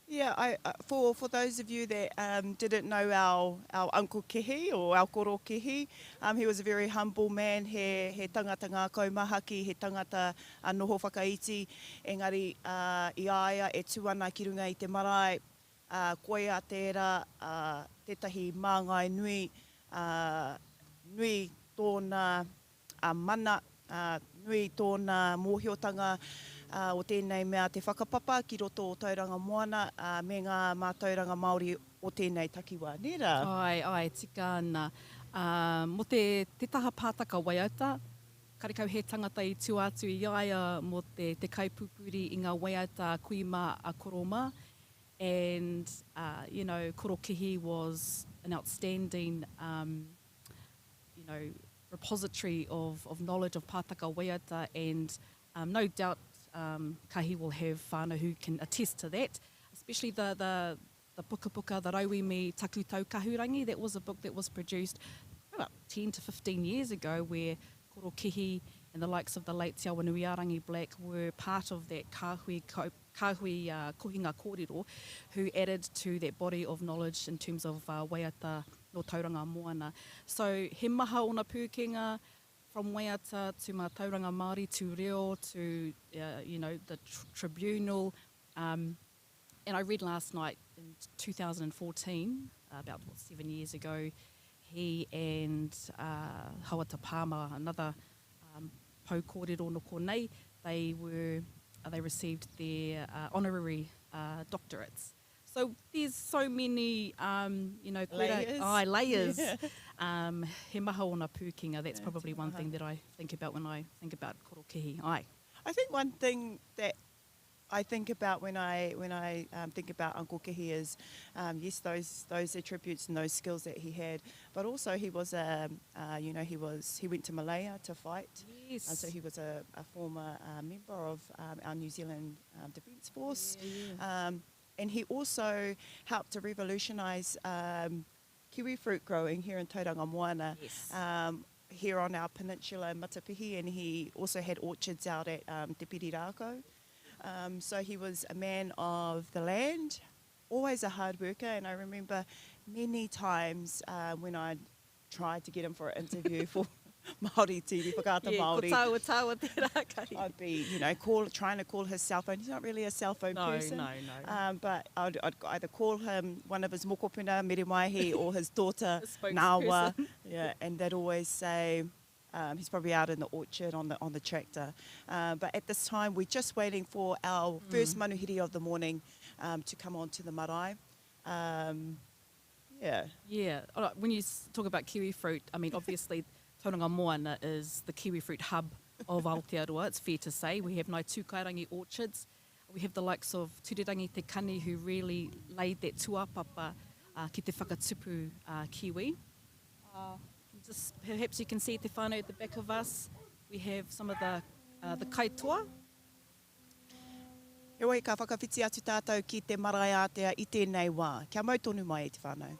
Yeah, I, uh, for, for those of you that um, didn't know our, our Uncle Kihi or our Koro Kihi, um, he was a very humble man, he, he tangata ngākau mahaki, he tangata uh, noho whakaiti, engari uh, i a ia e tū ana ki runga i te marae, uh, koia tērā uh, tētahi māngai nui, uh, nui tōna mana, nui tōna mōhiotanga o tēnei mea te whakapapa ki roto o Tauranga Moana me ngā mātauranga Māori o tēnei takiwā, nē rā? Āe, āe, tika ana. Mō te, te taha pātaka waiata, karekau he tangata i tua atu i a ia mō te, te kaipupuri i ngā waiata a kui mā, a koro mā. And, you know, Korokihi was an outstanding, um, you know, repository of, of knowledge of pātaka waiata and um, no doubt um, Kahi will have whānau who can attest to that, especially the, the, the pukapuka, the Rauemi Taku Tau Kahurangi, that was a book that was produced about 10 to 15 years ago where Korokihi and the likes of the late Te Awanuiarangi Black were part of that kāhui, kāhui uh, kohinga kōrero who added to that body of knowledge in terms of uh, waiata nō Tauranga Moana. So he maha ōna pūkenga, from waiata to mātauranga Māori to reo to, uh, you know, the tr tribunal. Um, and I read last night in 2014, uh, about what, seven years ago, he and uh, Hauata Palmer, another um, pou kōrero no konei, they were, uh, they received their uh, honorary uh, doctorates. So there's so many, um, you know, layers. Ai, layers. Yeah. Um, he maha ona pūkenga. That's yeah, probably one thing that I think about when I think about korokihi. Ai. I think one thing that I think about when I when I um, think about Uncle Kihi is um, yes those those attributes and those skills that he had, but also he was a uh, you know he was he went to Malaya to fight, yes. and so he was a, a former uh, member of um, our New Zealand um, Defence Force. Yeah, yeah. Um, and he also helped to revolutionise um, kiwi fruit growing here in Tauranga Moana. Yes. Um, here on our peninsula in Matapihi, and he also had orchards out at um, Te Pirirākau. Um, so he was a man of the land, always a hard worker, and I remember many times uh, when I tried to get him for an interview for Māori TV, Whakaata yeah, Māori. Ko tāua tāua tērā kai. I'd be, you know, call, trying to call his cell phone. He's not really a cell phone no, person. No, no, Um, but I'd, I'd either call him, one of his mokopuna, Meremaihi, or his daughter, Nawa. Yeah, and they'd always say, um, he's probably out in the orchard on the on the tractor. Uh, but at this time, we're just waiting for our mm. first manuhiri of the morning um, to come onto the marae. Um, yeah. Yeah. When you talk about kiwi fruit, I mean, obviously, Tauranga Moana is the kiwi fruit hub of Aotearoa, it's fair to say. We have Ngāi Tūkairangi orchards. We have the likes of Turerangi Te Kani who really laid that tuapapa uh, ki te whakatupu uh, kiwi. Uh, just perhaps you can see te whānau at the back of us. We have some of the, uh, the kaitoa. Heoi, ka whakawhiti atu tātou ki te marae ātea i tēnei wā. Kia mau tonu mai e te whānau.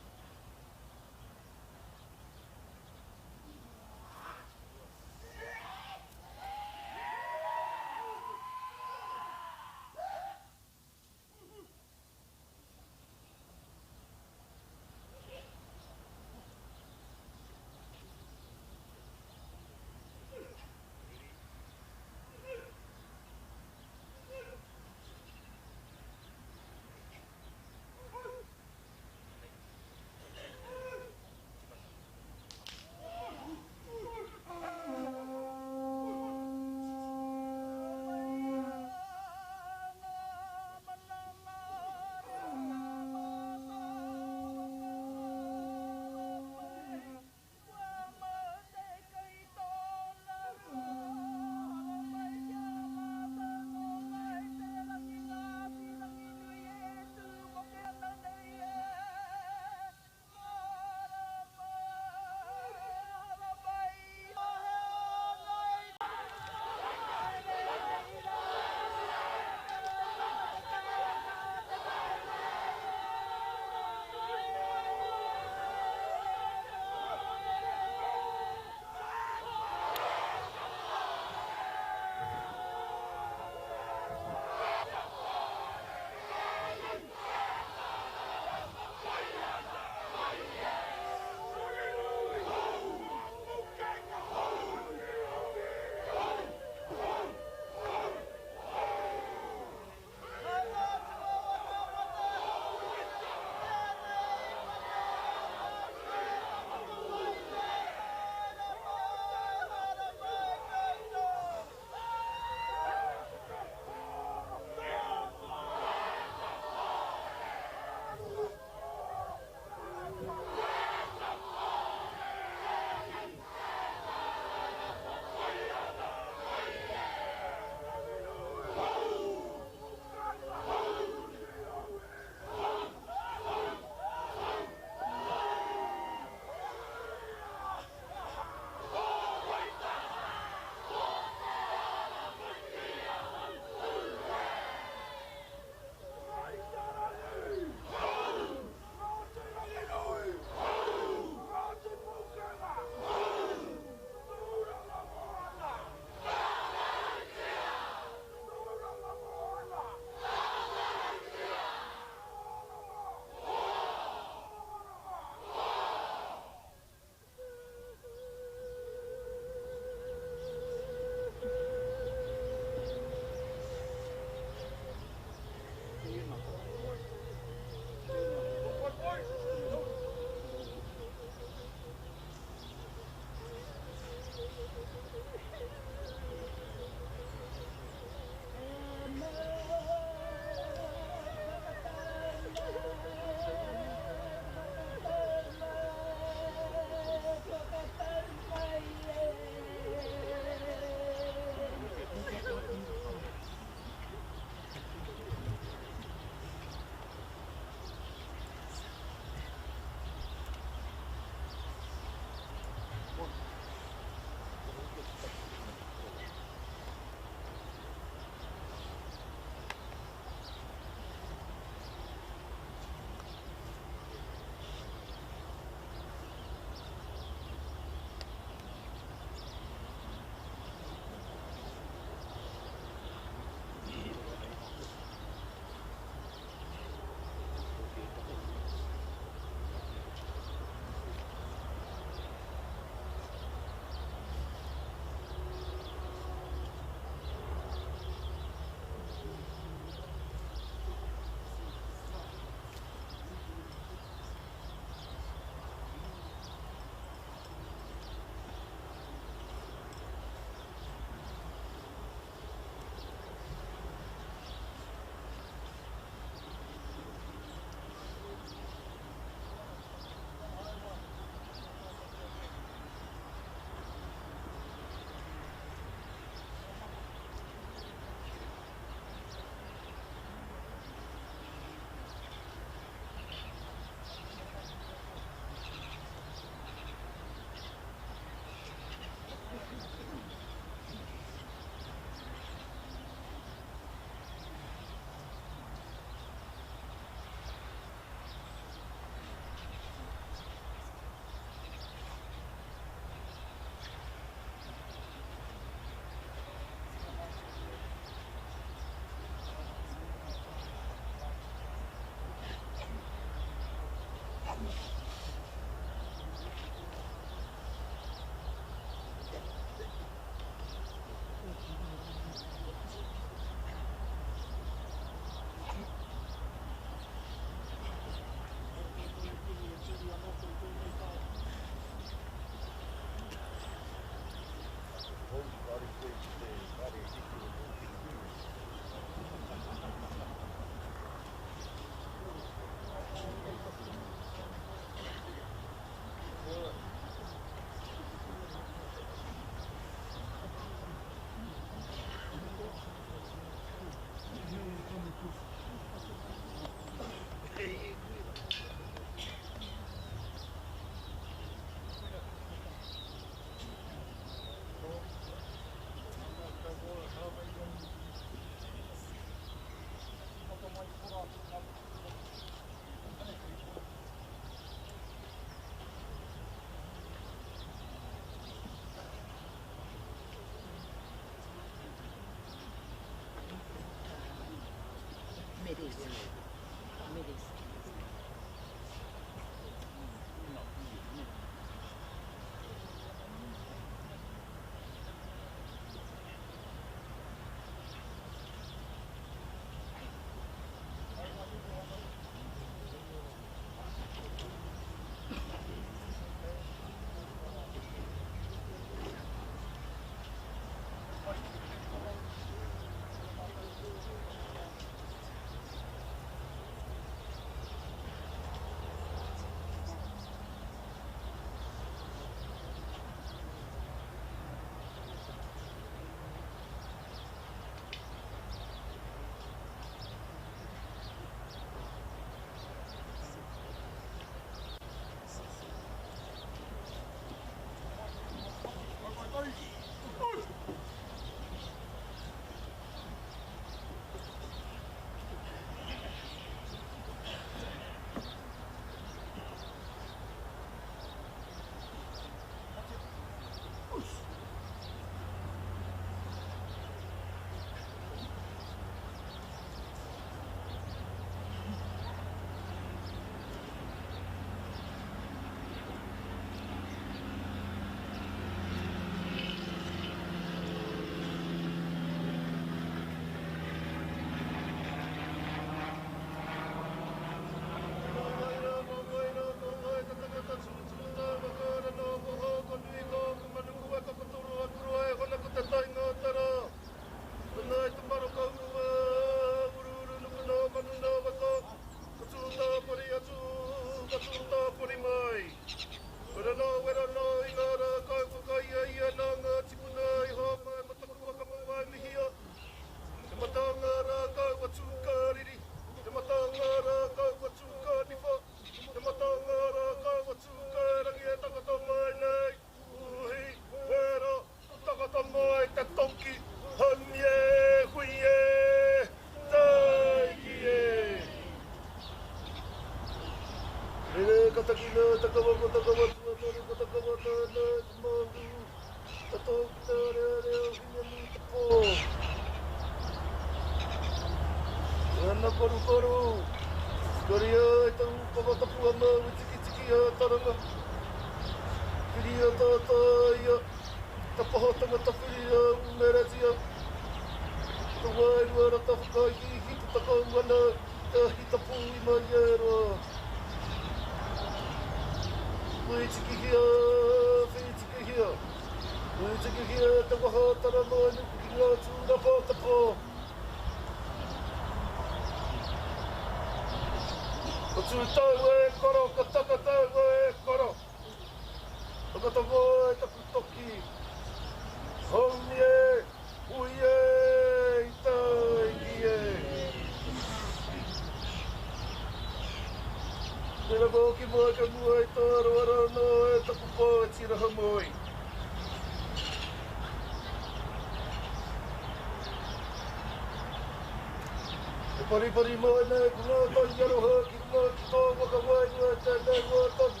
Paripari mai nei ko ngā tai aroha ki runga ki tō waka wairua i tēnei wā tonu.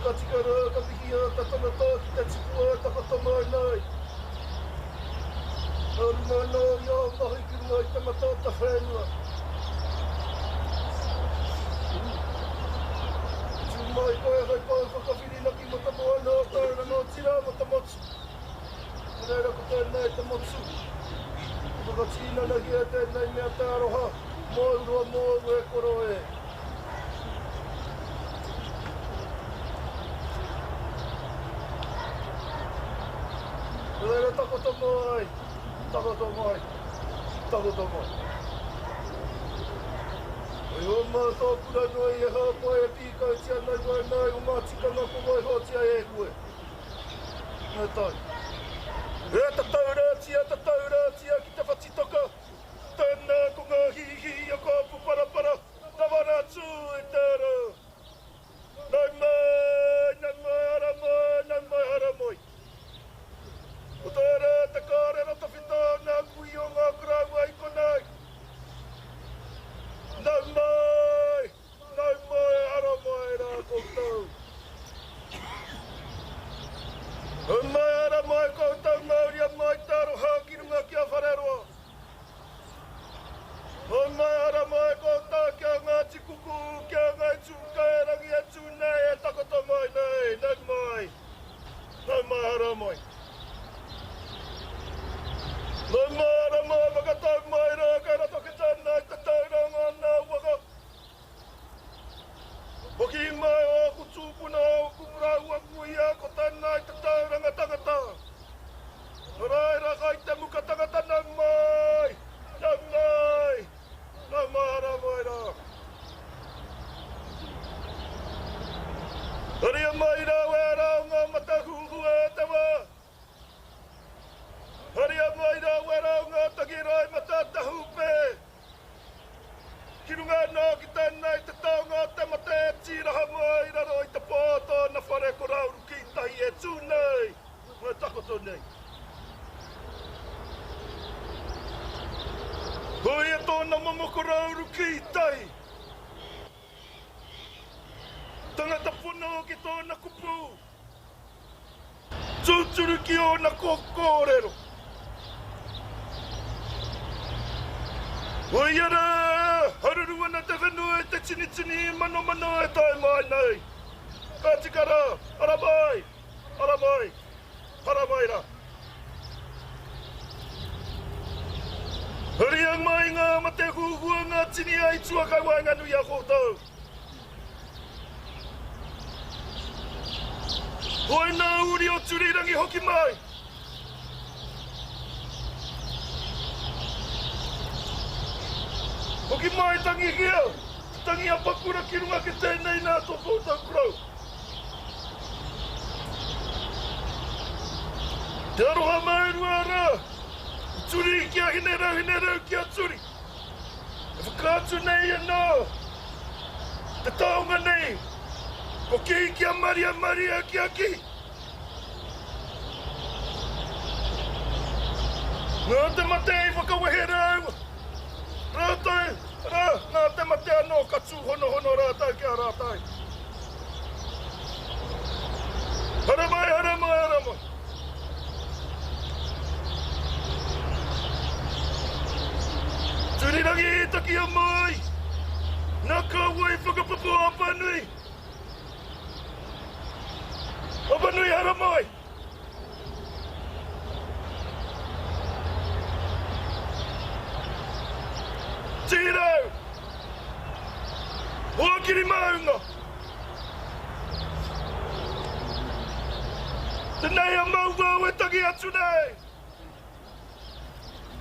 Ka tika rā, ka mihi a te tangata ki te tipua e takoto mai nei. Nā runga anō i āu mahi ki runga i te mata o te whenua. Tū mai koe hei pou whakawhirinaki mō te moana o Tauranga, otirā mō te motu. Nō reira ko tēnei te motu i whakatīnanahia tēnei mea te aroha, mōu roa mōu e koro e. Nō reira takoto mai, takoto mai, takoto mai. Hei hō mā tō kura nui e hāpai e pīkautia nei wēnei o ngā tikanga ko waihotia e koe. Ngā tai. E tatauratia, tatauratia ki te whatitoka, Tēnā ko ngā hīhī o Kōpu Parapara, Rawa rā tū i te ara. Nau mai, nau mai, ara mai, nau mai, ara mai. Ko tērā te kārero tawhito o ngā kui o ngā koroua i konei. Nau mai, Nau mai, ara mai rā koutou. Nau mai, ara mai koutou, mauria mai te aroha. hara mai. Nau mai, ara mai, whakatau mai rā, kei roto ki tēnei te tauranga nā waka. Hoki mai ōku tūpuna, ōku rāua kuia, ko tēnei te tauranga tangata. Nō reira, kai te muka tangata nau mai, nau mai, nau mai ara mai rā. Haria mai rā wērā o ngā matahuhua e te wā. Haria mai rā wērā o ngā tangi rae matatahūpē. Ki runga anō ki tēnei te taonga o te mate e tīraha mai i raro i te pō o tōna whare ko Rauru kī tahi e tū nei, e takoto nei. Koia tōna momo ko Rauru kī tahi. Tangata pono ki tōna kupu. Tūturu ki ōna kōrero. Koia rā, haruru ana te whenua i te tinitini manomano e tae mai nei. Ka tika rā, ara mai, ara mai, ara mai rā. Haria mai ngā mate huhua ngā tini aitua kai waenganui i a koutou. Koinā uri o Turirangi hoki mai. Hoki mai tangihia, te tangi a Pakura ki runga ki tēnei nā tō koutou korou. Te aroha maerua rā, Turi ki a Hinerau, Hinerau ki a Turi. E whakaatu nei anō te taonga nei, ko Kihi ki a Maria, Maria ki a Kihi. Nā te mate i whakawehe rāua, rātou, arā, nā te mate anō ka tūhonohono rātou ki a rātou. Haramai, haramai, haramai. Turirangi i takia mai, na ka wai whakapapa o Apanui. Apanui haramai. Tirau! Hoakiri maunga! Tenei a Mauao e tangi atu nei!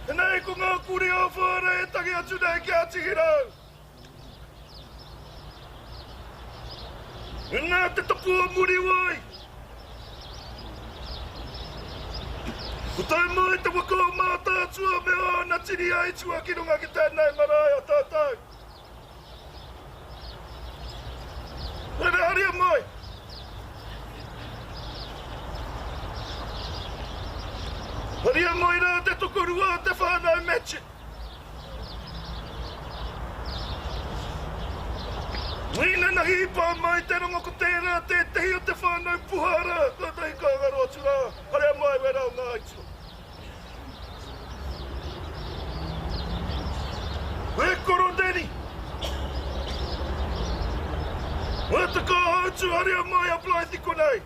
Tenei ko ngā kuri o Whārei e tangi atu nei ki a Tihirau! Inā te tapu o Muriwai! Ko tae mai te waka o Mātaatua me āna tini aitua ki runga ki tēnei marae o tātou. Rere haria mai! Haria mai rā te tokorua o te whānau Matchitt. Inanahi i pā mai te rongo ko tērā tētehi o te whānau puha rā, kātahi ka ngaro atu rā, haria mai wērā o ngā aitua. E koro Danny! Wā te kāhautu haria mai a Blythe i konei!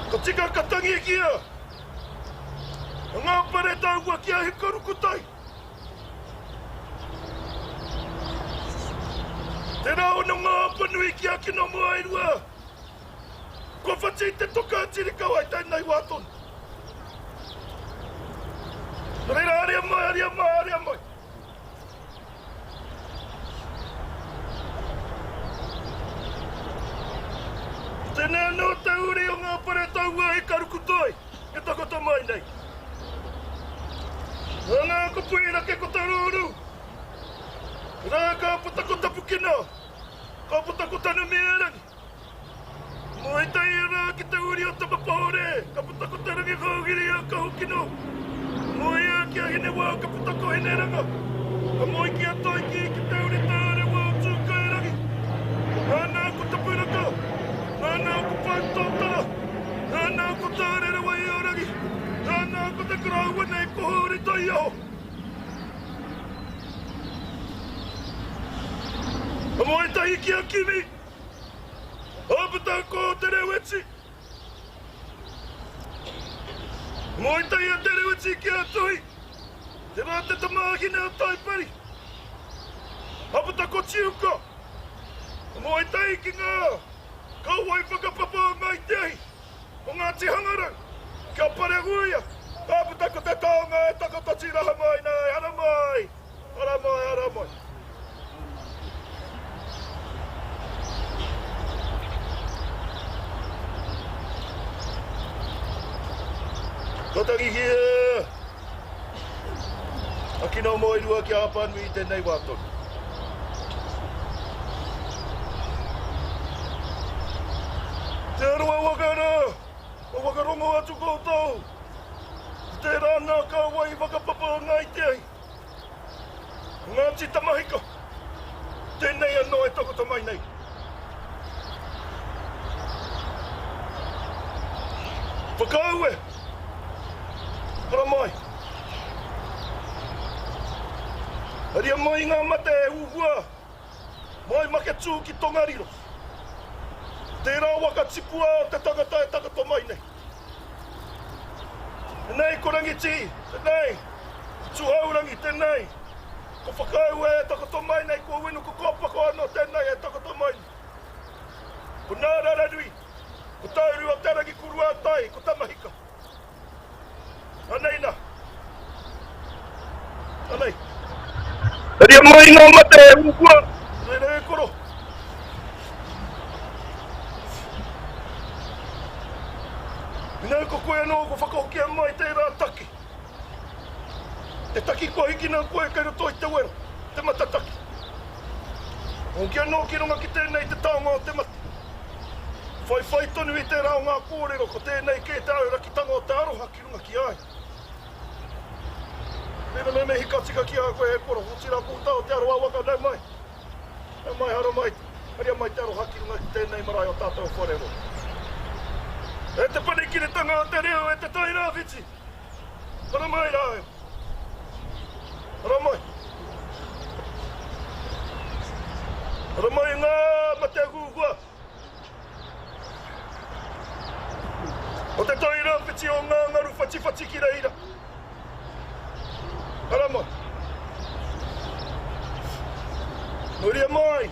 Ka tika ka tangikia ngā pare taua ki a Hikarukutai. Tērā ono ngā apanui ki a Kinomoairua. Kua whati te toka a Tirikau ai tēnei wā tonu. Nō reira, haria mai, haria mai, haria mai. Tēnei anō te uri o ngā pare taua e Karukutoi e takoto mai nei. Nā ngā kupu i rake ko Tarūrū, rā ka puta ko Tapukino, ka puta ko Tanumierangi. Moe tahi ana ki te uri o Tamapahore, ka puta ko Te Rangihouhiri a Kahukino. Moe ia ki a Hinewā, ka puta ko Hineranga. Ka moe ki a Toiki, ki te uri tārewa o Tūkairangi. Nāna ko Tapuraka, nāna ko Poutōtara, nāna ko Tārerewaiarangi, nāna ko te koroua nei ko Hōri Taiaho. Ka moe tahi ki a Kimi. Ka puta ko Te Reweti. Moe tahi a Te Reweti ki a Tuhi. Tērā te tamāhine a Taipari. Ka puta ko Tiuka. Ka moe tahi ki ngā kauae whakapapa o Ngāi Te Ahi, o Ngāti Hangarau, kia parehuia. Ka puta ko te taonga e takoto tīraha mai nā e haramai, haramai, haramai. Ka tangihia a Kino Moerua ki a Apanui i tēnei wā tonu. Te Arawa waka rā, kua whakarongo atu koutou ki tērā nā kāwai whakapapa o Ngāi Te Ahi. Ngāti Tamahika, tēnei anō e takoto mai nei. Whakaue! Haramai! Haria mai ngā mate e huhua mai Maketū ki Tongariro. Tērā waka tipua o te tangata e takoto mai nei. Tenei ko Rangitihi, tenei ko Tuhourangi, tenei ko Whakaue e takoto mai nei, ko Uenuku Kōpako anō tenei e takoto mai nei. Ko Nāraranui, ko Tauru-o-te-rangi, ko Ruatai, ko Tamahika. Anei na. Anei. Haria mai ngā mate e huhua, rere e koro. Inā ko koe anō kua whakahokia mai tērā taki. Te taki kua hikina koe kei roto i te wero, te matataki. Hoki anō ki runga ki tēnei te taonga o te mate. Whaiwhai tonu i tērā o ngā kōrero ko tēnei kē te aurakitanga o te aroha ki runga ki a ia. Mēnā me mihi ka tika ki a koe e koro, otirā ko uta o Te Arawa waka, nau mai, nau mai haramai, haria mai te aroha ki runga ki tēnei marae o tātou whare roa. E te panekiretanga o te reo, e te Tairāwhiti, haramai rā e. Haramai. Haramai ngā mate huhua. O te tai rāwhiti o ngā ngaru whatiwhati ki reira. Haramai. Mauria mai.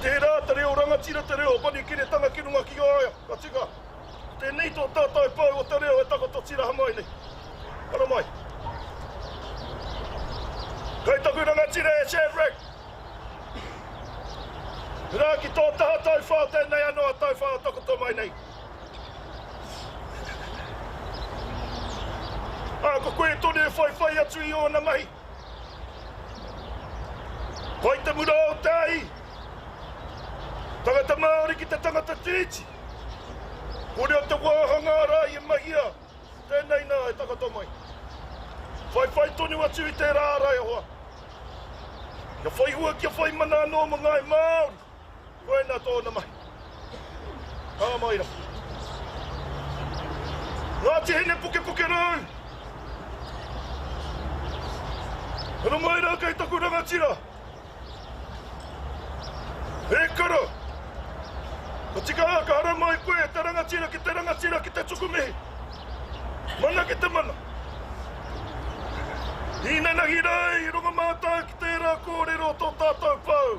Tērā te reo rangatira, te reo panekiretanga ki runga ki a ia. Ka tika. Tēnei tō tātou pou o te reo e takoto tiraha mai nei. Haramai. Kei taku rangatira e Shadrack. Rā ki tō taha tauwhā tēnei anō a tauwhā o takoto mai nei. Ā, ko koe tonu e whaiwhai atu i ōna mahi. Pai te mura o te ahi. Tangata Māori ki te tangata tiriti. Kore o te wāhanga rā i mahia tēnei nā e takoto mai. Whaiwhai tonu atu i tērā ara e hoa. Kia whai hua, kia whai mana anō mō ngāi Māori. Koinā tōna mahi. Kā mai rā. Ngāti Hine Pukepuke rau. Hara mai rā kei taku rangatira. E kara! Ka tika ā, ka haramai koe te rangatira ki te rangatira ki te tuku mihi. Mana ki te mana. Īnanahi rā i rongo mātou ki tērā kōrero o tō tātou pou.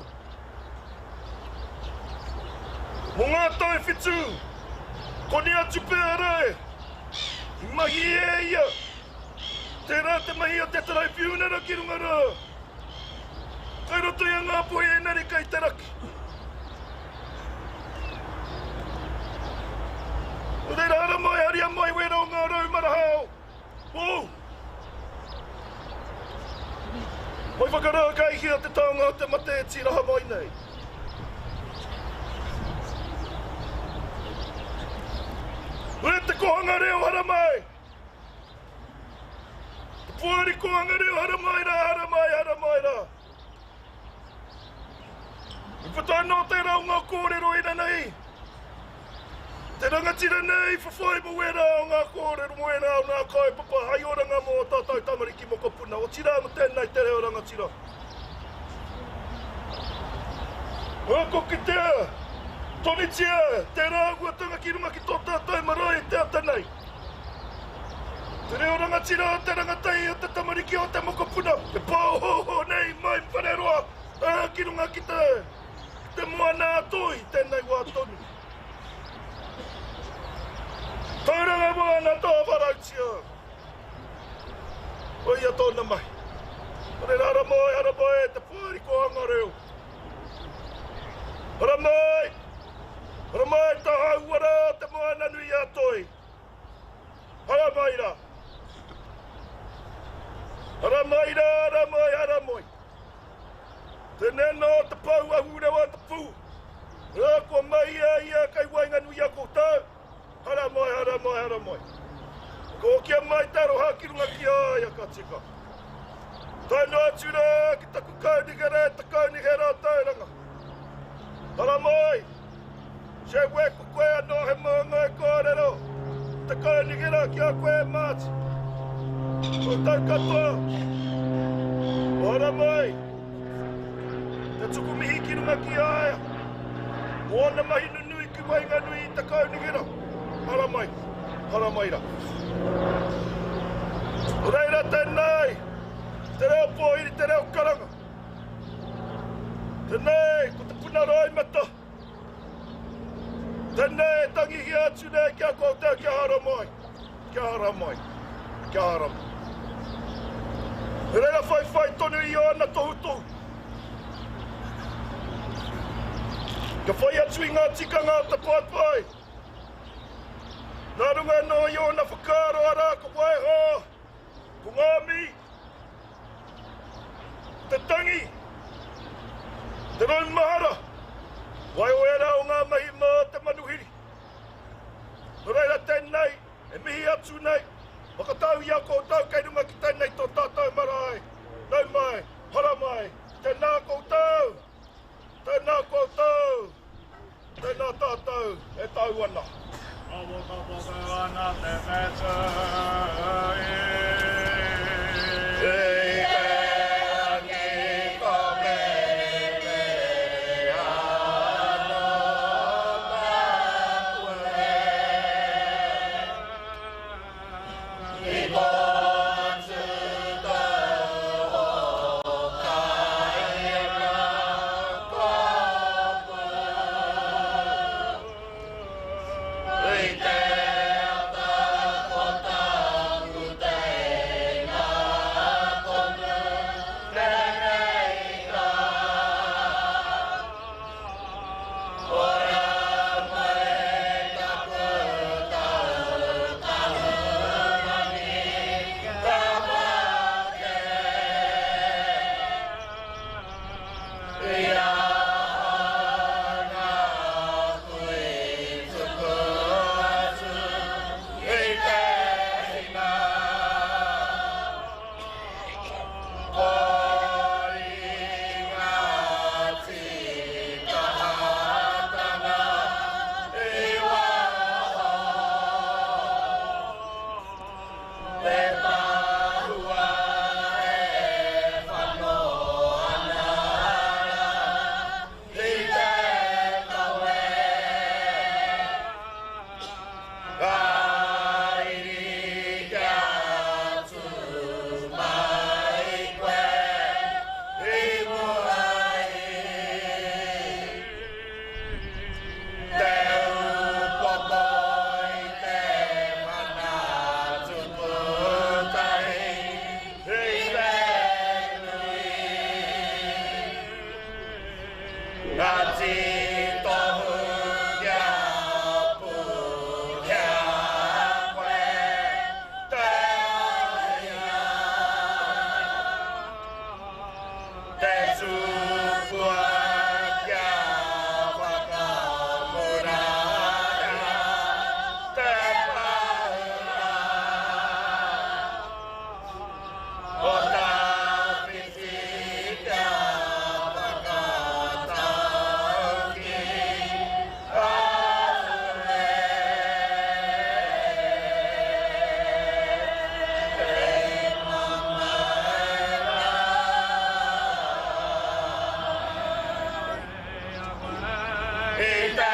Mō ngā tau whitū, koni atu pea rā e, i mahi e ia tērā te mahi a te Taraipiunara ki runga rā. Kei roto i a Ngāpuhi engari kei te raki. Nō reira haramai, haria mai wērā o ngā rau marahao. Woo! Mai whakarākaihia te taonga o te mate e tīraha mai nei. E te kohanga reo haramai! Te poari kōhanga reo haramai rā, haramai, haramai rā. I puta anō tērā o ngā kōrero inanahi. Te rangatira nei whawhai mō wērā o ngā kōrero, mō wērā o ngā kaupapa hai oranga mō ō tātou tamariki mokopuna, otirā mō tēnei te reo rangatira. Ko kitea! Tonitia tērā āhuatanga ki runga ki tō tātou marae i te ata nei. Te reo rangatira o te rangatahi o te tamariki o te mokopuna e pāohooho nei mai Whareroa ā ki runga ki te te moana a Toi tēnei wā tonu. Tauranga moana tōwharautia. Koia tōna mahi. Nō reira haramai, haramai e te poari kōhanga reo. Haramai! Haramai tā hauora o te moana nui a Toi. Haramai rā. Haramai rā, haramai, haramoi. Tēnei anō te pou ahurewa te pū. Rā kua mahia ia kei waenganui i a koutou. Haramai, haramai, haramai. Whakahokia mai te aroha ki runga ki a ia ka tika. Tae noa atu rā ki taku kaunihera e te kaunihera o Tauranga. Haramai! She weko koe anō he māngai kōrero te kaunihera ki a koe e Māti. Koutou katoa, haramai! Te tuku mihi ki runga ki a ia mō ana mahi nunui ki waenganui i te kaunihera. Haramai, haramai rā. Nō reira tēnei, te reo pōhiri, te reo karanga. Tēnei, ko te puna roimata. Tēnei e tangihia atu nei ki a koutou kia haramai, kia haramai, kia haramai. He reira whaiwhai tonu i ōna tohutohu. Kia whai atu i ngā tikanga o te paepae. Nā runga anō i ōna whakaaro arā ko waiho, ko ngā mihi, te tangi, te raumahara, waiho ērā o ngā mahi mā te manuhiri. Nō reira tēnei e mihi atu nei, whakatau i a koutou kei runga ki tēnei tō tātou marae, nau mai, haramai, tēnā koutou, tēnā koutou. Tēnā tātou e tau ana. Kapokapoka ana te whetū i. I te rangi ko Meremere anō māua e. I kōtū tau o Kaira kopu. I te ata ko taku teina tonu te reita. Ora mai taku tau tahurangi ka mate. I a nāku i tuku atu i te hina. Ko Ngāti Kahatanga i waho. Te pahua e whano ana rā i te kawe. Ka iri kia tū mai koe i mua i te upoko i te mana tuku tahi i te nui. Ngāti Tohu kia pūhea koe te ahinga. Te tupua kia whakamuraia te pahura. O tawhiti kia whakatauki aue. E mamae rā. I te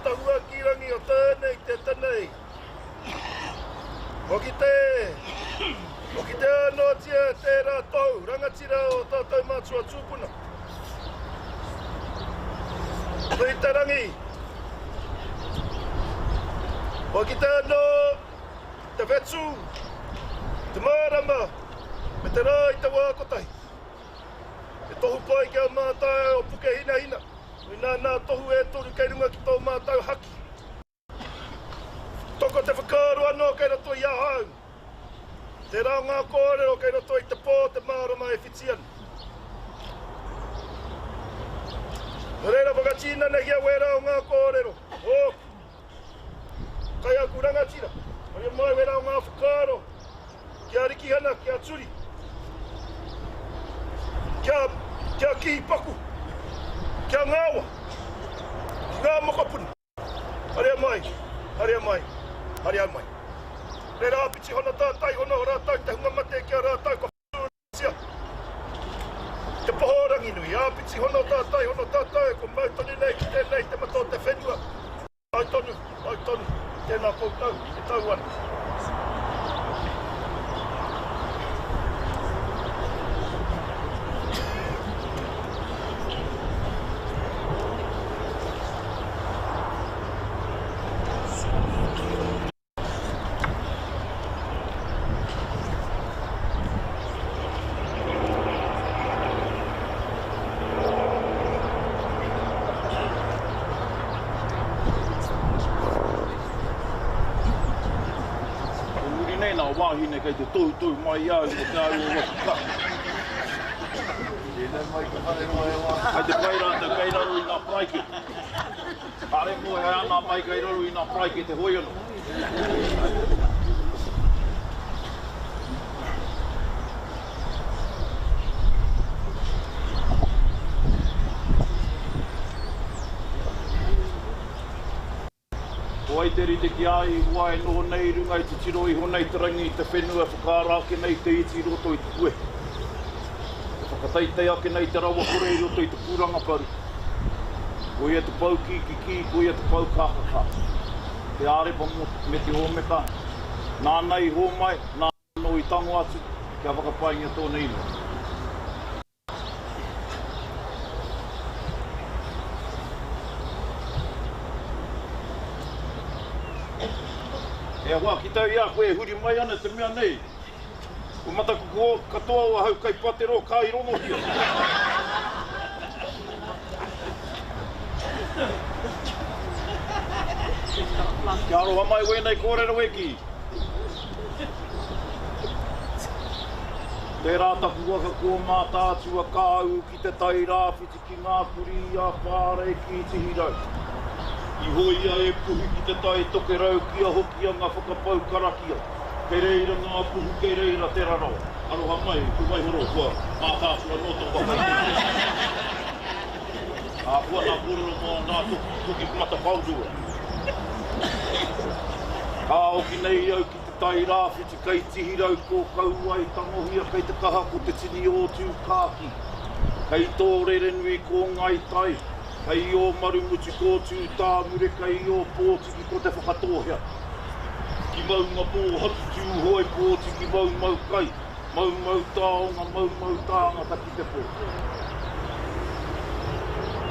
tahua ki rangi o tēnei te tenei. Hoki te, hoki te anōtia tērā tohu rangatira o tātou mātua tūpuna. Hui te rangi. Hoki te anō te whetū, te mārama, me te rā i te wā kotahi. He tohu pai ki a mātou o Pukehinahina, inā nā tohu e toru kei runga ki tō mātou haki. Toko te whakaaro anō kei roto i ahau. Tērā o ngā kōrero kei roto i te pō te mārama e whiti ana. Nō reira whakatīnanahia wērā o ngā kōrero, ōku, kai aku rangatira, haria mai wērā o ngā whakaaro ki a Rikihana, ki a Turi, ki a, ki a Kihi Paku, ki a Ngāwa, ki ngā mokopuna. Haria mai, haria mai, haria mai. Reira āpiti hono tātai hono rātou te hunga mate ki a rātou ka whakatūria te poho o Ranginui. Āpiti hono tātai hono tātou ko mau tonu nei ki tēnei te mata o te whenua. Au tonu, au tonu, tēnā koutou e tau ana. Ko muri nei nā wāhine kei te tohutohu mai i a au mō te au o waku kaha. Tēnei mai te whare roa e wā. Kei te pai rātou kei raro i ngā paraikete. Kāre moe he ana mai kei raro i ngā paraikete hoi anō. Ko wai te rite ki a Ihowa e noho nei i runga i te tiro iho nei te rangi i te whenua e whakaara ake nei te iti i roto i te puehu, e whakateitei ake nei te rawakore i roto i te pūranga paru? Ko ia te pou kīkikī, ko ia te pou kākaka, te Ārepa me te Ōmeka, nāna i hōmai, nāna anō i tango atu, kia whakapaingia tōna ingoa. E hoa, ki tau i a koe e huri mai ana te mea nei, ko matakuku katoa o ahau kai patero ka i rongohia. Kia aroha mai wēnei kōrero e ki. Tērā taku waka ko Mātaatua ka ū ki te tai rāwhiti ki ngā kurī a Pārei ki Tihirau. I hoia e Puhi ki te tai tokerau ki a Hokianga whakapau karakia. Kei reira ngā puhu kei reira te rarawa. Aroha mai te Waihoro kua Mātaatua nō tō waka i te Ahakoa ngā kōrero mō ngā toki matawhaorua. Ka hoki nei au ki te tai rāwhiti kei Tihirau ko Kauae tangohia kei te kaha ko te tini o Tūkāki, kei Tōrerenui ko Ngai Tai, kei Ōmarumutu ko Tūtāmure kei Ōpōtiki ko Te Whakatōhea, ki Maungapōhatu Tūhoe Pōtiki maumau kai, maumau taonga, maumau tāngata ki te pō.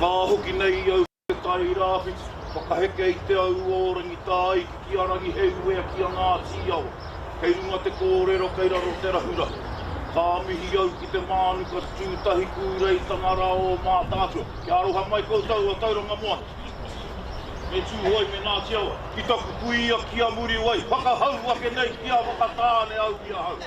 Ka hoki nei au. Te Tai Rāwhiti, whakaheke i te au o Rangitāiki ki a Rangiheuea ki a Ngāti Awa. Kei runga te kōrero, kei raro te rahurahu. Ka mihi au ki te mānuka tūtahi kūreitanga rā o Mātaatua. Kia aroha mai koutou a Tauranga Moana, me Tūhoe me Ngāti Awa. Ki taku kuia ki a Muriwai, whakahau ake nei ki a Whakatāne au i ahau.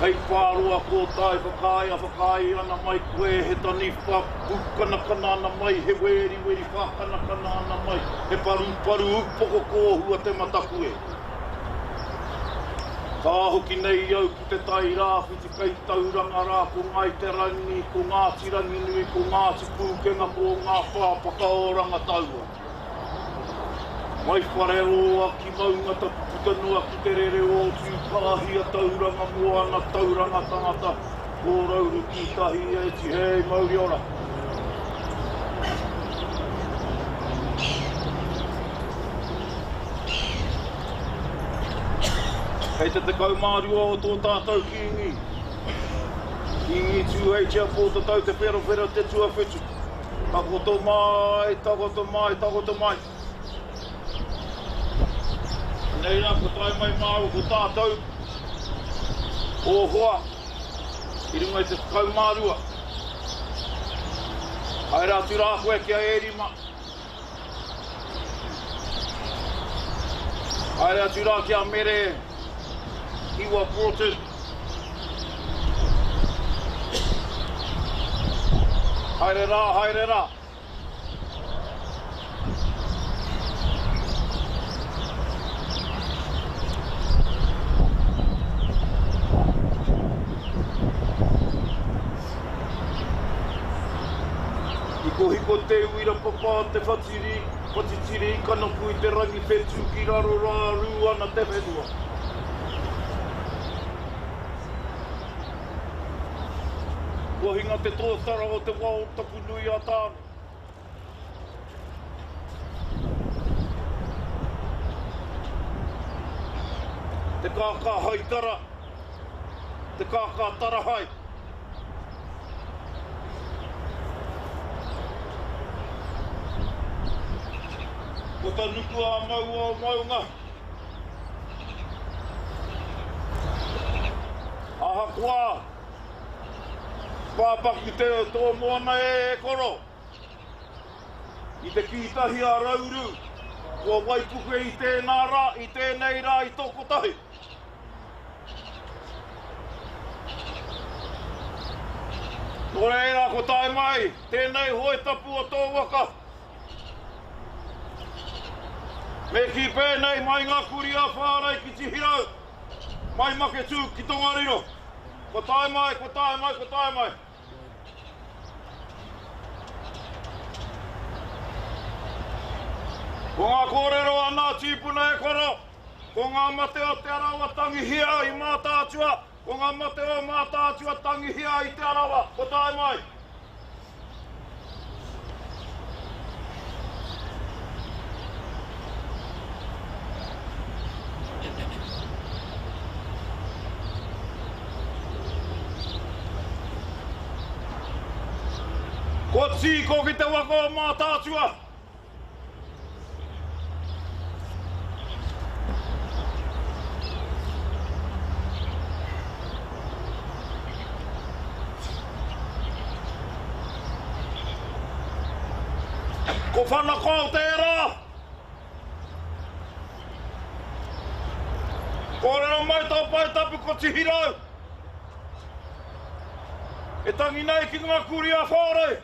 Hei whāroa kōtae whakaae a whakaae ana mai koe he taniwha pūkanakana ana mai he weriweri whākanakana ana mai he paruparu upoko kōhua te mataku e. Ka hoki nei au ki te tai rāwhiti kei Tauranga rā ko Ngāi Te Rangi ko Ngāti Ranginui ko Ngāti Pūkenga ko ngā pāpaka o Rangataua. Mai Whareroa ki Maungatapu puta noa ki te rere o Tūkāhia Tauranga moana Tauranga tangata Kōrauru ki tahi e Tihei mauri ora. Kei te 12 o tō tātou Kīngi, Kīngi Tūheitia Pōtatau Te Wherowhero Te Tuawhitu. Takoto mai, takoto mai, takoto mai. Anei rā, ko tae mai māua ko tātou, ō hoa, i runga i te 12. Haere atu rā koe ki a Ērima. Haere atu rā ki a Mere Iwa Broughton. Haere rā, haere rā. Hikohiko te uira papa o te whatiri, whatitiri i kanapu i te rangi whetū ki raro rā rū ana te whenua. Kua hinga te tōtara o te wao tapu nui a Tāne. Te kākā haitara, te kākā tarahae. Ko ta nuku a maua o maunga. Ahakoa, pāpaku te tō moana e koro. I te kī tahi a Rauru, kua waipuke i tēnā rā, i tēnei rā i tō kotahi. Nō reira, ko tae mai tēnei hoe tapu o tō waka. Me kī pēnei mai ngā kurī a Whārei ki Tihirau, mai Maketū ki Tongariro. Ko tae mai, ko tae mai, ko tae mai. Ko ngā kōrero a nā tīpuna e koro, ko ngā mate o Te Arawa tangihia i Mātaatua, ko ngā mate o Mātaatua tangihia i Te Arawa, ko tae mai. Kua tīko ki te waka o Mātaatua. Ko Whanakao tērā. Kōrero mai tō pae tapu ko Tihirau. E tangi nei ki ngā kurī a Whārei.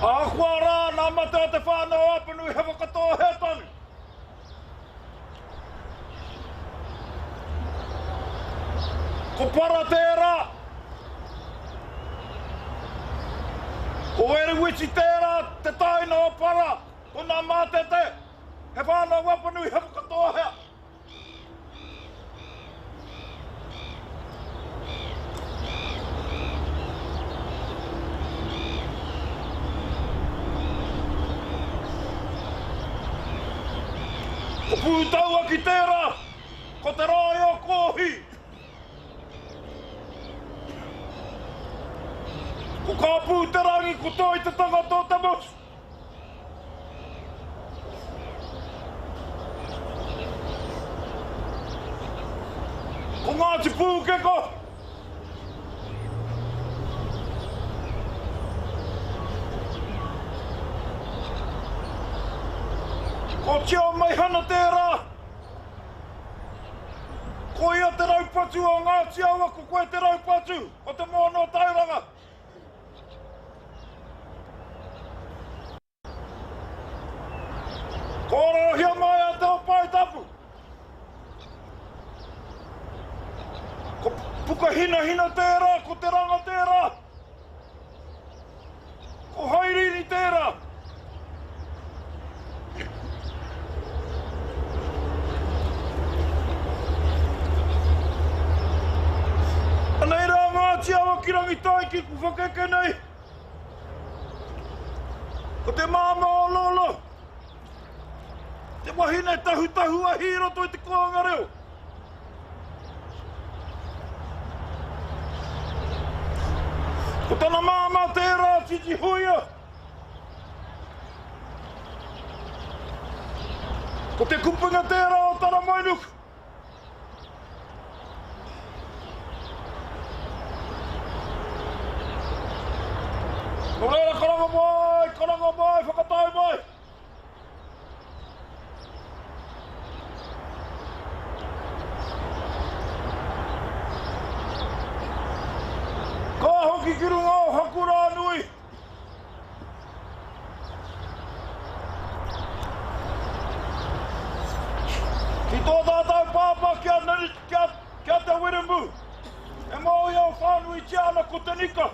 Ahakoa rā, nā mate o Te Whānau o Apanui he whakatōhea tonu. Ko Para tērā. Ko Eruwiti tērā, te taina o Para. Ko nā Mātete, he whānau Apanui, he whakatōhea. Ko Pūtauaki tērā, ko te rae o Kōhi. Ko Kāpūterangi, ko Toi te tangata o te motu. Ko Ngāti Pūkeko! Ko Tio Meihana tērā! Ko ia te raupatu o Ngāti Awa, ko koe te raupatu o Te Moana o Tauranga! Kōrerohia mai a Te Opae Tapu. Ko Pukahinahina tērā, ko Te Ranga tērā. Ko Hairiri tērā. Anei rā Ngāti Awa ki Rangitaiki. tamariki ku whakeke nei. Ko te māmā o Lolo. Te wahine tahutahu ahi i roto i te kōhanga reo. Ko tana māmā tērā titi huia. Ko te kupenga tērā o Taramainuku. Nō reira, karanga mai, karanga mai, whakatau mai. Ka hoki ki runga o Hakurānui. Ki tō tātou pāpā ki a, ki a, ki a Te Wiremu, e mōhio whānuitia ana ko Te Nika.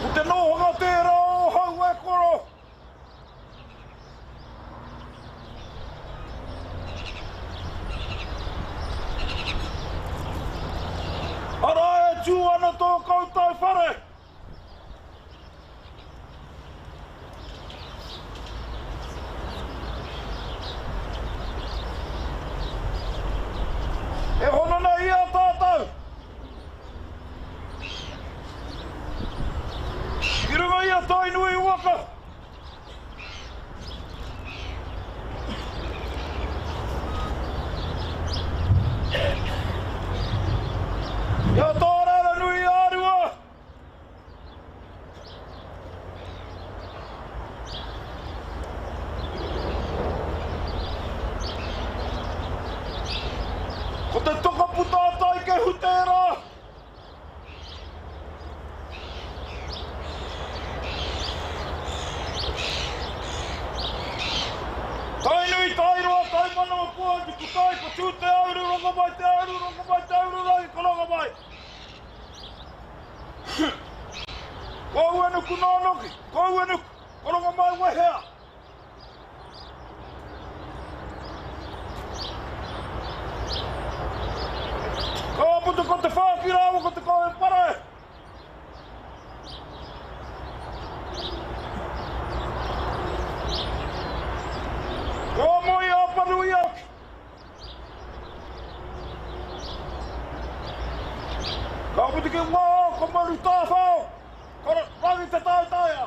Ko te nohonga tērā o Hau e koro. Arā e tū ana tō koutou whare. E hono nei i a tātou. Ki runga i a Tainui waka. I a Tōrara-nui-ā-Rua. Ko te tokaputa a Taikehu tērā. Tainui, Tairoa, Taimanawa, Poangi, Kutai, ko Tū Te Auru, Rongomai Te Auru, Rongomai Te Auru Rangi, ko Rongomai. Ko Uenuku Nōnoki, ko Uenuku, ko Rongomai Wehea. Ka puta ko te whāki rāua ko te kohe pare. Ko Moe Apanui Aki. Ka puta ki wā, ko Maru Tāwhao, ko Rangi Te Taetaea.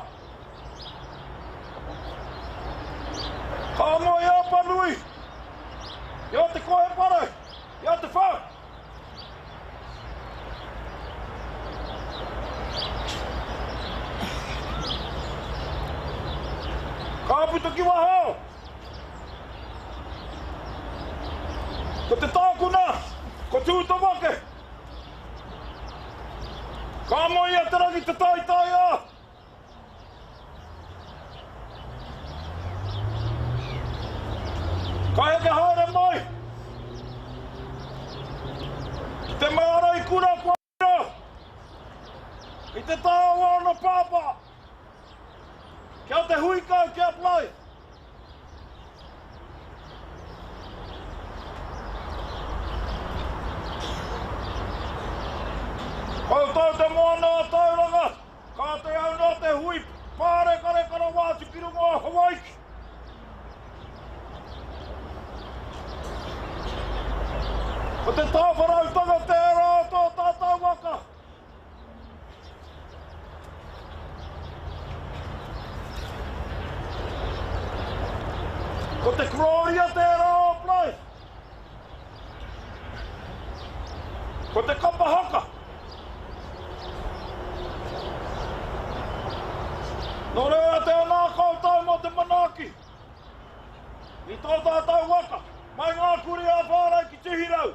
Ka moe a Apanui, i a Te Kohepare, i a Te Whau. Ka puta ki waho! Ko te tākuna, ko Tūtawake. Ka moe a Te Rangi Te Taitaiā. Ka heke haere mai ki te māra i kura kua I te taha o ōna pāpā. Kia te huikau, kia play. Koutou te moana o Tauranga, ka te au nō te hui pārekareka rawa atu ki runga o Hawaiki. Ko te tāwharautanga tērā o tō tātou waka. Ko te korōria tērā o Blythe. Ko te kapa haka. Nō reira tēnā koutou mō te manaaki i tō tātou waka mai ngā kuri ā Whārei ki Tihirau.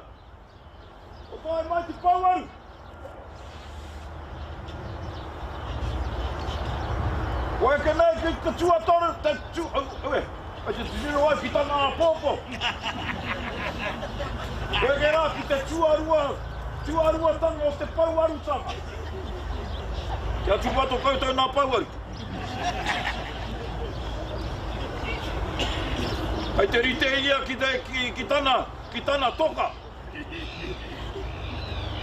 Ko tae mai te pouaru. Ko eke nei ki te tuatoru, te tu, au, e, ai te titiro ai ki tana āpōpō. Ko eke rā ki te tuarua, tuaruatanga o te pouarutanga. Kia tūpato koutou nā pouaru. Kei te rite ia ki, te, ki, ki tana. ki tana toka.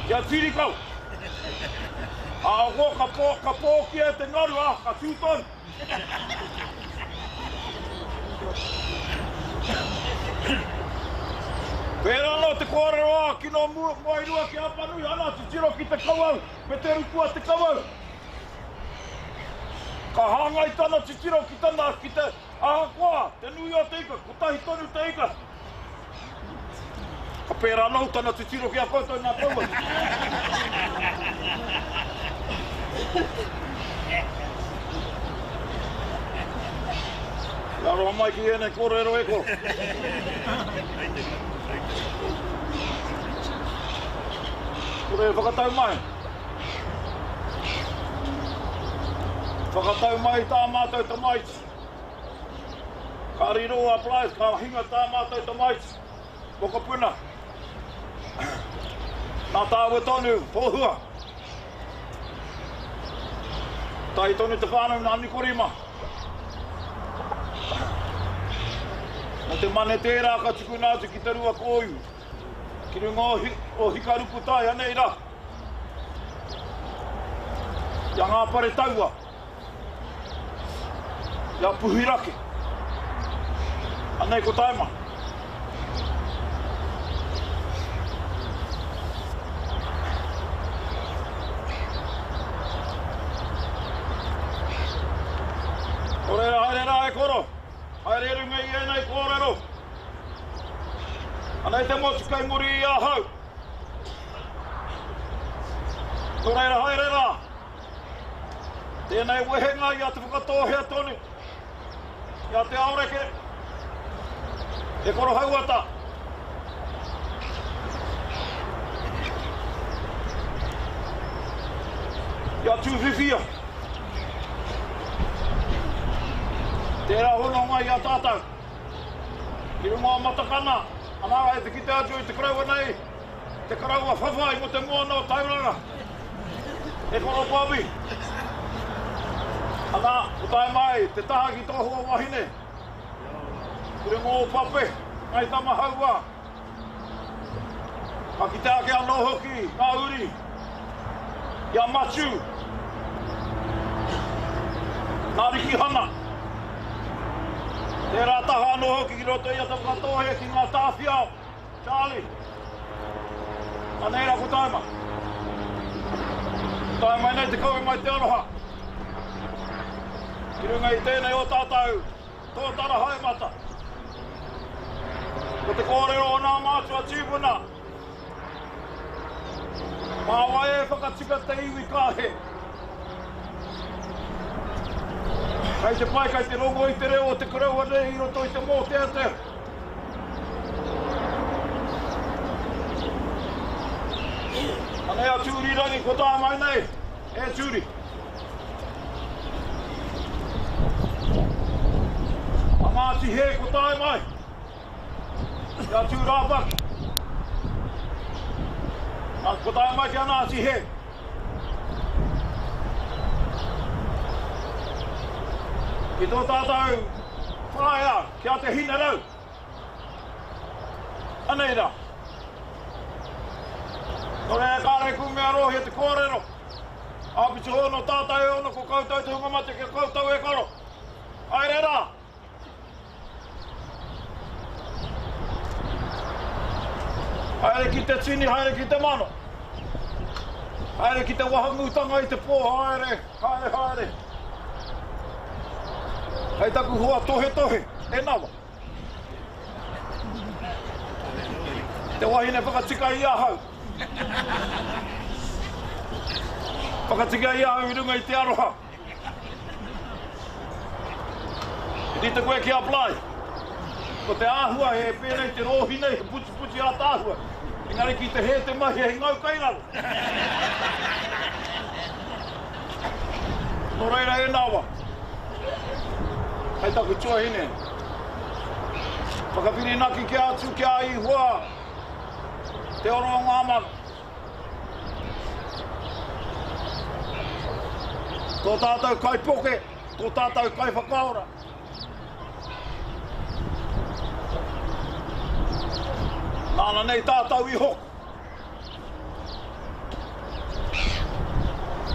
Kia tiri kau. Ahakoa ka, pō, ka pōkia e te ngaru, ā, ka tū tonu. Pērā anō te kōrero a Kino Wairua ki Apanui, ana titiro ki te kawau me te ruku a te kawau. Ka hāngai tana titiro ki tana, ki te, ahakoa te nui o te ika, kotahi tonu te ika. Ka pērā anō tana titiro ki a koutou nā koutou. Te aroha mai ki ēnei kōrero e koro. Kore e whakatau mai. Whakatau mai tā mātou tamaiti. Ka riro a Blythe, ka hinga tā mātou tamaiti, mokopuna. Nā tāua tonu, tō hua. Tahi tonu te whānau nā Nikorima. Nō te mane tērā ka tukuna atu ki te rua kōiwi, ki runga o, Hi, o Hikarukutai, anei rā. I a Ngā Pare Taua. I a Puhirake. Anei ko Taima. Nō reira, haere rā e koro. Haere i runga i ēnei kōrero. Anei te motu kei muri i ahau. Nō reira, haere rā. Tēnei wehenga i a Te Whakatōhea tonu, i a Te Aoreke, e Korohauata. I a Tūwhiwhia. Tērā hononga i a tātou. Ki runga o Matakana, anā e te kite atu i te koroua nei, Te koroua whawhai mo te moana o Tauranga. E koro Bobby. Ana, ko tae mai te taha ki tō hoa wahine. Ki runga o Pape, Ngai Tamahaua. Ka kite ake anō hoki ngā uri i a Matiu, nā Rikihana. Tērā taha anō hoki ki roto i a Te Whakatōhea ki ngā tāwhiao. Charlie! Anei ra ko Taima. Tae mai nei te kawe mai te aroha. Ki runga i tēnei o tātou tōtara haemata. Ko te kōrero o nā mātua tīpuna. Mā wai e whakatika te iwi ka he. Kei te pai, kei te rongo i te reo o te koroua nei i roto i te mōteatea. Anei a Tūrirangi, ko tā mai nei, e Tūri. A Ngāti Hē, ko tāi mai. I a Tūrāpaki. A, ko tāi mai ki a Ngāti Hē. Ki tō tātou whaea, ki a Te Hinerau. Anei rā. Nō reira kāre kumea rohe te kōrero. Āpiti hono tātou e ono ko koutou te hunga mate kia koutou e koro. Haere rā! Haere ki te tini, haere ki te mano. Haere ki te wahangūtanga i te pō, haere, haere, haere. Hei taku hoa tohetohe, e nawa. Te wahine whakatika i ahau. Whakatika i ahau i runga i te aroha. Rite koe ki a Bligh. Ko te āhua he pēnei te rōhi nei, he putiputi ātaahua. Engari ki te hē te mahi he ngau kai raro. Nō reira e Nawa, hei taku tuahine, whakawhirinaki ki a atu ki a Ihoa te oro o ngā mano. Tō tātou kaipoke, tō tātou kaiwhakaora. Nāna nei tātou i hoko.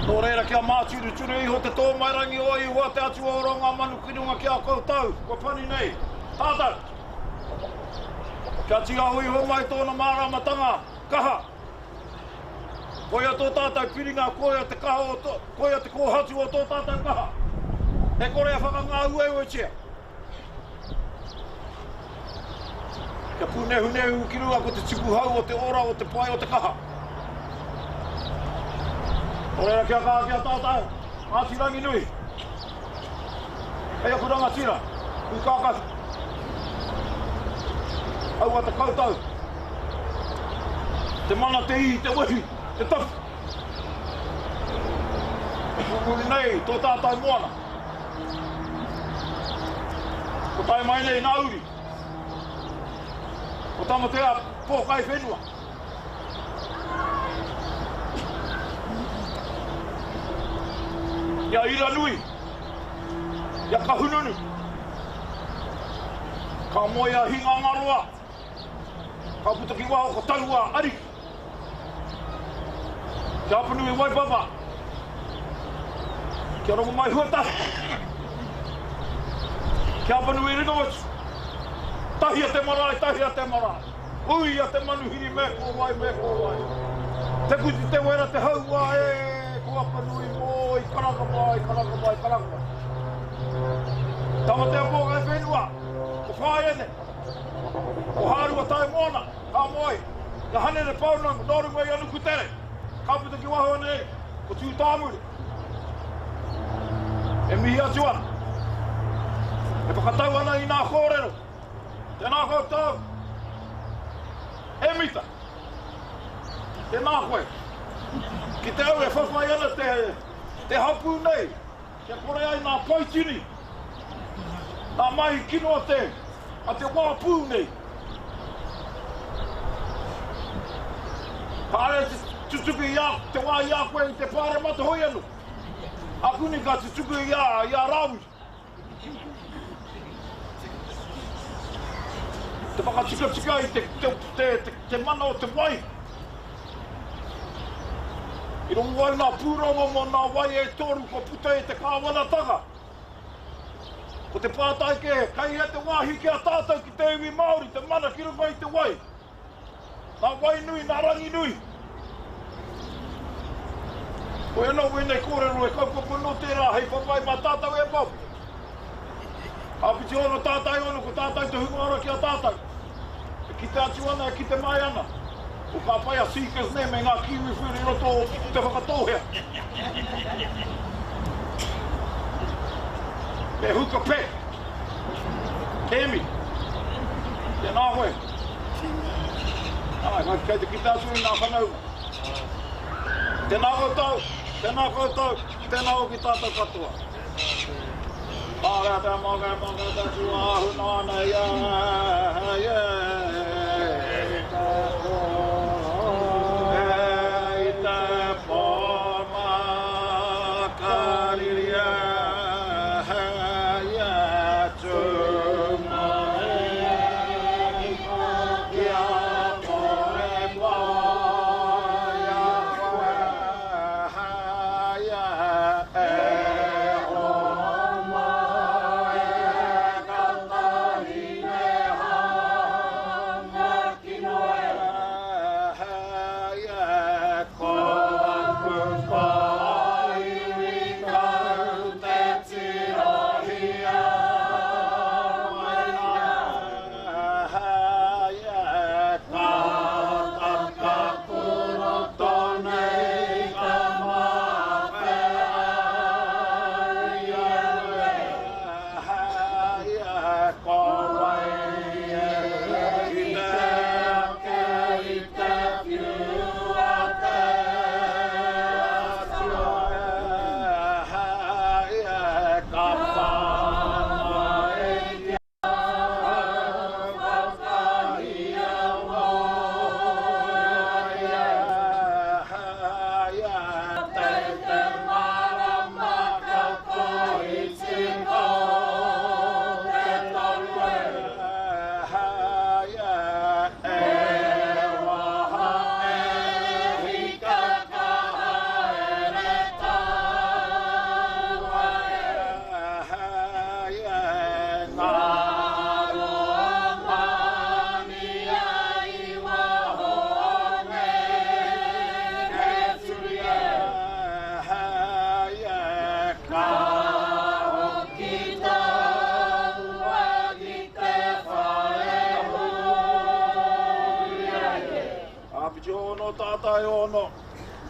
Nō reira kia māturuturu iho te tōmairangi o Ihowa te Atua ora o ngā manu ki runga ki a koutou, kua pani nei tātou. Kia tīaho iho mai tōna māramatanga kaha. Koia tō tātou piringa, koia te kaha o tō, koia te kōhatu o tō tātou kaha. E kore e whakangāueuetia. Kia pūnehunehu ki runga ko te tupu hau o te ora, o te pai, o te kaha. Nō reira kia kaha ki a tātou, Ngāti Ranginui. Hei aku rangatira, pūkākahu. Aua te koutou. Te mana, te ihi, te wehi, te tapu. E pupuri nei tō tātou moana. Ko tae mai nei ngā uri. Ko Tamatea pōkai whenua. I a Iranui, i a Kahungunu. Ka moe a Hingangaroa. Ka puta ki waho ko Taua Ariki. Ki a Apanui Waipapa. Ki a Rongomaihuatahi. Ki a Apanui Ringawetu. Tahia te marae, tahia te marae. Uia te manuhiri me ko wai, me ko wai. Te kuti te wera te hauā e, ko Apanui mō i karanga mai, karanga mai, karanga mai. Tamatea pōkai whenua, ko Whāiene, ko Hārua Taimoana. Ka moe i a Hanere Pounamu nō runga i a Nukutere, ka puta ki waho nei ko Tūtāmure. E mihi atu ana, e whakatau ana i nā kōrero. Tēnā koutou, e Mita. Tēnā koe. Ki te au e whawhai ana te, te hapū nei, kia kore ai nā paitini, nā mahi kino a te, a te wāpū nei. Kāre te tutuki i a, te wā i a koe i te pāremata hoi anō. Akuni ka tutuki i a, i a Rāwiri. Te whakatikatika i te, te, te, te, te mana o te wai. I rongo ai ngā pūrongo mō ngā wai e toru kua puta e te kāwanatanga. Ko te pātai kē, kei hea te wāhi ki a tātou ki te iwi Māori, te mana ki runga i te wai? Nā Wainui, nā Ranginui. Koia nō wēnei kōrero e kaupapa nō tērā hei whawhai mā tātou e Bob. Āpiti ono tātai ono, ko tātou te hunga ora ki a tātou. E kite atu ana, e kite mai ana. Ko kā whai a Seekers nei me ngā Kiwi Food i roto o Te Whakatōhea. Me Huka Pet. Kēmi. Tēnā koe. Ai, kei te kite atu i ngā whanaunga. Tēnā koutou, tēnā koutou, tēnā hoki tātou katoa.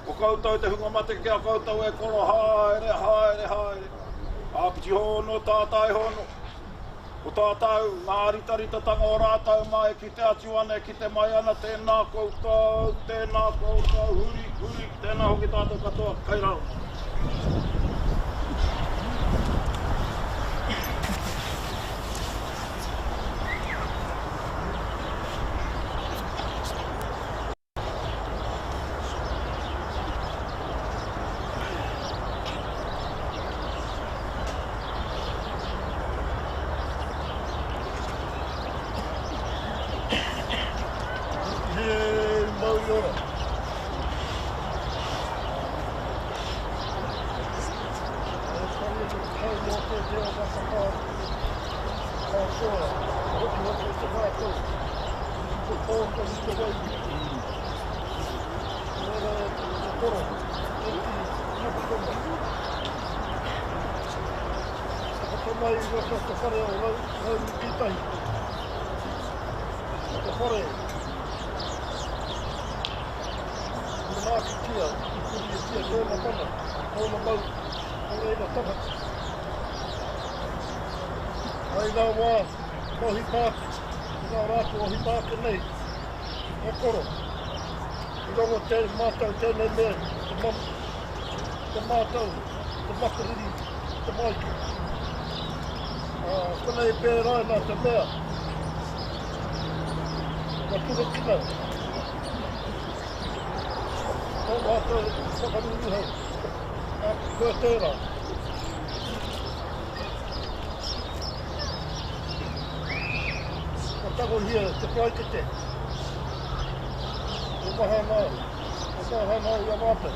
Ko koutou te hunga mate ki a koutou e koro haere, haere, haere. Āpiti hono, tātai hono. Ko tātou, ngā ritaritatanga o rātou mā e kite atu ana, e kite mai ana, tēnā koutou, tēnā koutou, huri, huri, tēnā hoki tātou katoa, kei raro. He mauri ora. E pari e te tau mō te reo ngā whakaaro. Ka koa, hoki hoki te ngākau. Ko tō te wairua. Nō reira e koro, e ki Nakatoma. Takoto mai i roto te whare o Rauru Pītahi. Te whare manaakitia, i puriatia tōna mana, tōna mau, nō reira tangata. Hai ngā wā o hipa ake, i ngā rā kua hipa ake nei, E koro, i rongo te mātau tēnei mea, te mam, te mātau, te makariri, te maiki. Ā, konei pērā nā te mea, kua turakina tō mātou whakaruruhau, ā, koe tērā. Kua tangohia te paraikete o Mahana, o Mahana i a mātou.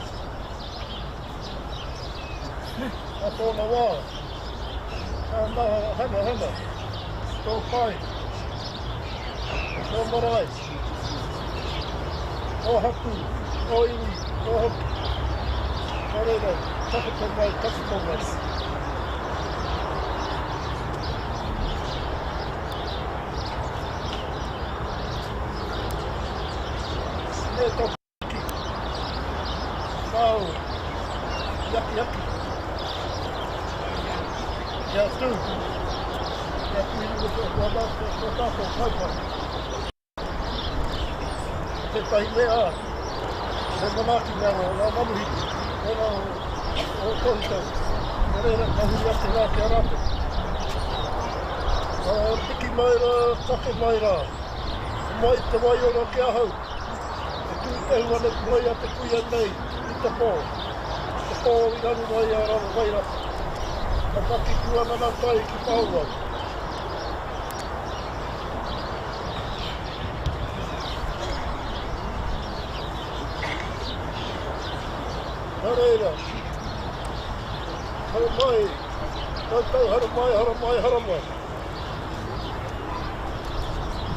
A tōna wā, ka hangahanga tō pae, tō marae, tō hapū, tō iwi, tō hoki. Nō reira, takoto mai, takoto mai. Me tō ki kāo i akiaki kia tū, kia piri me tō tātou paepae. Tētahi mea, he manaaki ngā ngā manuhiri, tērā o tohutohu. Nō reira, ka huri ake rā ki a rātou. Ka piki mai rā, kake mai rā. Homai te waiora ki ahau. E tūtehu ana te moe a te kuia nei i te pō. Te pō i raru ai a raro wairaka. Ka pakiku ana ngā tai ki Pāuau. Nā reira, haramai, koutou haramai, haramai, haramai.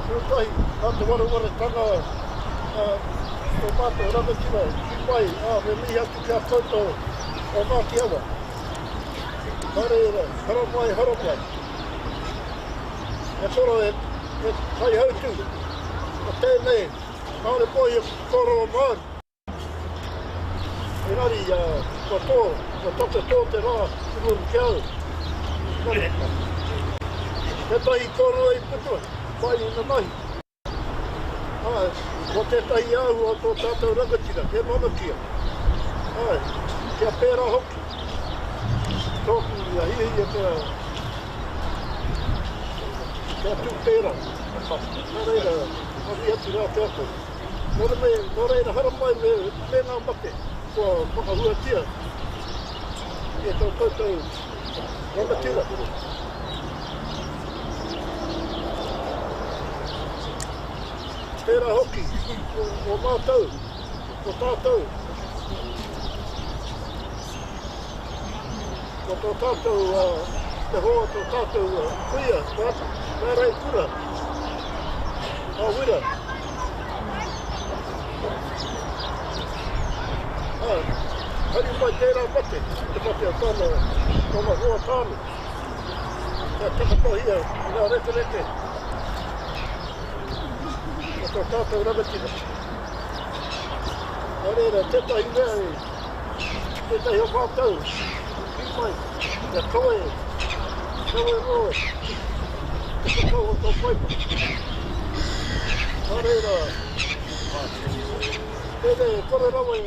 Tuatahi, nā te warewaretanga a tō mātou rangatira i mai, ā, me mihi atu ki a koutou o Ngāti Awa. Nā reira, haramai, haramai. E koro e, e kaihautū, ko tēnei, kāore pō ia kōrero Māori. Engari, kua tō, kua tata tō te rā ki muri ki au. Tētahi kōrero i puta, whai i nanahi. Āe, ko tētahi āhua o tō tātou rangatira, he nanakia. Āe, kia pērā hoki tōku hiahia kia, kia tū pērā. Nā reira, mahi atu rā ki a koe. Nō reira, nō reira haramai me, me ngā mate kua whakahuatia e tō koutou rangatira. Tērā hoki o mātou, o tātou, ko tō tātou, te hoa o tō tātou kuia, ngā raukura, a Wira. Hari mai tērā mate, te mate o tōna, tōna hoa tāne. Kia takatohia i ngā rekereke o tō tātou rangatira. Nō reira, tētahi mea e, tētahi o mātou, kī mai, kia kawe, kawe roa te whakau o tō paipa. Nō reira, tēnei e kore rawa e,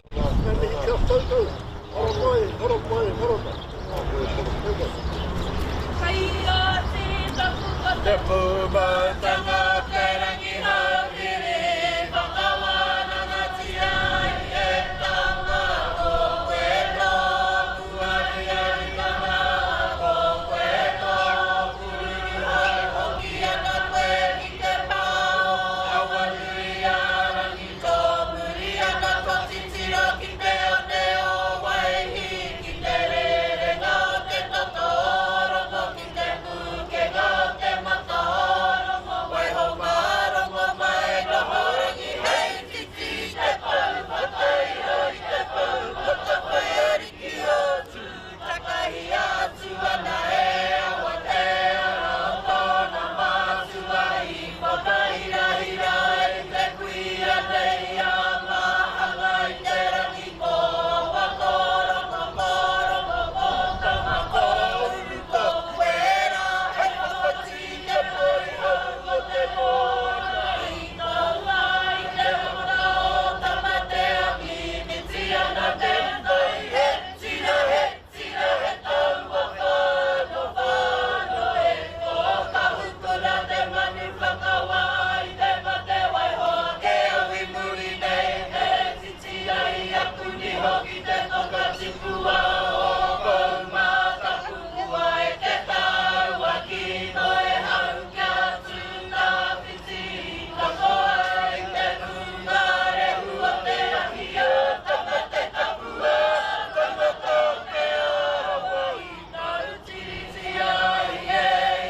Ka mihi ki a koutou, horo mai, horo mai, horo mai. Kai a te tapu ko te pūmautanga o te rangi haurere whakawānangatia ai e tama ko koe tōku ariaritanga ko koe tōku ruruhau hoki ana koe ki te pā o Awanuiārangi Tō muri ana ko titiro ki te one o Waihi, ki te rerenga o te toto o Rongo, ki te pūkenga o te mata o Rongo, waiho mā Rongo mai noho rangi hei titi i te pou whakairo i te pou whakawai ariki o Tū, takahia atu ana e Awatea ara o tōna mātua i whakahirahira ai te kuia nei a Māhanga i te rangi ko Awa, ko Rongo, ko Rongo, ko Tama, ko Uru, ko Wera hei whakawhati i te poihau o te moana i taua i te mata o Tamatea mimiti ana te tai he tira he tira he taua whano whano e ko Kahukura te manu whakawā i te mate waiho ake au i muri nei e titi ai aku niho ki te toka tipua o Poumātakua e te taua ki Moehau kia tū tawhiti katoa i te pūngārehu o te ahi a Tama te kapua tangata o Te Arawa i tautiritia ai e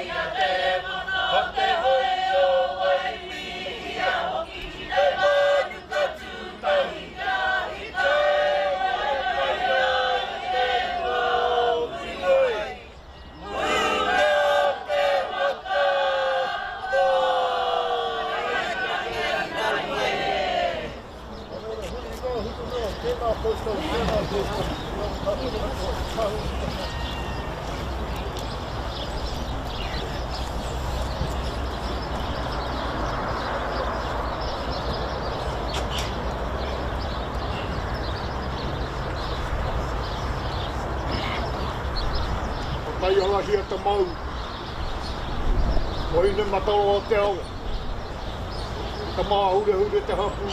ia te mana o te hoi o Waimihia hoki ki te mānuka tūtahi kia hika e moe mai rā i te ua o Muriwai. Ko Taiarahia te maunga. Ko Hinemataroa te awa. Ko Te Māhurehure te hapū.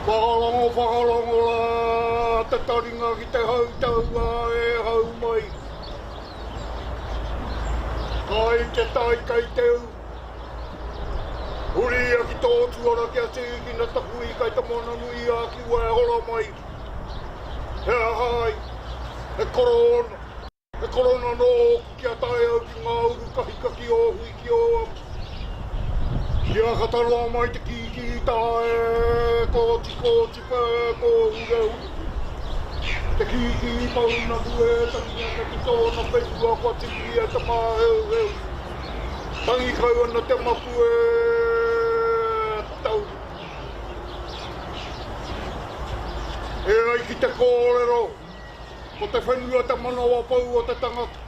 Whakarongo, whakarongo rā te taringa ki te hau taua e hau mai. Kai te tai, kai te ū. Huri ia ki tō tuara kia tīkina taku ika i te moana nui a Kiwa e hora mai. He aha ai? He korona. He korona nōku kia tae au ki ngā uru kahika ki ō hui ki ō amu. Kia kata roa mai te kīkī tae, kōti kōti pē, kōhurehure. Te kīkī pounamu e tangi ana ki tōna whenua kua tipuria te māheuheu. Tangi kau ana te mapu e tau. E ai ki te kōrero, ko te whenua te manawa pou o te tangata.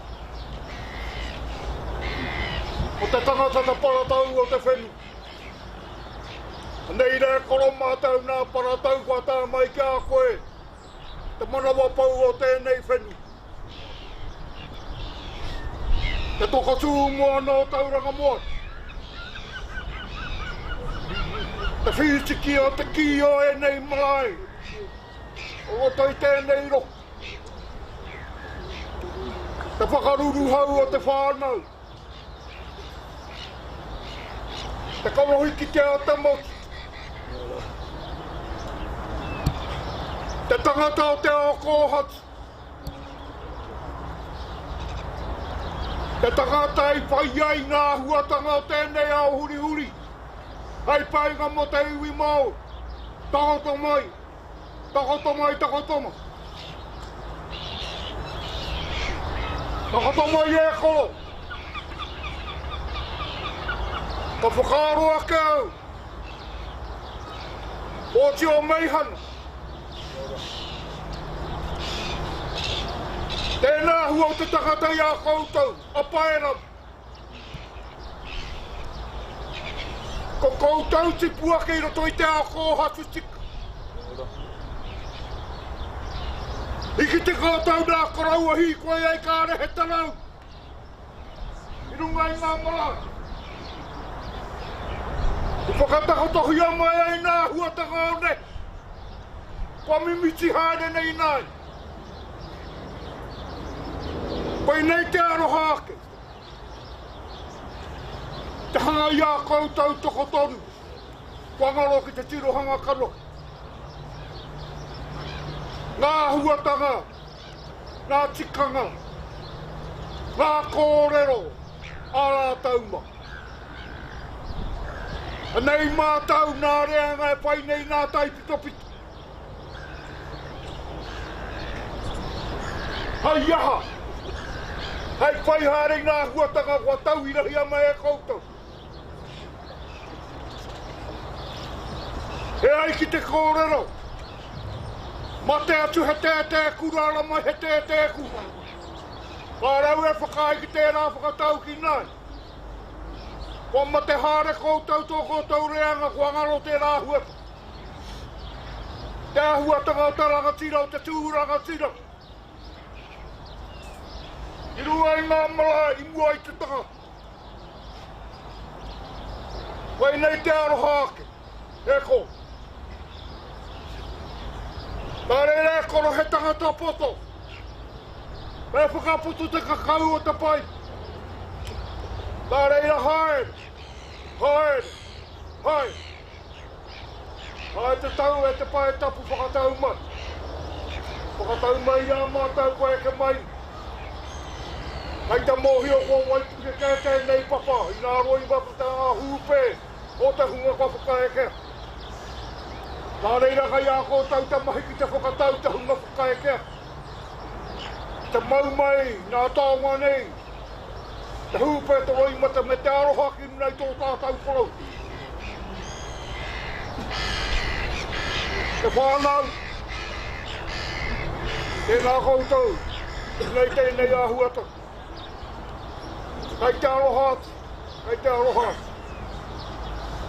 Ko te tangata te paratau o te whenua. Anei rā e koro mātou nā paratau kua tae mai ki a koe te manawa pou o tēnei whenua. Te toka tū moana o Tauranga Moana. Te whītiki o te kī o ēnei marae o roto i tēnei rohe. Te whakaruruhau o te whānau. Te kanohi kitea o te motu. Te tangata o te ao kōhatu. Te tangata i whai ai ngā āhuatanga o tēnei ao hurihuri hei painga mō te iwi Māori. Takoto mai, takoto mai, takoto mai. Takoto mai e koro! Ka whakaaro ake au, Pōti o Meihana. Tēnā hua o te tangata i a koutou, a Paeram. Ko koutou tipu ake i roto i te ao kōhatu tika. I kite koutou nā koroua hīkoi ai kāre he tarau. I runga i ngā marae. I whakatakotohia mai ai ngā āhuatanga o nehe, kua mimiti haere nei ināia. Koinei te aroha ake, te hanga i a koutou tokotoru, kua ngaro ki te tirohanga kanohi. Ngā āhuatanga ngā tikanga, ngā kōrero a rātou mā. Anei mātou nā reanga e whai nei nā taipitopito. Hei aha? Hei whai haere i ngā āhuatanga kua tauirahia mai e koutou. E ai ki te kōrero, mate atu he tētē kura ara mai he tētē kura. Ka rau e whakaae ki tērā whakataukī nei. Kua mate haere koutou tō koutou reanga kua ngaro tērā āhuatanga. Te āhuatanga o te rangatira o te tū rangatira. I runga i ngā marae i mua i te tangata. Koinei te aroha ake, e ko. Nā reira e koro he tangata poto. Me whakaputu te kakau o te pai. Nā reira haere, haere, haere. Haere te tau e te pae tapu whakatau mai. Whakatau mai i a mātou kua eke mai. Kei te mōhio kua waipuke kē tēnei papa i ngā roimata ā-hūpē o te hunga kua whakaekea. Nā reira kei a koutou te mahi ki te whakatau te hunga whakaekea. Ki te mau mai ngā taonga nei, te hūpē, te roimata me te aroha ki runga i tō tātou korou. Te whānau, tēnā koutou, nei tēnei āhuatanga. Kei te aroha atu, kei te aroha atu.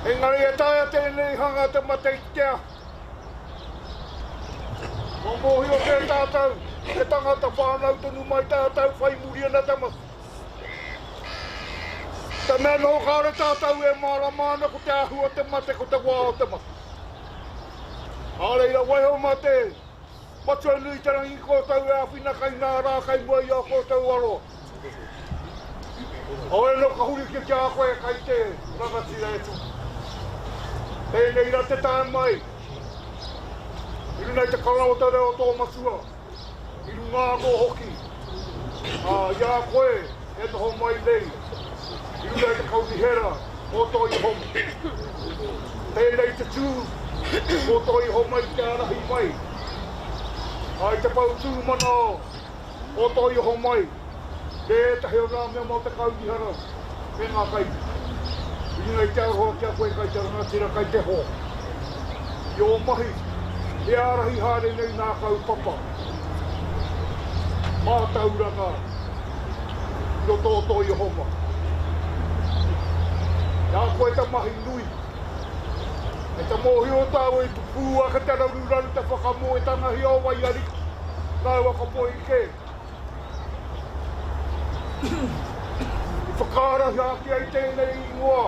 Engari e taea tēnei hanga te mate i te aho. Kua mōhio kē tātou, he tangata whānau tonu mai tātou whai muri ana te mate. Te mea noho kāore tātou e mārama ana ko te āhua o te mate, ko te wā o te mate. Nā reira, waiho mā te Matua nui te rangi koutou e āwhina kai ngā rā kai mua i a koutou aroa. Heoi anō ka huri ki a koe kai te rangatira e tū. Tēnei rā te tae mai i runga i te karanga o te reo o tō matua. I runga anō hoki, ā, i a koe e noho mai nei i runga i te kaunihera o Toi Homa. Tēnei te tū o Toi Homa i te ārahi mai, ā, i te pou tūmana o Toi Homai me ētahi o ngā mema o te kaunihera me ngā kaimahi. I runga i te aroha ki a koe kai te rangatira, kai te hoa. I ō mahi, e ārahi haere nei ngā kaupapa mātauranga i roto o Toi Homa. I a koe te mahi nui, kei te mōhio tāua i pupū ake te raruraru te whakamoetangahia o Waiariki rāua ko Poike. I whakaarahia ake ai tēnei ingoa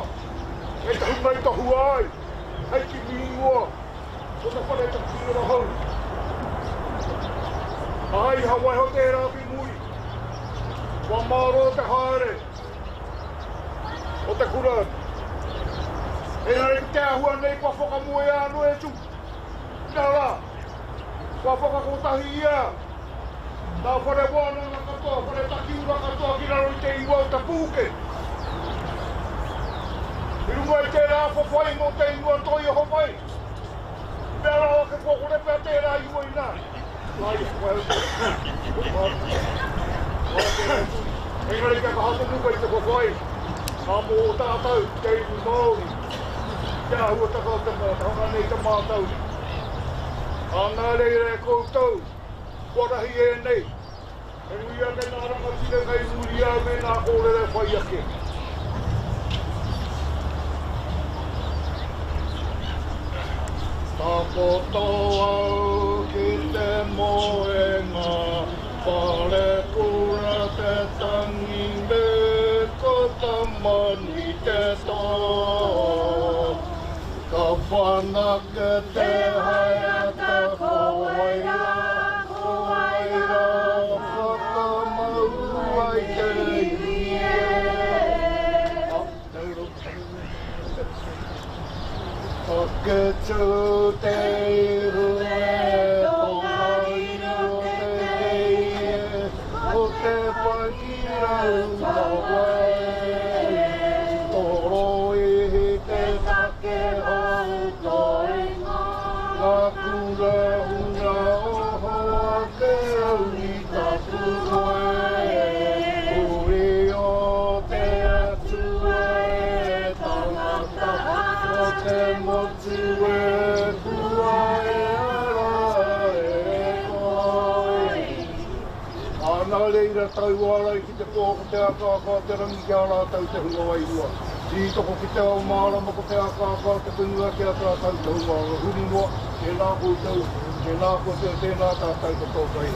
e te hunga i tohua ai hei kimi ingoa o te whare takiura hou. Ā, i waiho tērā ki muri, kua mārō te haere o te kura. Engari ki te āhua nei kua whakamoea anō e Tupu. Inā rā, kua whakakotahi ia Ngā whare wānanga katoa, whare takiura katoa ki raro i te ingoa o Te Pūke. I runga i tērā whawhai mō te ingoa Toi Ohomai, i mea rawa ake kua kore pea tērā ingoa inā. Engari kia kaha tonu koe i te whawhai. Ā, mō ō tātou, te iwi Māori, te āhuatanga o te hanga nei te mātauranga. Ā, nā reira e koutou, kua rahi ēnei, he nui ake ngā rangatira kei muri au me ngā kōrero e whai ake. Takoto au ki te moenga, Parekura te tangi me ko Tamanui te tō. Ka whanake te haeata ko wai rā, ko wai rā, whakamau ai te iwi e. Ake tū te ihu e, Tongariro te kei e, ko te pakiau tawai. Toroihi te take hou toi, ngā kura huna oho ake au i taku koe. Uri o te atua e tangata, o te motu e kua e ara e koe. Ā, nā reira taua ārai ki te pō ko te akaaka o te rangi ki a rātou te hunga wairua. Tītoko ki te ao mārama ko te akaaka o te whenua ki a tātou te hunga huri noa, tēnā koutou, tēnā koutou, tēnā tātou katoa kai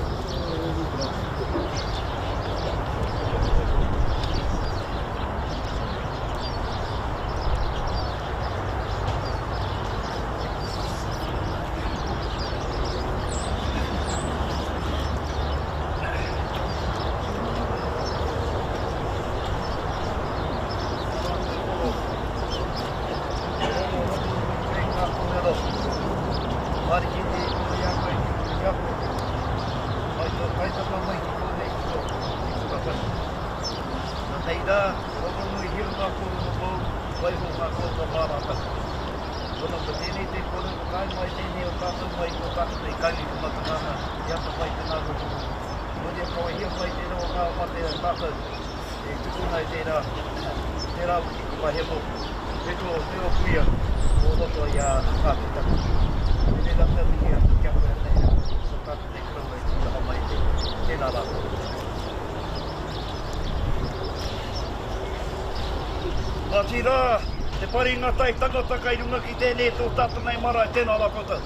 Kāti rā, te paringa tai tangata kai runga ki tēnei tō tātou nei marae, tēnā rā koutou.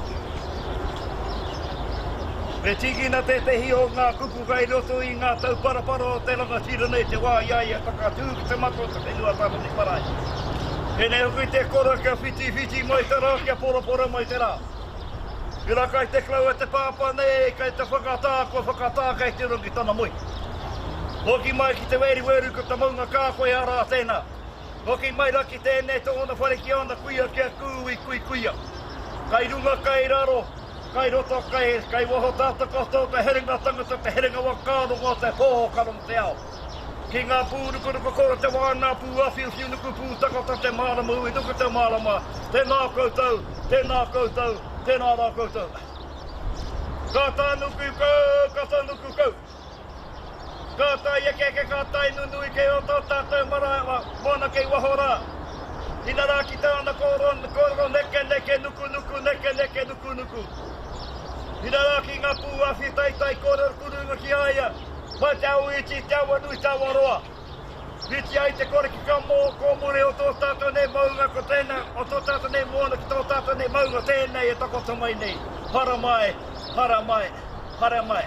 Me tīkina tētehi o ngā kupu kai roto i ngā tauparapara o te rangatira nei te wā i a ia takatū ki te mata o te whenua tātou nei marae. Pēnei hoki te kora kia whitiwhiti mai te rā, kia porapora mai te rā. Pērā kai te klau e te pāpā nei, kai te whakatā, kua whakatā kei te rongo ki tana moe. Hoki mai ki te weriweru ko te maunga kākoe arā tēnā. Hoki mai ra ki tēnei tōna whare ki āna kuia kia kū i kuikuia. Kai runga, kai raro, kai roto, kai, kai waho tātou katoa te herenga tangata, te herenga whakarongo, te pō ka rongo te ao. Ki ngā pūrukuruku kore te wā, ngā pūawhiuwhiu nuku pūtakata te mārama ui nuku te mārama, tēnā koutou, tēnā koutou, tēnā rā koutou. Ka tānuku kau, ka tānuku kau. Ka tae ekeeke, ka tae nunui kei roto tātou marae, moana kei waho rā. Ina rā ki tāna kōrero, kōrero neke, neke, nuku, nuku, neke, neke, nuku, nuku. Ina rā ki ngā pūawhi taitai kōrero kurunga ki a ia, mai te awa iti, te awa nui, te awa roa. Whiti ai te kore ki ka mō, kōmore o tō tātou nei maunga ko tēnā, o tō tātou nei moana ki tō tātou nei maunga tēnei e takoto mai nei. Para mai, para mai, para mai.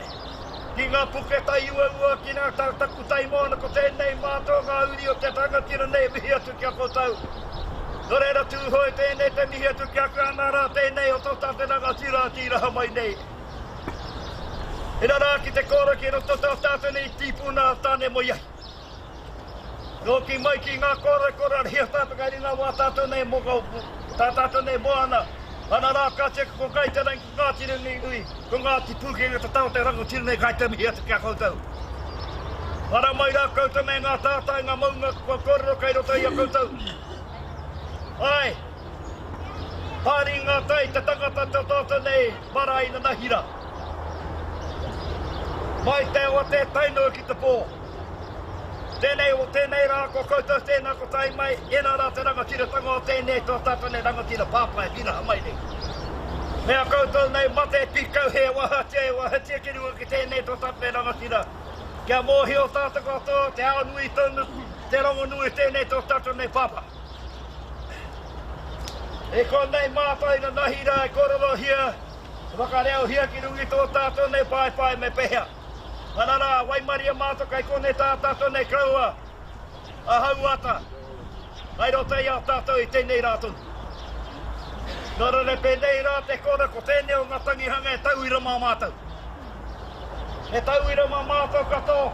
Ki ngā puke tai uaua, ki ngā takutai moana ko tēnei mātou ngā uri o te rangatira nei e mihi atu ki a koutou. Nō reira Tūhoe tēnei te mihi atu ki a koe ana rā tēnei o tō tātou rangatira tīraha mai nei. Ina rā ki te kōrero ki roto tō tātou nei tīpuna a Tānemoeahi. Nōki mai ki ngā kōrero hia tātou kai ringa wā tātou nei moko, tā tātou nei moana. Ana rā ka tika ko Kāi Te Rangi, ko Ngāti Ranginui, ko Ngāti Pūkenga te tau te rangatira nei kai te mihi atu ki a koutou. Ara mai rā koutou me ngā tātai, ngā maunga kua kōrero kai roto i a koutou. Ai, pāri ngā tai te tangata te tātou nei marae inanahira. Mai te awatea tae noa ki te pō. Tēnei o tēnei rā, ko koutou tēnā ko tae mai, ēnā rā te rangatiratanga o tēnei tō tātou nei rangatira pāpā e pīraha mai nei. Me a koutou nei mate pīkau he wahatia e wahatia ki runga ki tēnei tō tātou nei rangatira. Kia mōhio tātou katoa te ao nui tonu, te rongonui tēnei tō tātou nei pāpā. E konei mātou inanahi rā e kōrerohia, whakareohia ki runga i tō tātou nei paepae me pehea. Ana rā, waimaria mātou kei konei tā tātou nei koroua a Hauata, kai roto i a tātou i tēnei rā tonu. Nō reira pēnei rā te kore ko tēnei o ngā tangihanga e tauira mā mātou. He tauira mā mātou katoa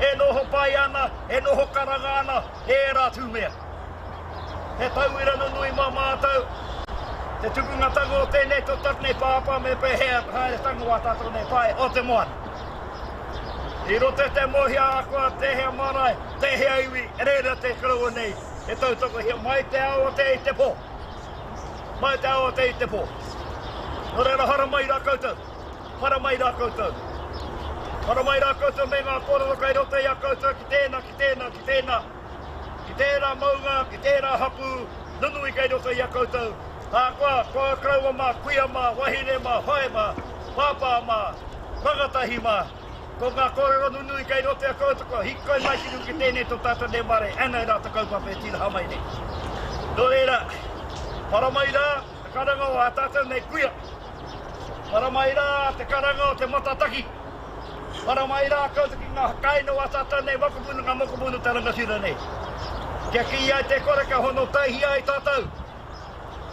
e noho pai ana, e noho karanga ana ērā tū mea. He tauira nunui mā mātou te tukungatanga o tēnei tō tātou nei pāpā me pēhea te haeretanga o ā tātou nei pae o te moana. I roto i te mōhio ahakoa tēhea marae, tēhea iwi, reira te koroua nei e tautokohia mai te ao o te i te pō. Mai te ao o te i te pō. Nō reira haramai rā koutou. Haramai rā koutou. Haramai rā koutou me ngā kōrero kei roto i a koutou ki tēnā, ki tēnā, ki tēnā. Ki tērā maunga, ki tērā hapū nunui kei roto i a koutou, ahakoa koa koroua mā, kuia mā, wahine mā, whae mā, pāpā mā, rangatahi mā, ko ngā kōrero nunui kei roto i a koutou kua hīkoi mai ki runga ki tēnei tō tātou nei marae, anei rā te kaupapa e tīraha mai nei. Nō reira, para mai rā te karanga o ā tātou nei kuia, para mai rā te karanga o te matataki, Para mai rā koutou ki ngā kāinga o ā tātou nei mokopuna, ngā mokopuna te rangatira nei. Kia kīia ai te kore, kia hono taihia ai tātou.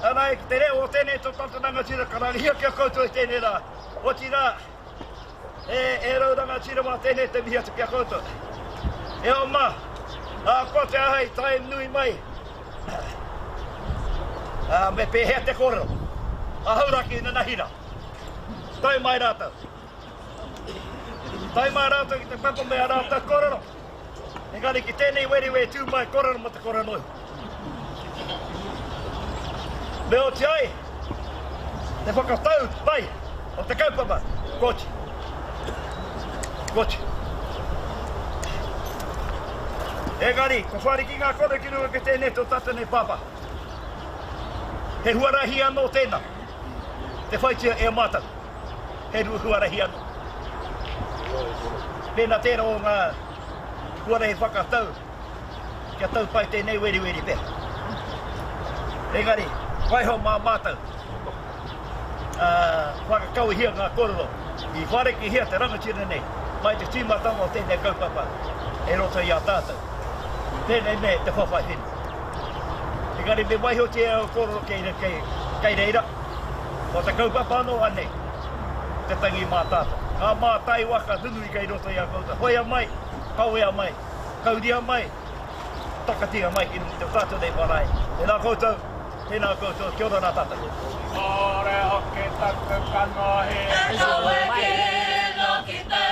Ana ki te reo o tēnei tō tātou rangatira, karangahia ki a koutou i tēnei rā. Otirā, e, e rau rangatira mā tēnei te mihi atu ki a koutou. E hoa mā, ahakoa te aha i tae nui mai, ā, me pēhea te kōrero? Ahau rā ki nanahi rā. Tae mai rātou. Tae mai rātou ki te papa me a rātou kōrero. Engari ki tēnei weriwe e tū mai kōrero mō te kore noa iho. Me oti ai te whakatau pai o te kaupapa, kua oti. Kua oti. Engari, ko whariki ngā kore ki runga ki tēnei tō tātou nei pāpā. He huarahi anō tēnā, te whaitia e mātou. He huarahi anō. Pēnā tērā o ngā huarahi whakatau kia tau pai tēnei weriweri pea. Engari, waiho mā mātou, ā, whakakawehia ngā kōrero i wharekihia te rangatira nei mai te tīmatanga o tēnei kaupapa e roto i a tātou. Tēnei me te whawhai whenua. Engari me waihotia e au kōrero kei, kei, kei reira. Ko te kaupapa anō anei, te tangi mātātoa. Ngā mātai waka nunui kei roto i a koutou. Hoea mai, kawea mai, kauria mai, takatia mai ki runga i te tātou nei marae. Tēnā koutou, tēnā koutou, kia ora rā tātou. Kore hoki taku kanohi. E kawe kino ki te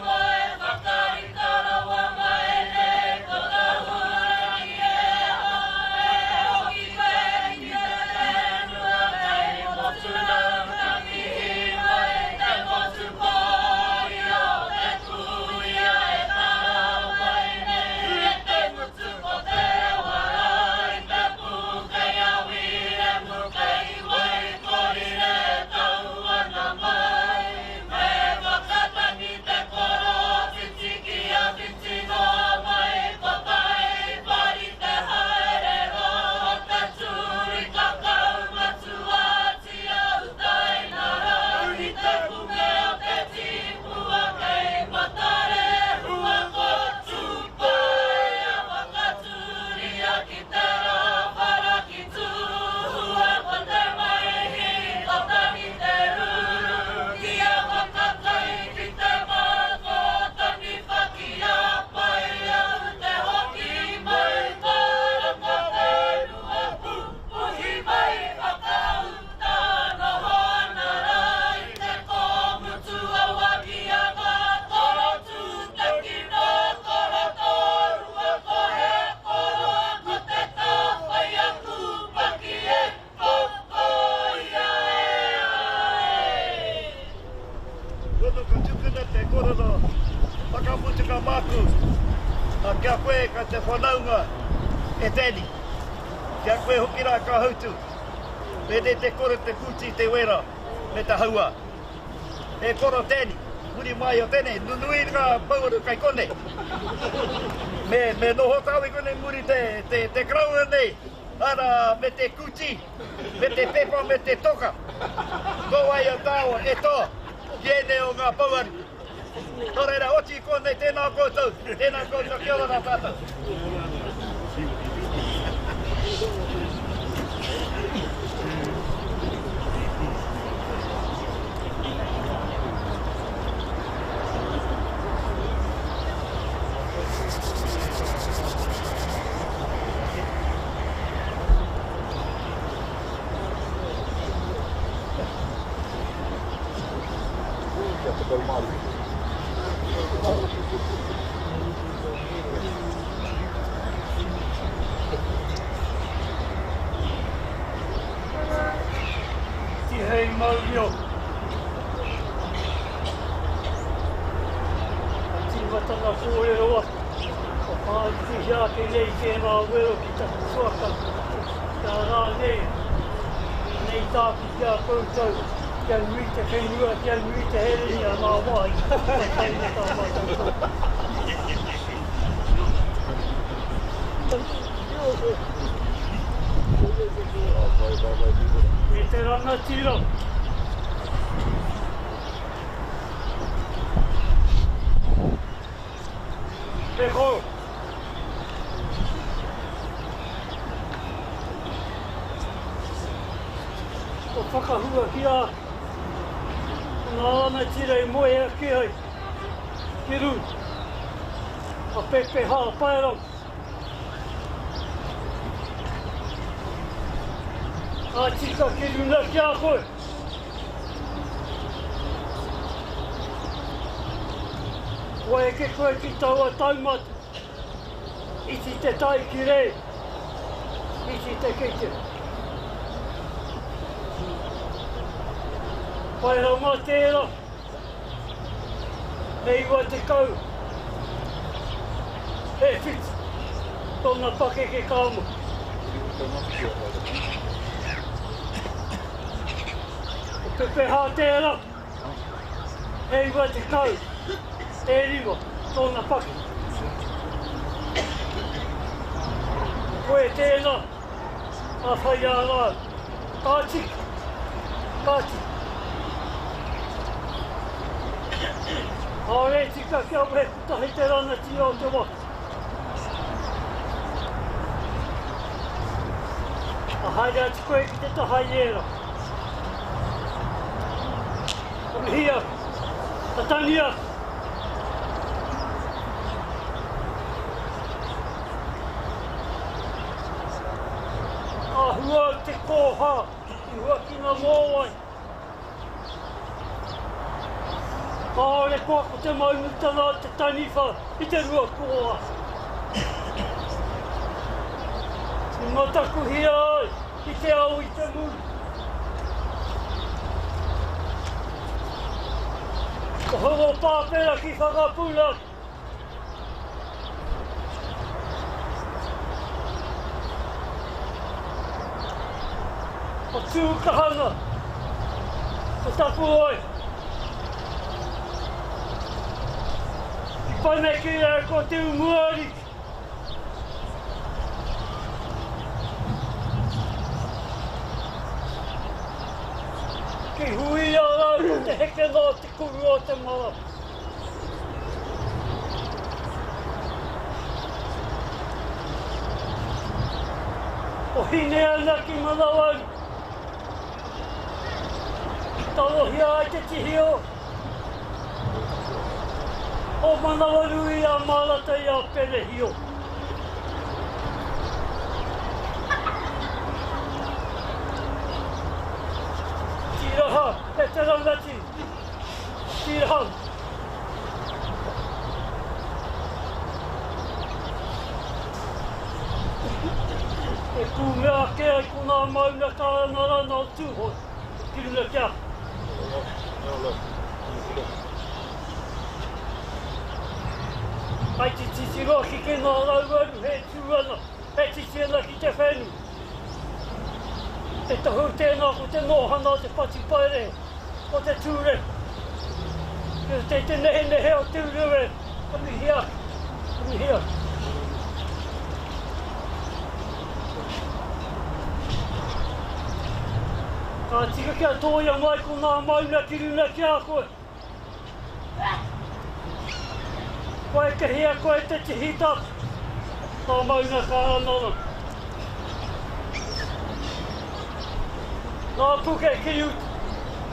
moe whakarita rawa mai nei ko Tahurangi e haere hoki koe ki te whenua kei Moturau ka mihi mai te motu pōuri o te kuia e tara mai nei e te ngutu ko te wara i te pū kei a Wiremu kei Waikorire tau ana mai me whakatangi te korotiti ki a whiti noa mai ko Taipari te haere roa te turi ka kaumatuatia utaina rā i te kume o te tipua kei Matarehua ko Tūpaea whakatūria ki te rāwhara ki Tūhua ko te maihi kotahi te ruru kia whakakai ki te mako taniwha ki a Paia te hoki mai marama whenua pupuhi mai whakauta noho ana rā i te kōmutu awa ki a Ngātoro tūtaki nō Toro tōrua ko Hekoroa ko te tāwhai a Kūpaki e Kokoia e ai. Kono ka tukuna te korero whakamutunga māku. A kia koe ka te whanaunga e Danny. Kia koe hoki rā ka hautu. Pēnei te kore te kūti te wera me te hauā. E koro Danny, muri mai o tēnei, nunui ngā pouaru kai konei. Me, me noho tāu i konei muri te, te, te karauna nei, arā, me te kūti, me te pepa, me te toka. Ko wai o tāua e toa ki ēnei o ngā pouaru. Nō reira, oti i konei, tēnā koutou, tēnā koutou, kia ora rā tātou. Kia 15. Tihei Maurio. Ka tīmatanga kōrero atu, kua whāitihia ake nei tēnā wero ki taku tuakana, kia rā nei, nei tāku ki a koutou, kia nui te whenua, kia nui te hereni a ngā wāhi kua tae me tā mātou tau. E te rangatira! Te hou! Kua whakahuahia ake ko ngā rangatira i moe ake ai ki runga, ka pepeha a Paerau. Ka tika ki runga ki a koe. Kua eke koe ki taua taumata, iti te tai ki rei, iti te kite. Whai rawa tērā, he 90, he whitu tōna pakeke ka mutu. Ko Pepeha tērā, he 90, e rima tōna pakeke. Koe tēnā. Ka whai a rāu. Ka tika. Ka tika. Kāore e tika kia wehe kotahi te ranatira o te waka. Ka haere atu koe ki te taha i ērā. Ka mihi ake. Ka tangi ake. Ka hua te kōhā i huakina mōwai. Kāore koa ko te maunutanga o te taniwha i te rua kōhā. I matakuhia ai i te ao i te muru. Ko Horopāpera ki Whakapuna. Ko Tūkahanga, ko Tapuoe. I paneke ai ko Te Umuariki. Ki huia rā ko te hekenga o te kuru o te marama. Ko Hineana ki Manawanui. Tangohia ai te tihi o o Manawanui a Marata i a Perehio. Tiraha e te rangati. Tīrahau. E kūmea ake ai ko ngā maunga kārangaranga o Tūhoe ki runga ki a koe. Kai te titiro ake ki ngā rauaru he tū ana, he titi ana ki te whenua. Te tohu tēnā ko te nōhana o te patupaiarehe, o te tūrehu. Ki roto i te nehenehe o Te Urewera, ka mihi ake, ka mihi ake. Ka tika kia tōia mai ko ngā mauna ki runa ki a koe. Kua ekehia koe te tihi tapu, ngā maunga kāranara. Ngā puke ki uta,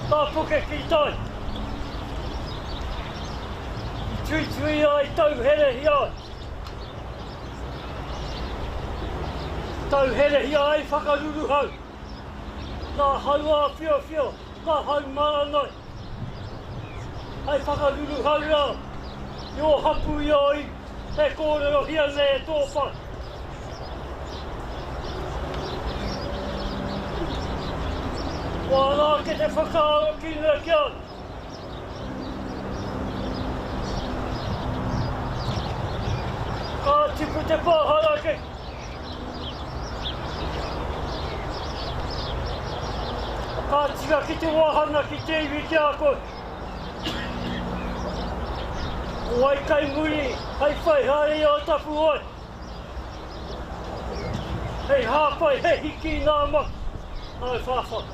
ngā puke ki tai. I tuituia ai tauherehia ai. Tauherehia ai whakaruruhau. Ngā hau āwhiowhio, ngā hau marangai. Hei whakaruruhau rā i ō hapū i ō iwi e kōrerohia nei e tō whare. Kua ara ake te whakaaro ki runga ki a au. Ka tipu te pā harakeke. Ka tika ki te wāhanga ki te iwi ki a koe. Ko wai kai muri hei whai haere i ō tapuwae. Hei hāpai, hei hiki i ngā mahi, ngā whawhai.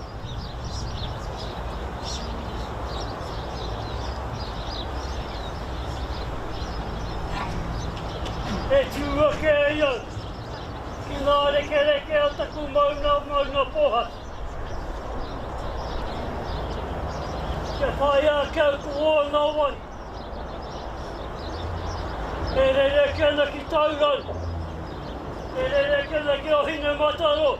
E tū ake ai au ki ngā rekereke o taku maunga o Maungapōhatu. Kia whāia ake au ko ōna wai e rere ake ana ki Tauranga, e rere ake ana ki Ōhinemataroa.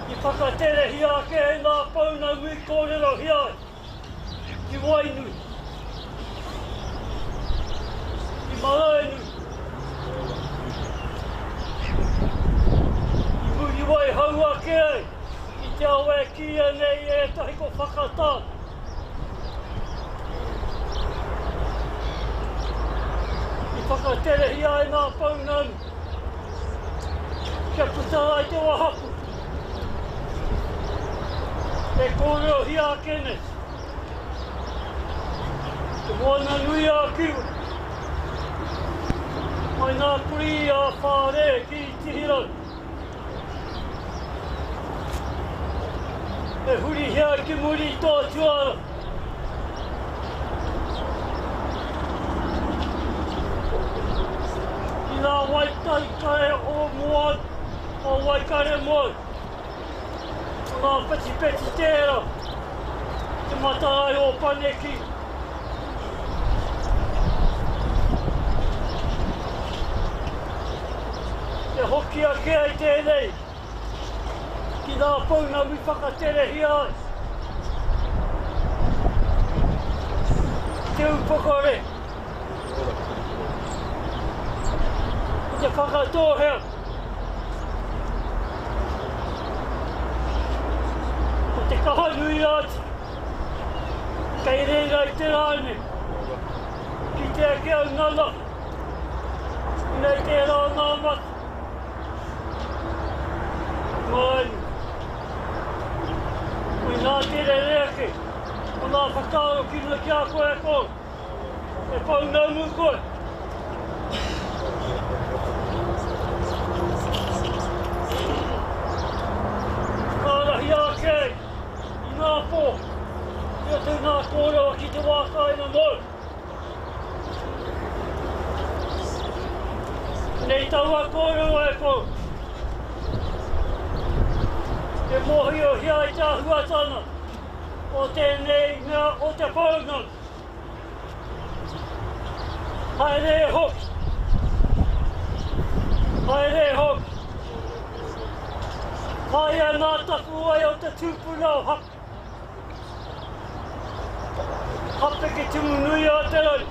I whakaterehia ake e ngā pounamu i kōrerohia ai ki Wainui, ki Maraenui, i Muriwai hau ake ai i te awa e kīia nei e ētahi ko Whakatāne. I whakaterehia ai ngā pounamu kia puta ai te wahapū e kōrerohia ake nei. Te Moana nui a Kiwa, mai ngā kurī a Whārē ki Tihirau. E hurihia ki muri i tō tuara. Ki ngā waitaikae o Moana, o Waikaremoana. Ko ngā petipeti tērā, te matarae o Paneki. Kia hoki ake ai tēnei ki ngā pounamu i whakaterehia ai. Te Upokore, Te Whakatōhea, ko Te Kahanui-ā-Tiki, kei reira i te rā nei, kite ake au nanahi. Nei tērā ngā mata. Māu. Koinā te rere ake o ngā whakaaro ki runga ki a koe e koro. E pounamu koe. Whakaarahia ake ai i ngā pō i roto i ngā kōrero ki te wā kāinga mōu. Nei taua kōrero e kou. E mōhiohia ai te āhuatanga o tēnei mea o te pounamu. Haere e hoki. Haere e hoki. Whāia ngā tapuwae o te tūpuna o Hapi. Ka piki Tumunui-a-te-rangi.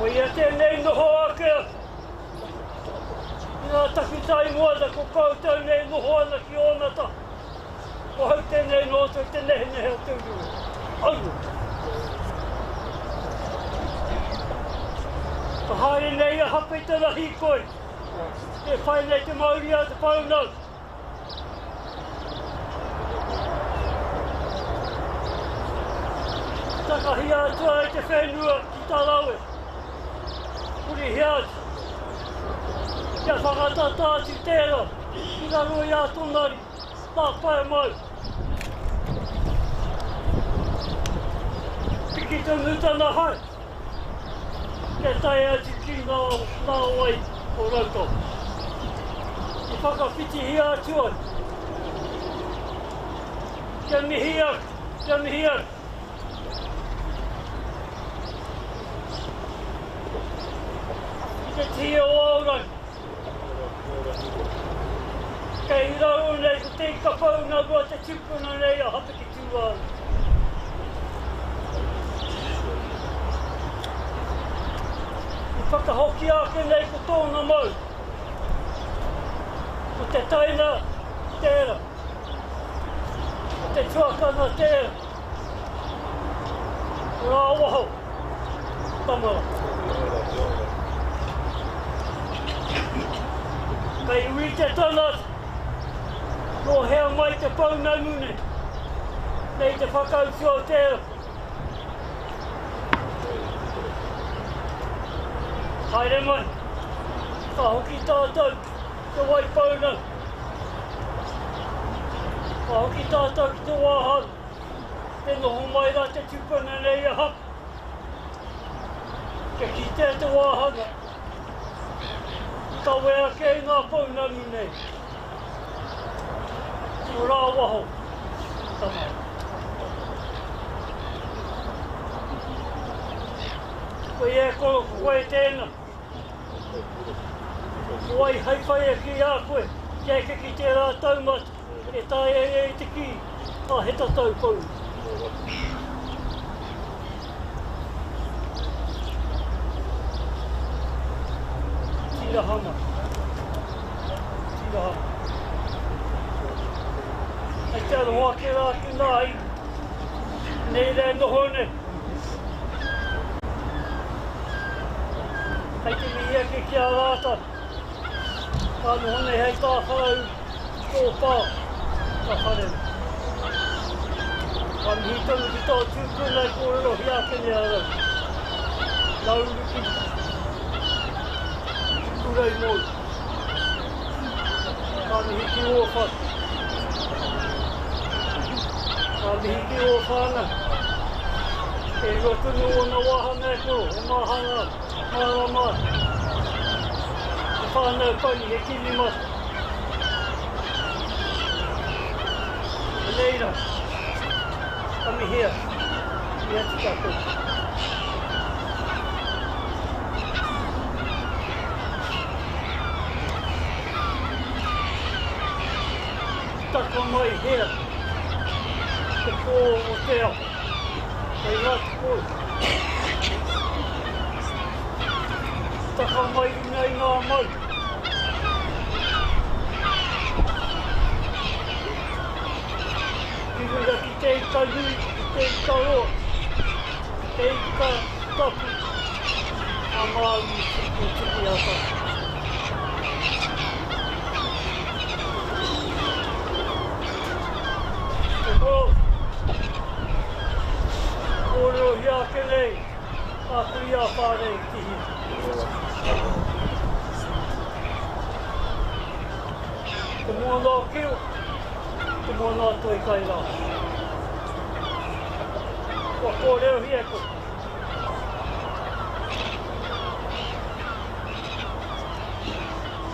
Koia tēnei noho. ake atu i ngā takutai moana ko koutou nei noho ana ki ōna taha. Ko hau tēnei nō atu i te nehenehe o Te Urewera. Aue! Ka haere nei a Hape i tana hīkoi, e whai nei te mauri a te whānau. Takahia atu ai te whenua ki Tarawe. Hurihia atu. Kia whakatata atu tērā ki raro i a Tonari, tāpae mai. Piki tonu tana hae. Kia tae atu ki ngā wai o Raukawa. I whakawhitihia atu ai. Kia mihi atu, kia mihi atu. Ki te tī o Aorangi. Kei raro nei ko te ika pounamu a te tupuna nei a Hatakitūārangi. I whakahokia ake nei ko tōna mau, ko te taina tērā, ko te tuakana tērā, ko rāwaho, tama rā. Kei ui te tangata, nō hea mai te pounamu nei, nei te whakautu o tērā. Haere mai, ka hoki tātou ki Te Waipounamu. Ka hoki tātou ki te wāhanga e noho mai rā te tupuna nei a Hapi. Kia kitea te wāhanga i kawe ake i ngā pounamu nei. Ko rāwaho, tama. Ko ia e koro, ko koe tēnā. Ko wai hei whai e ki a koe, kia eke ki tērā taumata e taea ai te kī, a he tatau pou. Tīraha mai. Tīraha mai. Hei te aroha ake rā ki ngā iwi. Nei rā e noho nei. Hei te mihi ake ki a rātou. Ka noho nei hei tāwharau i tō pā, ka whare nei. Ka mihi tonu ki tō tūpuna e kōrerohia ake nei a rau. Rauru ki Kura i mōu. Ka mihi ki ō whare. Ka mihi ki ō whānau. E rua tonu ōna wāhanga e koro, he māhanga, mārama ai. He whānau pani, he kimi mata. Anei rā, ka mihia, mihi atu ki a koutou. Taka mai hea te pō o te ao, kei Ngāti Porou. Taka mai runga i ngā mau. Ki runga ki te ika nui, ki te ika roa, ki te ika tapu a Māui i tiki a tātou. E koro, kōrerohia ake nei a kui a Whārei Tihi. Te moana o Keo, te moana o Toi Kai rā. Kua kōrerohia e koe.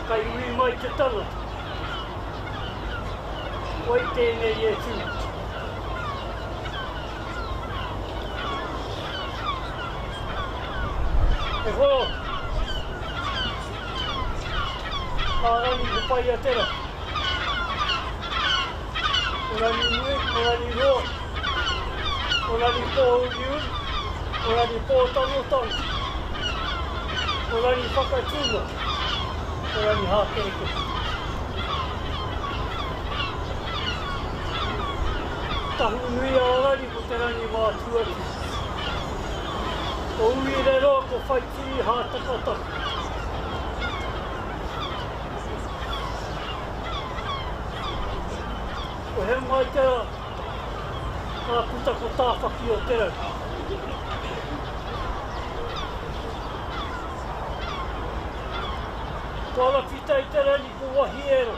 Kai ui mai te tangata. Wai tēnei e tū? E horo! Ka rangi ko Paiatera. Ko Ranginui, ko Rangiroa, ko Rangipōuriuri, ko Rangipōtangotango. Ko Rangiwhakatuma, ko Rangihākerekere. Tahunui-ā-Rangi ko Te Rangimātuatua. Ko Uireroa ko Whaitiri Hātakataka. Ko Hemaitera ka puta ko Tāwhaki o te Rau. Ko Arawhita i te rangi ko Wahiero.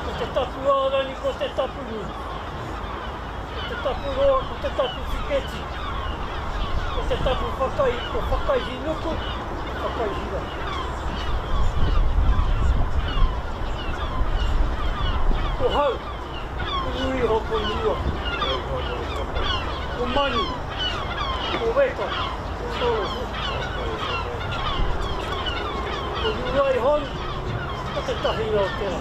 Ko te tapu ā-rangi ko te tapu nui. Ko te tapu roa ko te tapu whiketi. Ko te tapu whakai ko Whakaihinuku, ko Whakaihirangi. Ko Hau, ko Nuiho, ko Nua. Ko Manu, ko Weka, ko Toro. Ko Ruraihonu, ko Te Tahinga o te Rā.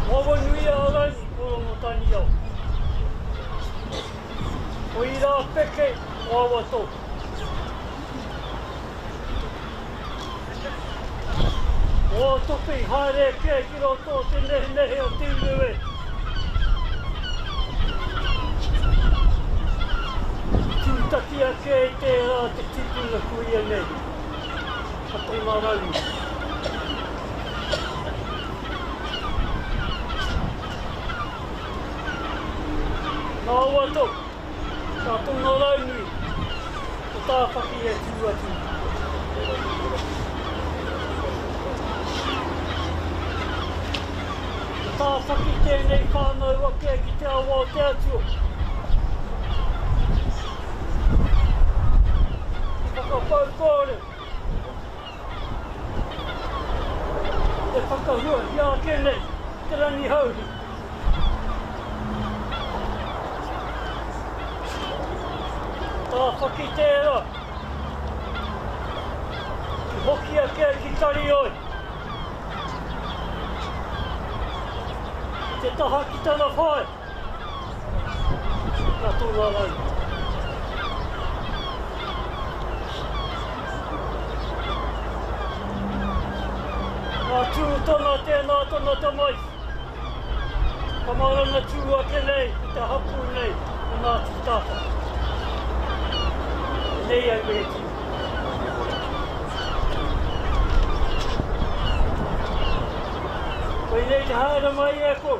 Ko Awanui-a-Rangi, ko Rongotaniao. Ko Irāpeke, ko Awatohu. Ko Awatope i haere ake ki roto o te nehenehe o Te Urewera. I tūtaki ake i tērā te tipuna kuia nei, a tōna rauna. Nā Wato, nā tōna raunui, ko Tāwhaki e tū atu. Ko Tāwhaki tēnei whānau ake ki te awa o te Atua. I whakapau kōrero. E whakahuahia ake nei te Rangihauri. Tāwhaki tērā i hoki ake ki Karioi. Ki te taha ki tana whae, nā tōna rau. Nā Tūtana tēnā tana tamaiti. Ka maranga tū ake nei i te hapū nei o Ngāti Tāwhaki. Nei au e tū. Koinei te haere mai e kou.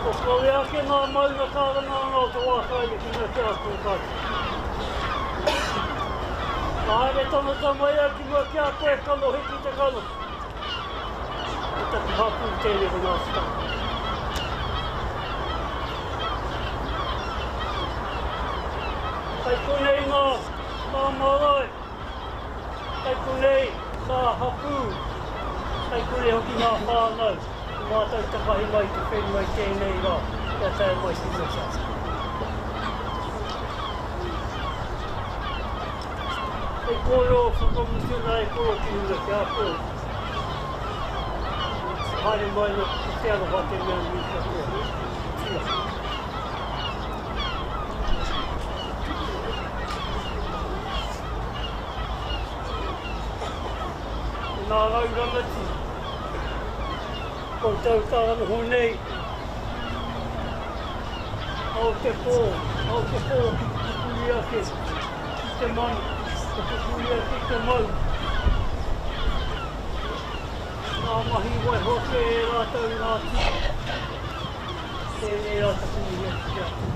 Ko kawe ake ngā maunga kārangaranga o te wā kāinga ki ngā ki a koe kāti. Ka haere tangata mai au ki mua ki a koe kanohi ki te kanohi. Ko taku hapū tēnei ko Ngāti Tama. Kai konei ngā, ngā marae, kai konei ngā hapū, kai konei hoki ngā whānau o mātou takahi mai te whenua i tēnei rā kia tae mai ki mua ki a koe. Hei kōrero whakamutunga e koro ki runga ki a koe. Haere mai no ko te aroha te mea nui katoa. Tia. E nā rau rangatira, koutou ka noho nei, ao te pō, ao te pō ki te pupuri ake. Ki te mana, te pupuri ake i te mau. Ngā mahi waiho ake e rātou ngā tika. Tēnei rā taku mihi atu ki a koe.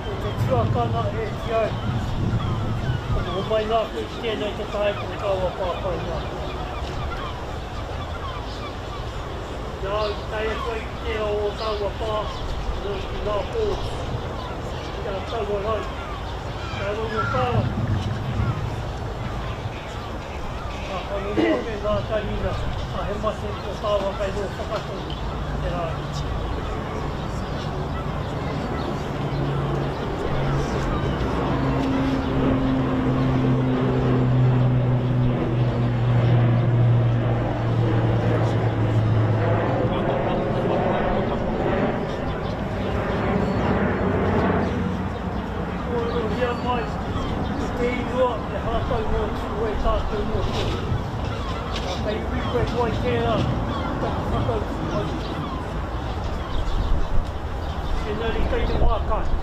Ko te tuakana e ki au, ka noho mai nā koe ki tēnei te tae ko tāua pāpā i a koe. I a au i tae atu ai ki tērā o taua pā, anō ki ngā pō, ki a taua rau, ki a Rongotāra, ā, ka rongo ake ngā taringa, ā, he mate o tāua kai rō whakatonu i te rā iti. Tuhia mai i te ingoa e haratau mō Tūhoe tātou mō koe. Nā, kei ui koe ko wai tērā taku whakautu mau. Engari kei te wā kāinga.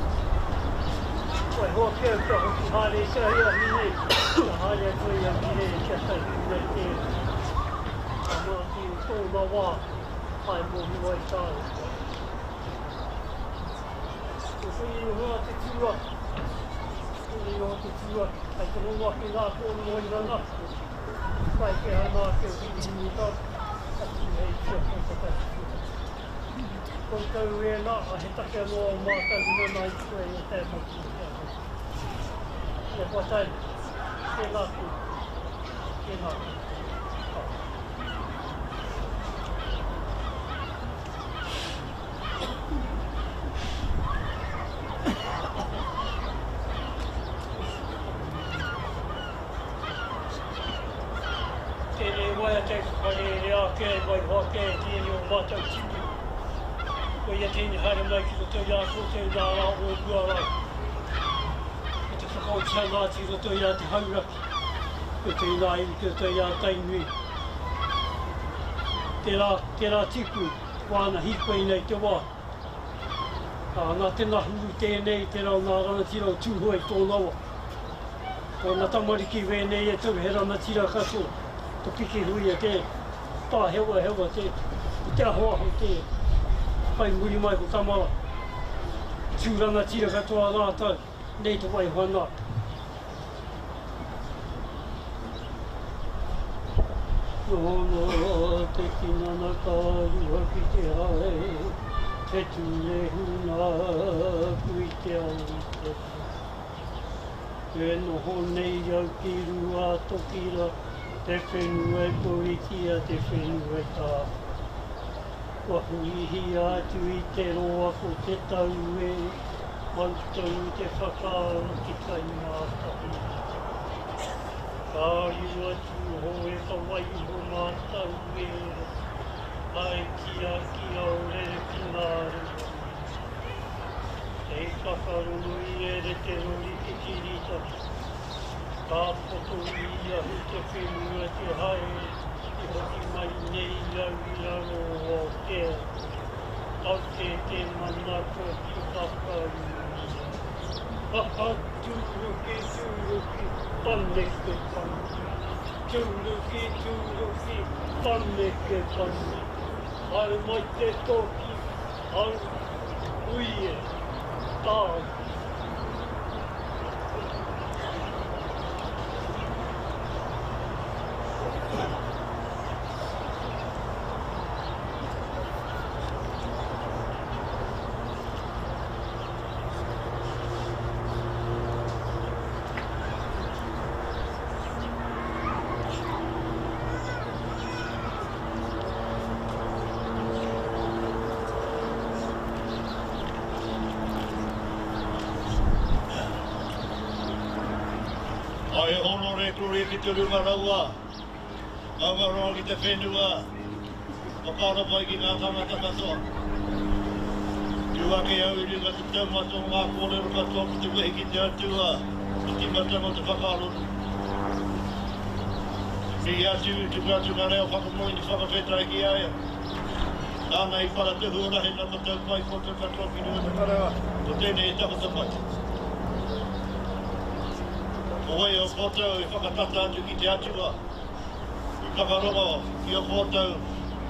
Waiho ake au kia hoki haere i te ahiahi nei, kia haere atu ai a Mirere kia tae ki runga i tērā. Ka noa atu i tōna wā, hae mōhio ai tāua. Ko tēnei hoa te tū ake. Tēnei hoa te tū ake. Hei te rongo ake ngā kōrero i rangahau. Whakaeke ana ake o te Minita, ka tū hei tia koutou ki te Koutou ēnā, a he take anō o mātou nana i koe i o te motu o te aho. E hoa tae, tēnā koe, tēnā koe. Tēnei waiata i whakarērea ake ai, waiho ake ai tēnei o mātou tipu. Koia tēnei haere mai ki roto i a koutou nā rā o mua rā. Ko te whakaotihanga atu i roto i a Te Hauraki, i roto i ngā iwi ki roto i a Tainui. Tērā, tērā tipu. Wāna hīkoi nei te wā. Ā, nā Te Ngahuru tēnei, tērā o ngā rangatira o Tūhoe i tōna wā. Ōna tamariki wēnei e toru he rangatira katoa, ko Pikihuia te pāhewahewa te, ko Te Ahoaho te whai muri mai ko Tamara. Tū rangatira katoa rātou, nei te waiho ana. Nōna te tinana ka ruha ki te hae, te tūrehu nāku i te ao i te pō. E noho nei au ki Ruātokira, te whenua e puritia, te whenua e tāwhai. Kua hurihia atu i te roa ko te tau e. Mau tonu te whakaaro ki tai ngātahi. Ka riu a Tūhoe ka waiho mā Tauēra, hae ki a ki Aorere ki ngā rewa. Hei whakarongo i rere te rori ki Kiritaki. Ka poto i ahu te whenua te haere i hoki mai nei au i raro o Aotea. Aute te manako ki whakaūngia. Aha tūruki tūruki paneke paneke. Tūruki tūruki paneke paneke. Haere mai te toki au ui e tāu. Ai honore kore ki te runga rawa. Maungaroa ki te whenua, whakaaro mai ki ngā tangata katoa. Tū ake au i runga te taumata o ngā kōrero katoa ko te wehi ki te Atua, te tīmatanga o te whakaaro nui. Mihi atu, tuku atu ngā reo whakamoe whakawhetai ki a ia. Nāna i para te huarahi nā koutou pai koutou katoa ki runga te karawa, ko tēnei e takoto mai. Ko wai o koutou i whakatata atu ki te Atua, i whakarongo ki o koutou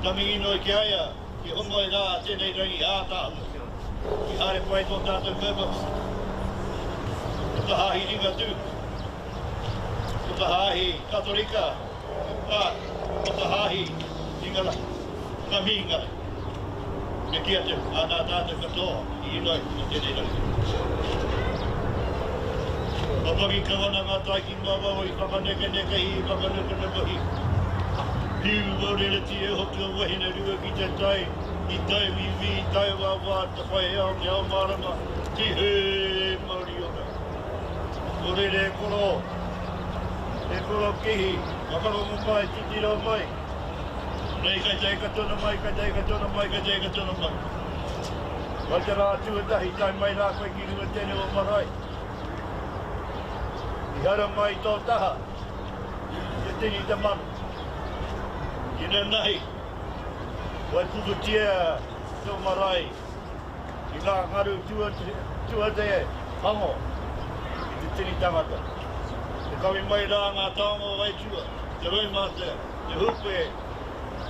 tangi inoi ki a ia, ki homai rā tēnei rangi ātaahua, i haere pai tō tātou kaupapa. Ko ta Hāhi Ringatū, ko ta Hāhi Katorika, ā, ko ta Hāhi Ringarahi, ka Mihingare. Me kī atu, ā, nā tātou katoa i inoi mō tēnei rangi. Papaki kau ana ngā tai ki Mauao i whakanekenekehi, i whakanukunukuhi. Riu waurereti e hotu a wahine rua ki te tai, i tai wīwī, i tai wāwā, te whai ao, te ao mārama, tihē mauri ora. Nō reira e koro, e koro kihi, whakarongo mai, titiro mai, Nei kai te eka tona mai, kai te eka tona mai, kai te eka tona mai. Mai te rā tuatahi, tae mai rā koe ki runga tēnei o marae. I haramai i tō taha, te tini te mano. Inanahi, waipukutia tō marae i ngā ngaru tuate pango i te tini tangata. Te kawe mai rā ngā taonga o Waitua, te roimata, te hūpē,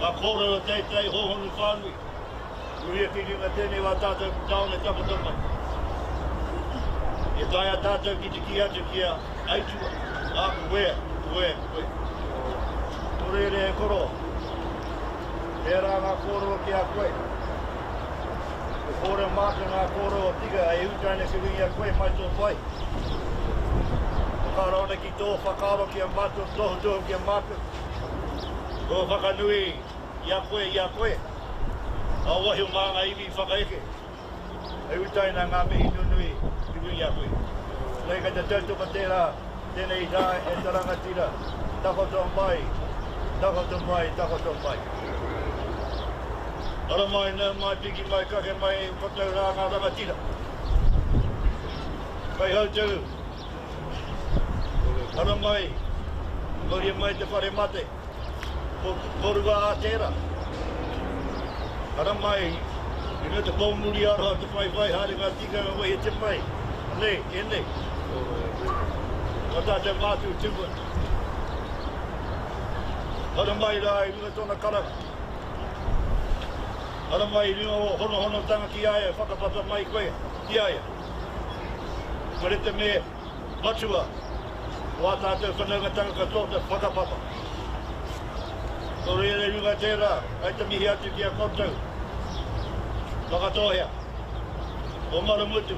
ngā kōrero teitei hōhonu whānui. Uria ki runga tēnei wā tātou tāone takoto mai. E taea tātou ki te kī atu ki a Aitua, ā, ko wea, ko wea, ko wea. Nō reira e koro, pērā ngā kōrero ki a koe. Ko kōrero mātou ngā kōrero tika e utaina ki runga i a koe mai tō pai. Whakaaro ana ki tō whakaaro ki a mātou, tohutohu ki a mātou. Tō whakanui I a koe, i a koe, ngā wahi o ngā ngā iwi i whakaeke, hei utaina ngā mihi nunui ki runga i a koe. Nei kei te tautoko tērā, tēnei rā e te rangatira, takoto mai, takoto mai, takoto mai. Ara mai, nau mai, piki mai, kake mai, koutou rā ngā rangatira. Kaihautū, ara mai, mauria mai te whare mate. Ko Korua a tērā. Haramai, i runga te pōmuri aroha te whaiwhai haere ngā tikanga wehe te mai. Anei, ēnei. Ko tātou mātua tupuna. Haramai rā i runga tōna karanga. Haramai i runga o honohonotanga ki a ia, whakapata mai koe ki a ia. Ko rete me Matua, o ā tātou whanaungatanga katoa te whakapapa. Nō reira i runga i tērā, kai te mihi atu ki a koutou, Whakatōhea, o Marumutu,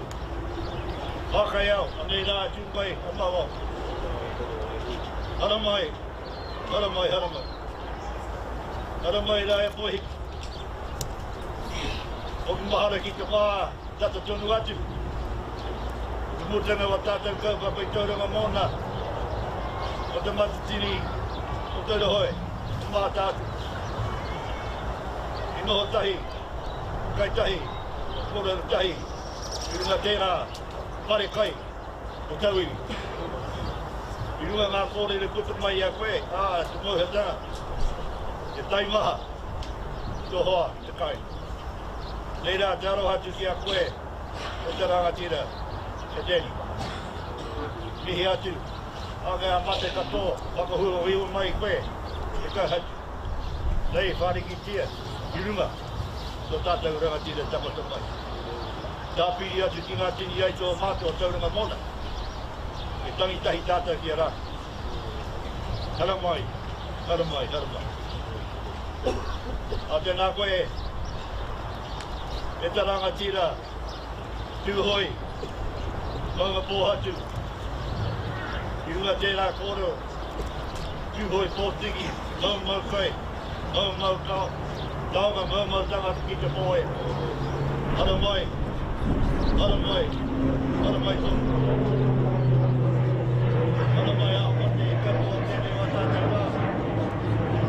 Pākaiao, anei rā e tū mai a Mawao. Haramai, haramai, haramai. Haramai rā e Moehiki. Hoki mahara ki te wā tata tonu atu. Te mutunga o tātou kaupapa i Tauranga mōna, o Te Matatini, o Taurohoe, o Mātaatua. I noho tahi, kai tahi, kōrero tahi i runga tērā whare kai o tauiwi. I runga ngā kōrero i puta mai i a koe, ā, te mauhetanga, te taimaha, tō hoa ki te kai. Nei rā te aroha atu ki a koe, e te rangatira, e Danny. Mihi atu, ake a mate katoa, whakahuahuiwa mai koe, e kaha atu. Nei whārikitia ki runga tō tātou rangatira takoto mai. Tāpiri atu ki ngā tini aituā o mātou o Tauranga Moana, e tangi tahi tātou ki a rātou. Haramai, haramai, haramai. Ā, tēnā koe e te rangatira Tūhoe, Maungapōhatu, i runga tērā kōrero, Tūhoe pōtiki, maumau kai, maumau kao, taonga maumau tangata ki te pō e. Haramai, haramai, haramai tonu. Haramai a mate i katoa tēnei o tātou rā.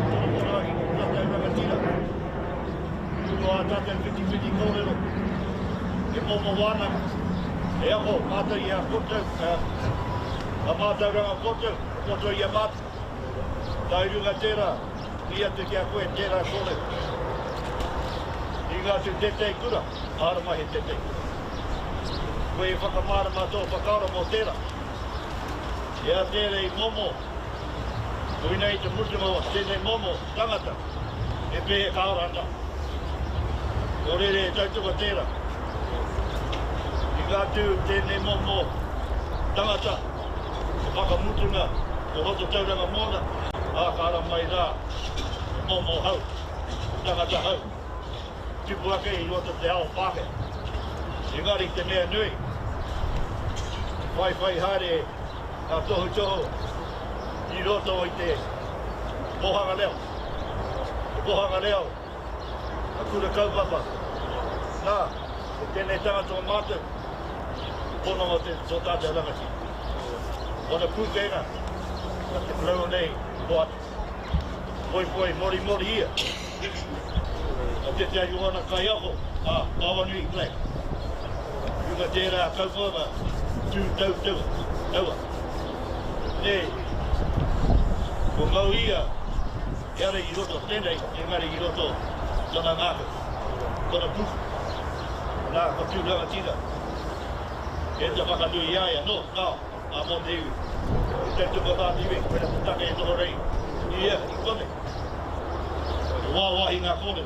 Poroporoaki ki tātou rangatira. Ko ā tātou whitiwhiti kōrero, he momo wānanga, he ako mātou i a koutou, ngā mātauranga koutou, ko koutou i a mātou. Nā i runga tērā, kī atu ki a koe tērā kōrero. Ringa atu tētehi kura, mārama he tētehi kura. Koe i whakamārama tō whakaaro mō tērā. He aha tērā i momo, koinei te mutunga o tēnei momo tangata. He pēhea ka ora ana? Nō reira he tautoko tērā. I ngā tū tēnei momo tangata, te whakamutunga o roto tauranga mōna, ā, ka ara mai rā te momo hau, te tangata hau, tipu ake i roto te ao Pākehā. Engari te mea nui, te whaiwhai haere ngā tohutohu i roto i te kōhanga reo. Te kōhanga reo, a kura kaupapa. Nā, ko tēnei tangata o mātou, te pononga o te, tō tātou rangatira. Wana pūkenga, a te koroua nei, ko atu. Poipoi morimori ia. A tētahi o ana kaiako, a Pawanui Black. Runga tērā kaupapa, tū tau taua, taua. Nē, ko ngau ia, ehara i roto tēnei, engari i roto tana ngākau, tana puku. Nā, ko tū rangatira, e te whakanui i a ia, nō, kāo, ā, mō te iwi. I tautoko tā te iwi, koira te take e noho nei ia i konei. He wāwāhi ngā kōrero.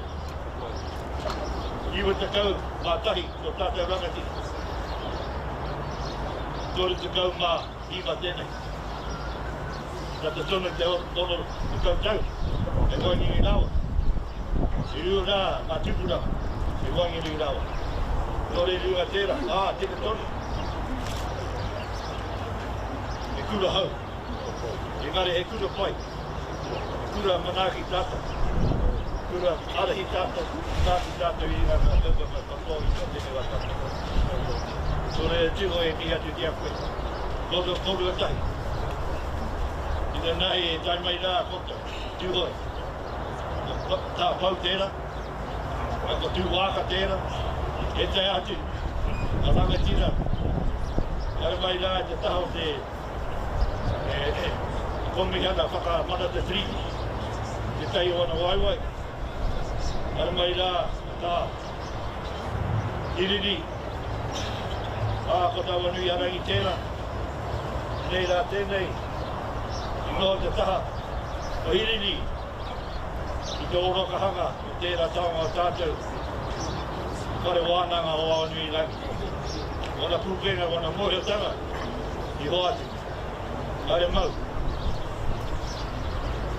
91 tō tātou rangatira. 39 tēnei. Tata tonu te 60 tau e waenganui rawa. I rua rā ngā tupuranga e waenganui rawa. Nō reira runga tērā, ā, tika tonu. He kura hou. Engari he kura pai. He kura manaaki tātou. Kura ārahi tātou, manaaki tātou i ngā kaupapa katoa i tēnei wā tātou. Nō reira tūhoe e mihi atu ki a koe. Koutou kōrua tahi. Inanahi e tae mai rā koutou, Tūhoe. Ko Tā Pou tērā, ko Tū Waaka tērā, e tae atu a rangatira haere mai rā i te taha o te Komihana Whakamana Te Tiriti, tētahi o ana waewae, haere mai rā tā Iriri, ā, ko Tauanuiarangi tērā, nei rā tēnei, i noho te taha o Iriri i te ōrokahanga o tērā taonga o tātou, whare wānanga o Awanuirangi. Wana pūkenga, wana mōhiotanga i hoatu. Kāre mau.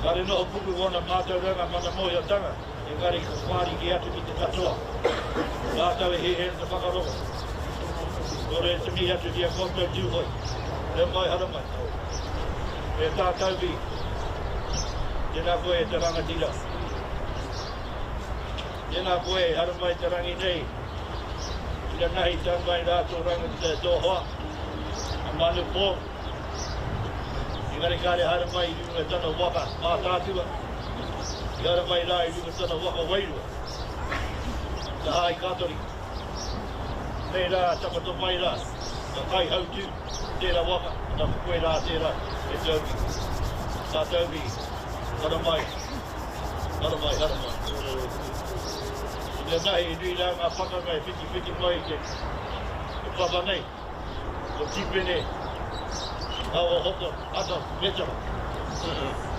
Kāre noho puku wana mātauranga, mana mōhiotanga. Engari ka whāriki atu ki te katoa, rātou e hiahia ana te whakarongo. Nō reira te mihi atu ki a koutou Tūhoe, reo mai haramai. E tā Toby, tēnā koe e te rangatira. Tēnā koe e haramai te rangi nei, Inanahi tau mai rā tō rangatira e tō hoa, a Manu Paul. Engari kāre haere mai i runga tana waka mātātua. I ara mai rā i runga tana waka wairua, te Hāhi Kātorika. Nei rā, takoto mai rā, ka kaihautū tērā waka, nā ko koe rā tērā e Toby. Nā Toby, haramai, haramai, haramai. Inanahi, i nui rā ngā pakanga e whitiwhiti mai i te papa nei. Ko Tipene Awa Hoto Ata Metara.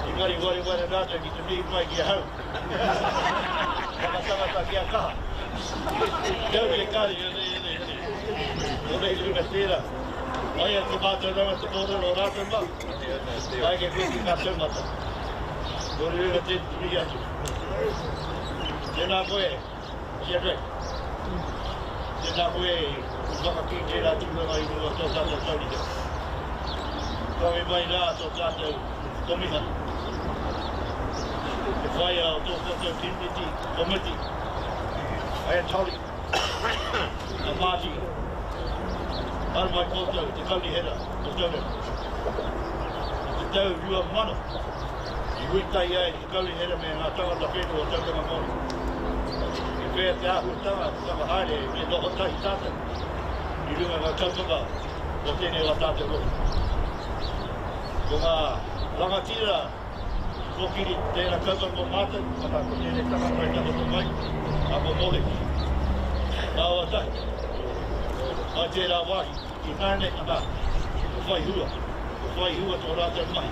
Engari wareware rātou ki te mihi mai ki ahau. Whakatangata kia kaha. Tau te kare. Nō reira runga tērā. Aia te mātauranga te kōrero o rātou mā. Ka eke koe ki ngā taumata. Nō reira tēnei te mihi atu. Tēnā koe. Kia rei. Tēnā koe i whakakī tērā tūranga i runga tō tātou taurite. Kawe mai rā tō tātou komihana. Te whaea o tō koutou kimiti, komiti, a Tolly, a Marty, haere mai koutou te kaunihera o Tauranga. I te tau 2000 i hui tahi ai te kaunihera me ngā tangata whenua o Tauranga Māori. I whea te āhuatanga te whakahaere me noho tahi tātou i runga ngā kaupapa o tēnei o a tātou rohe. Ko ngā rangatira i kōkiri tērā kaupapa mō mātou, arā ko tēnei tangata i takoto mai, a ko Mole. Māua tahi, mai tērā wāhi ki nāianei, ana, ko whai hua, ko whai hua tō rātou mahi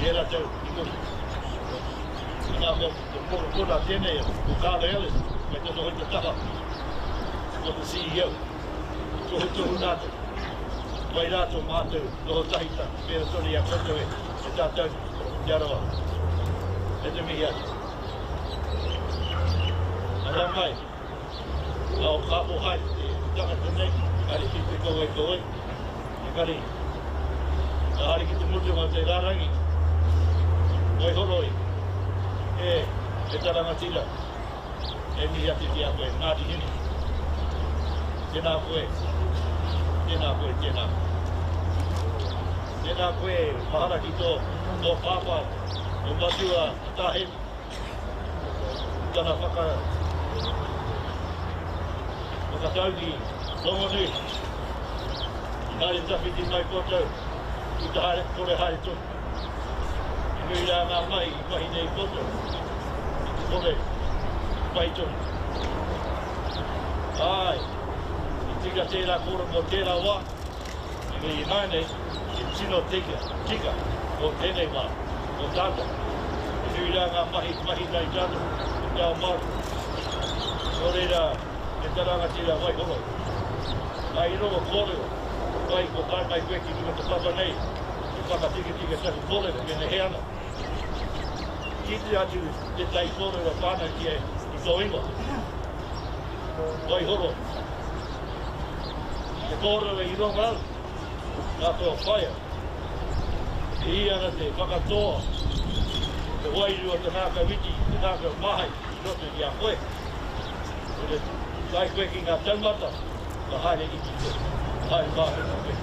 i ērā tau i muri. Ana, ko te mokopuna tēnei, ko Carla Ellis, kei te noho i te taha o te CEO. Tohutohu rātou. Mai rā tō mātou noho tahita, pērā tonu i a koutou e, e tātou Te Arawa. Me te mihi atu. Ara mai, a o kāpo hai te tangata nei, haere ki te kowai kowai, engari, ka haere ki te mutunga o te rārangi, waihoroi, e, e ta rangatira. E mihi atu ki a koe, Ngāti Hine. Tēnā koe, tēnā koe, tēnā koe. Tēnā koe, mahara ki tō, tō pāpā, tō matua, a Tā Hemi. Tana whaka, whakataungi rongonui. I haere tawhiti mai koutou. Puta haere, kore haere tonu. I nui rā ngā mahi i mahi nei koutou, i te kore pai tonu. Āe, i tika tērā kōrero mō tērā wā, engari ināianei, he tino tika, tika mō tēnei wā, mō tātou. I nui rā ngā mahi i mahi nei tātou i te ao Māori. Nō reira, e te rangatira Waihoroi, nā i rongo kōrero, Pai, ko tae mai koe ki runga te papa nei, e whakatikatika taku kōrero mena he ana. Kitea atu tētahi kōrero whānau ki i tō ingoa. Waihoroi. Te kōrero i rongo au, nā tō whaea. E hī ana te whakatōa, te wairua o te ngākau iti, te ngākau māhai i roto i a koe. Ko te tae koe ki ngā taumata, ka haere iti koe, ka haere māhunga koe.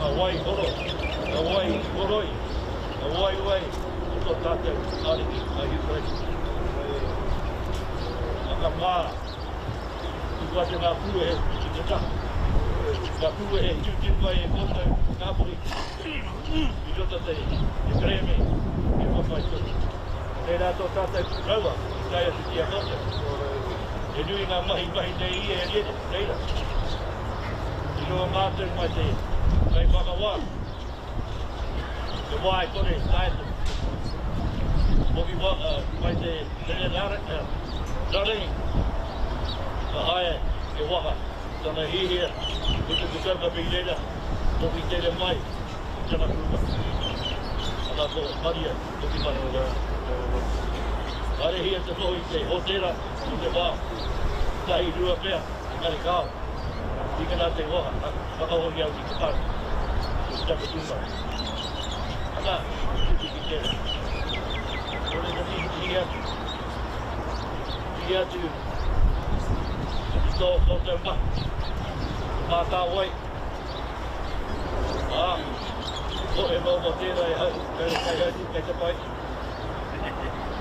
Ka wai horo, ka wai horoi, ka waiwai o tō tātou Ariki a Ihu Karaiti. Whakamā, tuku atu ngā pūehe ki te taha. Ngā pūehe tūturu mai e koutou Ngāpuhi i roto te kerēme e whawhai tonu. Tērā tō tātou rawa i tae atu ki a koutou. He nui ngā mahi mahi nei ia e rere, reira. I noho mātou mai te kaiwhakawā, te wā e kore e taea te hoki mai te tere rarangi, ka haea e waha tana hihia, puta te kaupapa i reira, hoki tere mai i tana kūmara. Ana ko Maria hoki mai. Karehia te noho i te hotera i te wā tahi rua pea, engari kāo. Tīkina te waha, whakahoki au ki te whare, ki taku tūmara. Ana, tuku ki tērā. Nō reira mihi atu, mihi atu ki tō koutou mahi, te mātāwai, ā, ko he momo tērā e hau, kei hau, kei te pai,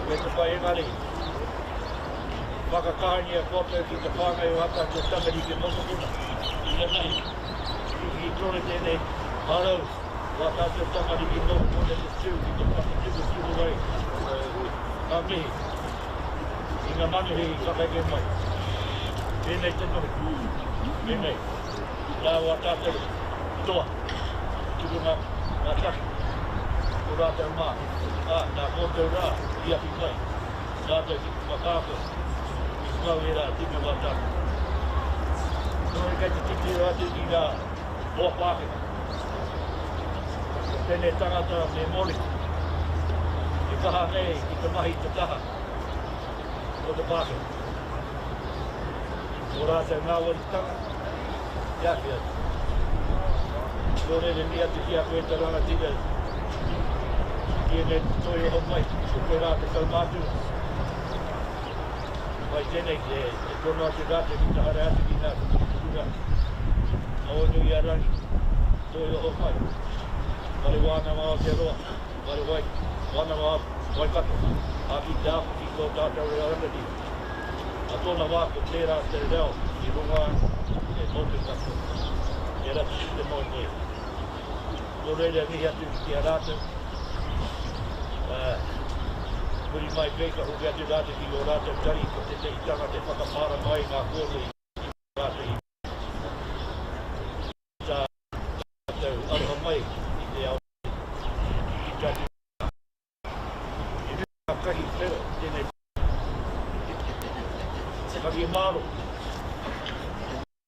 kei te pai engari, Whakakahangia koutou ki te whāngai o ā tātou tamariki mokopuna inanahi. Ki tore tēnei marau o ā tātou tamariki mokopuna te tū ki te whakatuputupu ai ngā mihi i ngā manuhiri i whakaeke mai. Tēnei te noho, tēnei rā o ā tātou toa, tuku ngā take o rātou mā, ā, nā koutou rā i awhi mai. Rātou ki te whakaako i mau ērā tika wā tātou. Nō reira kei te titiro atu ki ngā hoa Pākehā. Ko tēnei tangata me Mori e kaha nei ki te mahi i te taha o te Pākehā. Ko rātou ngāwaritanga te awhi atu. Nō reira mihi atu ki a koe te rangatira i ēnei toi oho mai, ko koe rā te kaumātua. Mai tēnei e tono atu rātou ki te haere atu ki ngā kura Awanui-a-Rangi, toi oho mai, Whare Wānanga Aotearoa, Whare Wānanga Waikato, ā ki te ako ki tō tātou reo rangatira. A tōna wā ko tērā te reo i runga i te motu katoa. Tērā te te moe nei. Nō reira mihi atu ki a rātou. Muri mai pea ka hoki atu rātou ki ō rātou tari ko tētehi tangata e whakamārama ai ngā kōrero i rātou i tā rātou aroha mai i te ao ki te atu. He nui ngā kahi whero i tēnei Kahi māro.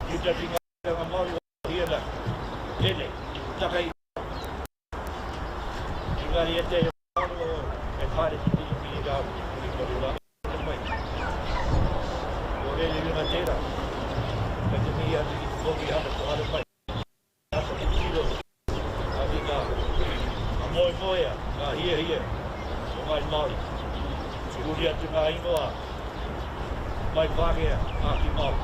Tētahi ngā tikanga Māori o Hiana, tēnei, takai. Engari e te whakaaro e haere ki te iwi rā, ki te rā mai. Nō reira i runga tērā, kei te mihi atu ki te Kōmihana kua haere mai. Āta titiro ki ngā moemoea, ngā hiahia o Ngāi Māori. I huri atu ngā ingoa mai Pākehā, ā, ki Māori.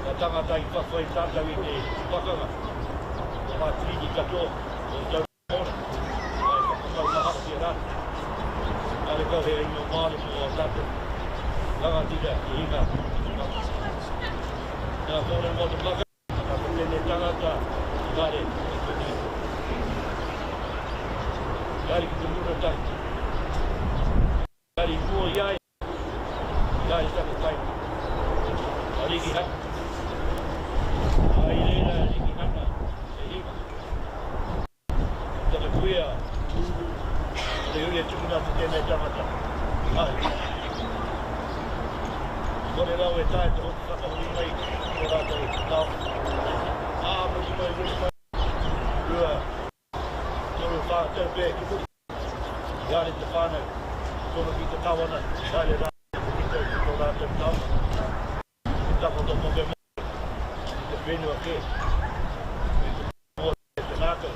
Ngā tangata i whawhai tātou i te pakanga o ngā tiriti katoa o Tauranga, ā, i whakamaumaharatia rātou. Karekau he ingoa Māori mō ā tātou rangatira i hinga i te pakanga. Nā kōrero mō te pakanga. Ana ko tenei tangata i haere i te nui. Haere ki te mura tahi. Haere i mua i a ia, i a ia taku kainga, a Rikihana. Ā, i reira a Rikihana e hinga. Tana kuia, ko te uri e tukuna atu tēnei tangata, ahi. Kore rawa e taea te hoki whakahori mai tō rātou taonga. Ā, muri mai, muri mai, 2, 3, 4 tau pea ki muri, i haere te whānau, tono ki te Kawana, i haere rātou ki te ki tō rātou taonga, te takoto moke mai i te whenua kē, me te mō te ngākau,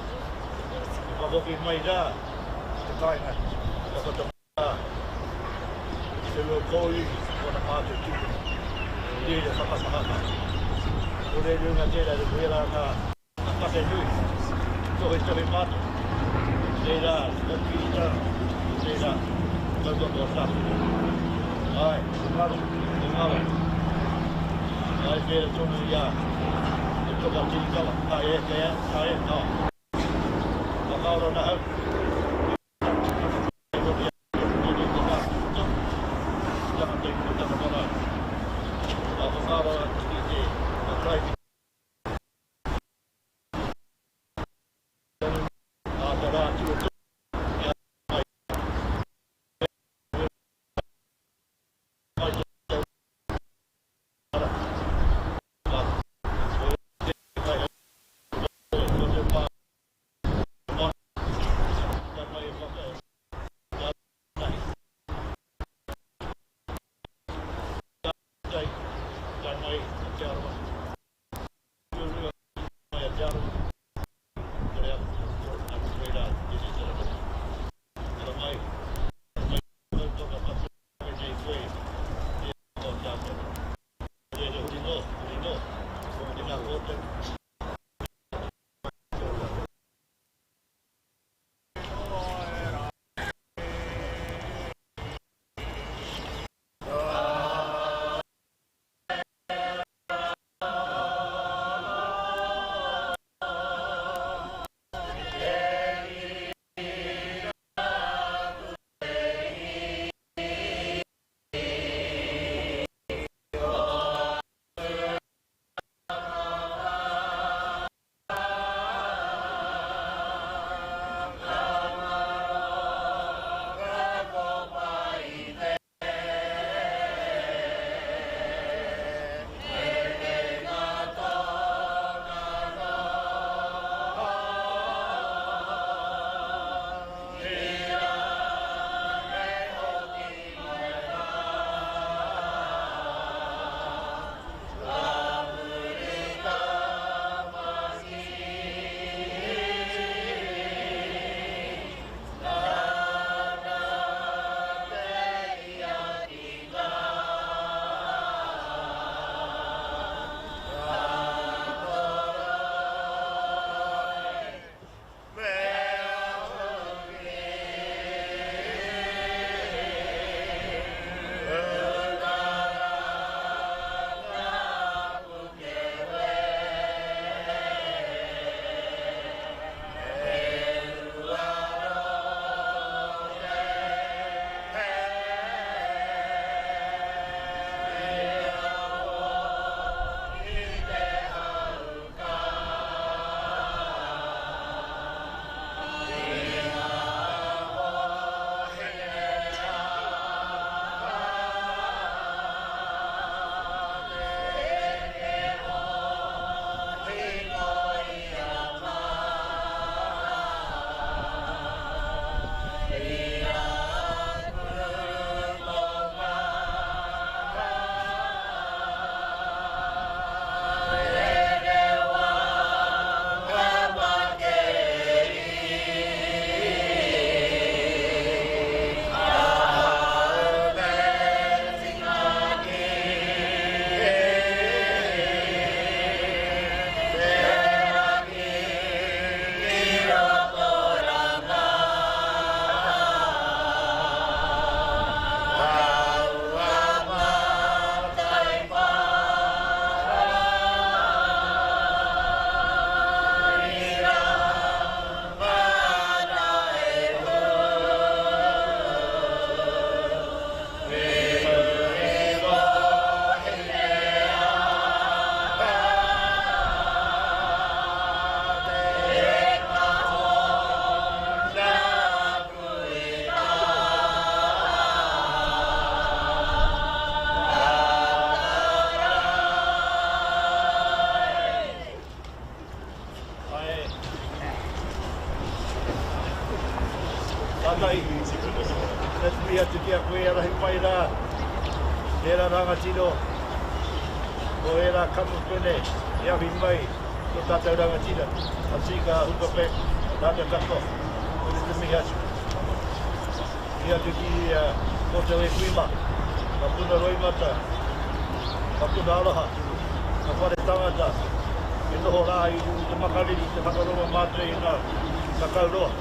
e whakahoki mai rā i te kāinga, takoto mai rā i te reo kōiwi o ōna mātua tūpuna, i reira whakamahana. Nō reira runga tērā, wērā ngā. Nga take nui, tohetohe matou, tera kokirita, tera kaupapa o Tāwhiri. Ae, ko ngaro, ko ngaro. Ae, pera tonu i a te toka tirikawa, ka e, ka e, ka e, ka. Whakaora na hau. Ka whakaara ki te Karaiti. Kātahi, let me atu ki a koe e rahi mai rā, tērā rangatira o ērā kamupene i awhi mai tō tātou rangatira, a Tika a Hooper Beck, rātou katoa, koinei te mihi atu. Mihi atu ki a koutou e kui mā, ka puna roimata, ka puna aroha, ka whare tangata, e noho rā i te makariri, te whakarongo mātou i ngā kakau roa.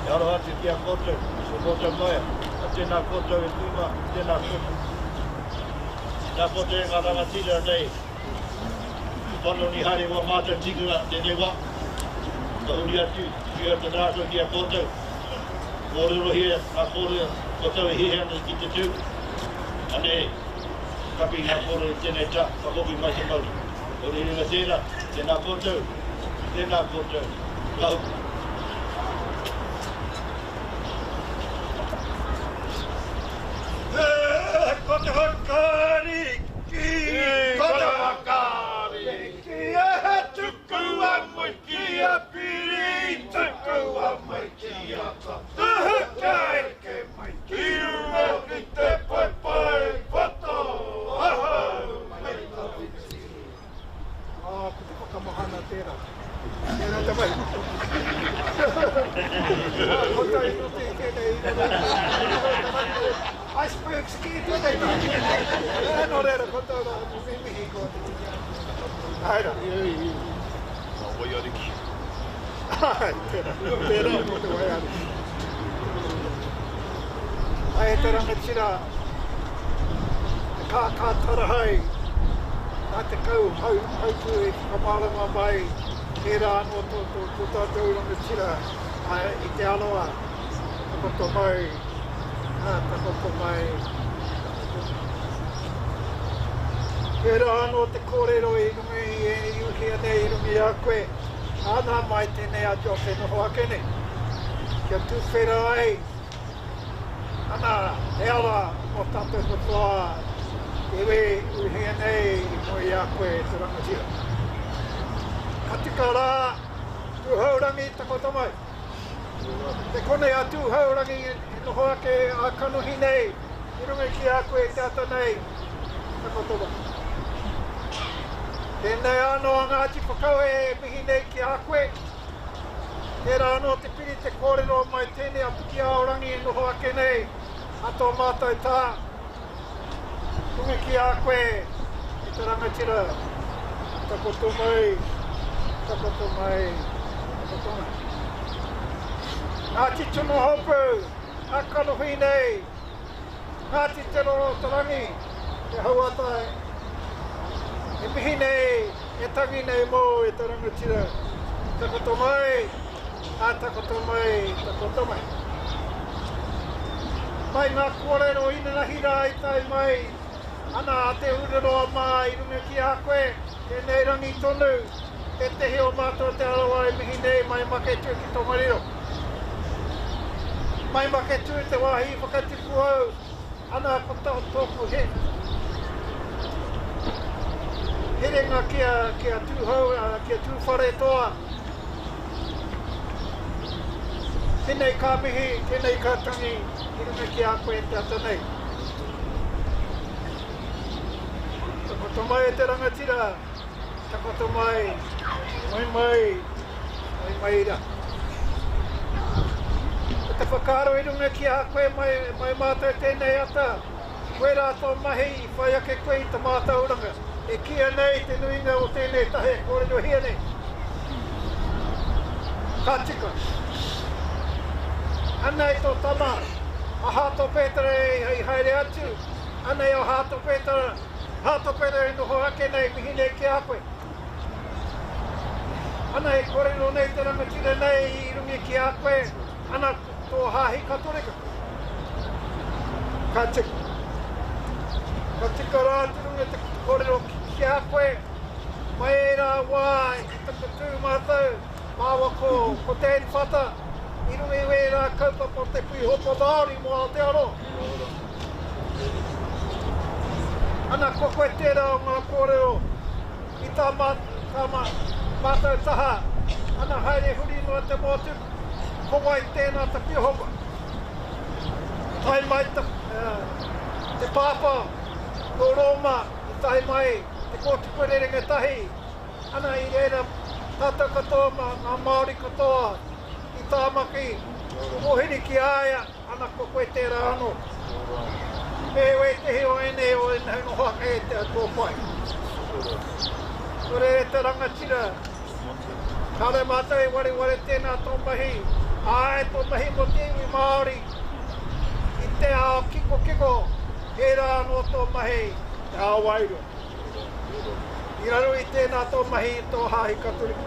E aroha atu ki a koutou, ko koutou maia, a tēnā koutou e kui mā, tēnā koutou. Nā koutou e ngā rangatira nei, i panoni haere wā mātou tikanga tēnei wā, ka huri atu ki te rākau ki a koutou, Kōrerohia ngā kōrero kua tau e hiahia ana ki te tū. Anei, kapi ngā kōrero i tēnei ta, ka hoki mai te mauri. Ko Rerenga tērā, tēnā koutou, tēnā koutou, ka hoki. Ko te whakaariki, ko te whakaariki e tukua mai ki a Piri, tukua mai ki a Tatahu kia eke mai ki runga ki te paepae poto ahau mai tawhiti. Ā, ko te whakamahana tērā. Tērā te mahi. Ā, ko tai roto i tēnei i roto i te iceberg ski tēnei tahi. Ā, nō reira, ko tō rā, mihi ko te tika. Āe rā. Ngā waiariki. Āe, tērā, tērā mō te waiariki. Ai e te rangatira, te kākā tarahai, nā te kau hau, hautū i whakamārama mai, tērā anō tō, tō, tō tātou rangatira ā, i te aroa, takoto mai, ā, takoto mai, takoto mai. Tērā anō te kōrero i runga i e uhia nei i runga i a koe, āna mai tēnei a Josh e noho ake nei. Kia tuwhera ai, ana, he ara mō tātou katoa te iwi uhia nei i mua i a koe e te rangatira. Ka tika rā, Tūhourangi takoto mai. Kei konei a Tūhourangi e noho ake a kanohi nei i runga ki a koe i te ata nei, takoto mai. Tēnei anō a Ngāti Whakaue e mihi nei ki a koe. Tērā anō te piri te kōrero mai tēnei a Pikiaorangi e noho ake nei a tō mātou tā. Runga ki a koe e te rangatira, takoto mai, takoto mai, takoto mai. Ngāti Tunohopu, a kanohi nei, Ngāti Te Rorotarangi, te hauata e mihi nei, e tangi nei mōu e te rangatira, takoto mai, ā takoto mai, takoto mai. Mai ngā kōrero inanahi rā i tae mai ana a Te Ururoa mā i runga ki a koe, tēnei rangi tonu, tētehi o mātou Te Arawa e mihi nei mai Maketū ki Tongariro. Mai Maketū te wāhi i whakatipu au, ana ko tōku he herenga ki a, ki a Tūhou, ki a Tūwharetoa. Tēnei ka mihi, tēnei ka tangi ki runga ki a koe te ata nei. Takoto mai e te rangatira, takoto mai, moe mai, moe mai ra. Ko te whakaaro i runga ki a koe mai, mai mātou tēnei ata, Koirā tō mahi i whai ake koe i te mātauranga e kīia nei te nuinga o tēnei taha e kōrerohia nei. Ka tika. Anei tō tama, a Hato Pētera i haere atu, anei a Hato Pētera, Hato Pētera e noho ake nei, mihi nei ki a koe. Ana e kōrero nei te rangatira nei i runga ki a koe, ana tō hāhi Katorika. Ka tika. Ka tika rā te runga te kōrero ki a koe, mai ērā wā i takatū mātou, māua ko, ko Dan Whata, i runga i wērā kaupapa o te Pīhopa Māori mō Aotearoa. Ana, ko koe tērā o ngā kōrero i tā, mā, tā mā, mātou taha, ana haere huri noa te motu, ko wai tēnā te Pīhopa? Tae mai te Pāpā nō Rōma i tae mai te Kōtuku Rerenga Tahi, ana i reira tātou katoa ngā Māori katoa i Tāmaki pōhiri ki a ia, ana ko koe tērā anō. Me wētehi o ēnei o ēnei noho ake e te tō pai. Nō reira te rangatira, kāore mātou e wareware tēnā tō mahi, āe tō mahi mō te iwi Māori i te ao kikokiko, tērā anō tō mahi te ao wairua. I raro i tēnā tō mahi i tō hāhi Katorika.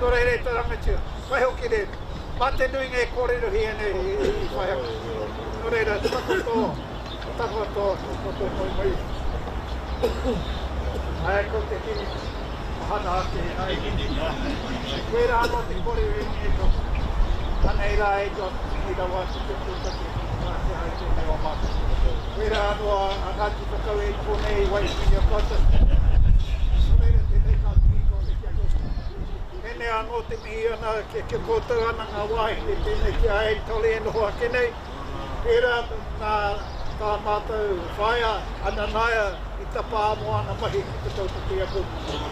Nō reira e te rangatira, waihoki reira, mā te nuinga e kōrerohia nei i whai ake. Nō reira, takoto, takoto, takoto moemoe. Ai, ko te kimi, mahana ake, ai. Wērā anō te kōrero i nei tō. Anei rā e John, i rawa atu te pūtake ki te Pākehā i tēnei o mātou. Wērā anō a Ngāti Whakau e noho nei i Waihi i a koutou. Nō reira tēnei ka mihi koutou ki a koutou. Tēnei anō te mihi ana ki a koutou ana ngā wāhine tēnei ki a Anne Tolley e noho ake nei. Pērā nā tā mātou whaea a Nanaia i tapā mō āna mahi ki te tautoko i a koutou.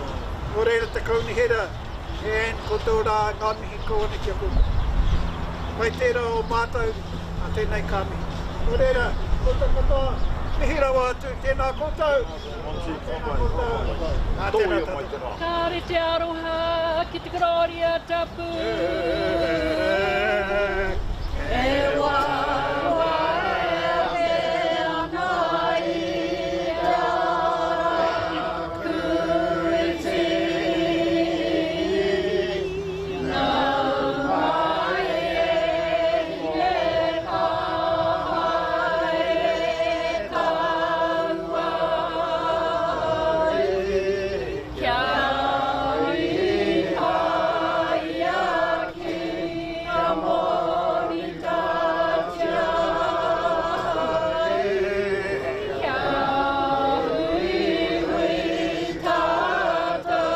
Nō reira te kaunihera, e Anne koutou rā ngā mihi kau ana ki a koutou. Mai tērā o mātou, ā tēnei ka mihi. Nō reira, koutou katoa, mihi rawa atu, tēnā koutou, tēnā koutou, ā tēnā tātou. Kāre te aroha ki te kororia tapu. E waewae ake ana i te ara kūiti. Nau mai e hine ka haere taua Kia ikaia ki Kia mōritatia Kia huihui tātou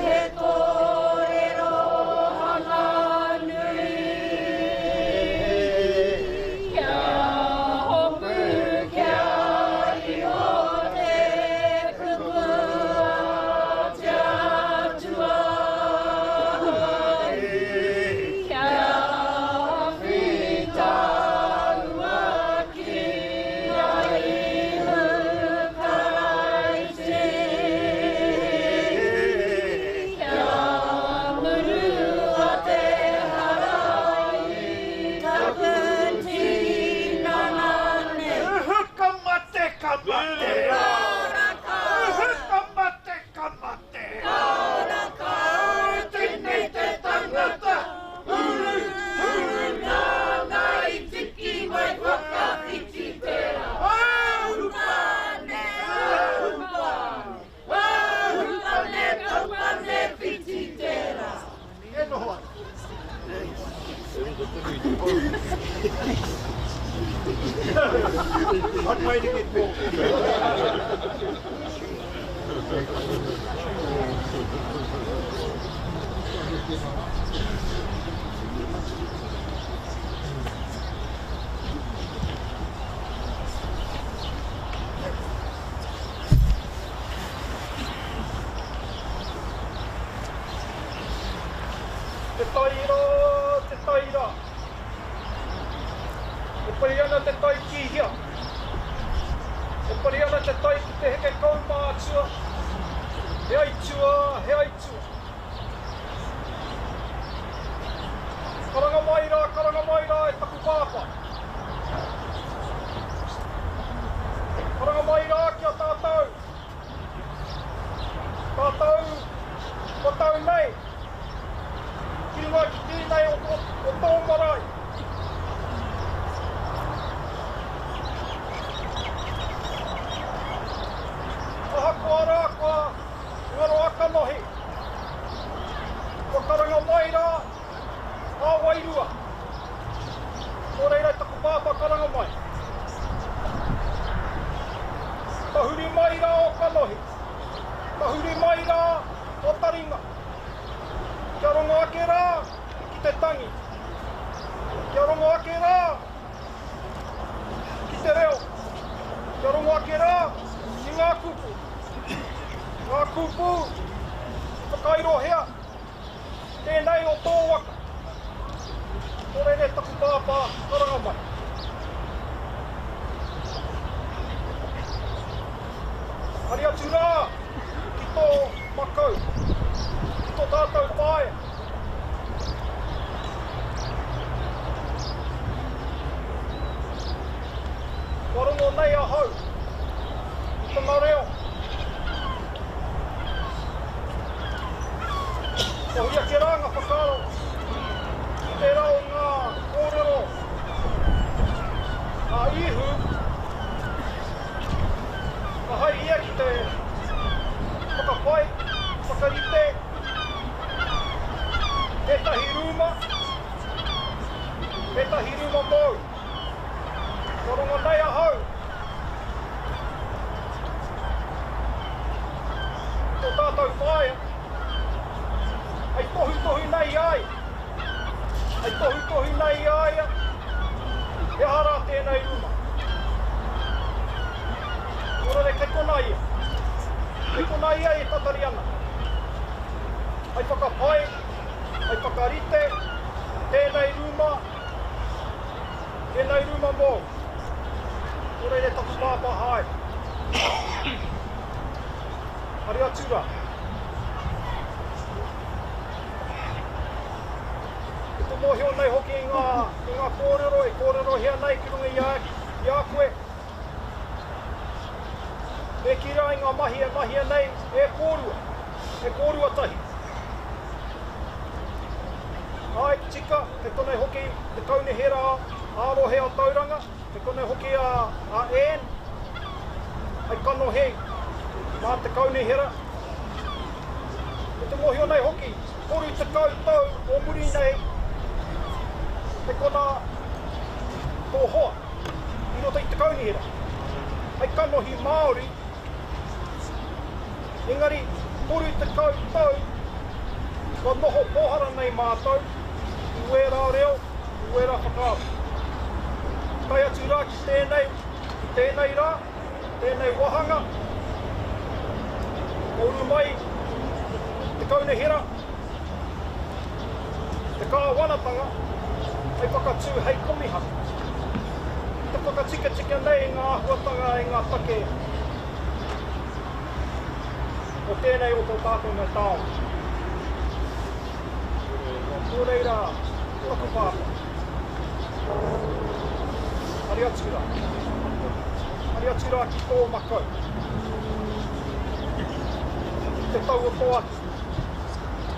he kōrero hanga nui Kia hopu kia iho te kupu a te Atua. Kia awhi tāua ki a Ihu Karaiti. Kia murua te hara i taku tinana nei. Uhu ka mate, ka mate. Uhu ka mate, ka mate. Ka ora ka ora Tēnei te tangata, huru, huru Nāna i tiki mai whakawhiti te rā. Hupane, hupane, hupane, hupane whiti te rā. E noho ana. I'm waiting it for. Te taira, te taira. E pari ana te tai ki hea? E pari ana te tai ki te heke kaumātua, he aitua, he aitua. Karanga mai rā, karanga mai rā e taku pāpā. Karanga mai rā ki a tātou. Tātou, kua tau nei, ki runga ki tēnei o, o, o tō marae. Ahakoa rā kua ngaro a kanohi, kua karanga mai rā ngā wairua. Nō reira e taku pāpā karanga mai. Tahuri mai rā o kanohi, tahuri mai rā o taringa. Kia rongo ake rā ki te tangi. rongo ake rā ki te reo, kia rongo ake rā ki ngā kupu, ngā kupu i whakairohia tēnei o tō waka. Nō reira e taku pāpā, karanga mai. Hari atu rā ki tō makau, ki tō tātou whaea. Kua rongo nei ahau i tana reo. Kua huri ake rā ngā whakaaro ki tērā o ngā kōrero a Īhu, ka haere ia ki te whakapai, whakarite tētahi rūma, tētahi rūma mōu. Kua rongo nei ahau i tō tātou whaea, hei tohutohu nei i a ia, hei tohutohu nei i a ia, he aha rā tēnei rūma? Nō reira, kei konā ia. Kei konā ia e tatari ana. Hei whakapai, hei whakarite tēnei rūma, tēnei rūma mōu. Nō reira e taku pāpā haere. Haere atu rā. I te mōhio nei hoki i ngā, i ngā kōrero e kōrerohia nei ki runga i a, i a koe. E kī rā i ngā mahi e mahia nei e kōrua, e kōrua tahi. Āe, tika, kei konei hoki te kaunihera ā-rohe o Tauranga, kei konei hoki a Ann hei kanohi mā te kaunihera. Me te mōhio nei hoki, 30 tau o muri nei, kei konā tō hoa i roto i te kaunihera, hei kanohi Māori. Engari, 30 tau kua noho pōhara nei mātou i wērā reo, i wērā whakaaro. Tae atu rā ki tēnei, ki tēnei rā, tēnei wāhanga, kua uru mai te kaunihera, te kāwanatanga hei whakatū hei komihana. Ki te whakatikatika nei i ngā āhuatanga, i ngā take o tēnei o tō tātou nei taonga. Nō reira, taku pāpā, haere atu rā, haere atu rā ki tō makau, ki te tau o tō atu,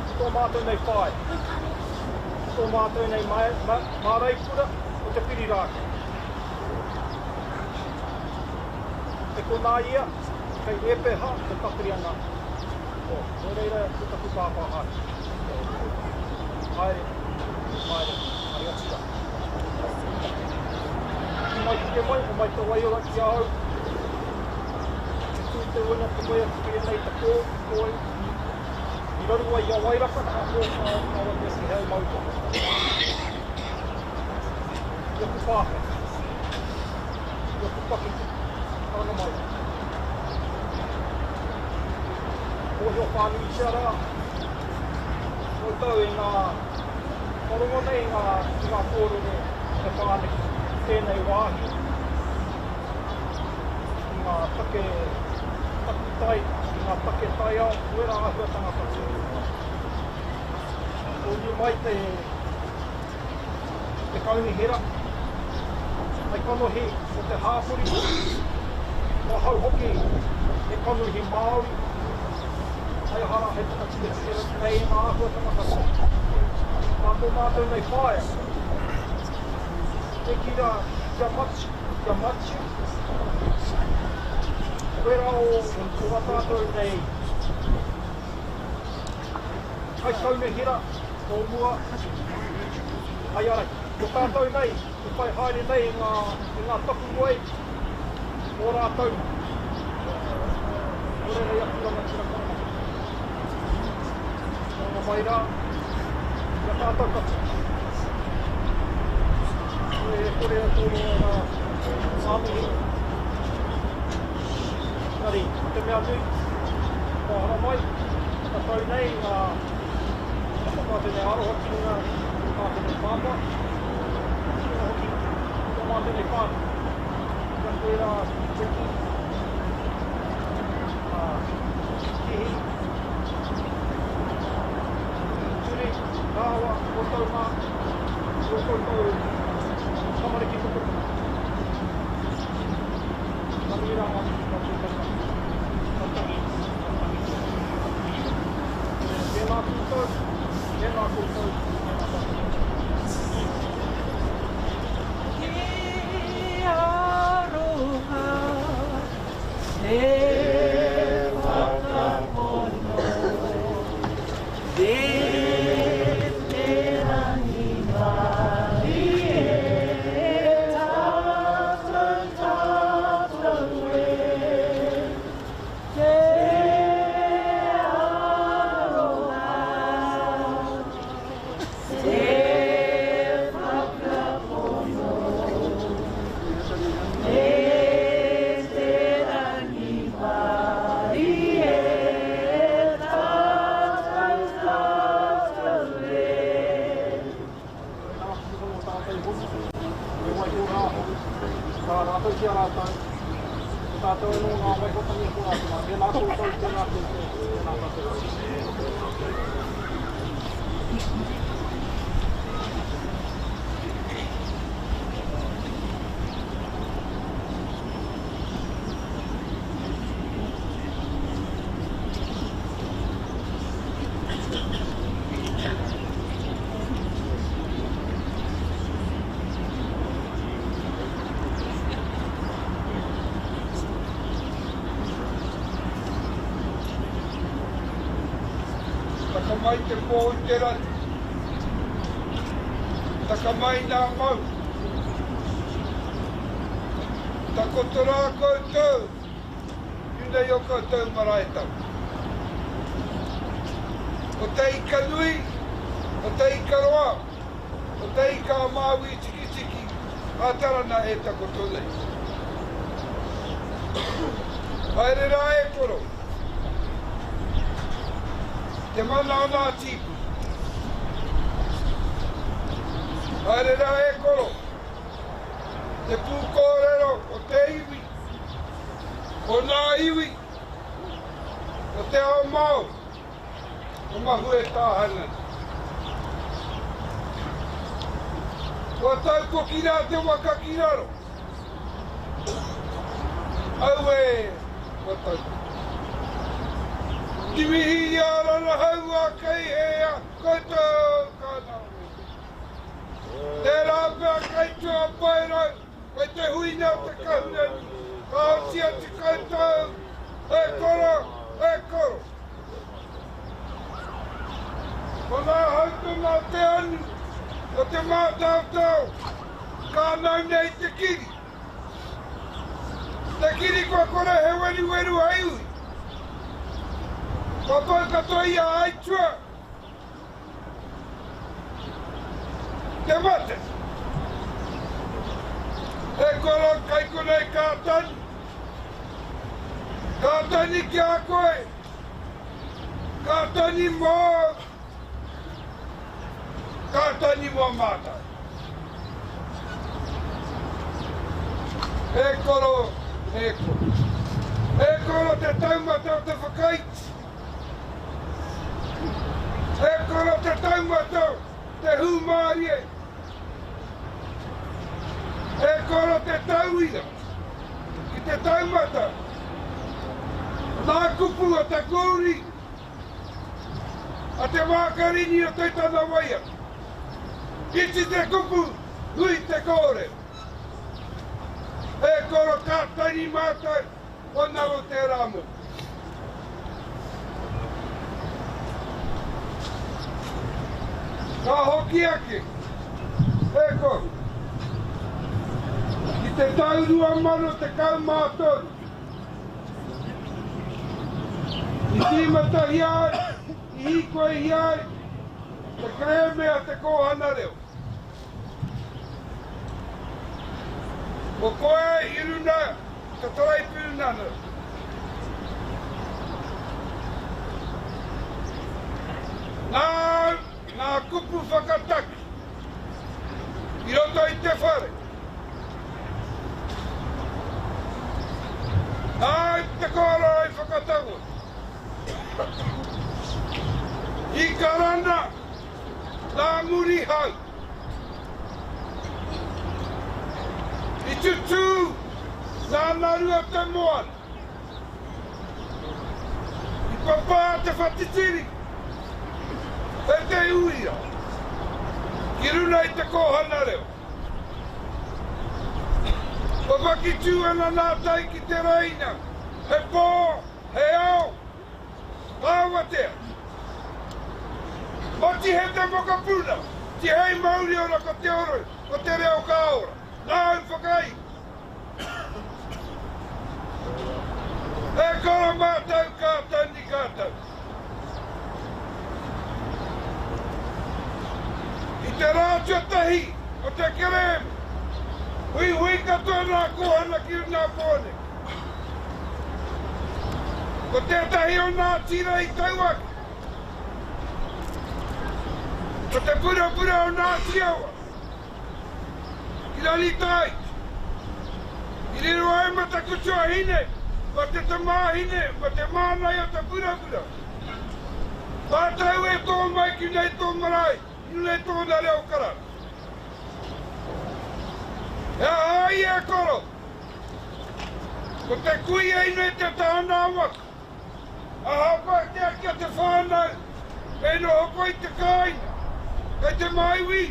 ki tō mātou nei whaea, ki tō mātou nei māreikura o te Pirirākau. Kei konā ia, kei Ēpeha e tatari ana. Oh, nō reira ko taku pāpā haere. Haere, haere, haere atu rā. Ki mai ki te mai, homai te waiora ki a au. Te tū te uena te moe atu ki ēnei te pō, koi. I raru ai i a Wairaka, ka pō ka ka watu ki hei mau tonu. Ki aku pāpā. Ki aku pakeke. Karanga mai. Mōhio whānuitia rā koutou i ngā kua rongo nei i ngā, i ngā kōrero e pā ana ki tēnei wāhi, ki ngā take takutai, ki ngā take taiao, wērā āhuatanga katoa. Kua uru mai te te kaunihera, hei kanohi o te hāpori, ko ahau hoki he kanohi Māori, hei aha rā, hei whakatikatika nei i ngā āhuatanga katoa. Nā tō mātou nei whaea, e kī rā, kia matiu, kia matiu, wērā o, o wā tātou nei kaikaunihera o mua, Hei ārahi. Ko tātou nei e whai haere nei i ngā, i ngā tapuwae o rātou mā. Nō reira i aku rangatira karanga. Karanga mai rā, i a tātou katoa. E kore e toro rā ngā mihi. Engari, ko te mea nui, kua haramai, whakatau nei ngā tā tēnei aroha ki runga i tā tēnei pāpā, ki runga hoki i tō mātou nei whānau. Kia koe rā Ricky, a Kihi, Turi, rāua, koutou mā, i ō koutou tamariki mokopuna. Ka nui rā ngā mihi ka tūtata, ka tangi, ka tangi te iwi. Tēnā koutou, tēnā koutou, tēnā tātou katoa. He aroha, he whakapono, me te rangimarie tātou tātou e. Te aroha, te whakapono, me te rangimarie tātou tātou e. Nā te o tātou hoki, e waiho rā, tā rātou ki a rātou, ko tātou anō ngā waihotangi ko rātou mā, tēnā koutou, tēnā koutou, tēnā tātou katoa. Taka mai te pō i te rangi. Taka mai nā mau. Takoto rā koutou i nei o koutou maraetanga. Ko te ika nui, ko te ika roa, ko te ika a Māui Tikitiki a Tarana e takoto nei. Haere rā e koro. Te mana o nā tīpuna. Haere rā e koro. Te pūkōrero o te iwi, o nā iwi, o te ao Māori, o Mahue Tāhana nei. Kua taupoki rā te waka ki raro. Auē, kua taupoki. Kimihia rarahau a kei hea koutou ka ngaro. Tērā pea kei tua paerau, kei te huinga o te kahurangi, ka oti atu koutou, e koro, e koro. Ko ngā hautonga o te anu, o te mātaotao, ka nau nei te kiri. Te kiri kua kore he weruweru hei uhi. Kua pau katoa i a Aitua te mate. E koro kai konei ka tani. Ka tani ki a koe. Ka tani mōu. Ka tani mō mātou. E koro, e koro. E koro te taumata o te whakaiti. E koro te taumata o te hūmārie. E koro te tauira ki te taumata. Nā kupu o te kōuri a Te Mākarini o te tana waiata. Iti te kupu, nui te kōrero. E koro ka tangi mātou, kua ngaro tērā momo. Ka hoki ake, e koro, ki te tau 2013, I tīmatahia ai, i hīkoihia ai te kerēme a Te Kōhanga Reo. Ko koe i runa te Taraipiunara. Nāu ngā kupu whakataki i roto i te whare. Nāu te kōrero i whakataua. I karana nā Murihau. I tutū nā Narua te moana. I papā te whatitiri e te uira ki runa i te kōhana reo. Papakitū ana nā tai ki te raina, he pō, he ao, Awatea. Matihe te mokopuna, tihei mauri ora ko te oro, ko te reo ka ora. Nāu whakairo. E koro mātau ka tani ka tau. I te rā tuatahi o te kerēme, huihui katoa nā kōhana ki runā Pōneke. Ko tētahi o nā tira i tau ake, ko te purapura o Ngāti Awa, ki Rangitāiki. I riro ai ma taku tuahine, ma te tamāhine, ma te mānai o te purapura. Mātau e tō mai ki nei tō marae, ki nei tōna reo karanga. He aha ai e koro? Ko te kuia i nei te tāna waka. Ahakoa te aki a te whānau, kei noho koe i te kāinga, kei te māiwi.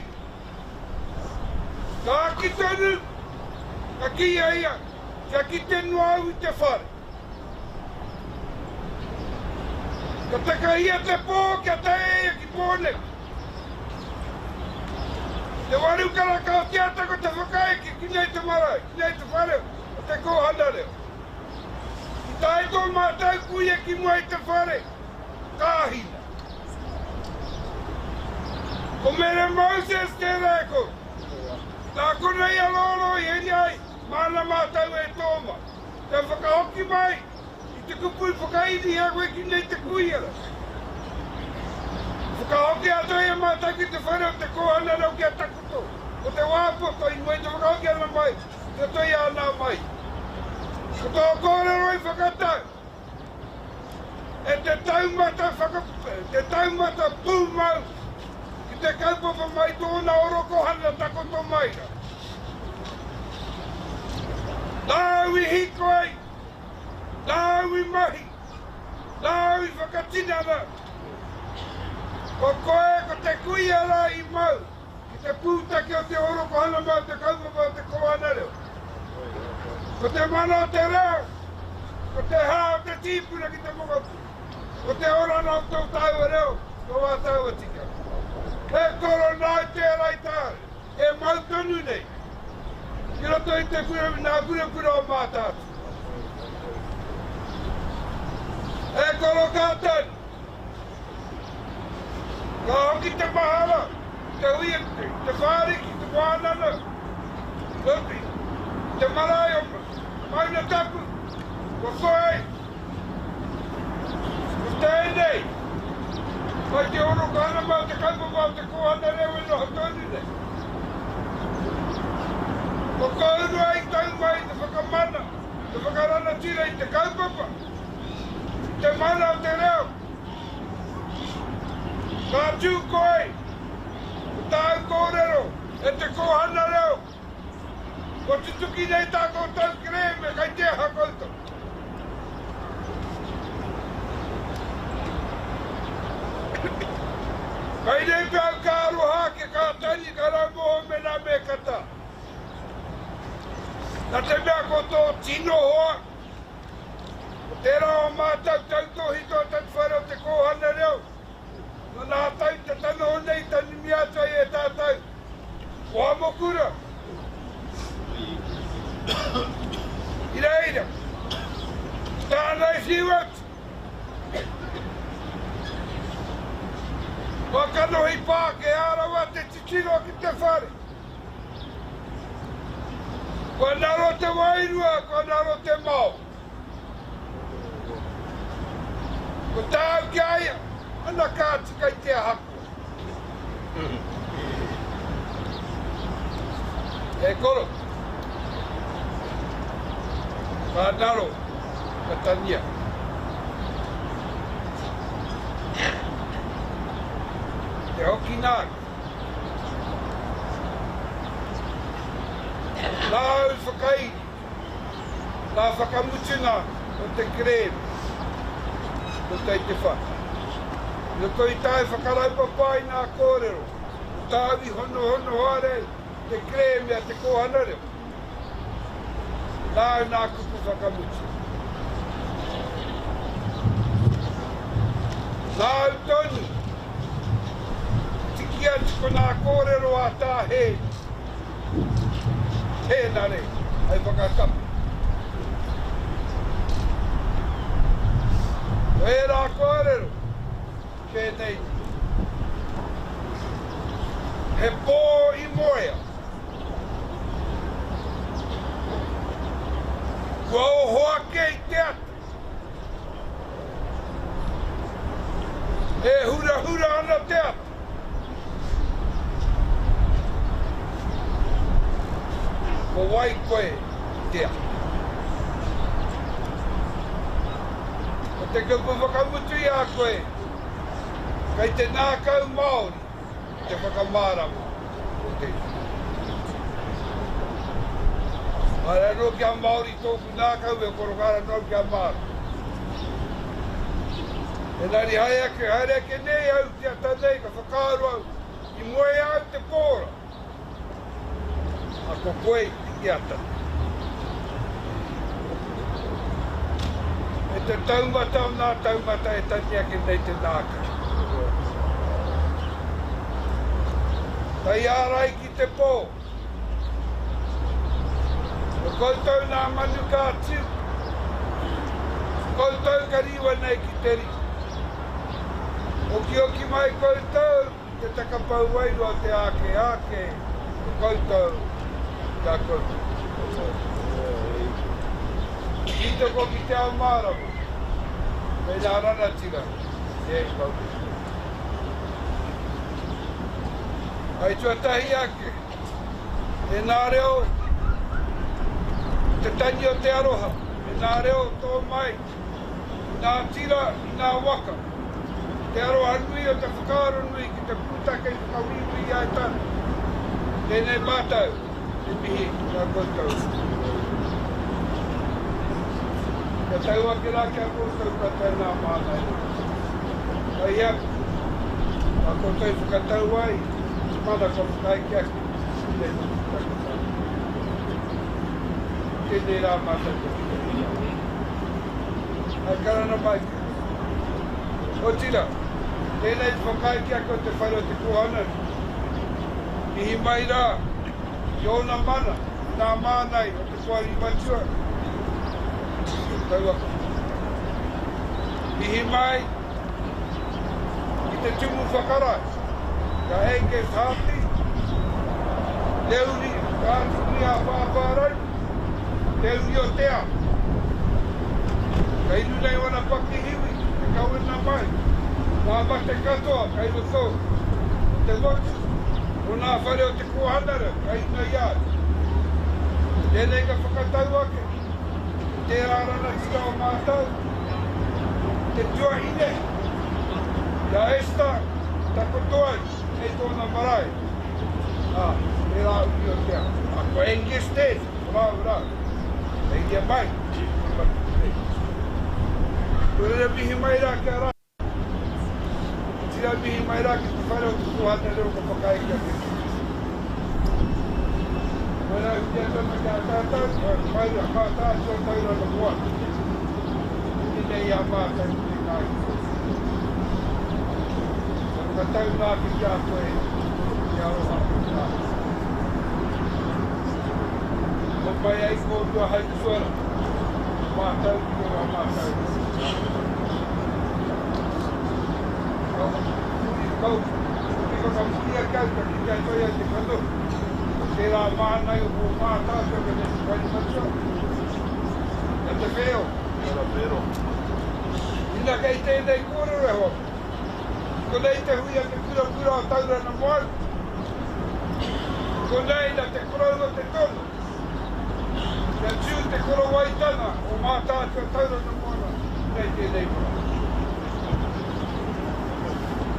Ka aki tonu, ka kī a ia, kia kite noa au i te whare. Ka takahia te pō kia tae ia ki Pōneke. Te waru karaka o te ata ko te whakaeke ki nei te marae, ki nei te whare o te kōhanga reo. I tae tō mātau kuia ki mua i te whare, ka hina. Ko Mere Moses tērā e koro. Nā konei a Rōrō i heri ai, māna mātau e tō mai. Kia whakahoki mai i te kupu i whakairihia koe ki nei te kuia ra. Whakahoki atu ai e mātou ki te whare o te kōhanga reo kia takoto, ko te wā poto i mua i te whakahoki ana mai i roto i āna mai. Ko tō kōrero i whakatau e te taumata whaka, te taumata pūmau ki te kaupapa mai tōna orokohanga takoto mai ra. Nāu i hīkoi, nāu i mahi, nāu i whakatinana. Ko koe ko te kuia rā i mau ki te pūtake o te orokohanga mai o te kaupapa o te kōhanga reo. Ko te mana o te reo, ko te hā o te tīpuna ki te mokopuna, ko te oranga o tō tāua reo, tō ā tāua tikanga. He koro nāu tērā i tāu. E mau tonu nei ki roto i te kura, nā purapura o Mātaatua. E koro ka tanu, ka hoki te mahara, te hui, te whāriki, te wānana, te, te marae o Mauna Tapu, kua koe, Ko tēnei, mai te orokohanga o te kaupapa o te kōhanga reo e noho tonu nei. Ko kōrua i tau mai te whakamana, te whakaranatira i te kaupapa, i te mana o te reo. Ka tū koe, ko tāu kōrero e te kōhanga reo, Kua tutuki nei tā koutou kerēme, kei te aha koutou? Kei nei pea au ka aroha ake, ka tangi, ka raumoho mena me kata. Na te mea ko tō tino hoa, ko tērā o mātou tautōhito o taku whare o te kōhanga reo, Nō nā tau te tanoho nei tanumia atu ai e tātou ko Amokura. I reira, tāna i whiu atu, kua kanohi Pākehā rawa te titiro ki te whare. Kua ngaro te wairua, kua ngaro te mao. Ko tāu ki a ia, ana kāti kei te aha koe. E koro, ka ngaro, ka tania. Te hoki nāku. Nāu whakairi ngā whakamutunga o te kerēme ko Kei te Whare. I roto i tāu whakaraupapa i ngā kōrero, ko tāu i honohono haere ai te kerēme a Te Kōhanga Reo. Nāu nā kupu whakamutu. Nāu tonu i tiki atu ko nā kōrero a Tā Hēni Hēnare hei whakakapi. Ko ērā kōrero pēnei He pō i moea. Kua oho ake i te ata. E hurahura ana te ata. Ko wai koe i te ata? Ko te kupu whakamutu i a koe, kei te ngākau Māori te whakamārama o tēnei. Haere anō kia Māori tōku ngākau e korokara anō kia Māori. Engari haere ake, haere ake nei au ki ata nei ka whakaaro au i moe au te pōra. A ko koe i te ata nei. E te taumata o nā taumata e tangi ake nei te nākau. Kei ārai ki te pō. Ko koutou nā manu ka tiu. Ko koutou ka riwa nei ki te riri. Okioki mai koutou i te takapau wairua o te āke āke ko koutou ki a koutou. Tītoko ki te ao mārama, kei nā ranatira e ei koutou. Hei tuatahi ake, e nā reo te tangi o te aroha, e nā reo tō mai i nā tira, i nā waka, te aroha nui o te whakaaro nui ki te pūtake i whakawīwī ai tātou. Tēnei mātou te mihi ki a koutou. Kia tau ake rā ki a koutou ka tae nā māngai rā. Kai hea tā koutou i whakatau ai te mana kua whakaeke ake i tēnei pūtake whānui. Tēnei rā mātou te whiriwhiri. Hai karanga mai koe. Otira, tēnei te whakaae ki a koe te whare o te kōhanga-nui. Mihi mai rā ki ōna mana, ki nā māngai o te Poari Matua, taua kupu. Mihi mai ki te Tumu Whakarae, ki a Angus Hartley, te uri o Ngāti Uri a Pāpārau, te uri o Te Ao. Kei runga i wana pakihiwi te kawena mai, ngā mate katoa kei roto o te motu, o nā whare o te kōhanga-reo kei runga i a au. Tēnei ka whakatau ake i tērā ranatira o mātou, te tuahine, i a Esther takoto ai kei tōna marae, ā, tērā uri o Te Ao. Ā, ko Angus tēnei, ko rāua rā. Kei ia mai, ko Matu nei. Nō reira mihi mai rā ki a rātou. Otirā mihi mai rā ki te whare o te kōhanga reo ka whakaeke ake nei. Koirā e huri atu ana ki a tātou, mai rā, mātātua tauranga moana. Tēnei i a mātou ki te kāinga. Ka whakatau nā ake ki a koe te aroha o te āhua. Homai ai kōrua hai tuara, ko mātou ki rō a mātou Ka huri, ka huri whakamukia kau ka kitea toi ai te kanohi. Tērā māngai o kō mātātua kei te whakairo matua. Kei te wheo. Kia whero. Ina kei tēnei kōrero e hoa. Konei te hui a te purapura o Taurana Moana. Konei na te koroua te tono. Kia tū te korowaitanga o Mātaatua Tauranga Moana kei tēnei marae.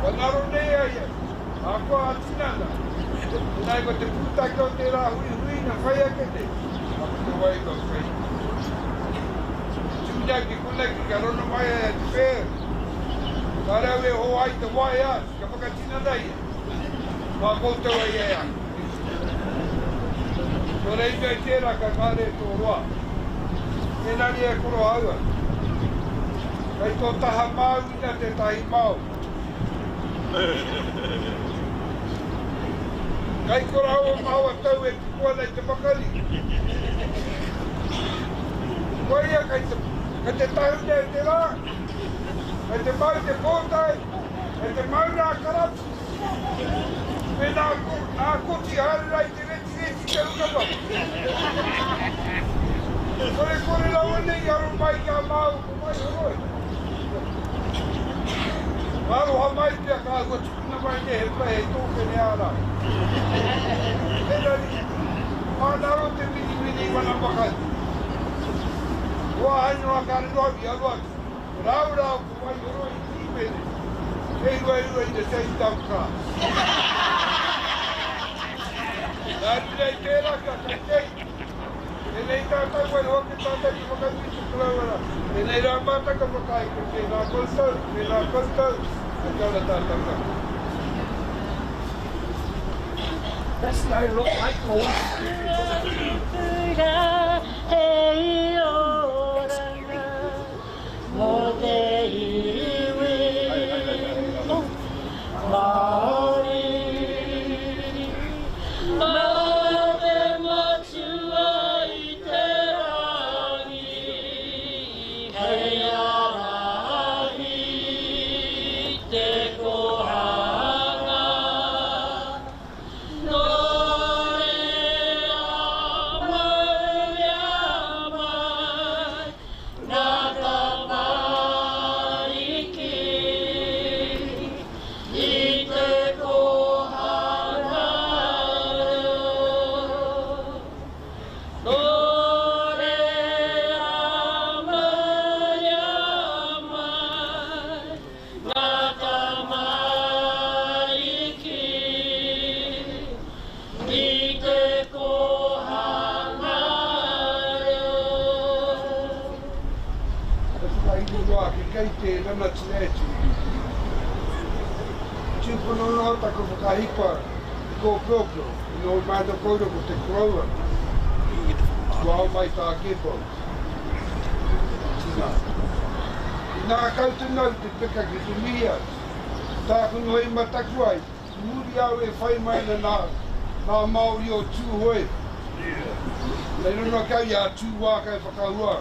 Kua ngaro nei a ia, ahakoa a tinana, inai ko te pūtake o tērā huihuinga whai ake nei, a ko te wairua whai. Tū nei ki koneki kia rono mai ai a Te Whēu. Kāre au e hoa ai te waea kia whakatinana ia. Mā koutou ai e ai. Nō reira i tērā ka kāre tō roa. Engari e koro aua. Kei tō taha māuina tētahi mao. Kei kora aua maoa tau e tuku ana i te makari. Koia kei te, kei te tahuna e te rā, kei te mau te pōtae, kei te mau rā karatu. Mēnā nā koti haere rā i te retireti te hunga mahi. Korekore rawa nei i aro mai ki a māua ko Waihoroi. Ka aroha mai pea ka āhua tukuna mai nei he pai hei tōpene ārai. Engari, māna anō te mirimiri i wana makau. Ko ahau noa ka riro au i aru atu. Ko rāua rā ko Waihoroi i Tīpene, kei ruarua i the same dump car. Nā runga i tērā ka kai nei, tēnei tātou waiho ake tātou ki whakanui te koroua tēnei rā mātou ka whakaae ko tēnā koutou, tēnā koutou, a kia ora tātou katoa. That's no look like more. Mō te iwi Māori. Mā te Matua i te rangi hei ārahi te kōhanga. Nō reira mauria mai Nā tamariki i te kōhanga reo. Nō reira mauria mai ngā tamariki I te kōhanga reo. He whakairi noa ake kei te ranatira e tū. Tūpono noa taku whakahipa i Kōpiopio, i noho mai ana koutou ko te koroua. Kua ao mai tā Kēpau. Tina. Inā kau tonu au te peka ki te mihi atu. Tāku noa i mataku ai, I muri au e whai mai ana nā, nā Māori o Tūhoe. Nei noa kau i a Tūwāka e whakahua.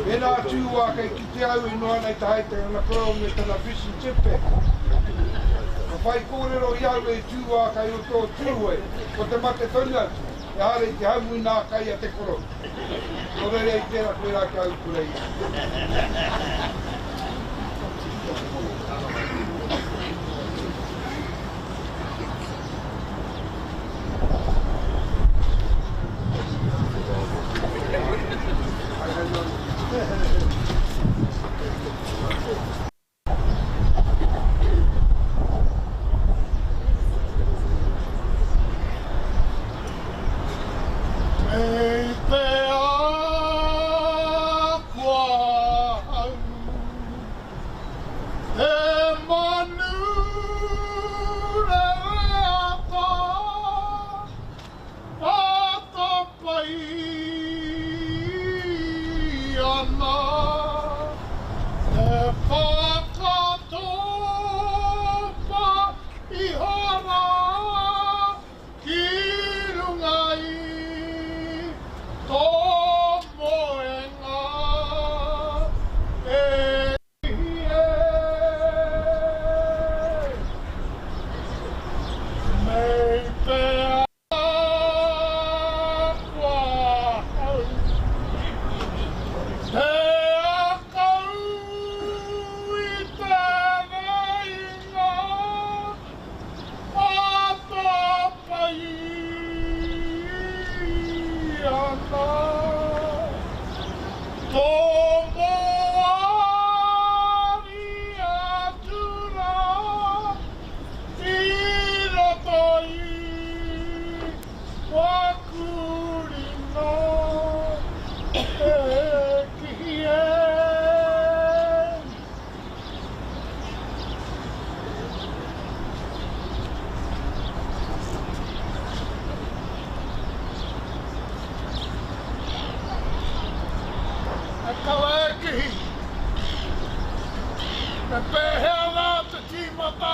Mēnā a Tūwāka i kite au e noa ana i te haere tana koroua me tana fish and chip bag. Ka whai kōrero i au e Tūwāka i roto o Tūhoe, ko te mate tonu atu, ehara i te haumui nā kai a te korou. Nō reira i tērā koirā ki a Ukurei. Kei te ako ahau.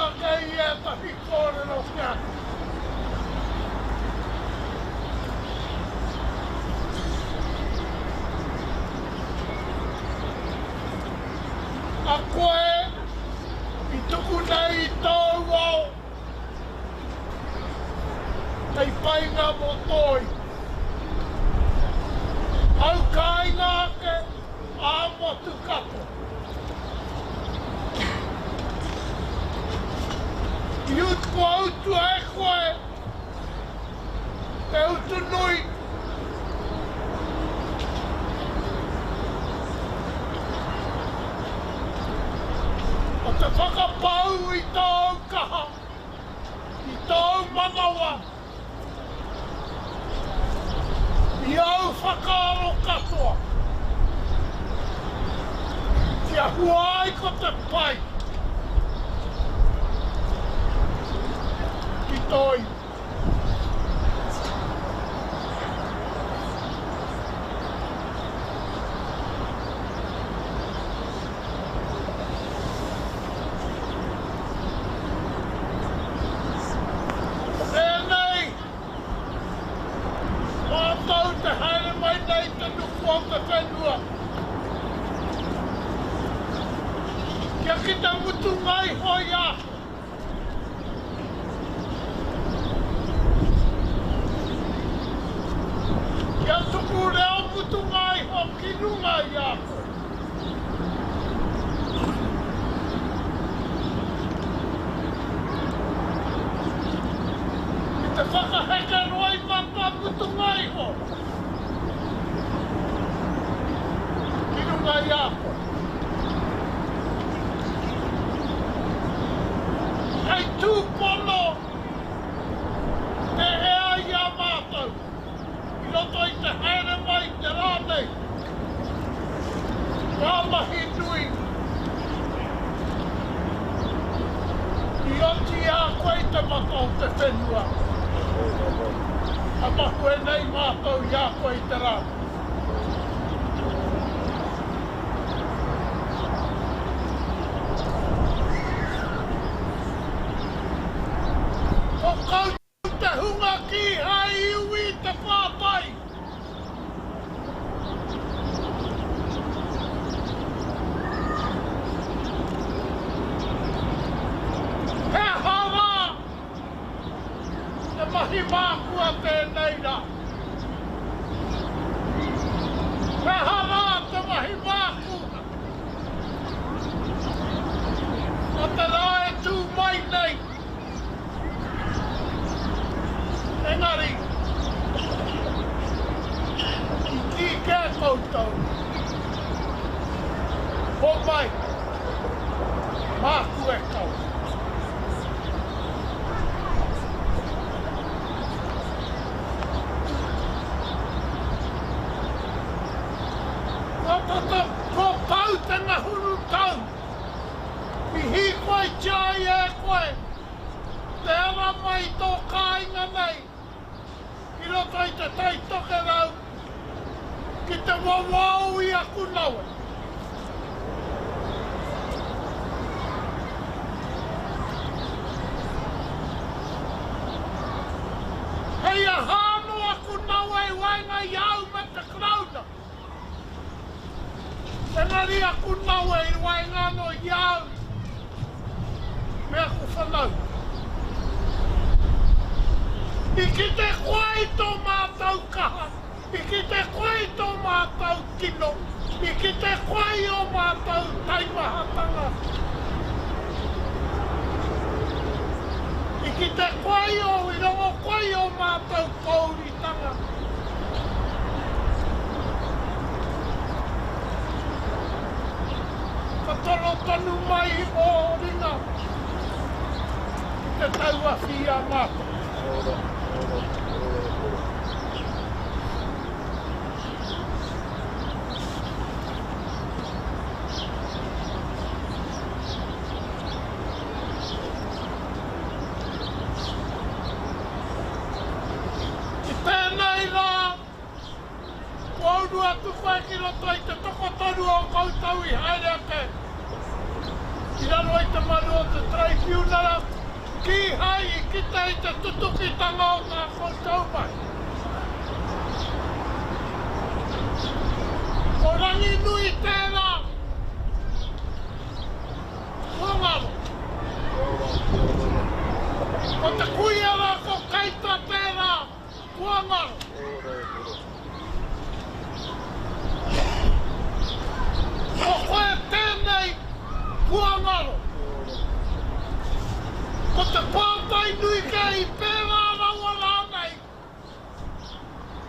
ake i ētahi kōrero ki a koe. A koe i tuku nei i tōu ao hei painga mō tō iwi. Au kāinga ake, ā-motu katoa. I utua utua e koe te utu nui. O te whakapau i tōu kaha, i tōu manawa, i āu whakaaro katoa, kia hua ai ko te pai ki tō iwi. Tēnei mātou te haere mai nei te nuku o te whenua. Kia kite mutunga iho i a koe. Kia tuku reo mutunga iho ki runga i a koe. Ki te whakaheke roimata mutunga iho ki runga i a koe. Hei tūpono te ea i a mātou i roto i te haere mai i te rā nei, ngā mahi nui i oti i a koe i te mata o te whenua, ka mahue nei mātou i a koe i te rā nei. Ko koutou te hunga kīhai i ui i te pātai. He aha rā te mahi mākua tēnei rā? He aha rā te mahi māku? Ko te rā e tū mai nei. Engari, i kī kē koutou, Homai, māku e kawe. Kua tata, kua pau te ngahuru tau i hīkoitia ai e koe te ara mai i tō kāinga nei ki roto i Te Tai Tokerau ki te wawao i aku nawe. Hei aha anō aku nawe i waenga i a au me te Karauna? Engari aku nawe i waenga ano i a au me aku whanaunga. I kite koe i tō mātou kaha, i kite koe i tō mātou kino, i kite koe i ō mātou taimahatanga, i kite koe i ō, i rongo koe i ō mātou pōuritanga. Ka toro tonu mai ō ringa ki te tauawhi i a mātou. I tēnei rā, kua uru atu koe ki roto i te tokotoru o koutou i haere ake i roto. raro i te maru o te Taraipiunara, kīhai i kite i te tutukitanga o tā koutou mahi. Ko Ranginui tērā, kua ngaro. Ko te kuia rā ko Keita tērā, kua ngaro. Ko koe tēnei, kua ngaro. Ko te pātai nui kē i pērā rawa rānei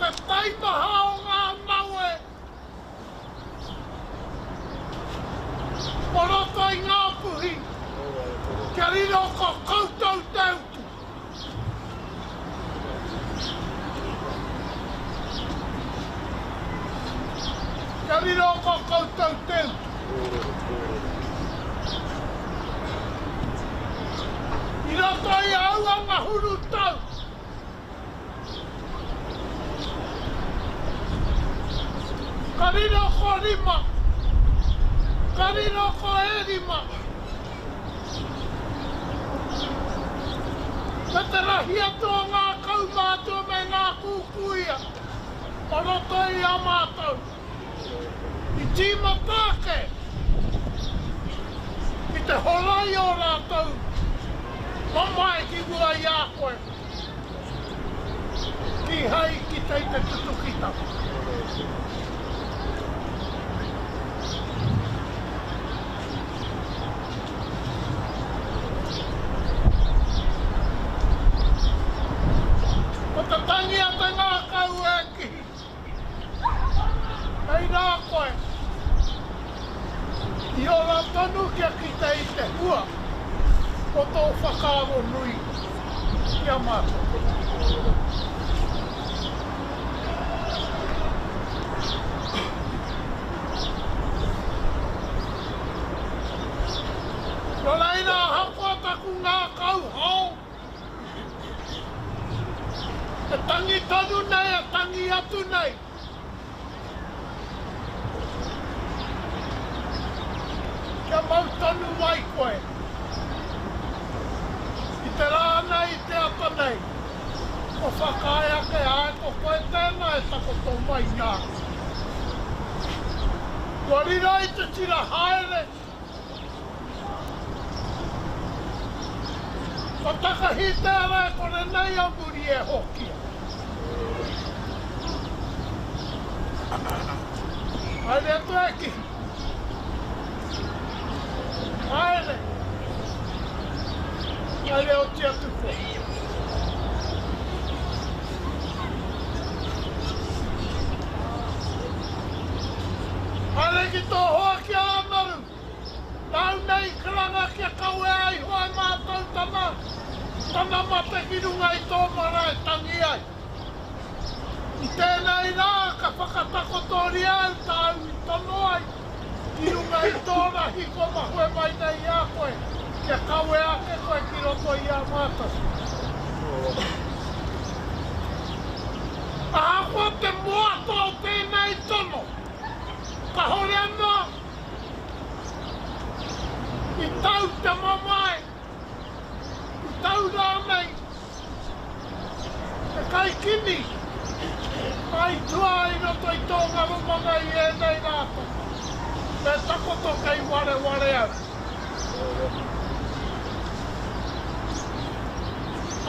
te taimaha o ngā nawe o roto i Ngāpuhi kia riro ko koutou te utu. Kia riro ko koutou te utu. I roto i aua ngahuru tau. Ka riro ko Rima. Ka riro ko Erima. Me te rahi atu o ngā kaumātua me ngā kūkūia o roto i a mātou. I tīmata ake i te hora i ō rātou mamae ki mua i a koe. Kīhai i kite i te tutukitanga. Ko te tangi a te ngākau e kihi. Kei rā koe. I ora tonu kia kite i te hua o tō whakaaro nui ki a mātou. Nō reira, ahakoa taku ngākau hao, E tangi tonu nei, e tangi atu nei. Kia mau tonu mai koe. I te rā nei, i te ata nei, kua whakaae ake, āe, ko koe tēnā e takoto mai nā. Kua riro i te tira haere. Ka takahi te ara e kore nei a muri e hokia. Haere atu e Kihi. Haere. Haere oti atu koe. Haere ki tō hoa ki a Anaru, nāu nei i karanga kia kawea iho e mātou tana, tana mate ki runga i tō marae tangi ai. I tēnei rā ka whakatakotoria au tāu i tono ai ki runga i tō rahi kua mahue mai nei i a koe kia kawea ake koe ki roto i a mātou. Ahakoa te moata o tēnei tono, kahore anō i tau te mamae, i tau rānei te kaikini aituā i roto i tō ngaromanga i ēnei rā tata, me takoto kei wareware au.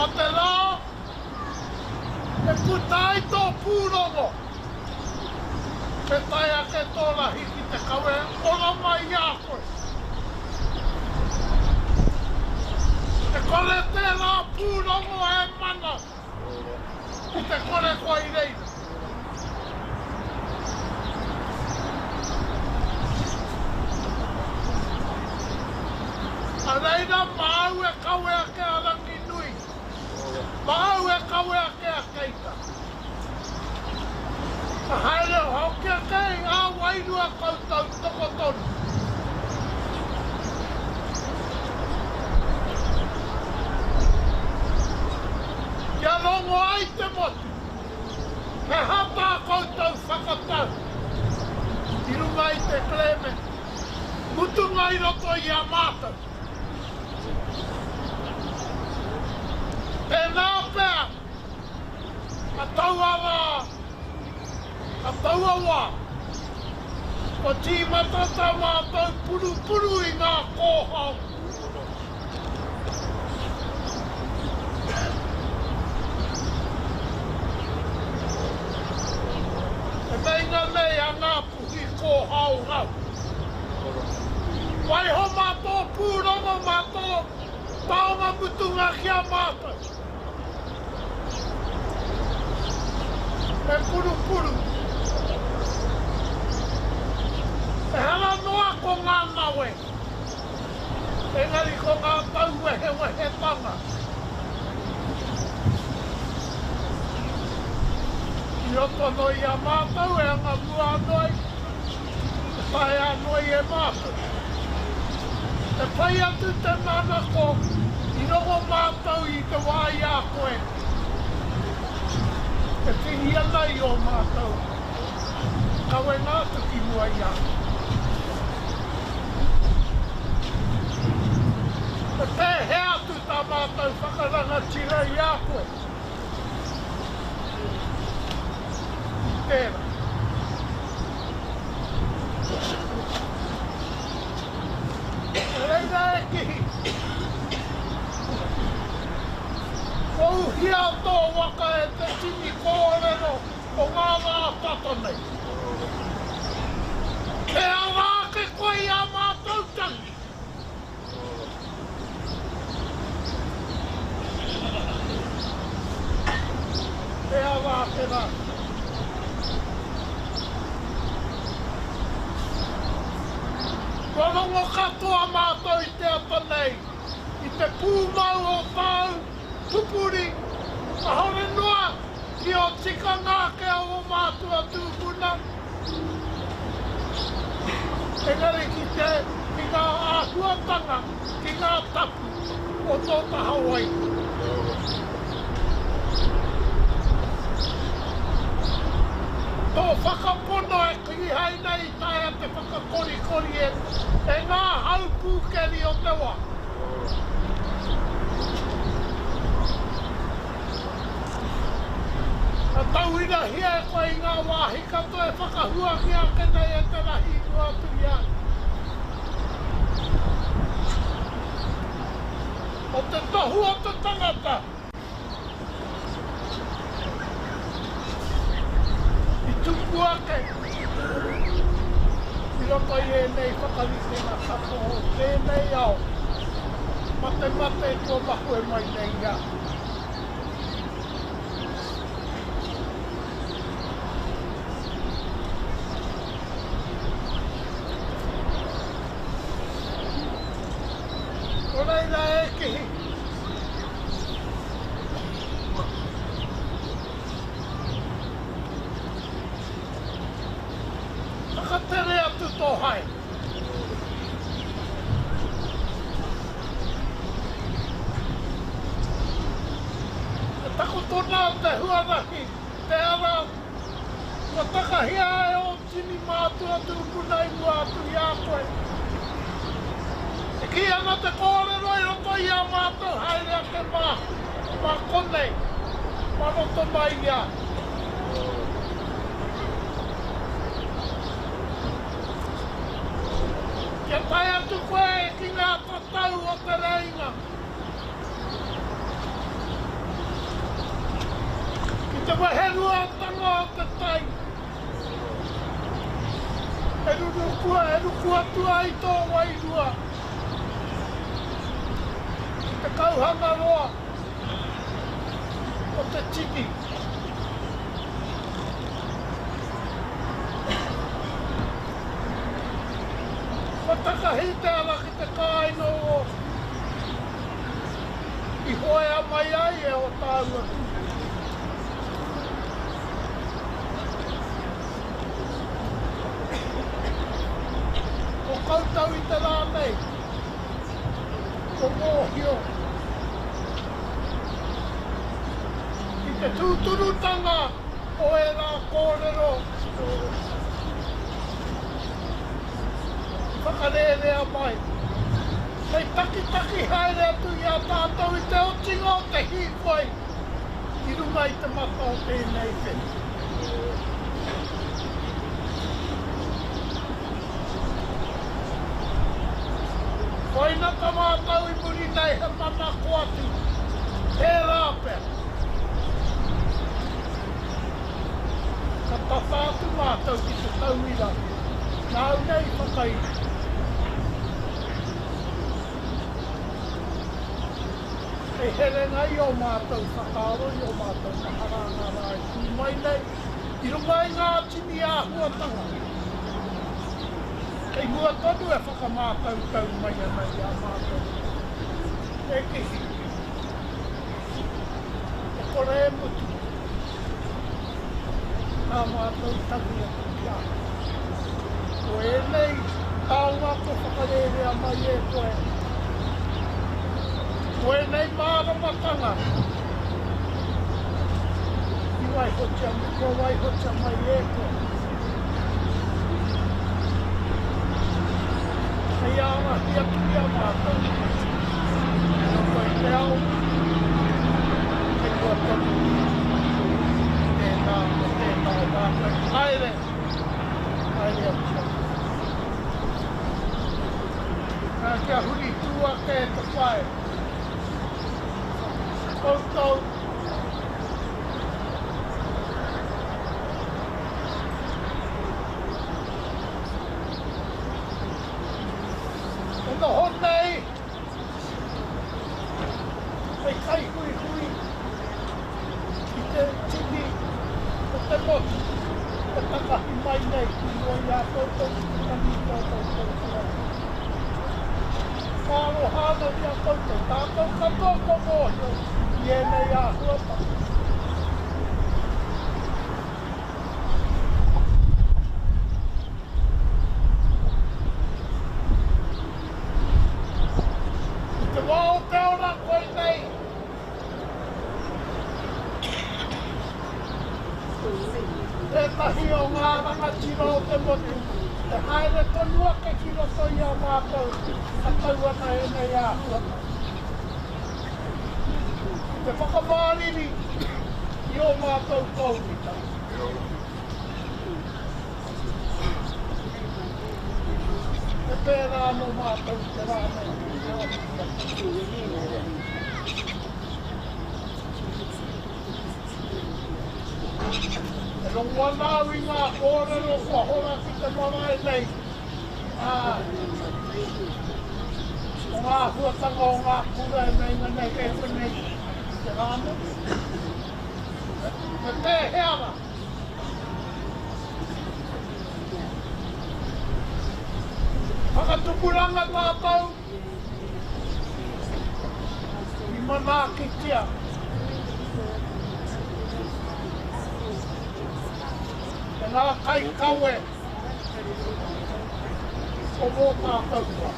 A te rā E puta ai tō pūrongo, me tae ake tō rahi ki te kawe ora mai i a koe. E kore tērā pūrongo e mana ki te kore koe i reira. A reira māu e kawe ake a Ranginui. Māu e kawe ake a Keita. Ka haere hoki ake i ngā wairua koutou tokotoru. Kia rongo ai te motu, he aha tā koutou whakatau i runga i te kerēme? Mutu. mutunga i roto i a mātou. Tēnā pea a taua rā, a taua wā, kua tīmata tā mātou purupuru i ngā kōhao. E meinga nei a Ngāpuhi kōhao rau. Waiho mā tō pūrongo, mā tō taonga mutunga ki a mātou. Me purupuru. Ehara noa ko ngā nawe. Engari ko ngā tauwehewehetanga i roto anō i a mātou e anga mua anō ai, e taea anō ai e mātou. Te pai atu te manako i rongo mātou i te wā i a koe e whiri ana i ō mātou kawenga atu ki mua i a koe. Me pēhea atu tā mātou whakarangatira i a koe i tērā? Nā reira e Kihi, kua uhia tō waka e te tini kōrero o ngā rā tata nei. E ara ake koe i ā mātou tangi. E ara ake rā. Kua rongo katoa mātou i te ata nei, i te pūmau o tāu pupuri, kāore noa Ki ō tikanga ake o ō mātua tūpuna, engari ki te, ki ngā āhuatanga, ki ngā tapu o tō taha wairua. Tō whakapono e kīhai nei i taea te whakakorikori e, e ngā hau pūkeri o te wā. Ka tauirahia e koe i ngā wāhi katoa e whakahuangia ake nei e te rahi i mua atu i a ia. Ko te tohu o te tangata i tupu ake i roto i ēnei whakaritenga katoa o tēnei ao matemate kua mahue mai nei i a ia. Nō reira e Kihi. Whakatere atu tō haere. E takoto nā te huarahi, te ara kua takahia e ō tini mātua tūpuna i mua atu i a koe. E kī ana te kōrero i roto i ā mātou haere ake mā, mā konei, mā roto mai i a. Kia tae atu koe ki ngā tatau o te rēinga. Ki te weheruatanga o te tai, e rurukua, e ruku atu ai tō wairua ki te kauhanga roa o te tini. Kua takahi te ara ki te kāinga o i hoea mai ai e ō tāua tūpuna. Ko koutou i te rā nei, ko mōhio ki te tūturutanga o ērā kōrero i. whakarērea mai, hei takitaki haere atu i a tātou i te otinga o te hīkoi i runga i te mata o tēnei whenua. Koina ta mātou i muri nei he manako atu, tērā pea. Ka tata atu mātou ki te tauira nāu nei i whakairi. Hei herenga i ō mātou whakaaro, i ō mātou mahara ngā rā e tū mai nei, i runga i ngā tini āhuatanga. Kei mua tonu e whakamātautau mai ana i a mātou. E kihi. E kore e mutu tā mātou tangi atu ki a koe. Ko ēnei taonga kua whakarērea mai e koe, ko ēnei māramatanga i waihotia, kua waihotia mai e koe. Hei ārahi atu i a mātou i roto i te ao, kei mua tonu i tēnā me tēnā o mātou. Haere, haere atu ai. Nā, kia huri tū ake te whae. Koutou. E noho nei hei kaihuihui i te tini o te motu e takahi mai nei ki mua i a koutou ki te tangi i tō koutou tuakiri. Ka aroha ana ki a koutou, tātou katoa kua mōhio i ēnei āhuatanga. I te wā o te ora koinei tētahi o ngā rangatira o te motu e haere tonu ake ki roto i a mātou ka tau ana ēnei āhuatanga. Te whakamāriri i ō mātou kouritanga. He pērā anō mātou i te rā nei. E rongo ana au i ngā kōrero kua hora ki te marae nei, ā, ko ngā āhuatanga o ngā kura e meinga nei kei konei i te rā nei. Me pēhea rā? Whakatupuranga tātou i manaakitia. E ngā kaikawe o wō tātou wā.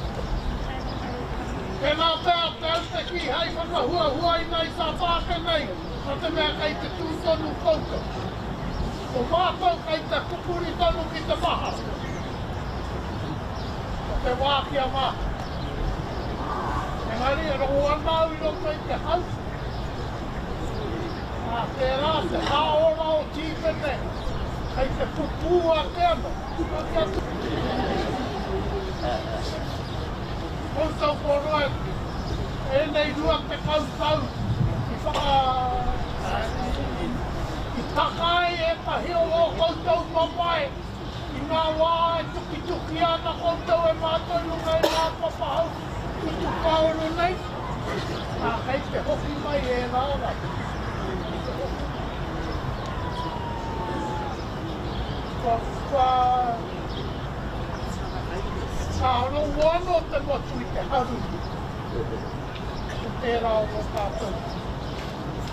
Tēnā pea te aute kīhai whakahuahuaina i tā pāke nei, nā te mea kei te tū tonu koutou. Ko mātou kei te pupuri tonu ki te mahara. Ko te wā ki a mātou. Engari e rongo ana au i roto i te hau, ā, tērā te hā ora o Tīpene kei te pupū ake anō. Koutou ko roa ēnei 20 tau i whaka, i taka ai ētahi o ō koutou mamae i ngā wā e tukitukia ana koutou e mātou i runga i ngā papahau whutupaoro nei, ā, kei te hoki mai ērā rā. Kei te hoki mai. Kua, kua, ka rongo anō te motu i te haruru o tērā o ō tātou.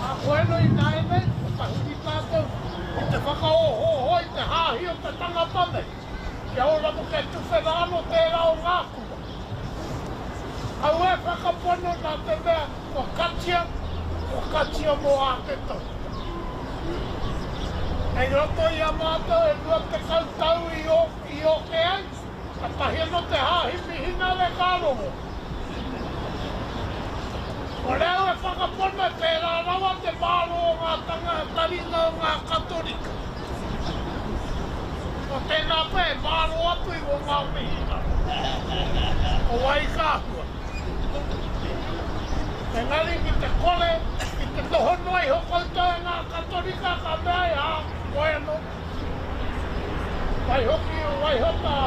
Ā, koe anō ināianei, kua tahuri tātou ki te whakaohooho i te hāhi o te tangata nei, kia ora mo kia tuwhera anō tērā o ngā kura. Kaua e whakapono nā te mea kua katia, kua katia mō āke tonu. Kei roto i a mātou e 20 tau i oke ai, Katahi ano te Haahi Mihinare ka rongo. Kore au e whakapono e pērā rawa te mārō o ngā taringa o ngā Katorika. Ko tēnā pea e mārō atu i wō ngā Mihinare. Ko wai ka hua? Engari ki te kore, ki te noho noa iho koutou e ngā Katorika ka mea e ā, koe anō. Waihoki, waiho tā,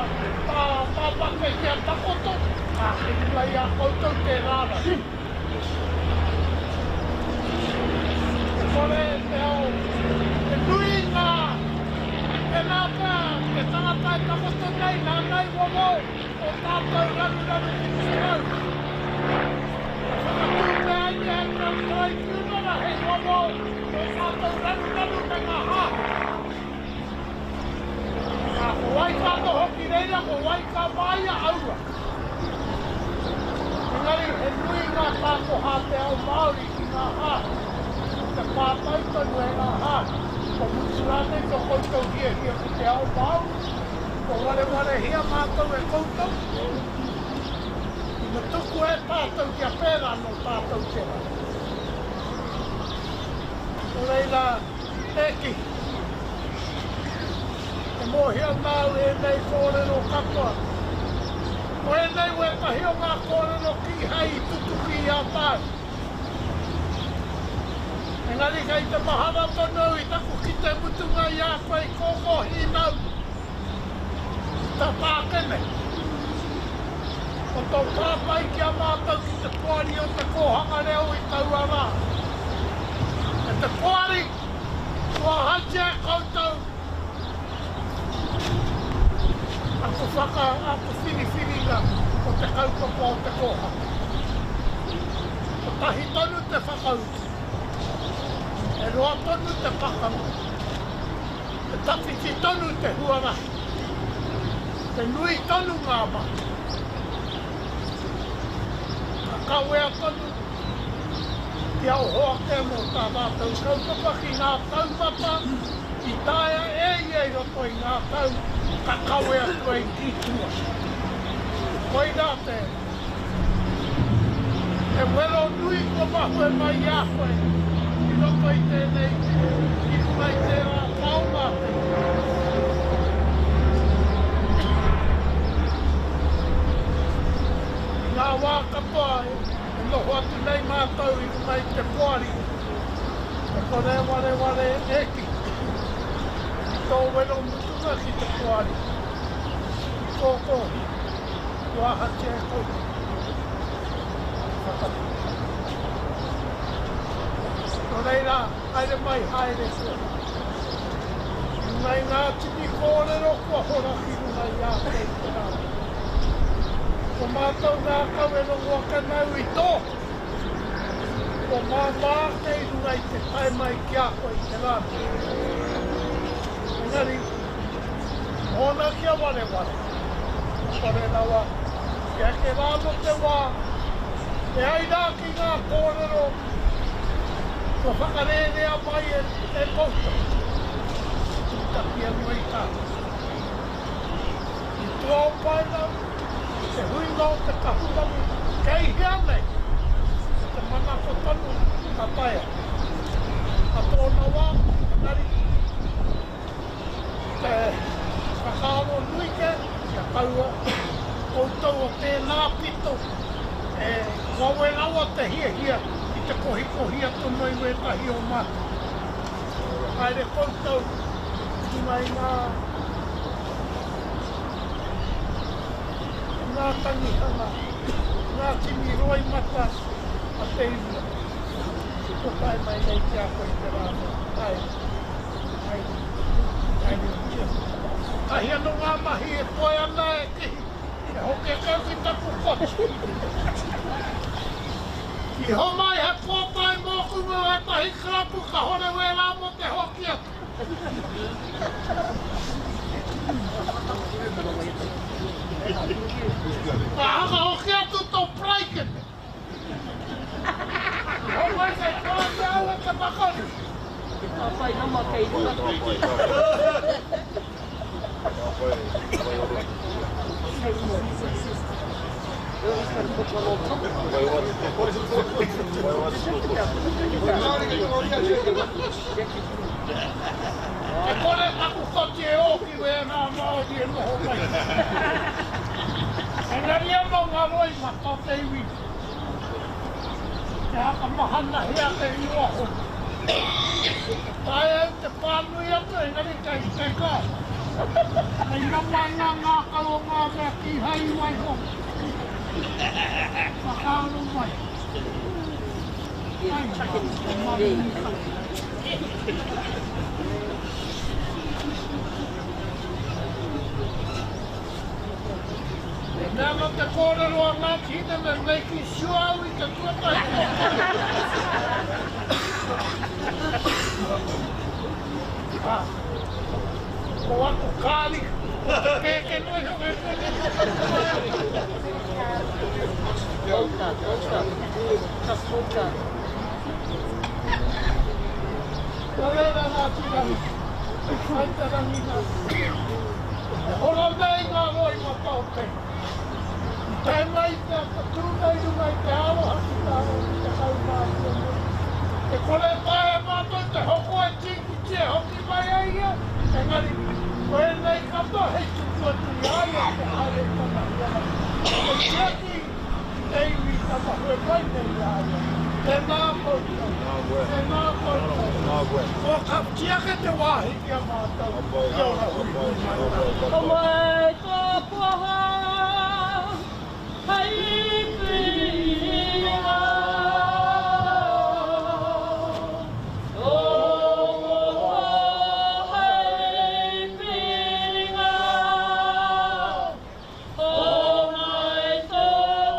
tā Pāpākei kia takoto, ā, kei runga i a koutou tērā rahi. E kore te ao, he nui ngā, tēnā pea te tangata e takoto nei, nāna i wawao ō tātou raruraru ki te Karauna. Ka whakatū pea ia i ngā Taraipiunara hei wawao ō tātou raruraru me ngā hāhi. Ā, ko wai ka noho ki reira, ko wai ka māia, aua. Engari, he nui ngā tākoha a te ao Māori ki ngā hāhi, ki te pātai tonu e ngā hāhi, kua mutu rānei tō koutou hiahia ki te ao Māori? Kua warewarehia mātou e koutou? Ina tukua e tātou kia pērā nō tātou te rā. Nō reira, e kī, e mōhio ana au ēnei kōrero katoa. Ko ēnei wētahi o ngā kōrero kīhai i tutuki i a tāu. Engari kei te mahara tonu au i taku kite mutunga i a koe i kōkō hīnau i tata ake nei. Ko tō pātai ki a mātou ki te poari o te kōhanga reo i taua rā. E te poari, kua ahatia e koutou aku whaka, aku whiriwhiringa o te kaupapa o te kōhanga. Kotahi tonu te whakautu. He roa tonu te pakanga. He tawhiti tonu te huarahi. He nui tonu ngā mahi. Ka kawea tonu kia oho ake anō tā rātou kaupapa ki ngā taumata i taea e ia i roto i ngā tau ka kawe atu ai ki tua. Koirā te He wero nui kua mahue mai i a koe i roto i tēnei, i runga i tērā taonga te I ngā wā katoa e noho atu nei mātou i runga i te poari, e kore wareware e kī, i tō wero mutunga ki te poari, i kōkōhi. Kua ahatia e koutou? Whakatū. Nō reira, haere mai, haere koe. I runga i ngā tini kōrero kua hora ki runga i a koe i te rā nei. Ko mātou ngākau e rongo ake ana au i tōku, kua māmā ake i runga i te tae mai ki a koe i te rā nei. Engari, mōna kia wareware. Kore rawa, kia eke rā anō te wā, e ai rā ki ngā kōrero kua whakarērea mai e koutou, tūtaki anō i tātou. I tua o Paerau, i te huinga o te kahurangi, kei hea nei, ko te manako tonu ka taea. A tōna wā, engari, Te whakaaro nui kē kia kaua koutou o tēnā pito e wawe rawa te hiahia ki te kohikohia tonu i wētahi o mātou. Haere koutou i runga i ngā i ngā tangihanga, i ngā tini roimata a te iwi kua tae mai nei ki a koe i te rā nei. Haere. Kotahi ano nga mahi e toe ana e Kihi, e hoki ake au ki taku koti. I homai he pōtae mōku me wētahi karapu kahore wērā mō te hoki atu. Ka hanga hoki atu tō paraikete. Homai kei toa au e te makani. Te tātai nama kei runga. E kore taku koti e ōki wēnā Māori e noho mai. Engari anō ngā roimata o te iwi te whakamahana ake i waho. E taea au te pānui atu engari kei kei ka. Kei nama ngā ngākau o ngā mea kīhai i waiho. Whakaaro mai. Ai, te marinitanga. E mea ana te kōrero a Ngāti Hine me making sure au i te tuatahi kua pai. Ā, ko aku kāri, ko te pēke noa iho e kore e whakamaea. Nō reira Ngāti Rangi, hai te rangi Ngāti Rangi. E hora nei ngā roimata o te I tae mai te ata tū nei runga i te aroha ki tā rōpū 12 nei. E kore e taea e mātou te hoko e tīkiti e hoki mai ai ia, engari ko ēnei katoa hei tuku atu i a ia kia haere i tana huarahi. Hei tiaki i te iwi i tamahue mai nei i a ia. Tēnā koutou, tēnā koutou. Kua kawhiti ake te wāhi ki a mātou, kia ora huihui mai tātou. Ko mai tō koha hei whiringa. Tō koha hei whiringa. Homai tō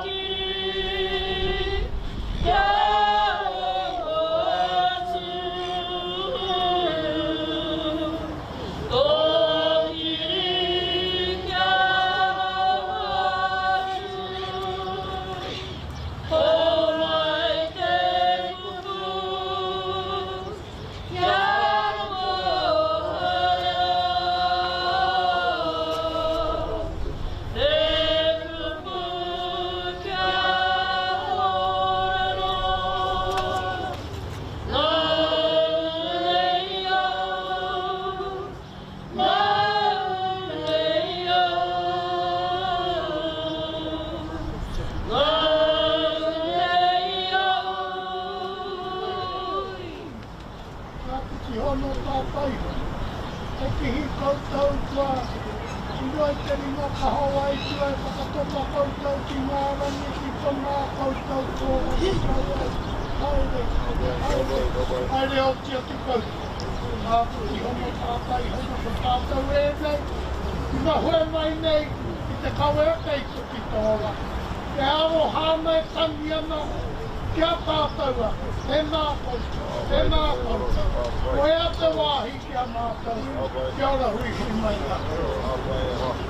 kiri kia rongo atu. Tō kiri kia rongo atu. Homai te kupu kia rongo Te kupu kia kōrero, nāu nei au, nāu nei au, nāu nei au. Kāpiti hono tātai, He kihi koutou kua riro i te ringa kaha o Atua e whakatoma koutou ki ngā rangi ki tona koutou kōrero mai ai. Haere, haere, haere oti atu koutou. Kāpiti hono tātai hono ko tātou ēnei i mahue mai nei ki te kawe ake i te pito ora. E aroha ana e tangi ana ki a tātou ake. Tēnā koutou, tēnā koutou. Koia te wāhi ki a mātou. Kia ora huihui mai tātou.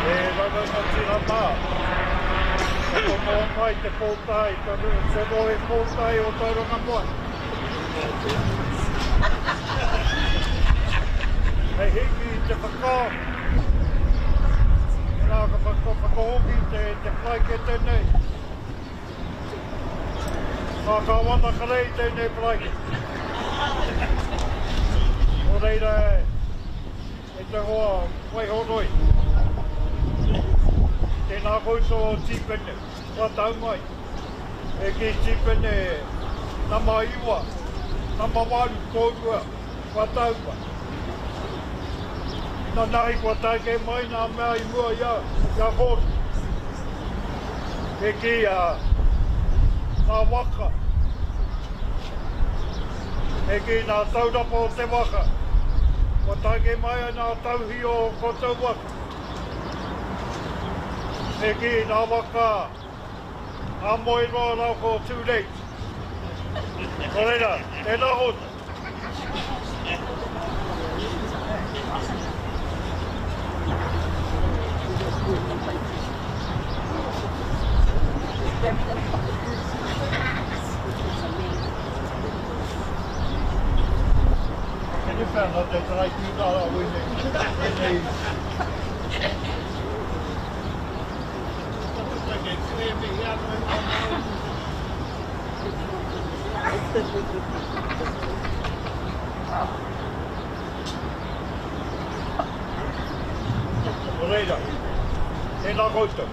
E raranga mā, ka tonoa mai te pōtae, te rohe pōtae o Tauranga Moana. Hei hiki i te whakaaro, nā ka whakahoki te, te paraikete nei. Nā Kāwana Kerei tēnei paraikete. Nō reira e, e te hoa Waihoroi, tēnā koutou o Tīpene, kua tau mai. E kī Tīpene, nama iwa, nama waru, kōrua, kua tau mai. Inanahi kua tae kē mai nā mea i mua i a, i a kōrua. E kī a, nā waka. E ki nā taurapa o te waka, kua taeke mai ai nā tauhi o ō koutou waka. E ki nā waka a Moeroa rā ko too late. Nō reira, tēnā koutou. Can you find out that I do not win Nō reira, tēnā koutou.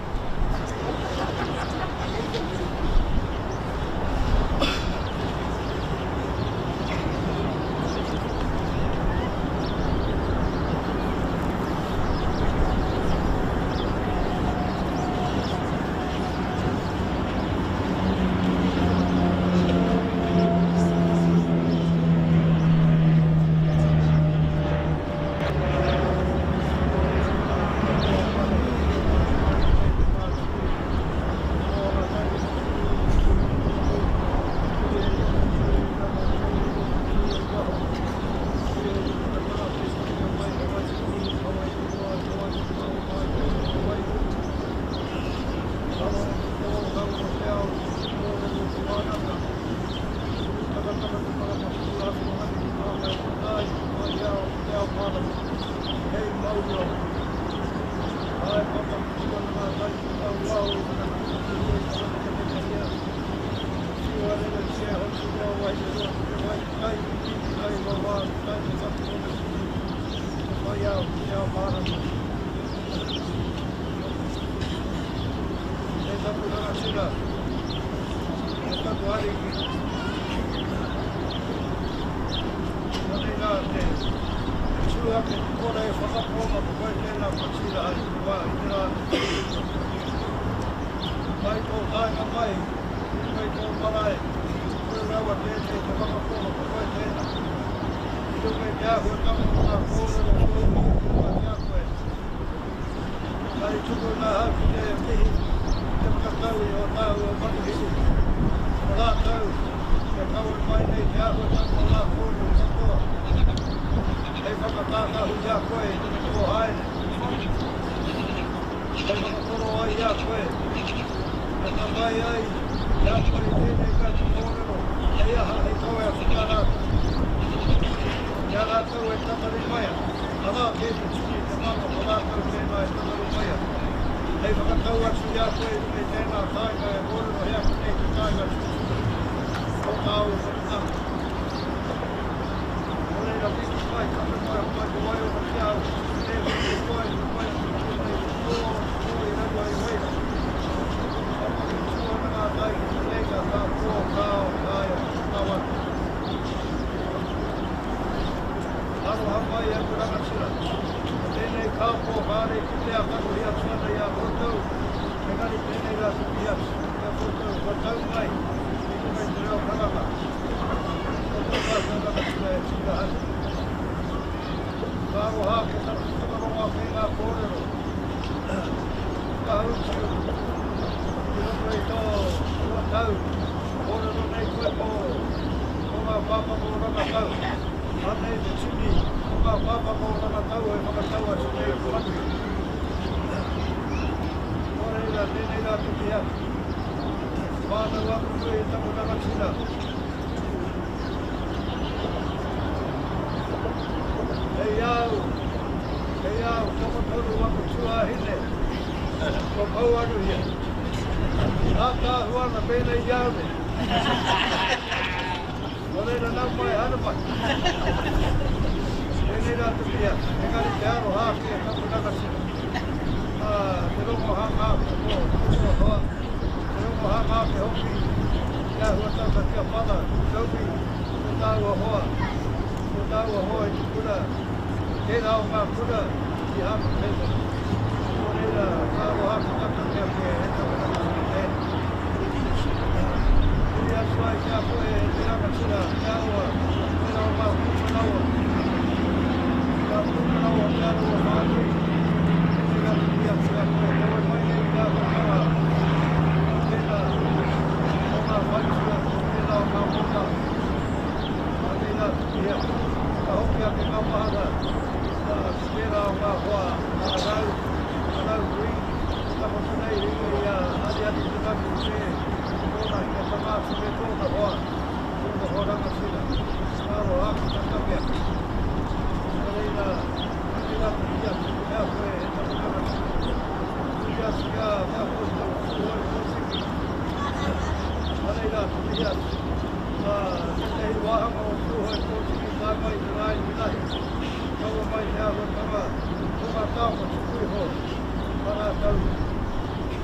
mātou.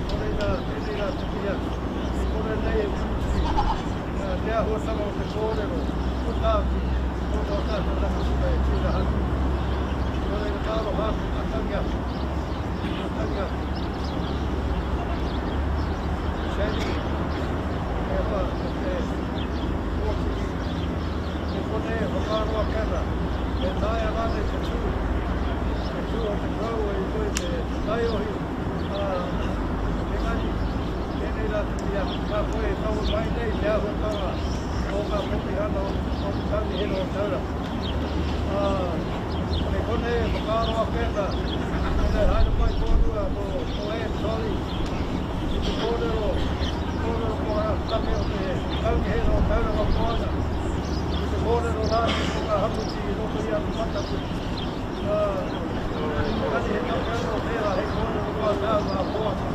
Nō reira, tēnei rā te mihi atu. E kore nei e tutuki te āhuatanga o te kōrero, ko tāku, ko tō tātou rangatira e tira ana. Nō reira, ka aroha atu, ka tangi atu, ka tangi atu. Shani, e hoa, ko te kōtiri, i konei e whakaaro ake ana, e taea rānei te tū, te tū o te koroua i roto i te taiohi, ā, engari, tēnei rā te mihi atu, nā koe e kawe mai nei te āhuatanga o ngā kōmihana o te Kaunihera o Tauranga. Ā, kei konei e whakaaro ake ana, tēnei haere mai kōrua ko, ko Ann Tolley ki te kōrero, kōrero mō ngā take o te Kaunihera o Tauranga Moana, ki te kōrero rānei mō ngā hamuti i roto i a Te Mataku. Ā, engari he take anō tērā hei kōrero mā tāua a Moana.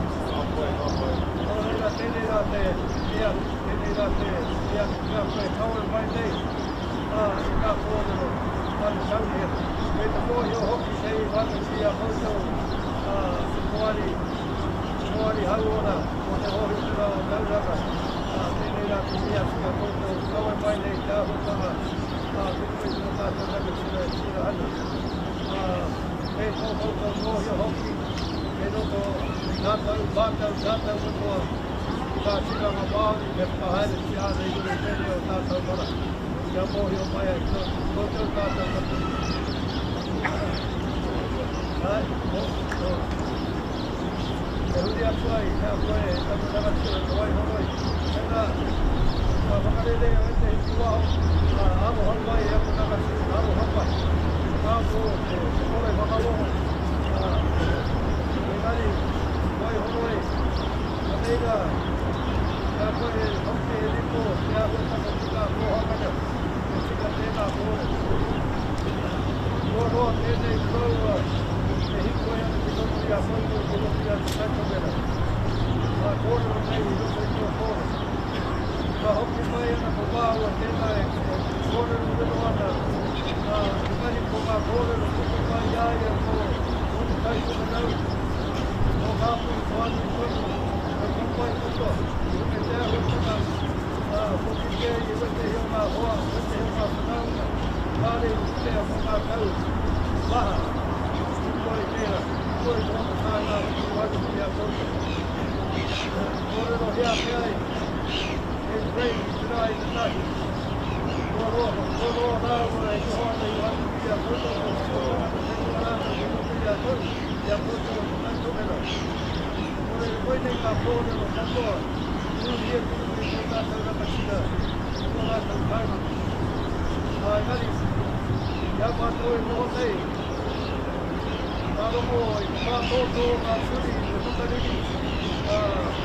Nō reira, tēnei rā te mihi atu, tēnei rā te mihi atu ki a koe e kawe mai nei, ā, i ngā kōrero a te Kaunihera. Kei te mōhio hoki te iwi i a koutou, ā, te Poari, te Poari Hauora o Te Hōhipera o Tauranga, ā, tēnei rā te mihi atu ki a koutou, kawe mai nei te āhuatanga, ā, te nui tō tātou rangatira e tira ana. Ā, kei tō koutou mōhio hoki, kei roto tātou, mātou, tātou katoa i ngā tikanga Māori e whakahaeretia ana i runga i tēnei o tātou marae, kia mōhio mai ai koutou tātou katoa. Āe, mō, mō. E huri atu ai ki a koe e taku rangatira te Waihoroi, tēnā, ka whakarere au ētehi ki waho, ā, aroha mai e aku rangatira, aroha mai. Whakaako te kore whakarongo, ā, engari, Waihoroi, anei rā, ki a koe e hoki he ripo te āhuatanga ki ngā kōhanga reo, he tika tēnā kōrero. Kua roa tēnei koroua e hīkoi ana ki roto i a koutou ki roto i a Te Taitokerau. Ngā kōrero nei i roto i tō kōrero. Ka hoki mai ana ko māua tēnā e kōrerorero ana, ā, engari ko ngā kōrero puta mai i a ia ko Te Taitokerau, ko Ngāpuhi whānui tonu, he papai katoa, i runga i te āhuatanga, ā, kua kitea i wētehi o ngā hoa, wētehi o ngā whanaunga, kāore i kitea mō ngā tau maha i mua i tērā, i mua i tōna taenga atu ki waenganui i a koutou. Kōrerohia ake ai e Craig i te rā inanahi, kua roa, kua roa rāua e noho ana i waenganui i a koutou, kua tino tangata whenua rātou ki roto i a koutou, i a koutou o Te Tai Tokerau. Nō reira, koinei ngā kōrero katoa i hūhia ki runga i tō tātou rangatira, i tō rātou kāinga. Ā, engari, i a mātou e noho nei, ka rongo i te mātōtō o ngā turi i te makariri, ā,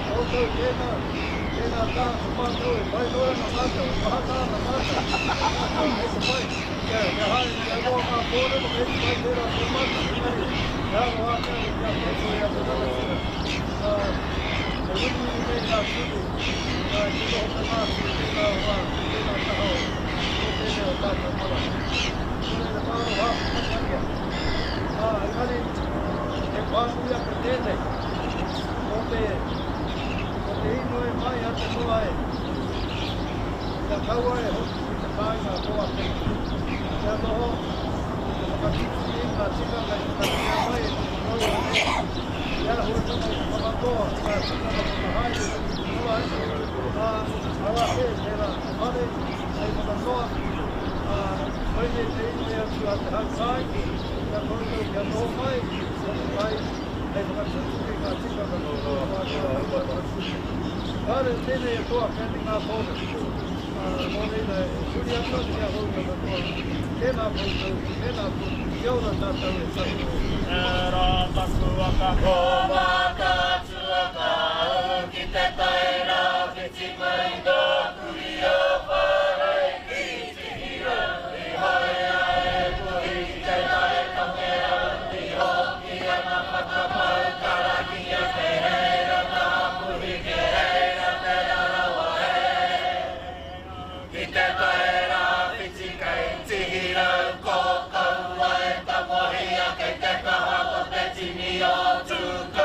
koutou tēnā, tēnā taha ko mātou e pai noa ana mātou, e mahana ana mātou, ā, kei te pai, kia, kia haere, kia roa ngā kōrero, kei te pai tērā tō mātou, engari, e aroha ake ana ki a koutou e aku rangatira, ā, e wiriwiri nei ngā turi, ā, i te noho tanga atu i tēnā wā, i tēnā taha o, o tēnei o tātou marae. Nō reira, ka aroha atu ka tangia. Ā, engari, he pānui ake tēnei, mō te, mō te inoi mai a te toa e, kia kaua e hoki ki te kāinga kō ake nei. Kia noho ki te whakatutuki i ngā tikanga i whakaritea mai e te koroua nei, te āhuatanga o te whakatoa i ngā tikanga whakahaere i te marae, ā, arā kē tērā whare hei whakatoa, ā, koinei te inoi atu a te hau kāinga ki a koutou kia noho mai, hoki mai, hei whakatutuki i ngā tikanga o mātou hei whakatutuki. Kāre tēnei e toa kei te ngā kōrero, ā, nō reira e huri atu ana ki a koutou katoa, tēnā koutou, tēnā koutou, kia ora tātou e tahi. Tērā taku waka. Ko Mātaatua ka ū ki te tai rāwhiti mai ngā kurī a Whārei ki Tihirau i hoea e Puhi ki te tai tokerau i hoki ana whakapau karakia kei reira ngā puhi kei reira Te Rarawa e Ki te tai rāwhiti kei Tihirau ko Kauae tangohia kei te kaha ko te tini o Tū.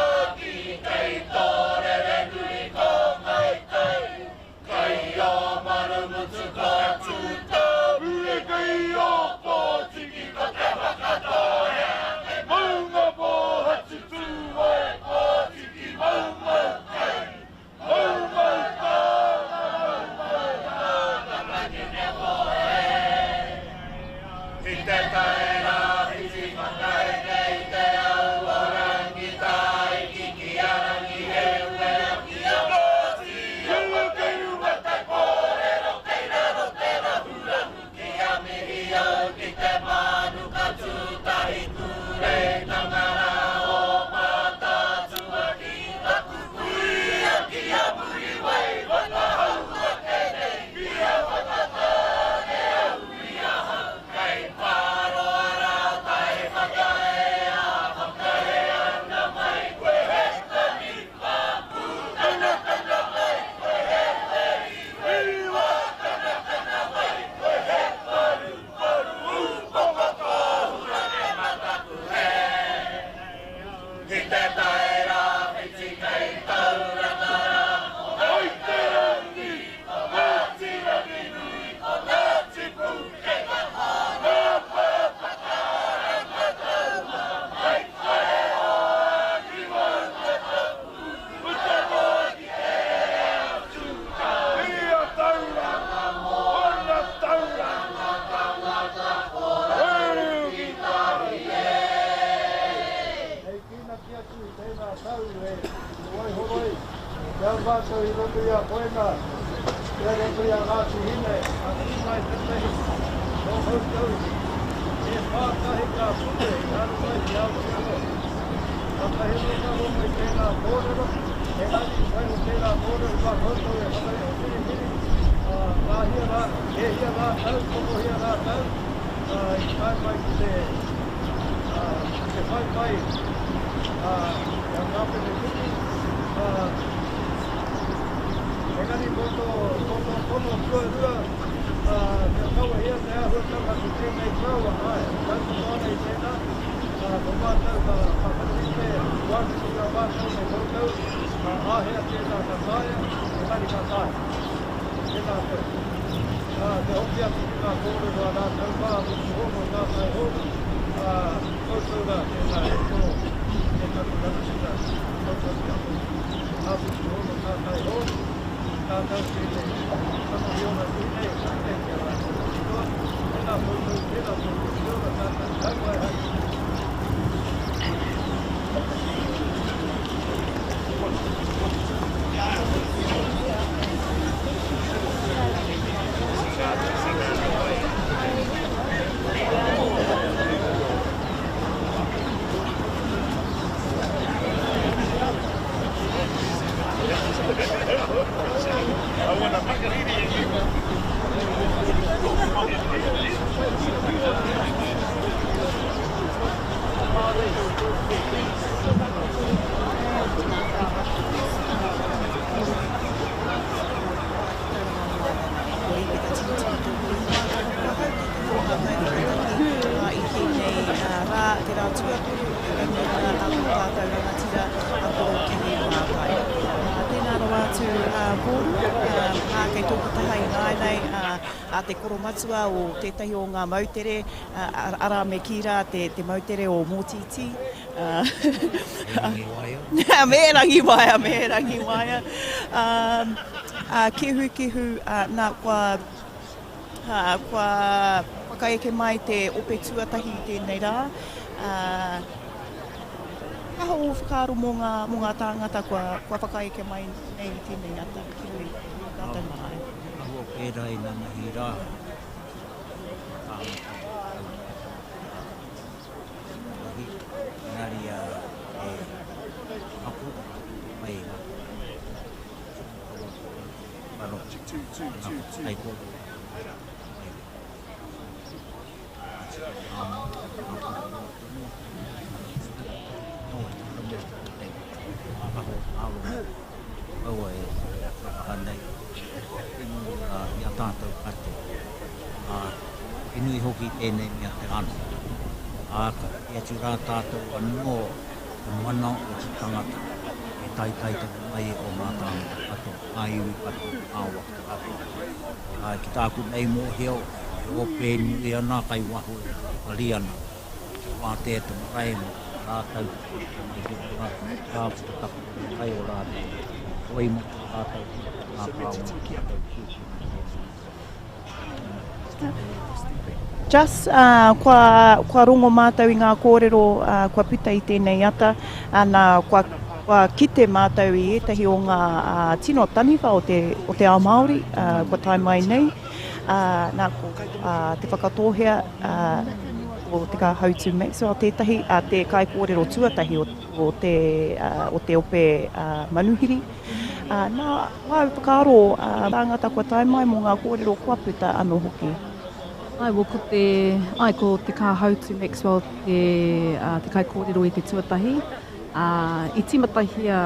tau e waiho ai i a mātou i roto i a koe nā, i roto i a Ngāti Hine, ka tū mai tētahi nō koutou e pātahi ngā puke i haere mai ki Aotearoa. Kātahi anō ka rongo i tēnā kōrero, engari waiho tērā kōrero mā koutou e whiriwhiri, ā, ka hia rā, e hia rā tau, tokohia rā tau, ā, i tae mai ki te, ā, ki te whai mai, ā, i a Kāpene Kuki, ā, engari mō tō, mō tō tono tuarua, ā, kia kawehia te āhuatanga ki tēnei taua, āe, tautoko ana i tēnā, ā, ko mātou ka, ka whakarite wānini i a mātou me koutou, ā, āhea tēnā ka taea, engari ka taea. Tēnā koe. Ā, kia hoki atu ki ngā kōrero a rātou mā, Rukuhono, Tātai Hōru, ā, koutou rā, tēnā e tō, e taku rangatira, koutou ki a koutou. Ā, Rukuhono, Tātai Hōru, tātou tēnei, kanohi ora nui nei, nei ki a rātou katoa, tēnā koutou, tēnā koutou, kia ora tātou, hau mai haere. I tēnei rā, te rā tuatoru o te tangihanga a tō tātou rangatira a Korokihi Mātai. Tēnā rawa atu kōrua, ā, kei tōku taha ināianei a te koromatua o tētahi o ngā moutere, arā me kī rā te moutere o Mōtītī. Me Rangiwaea. Me Rangiwaea, me Rangiwaea. Kehukehu, nā, kua Ā, kua whakaeke mai te ope tuatahi i tēnei rā. Ā, he aha ō whakaaro mō ngā, mō ngā tāngata kua, kua whakaeke mai nei i tēnei ata ki runga i tō tātou marae? Aua pērā i nanahi rā, ngā tāngata o te tau tuatahi, engari e ako mai ngā He nui hoki tēnei mea te ana, ā, ka kite atu rā tātou anō te mana o te tangata e taitaitanga mai o ngā tāngata katoa, ngā iwi katoa, ngā waka katoa. Ā, ki tāku nei mōhio, e ope nui ana kai waho e pari ana, kia wātea te marae mō rātou ki te mai ki runga, ā, whakatakoto mai o rātou, koi mō rātou, ngā taonga o rātou tūpuna tēnei. Just, uh, kua, kua rongo mātou i ngā kōrero uh, kua puta i tēnei ata, ana, kua, kua kite mātou i ētahi o ngā uh, tino taniwha o te, o te ao Māori uh, kua tae mai nei. Uh, nā, ko uh, Te Whakatōhea, uh, o Te Kāhautu Maxwell tētahi, uh, te kaikōrero tuatahi o, o, te, uh, o te ope uh, manuhiri. Ā, nā wāu whakaaro, ā, tāngata kua tae mai mō ngā kōrero kua puta anō hoki. Āe, well, ko te, āe, ko Te Kāhautu Maxwell te, ā, te kaikōrero i te tuatahi. Ā, i tīmatahia,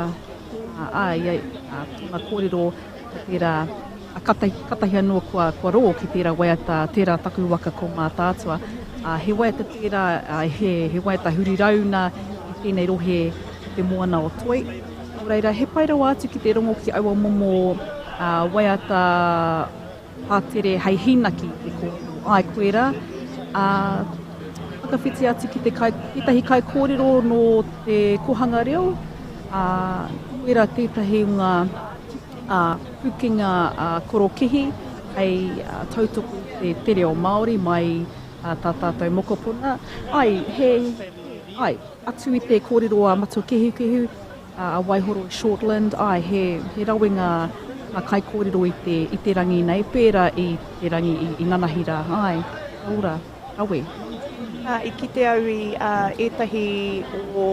ā, āe, ia, ā, tōna kōrero ko tērā, ā, katahi, katahi anō kua, kua rongo ki tērā waiata, Tērā Taku Waka Ko Mātaatua. Ā, he waiata tērā, ā, he, he waiata huri rauna i tēnei rohe o te Moana o Toi. Nō reira, he pai rawa atu ki te rongo ki aua momo waiata pātere hei hīnaki i te kōrero. Āe, koirā. Ā, whakawhiti atu ki te kai, tētahi kaikōrero nō te kōhanga reo, ā, koirā tētahi o ngā pūkenga korokihi hei tautoko i te reo Māori mai tā tātou mokopuna. Āe, he, āe, atu i te kōrero a Matua Kehukehu. a Waihoro Shortland, āe, he, he rawe ngā, ngā kaikōrero i te, i te rangi nei, pērā i te rangi i, i nanahi rā, āe, kia ora, rawe. Ā, i kite au i ā, ētahi o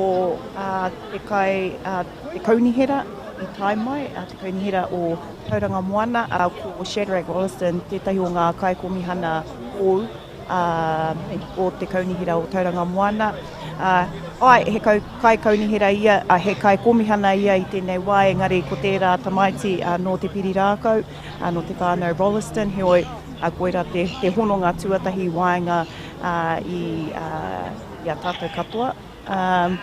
ā, te kai, ā, te kaunihera i tae mai, ā, te kaunihera o Tauranga Moana, ā, ko Shadrach Rolleston tētahi o ngā kaikomihana hou, ā, o te kaunihera o Tauranga Moana. Ā, āe, he kau, kaikaunihera ia, ā, he kaikōmihana ia i tēnei wā, engari ko tērā tamaiti ā, nō Te Pirirākau, ā, nō te whānau Rolleston, heoi, ā, koirā te, te hononga tuatahi i waenga ā, i, ā, i a tātou katoa. Um,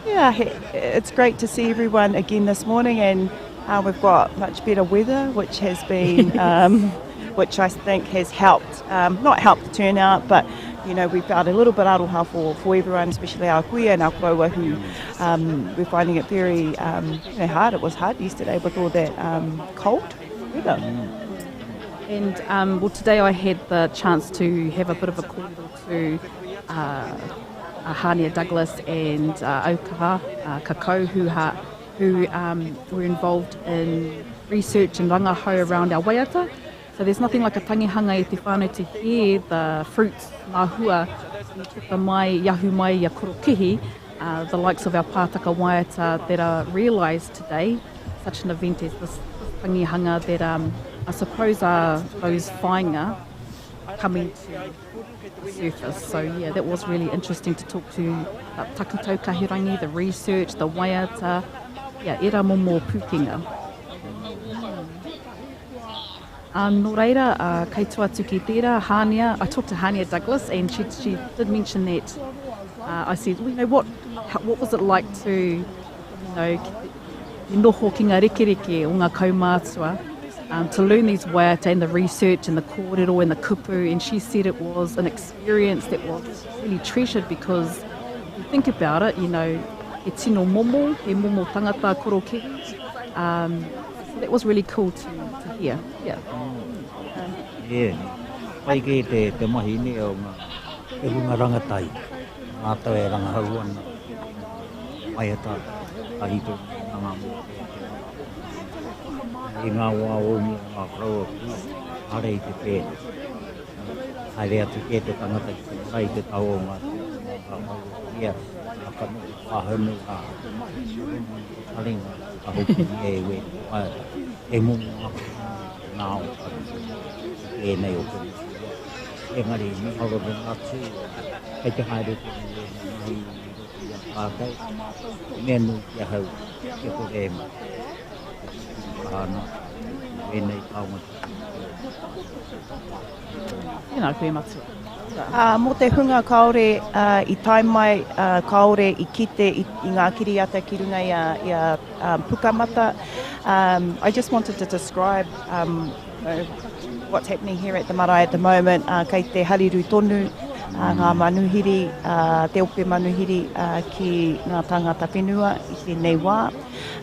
yeah, it's great to see everyone again this morning and uh, we've got much better weather, which has been, um, which I think has helped, um, not helped the turnout, but you know, we felt a little bit aroha for, for everyone, especially our kuia and our koroua who um, we're finding it very um, you know, hard. It was hard yesterday with all that um, cold weather. And um, well, today I had the chance to have a bit of a kōrero to uh, uh, Hania Douglas and uh, Aukaha uh, Kakau, who, ha, who um, were involved in research and rangahau around our waiata. So there's nothing like a tangihanga i te whānau to hear the fruits, ngā hua, i puta mai, i ahu mai i a Korokihi, uh, the likes of our pātaka waiata that are realised today, such an event as this, this tangihanga that um, I suppose are those whāinga coming to the surface. So yeah, that was really interesting to talk to about Takutau Kahurangi, the research, the waiata, yeah, era momo pūkenga. Um, nō reira, uh, kei tua atu ki tērā, Hania, I talked to Hania Douglas and she, she did mention that, uh, I said, well, you know, what, how, what was it like to, you know, ki te noho ki ngā rekereke o ngā kaumātua, um, to learn these waiata and the research and the kōrero and the kupu, and she said it was an experience that was really treasured because if you think about it, you know, he tino momo, he momo tangata korokihi. Um, so that was really cool to, to hear. Yeah. Yeah. Pai kē te, te mahi nei o ngā te hunga rangatahi. Rātou e rangahau ana. Waiata tahito nei nā ngā mōteatea. I ngā wā o mua ngā koroua kui, kāre i te pēnei. Haere atu kē te tangata ki te marae i te tau o ngā tūpuna, ka maurohia, ka kanohi pāhunu, ka rongo i te taringa, ka hopuria e wēnei waiata. He momo akoranga nā o tangata i tēnei o te motu wā. Engari, mīharo noa atu, kei te haere tonu ēnei mahi i roto i a tātou. He mea nui ki ahau, kia kore e mate. E pupuri kaha ana i wēnei taonga tuku iho. Tēnā koe Matua. Ā, mō te hunga kāore i tae mai, kāore i kite i ngā kiriata ki runga i a, i a Pukamata, um, I just wanted to describe um, what's happening here at the marae at the moment. Uh, kei te hariru tonu uh, ngā manuhiri, uh, te ope manuhiri uh, ki ngā tāngata whenua i tēnei wā.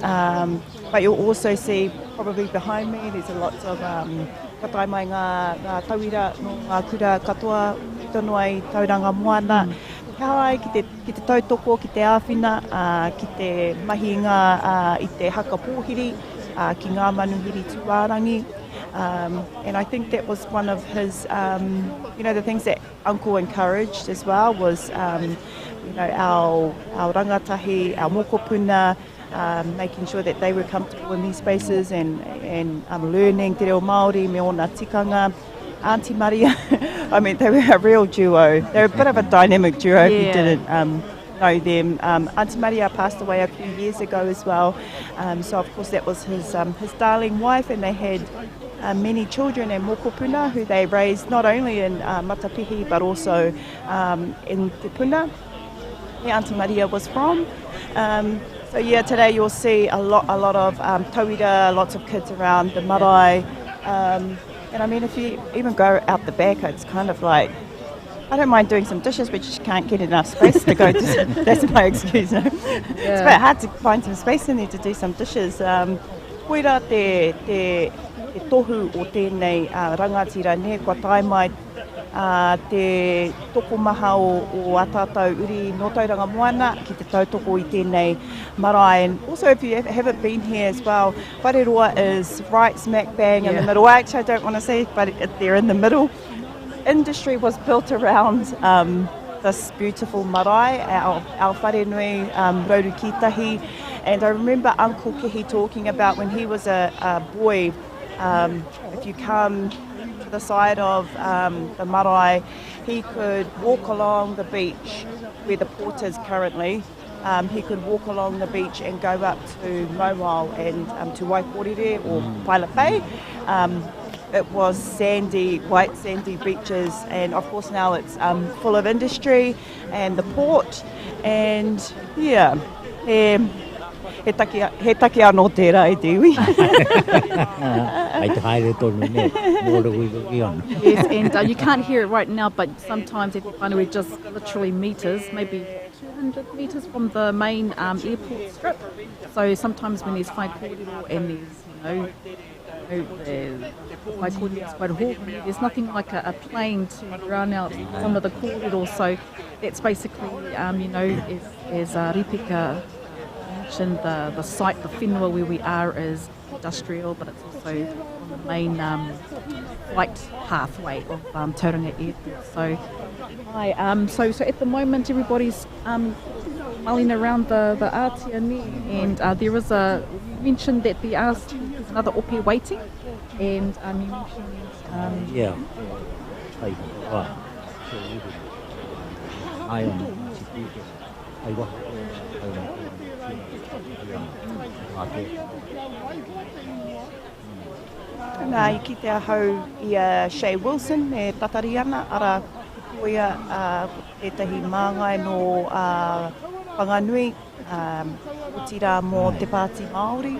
Um, but you'll also see probably behind me, there's a lot of um, ka tae mai ngā, ngā tauira nō ngā kura katoa puta noa i Tauranga Moana. Mm. He aha ai ki te, ki te tautoko, ki te āwhina, uh, ki te mahi ngā, uh, i te haka pōhiri, uh, ki ngā manuhiri tūārangi. Um, and I think that was one of his, um, you know, the things that Uncle encouraged as well was, um, you know, our, our rangatahi, our mokopuna, um, making sure that they were comfortable in these spaces and, and um, learning te reo Māori me ōna tikanga. Auntie Maria, I mean, they were a real duo. They were a bit of a dynamic duo if you didn't um, know them. Um, Auntie Maria passed away a few years ago as well. Um, so, of course, that was his, um, his darling wife, and they had uh, many children and mokopuna who they raised not only in uh, Matapihi but also um, in Te Puna, where Auntie Maria was from. Um, so yeah, today you'll see a lot, a lot of um, tauira, lots of kids around the marae. Um, and I mean, if you even go out the back, it's kind of like, I don't mind doing some dishes, but you just can't get enough space to go. To, that's my excuse. No? Yeah. It's quite hard to find some space in there to do some dishes. Um, koira te, te, te tohu o tēnei uh, rangatira, ne, kua tae mai. te tokomaha o, o ā tātou uri nō Tauranga Moana ki te tautoko i tēnei marae. And also if you haven't been here as well, Whareroa is right smack bang in the middle. Actually, I don't want to say, but they're in the middle. Industry was built around um, this beautiful marae, our, our wharenui, um, Rauru Kitahi. And I remember Uncle Kihi talking about when he was a, a boy, um, if you come to the side of um, the marae, he could walk along the beach where the port is currently. Um, he could walk along the beach and go up to Mauao and um, to Waikorire or mm. Pilot Bay. Um, it was sandy, white sandy beaches, and of course now it's um, full of industry and the port, and yeah, he, he take, he take anō tērā e te iwi. Ai te haere tonu, ne, mō ana. Yes, and uh, you can't hear it right now, but sometimes if you find we're just literally meters, maybe 200 metres from the main um, airport strip. So sometimes when there's whaikōrero and there's, you know, the whaikōrero is quite hōhonu, there's nothing like a, a plane to drown out some of the kōrero. So that's basically, um, you know, as, as uh, Ripeka mentioned, the, the site, the whenua where we are is industrial, but it's also on the main um, flight pathway of um, Tauranga Airport. So, hi, um, so, so at the moment everybody's um, mulling around the, the ātea ne, and uh, there is a, you mentioned that there are another ope waiting, and um, you mentioned... Um, yeah, ai, ai, ai, ai, ai, Nā, i kite ahau i a Shay Wilson e tatari ana, arā, koia tētahi māngai nō Whanganui, otirā mō te Pāti Māori.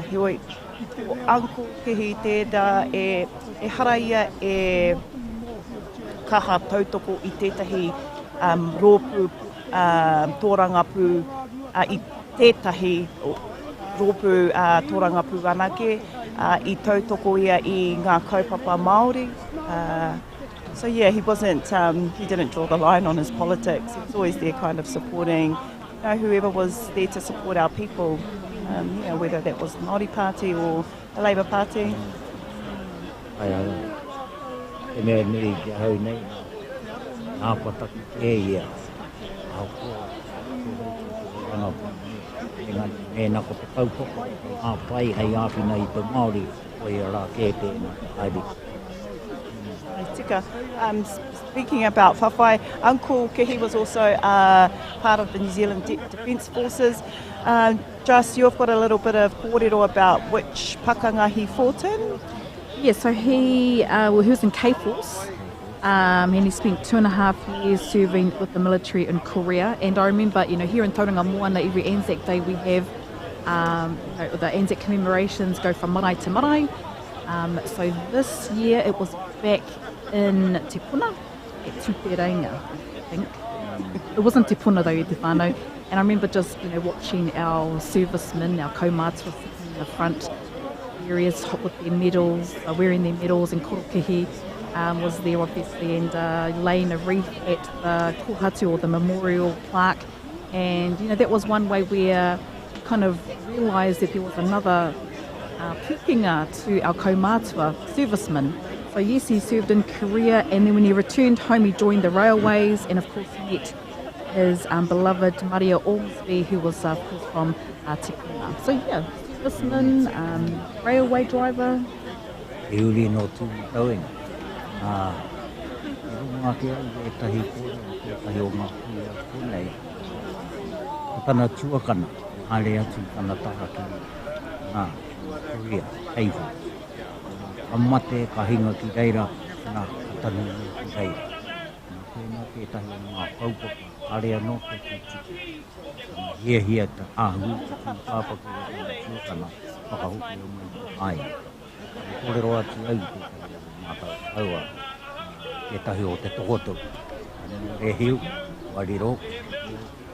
Heoi, ko Uncle Kehi tērā e, ehara ia e kaha tautoko i tētahi rōpū tōrangapū i tētahi rōpū tōrangapū anake, i tautoko ia i ngā kaupapa Māori. So yeah, he wasn't, um, he didn't draw the line on his politics. He was always there kind of supporting, you know, whoever was there to support our people, um, yeah, whether that was the Māori Party or the Labour Party. Ai, ai, te mea nui ki ahau nei, nā pataki kē ia. Ahakoa Engari, mēnā ko te kaupapa hei hāpai, hei āwhina i te Māori, koia rā kē tēnā te haere. Tika. Um, speaking about whawhai, Uncle Kehi was also uh, part of the New Zealand De Defence Forces. Uh, Just, you've got a little bit of kōrero about which pakanga he fought in? Yeah, so he, uh, well, he was in K-Force. Um, and he spent two and a half years serving with the military in Korea. And I remember, you know, here in Tauranga Moana, every Anzac Day we have um, you know, the Anzac commemorations go from marae to marae. Um, so this year it was back in Te Puna at Tupereinga, I think. It wasn't Te Puna though, te whānau. And I remember just, you know, watching our servicemen, our kaumātua sitting in the front areas with their medals, uh, wearing their medals, and Korokihi um, was there obviously, and uh, laying a wreath at the kohatu or the memorial plaque. And, you know, that was one way where kind of realised that there was another uh, pūkenga to our kaumātua servicemen. So yes, he served in Korea, and then when he returned home, he joined the railways, and of course he met his um, beloved Maria Ormsby, who was, uh, of course, from uh, Te Puna. So yeah, serviceman, um, railway driver. He uri nō Tūmatauenga. Nā, i rongo ake au i ētahi kōrero, tētahi o ngā kuia konei, ko tana tuakana i haere atu i tana taha ki, nā, Korea, Haven. Ka mate, ka hinga ki reira, nā, ka tanumia ki reira. Nā, tēnā tētahi o ngā kaupapa, kāre anō te tutuki. Tana hiahia te āhuru te tūpāpaku o tana tuakana, whakahokia mai ki a ia. I kōrero atu au i tētahi o mātou taua, tētahi o te tokotoru, a Rehil, Wariro,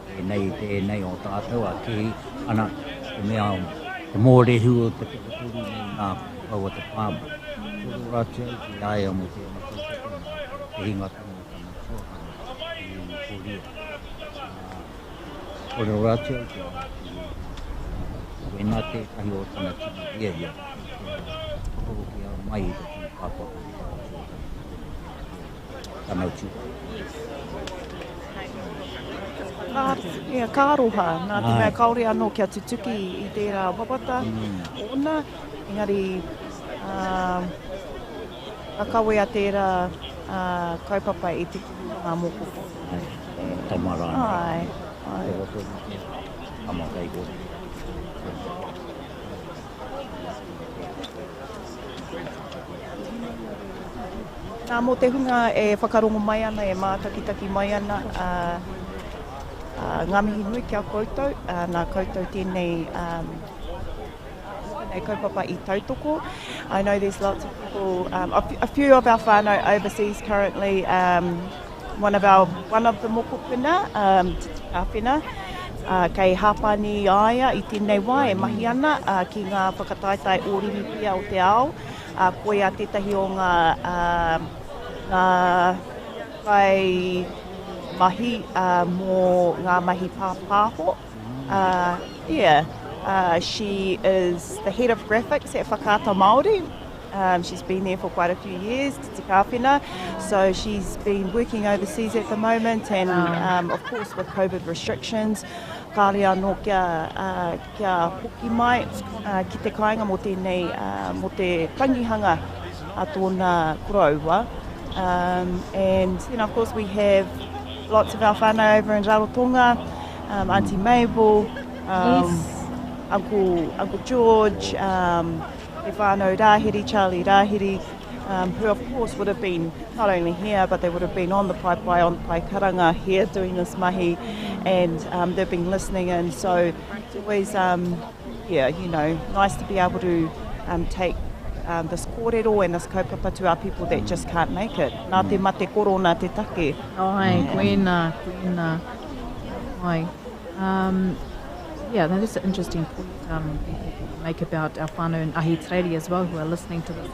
tēnei, tēnei o tātou, a Kehi, ana, te mea, te mōrehu o te tokotoru nei nā Kaua te Pāma. Kōrero atu au ki a ia mō tēnei kaupapa. te hingatanga o tana tuakana i Koria. Ā, kōrero atu au ki a Rāpiri, koinā tētahi o tana tino hiahia, kia whakahokia mai te tūpāpaku i tana tuakana ki konei ki tana tūpāpaku. Ka, yeah, ka aroha, nā te mea kāore anō kia tutuki i tērā wawata ōna, engari ka kawea tērā kaupapa i te kuhu o ngā mokopuna. Āe, tama rānei. Āe, āe. Ko roto i te tama kei hori. Nā, mō te hunga e whakarongo mai ana, e mātakitaki mai ana, ā, ā, ngā mihi nui ki a koutou, ā, nā koutou tēnei, ā, tēnei kaupapa i tautoko. I know there's lots of people, um, a, a few of our whānau overseas currently, um, one of our, one of the mokopuna, um, Āwhina, uh, kei Hāpani a ia i tēnei wā e mahi ana uh, ki ngā whakataetae Ōrimipia o te ao. Uh, koia tētahi o ngā, uh, ngā kai mahi uh, mō ngā mahi pāpāho. Uh, yeah, uh, she is the head of graphics at Whakaata Māori. Um, she's been there for quite a few years, Te Kāwhena. So she's been working overseas at the moment and um, of course with COVID restrictions, kāre anō kia, uh, kia hoki mai uh, ki te kāinga mō tēnei, uh, mō te tangihanga a tōna koroua. Um, and then of course we have lots of our whānau over in Rarotonga, um, Auntie Mabel, um, yes. Uncle, Uncle George, um, Te whānau Rāhiri, Charlie Rāhiri, um, who of course would have been not only here, but they would have been on the paepae, on the pae karanga here doing this mahi, and um, they've been listening in. So it's always, um, yeah, you know, nice to be able to um, take um, this kōrero and this kaupapa to our people that just can't make it. Nā te mate korona te take. Ai, koina, koina. Ai. Um, yeah, that is an interesting point um, you make about our whānau in Ahitereiria as well who are listening to this,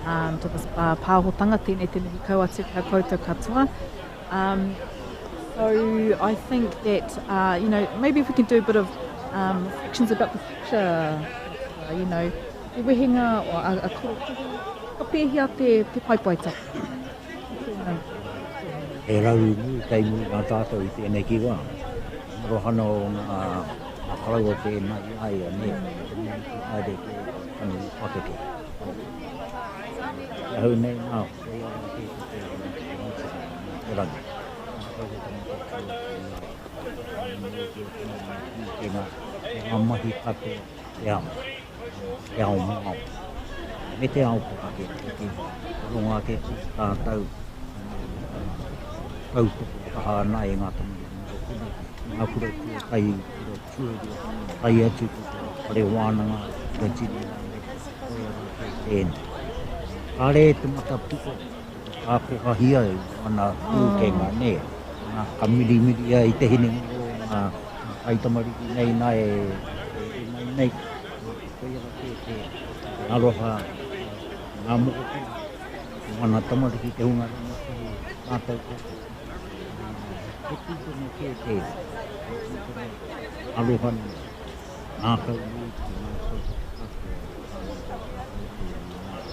um, to this uh, pāhotanga. Tēnei te mihi kau atu ki a koutou katoa. Um, so I think that, uh, you know, maybe if we can do a bit of um, reflections about the future, uh, you know, te wehenga o a, a korokihi, ka pēhea te, te paepae tapu? He raru nui kei muri i a tātou i tēnei ki wā. Marohana o ngā karau o tēnā i a ia, nē, te mea i haere ki tana pakeke. Ki ahau nei nā, koia rā kē te pērā o te rangatira, nā te rangi. Nā kau e tangata tua ki a ia, nā mōhio tonu ngā pūkenga, ngā mahi katoa, te ao. Te ao Māori, me te ao Pākehā hoki, rongo ake ki tātou tautoko kaha ana e ngā tamariki mokopuna, ngā kura tuatahi, kura tuarua, tae atu ki te whare wānanga, kura tini rānei, koia rā kei tēnei. Kāre te matapiko e tākohahia i ana pūkenga, nē, ka mirimiria i te hinengaro o ngā taitamariki nei nā e mai nei, Koia ra kē te aroha ngā mokopuna, o ana tamariki te hunga rangatahi tātou katoa. He tūpono kē tērā, he tūpono aroha nui, ngākau nui ki ngā kaupapa katoa e pā ana ki a tātou i nāianei.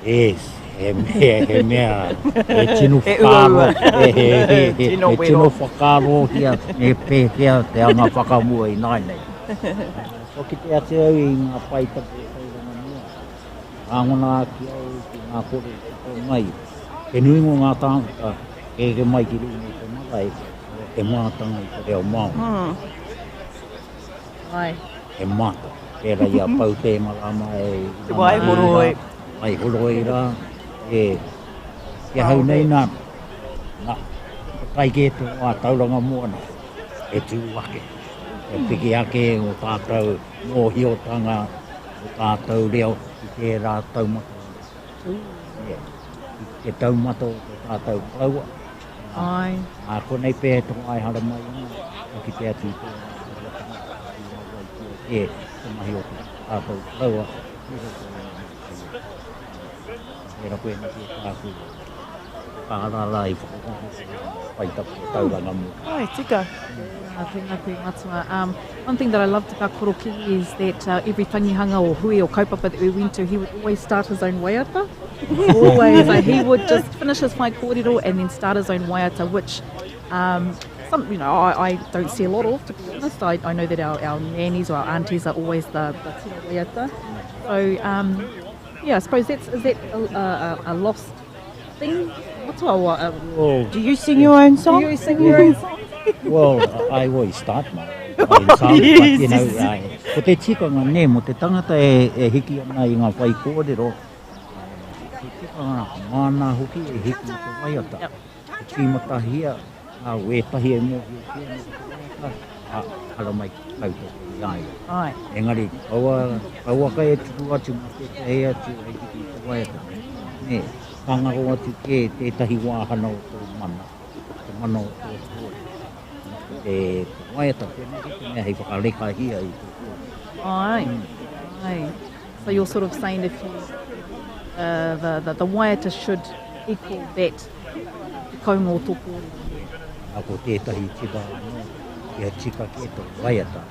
Yes, he mea, he mea, he tino whakaaro, he, he, he, he, he tino whakaarohia me pēhea te anga whakamua ināianei. Kua kite atu au i ngā pae tapu o Tauranga Moana, rāngona ake au ki ngā kore i tō mai. Te nuinga o ngā tāngata e rere mai ki runga i te marae, he mātanga i te reo Māori. Ai. He mata. Pērā i a Pau Tēmarama e Te waihoroi. Waihoroi rā. E, ki ahau nei nā, nā, ko tai kē te wā Tauranga Moana e tū ake, e piki ake o tātou mōhiotanga, o tātou reo ki tērā taumata. Nē, ki te taumata o tō tātou koroua. Āe. Ā, konei pea e tō āe haramai ana, ka kite atu i tērā āhuatanga i rawaitia kē te mahi o tō tātou koroua ki roto i ngā mahi. Reira koinei kē tāku whakaaraara i whakahoki i ngā pae tapu o Tauranga Moana. Ai, tika. Tēnā, tēnā koe Matua. Um, one thing that I loved about Korokihi is that uh, every tangihanga or hui or kaupapa that we went to, he would always start his own waiata. always. Like, he would just finish his whaikōrero and then start his own waiata, which um, some, you know, I, I don't see a lot of, to be honest. I, I know that our, our nannies or our aunties are always the, the tino waiata. So, um, yeah, I suppose that's, is that a, a, a lost thing? Matua, or, uh, well, Do you sing your own song? Do you sing your own song? well, I always start my own song, yes. but, you know, I, ko te tikanga nē, mo te tangata e, e hiki ana i ngā whaikōrero, he tikanga māna hoki e hiki i te waiata. Yep. Ka tīmatahia ā wētahi e mōhio kē ana ki te waiata, ā, haramai ki te tautoko i a ia. Āe. Engari, kaua, kauaka e tuku atu mā tētahi atu hei hiki i te waiata. Nē, ka ngaro atu kē tētahi wāhanga o tō mana, te mana o tō kōrero. Ko te waiata tēnei ki te mea hei whakarekahia i tō kōrero. Āe, āe. So you're sort of saying if you, uh, the, the, the waiata should equal that te kounga o tō kōrero. Nā ko tētahi tika anō, kia tika kē tō waiata,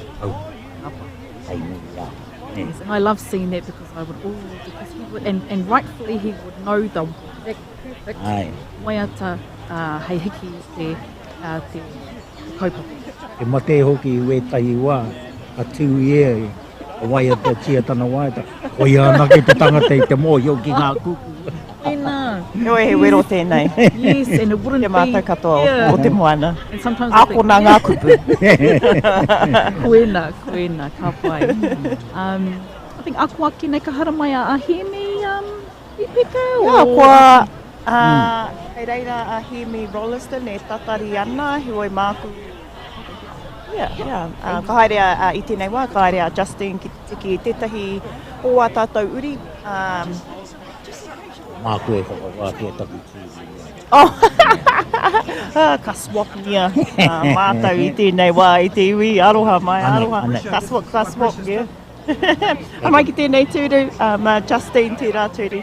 te kaupapa hei muri rā. Yes, and I love seeing that because I would always, because he would, and, and rightfully he would know the exact perfect Ai. waiata uh, hei hiki te, uh, te, te kaupapa. Te mate hoki i wētahi wā, ka tū ia i Ka waiatatia tana waiata. Koia anake te tangata i te mōhio ki ngā kupu. Tēnā. Heoi, he wero tēnei. Yes, and it wouldn't Kia mātou be... katoa yeah. o te moana. And sometimes I think... Ākona ngā kupu. Koena, koena, ka pai. Um, I think ako ake nei ka haramai a Hēmi um, Ripeka? Or... Yeah, kua, uh, mm. Kei reira a Hēmi Rolleston e tatari ana, heoi māku Yeah, yeah. Uh, ka haere a, a, i tēnei wā, ka haere a Justine ki te tiki i tētahi o ā tātou uri. Um, Māku e whakawātea taku tūru. Oh, ah, ka swapngia uh, mātou i tēnei wā i te iwi, aroha mai, aroha. Ane, ane. Ka swap, ka swap, yeah. Haramai ki tēnei tūru, um, Justine tērā tūru.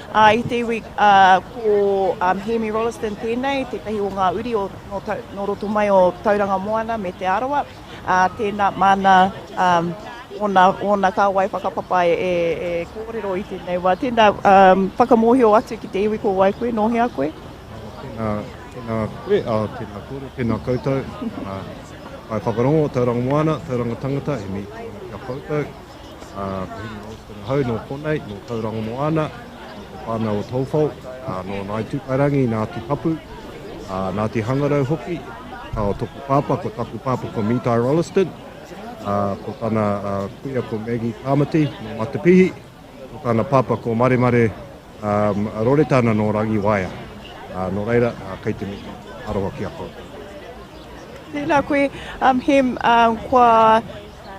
Ā, i te iwi, ā, ko um, Hēmi Rolleston tēnei, tētahi o ngā uri o, nō, tau, nō roto mai o Tauranga Moana me Te Arawa. Ā, tēnā, māna um, ōna, ōna kāwai whakapapa e, e, e kōrero i tēnei wā. Tēnā, um, whakamōhio atu ki te iwi ko wai koe, nō hea koe? Tēnā, tēnā koe, ā, tēnā kōrero, tēnā koutou. Ā, kai whakarongo, Tauranga Moana, Tauranga Tangata, e mihi ana ki a koutou. Ā, ko Hemi Rolleston ahau nō konei, nō Tauranga Moana, nō te whānau o Tauwhao, ā, nō Ngāi Tūkairangi, Ngāti Papu, ā, Ngāti Hangarau hoki. Ka o toku pāpā, ko taku pāpā ko Mitai Rolleston, ā, ko tana ā, kuia ko Maggie Tāmati nō Matapihi, ko tana pāpā ko Maremare ā, Roretana nō Rangiwaea. Ā, nō reira, ā, kei te mihi aroha ki a koutou. Tēnā koe, um, Hem, um, kua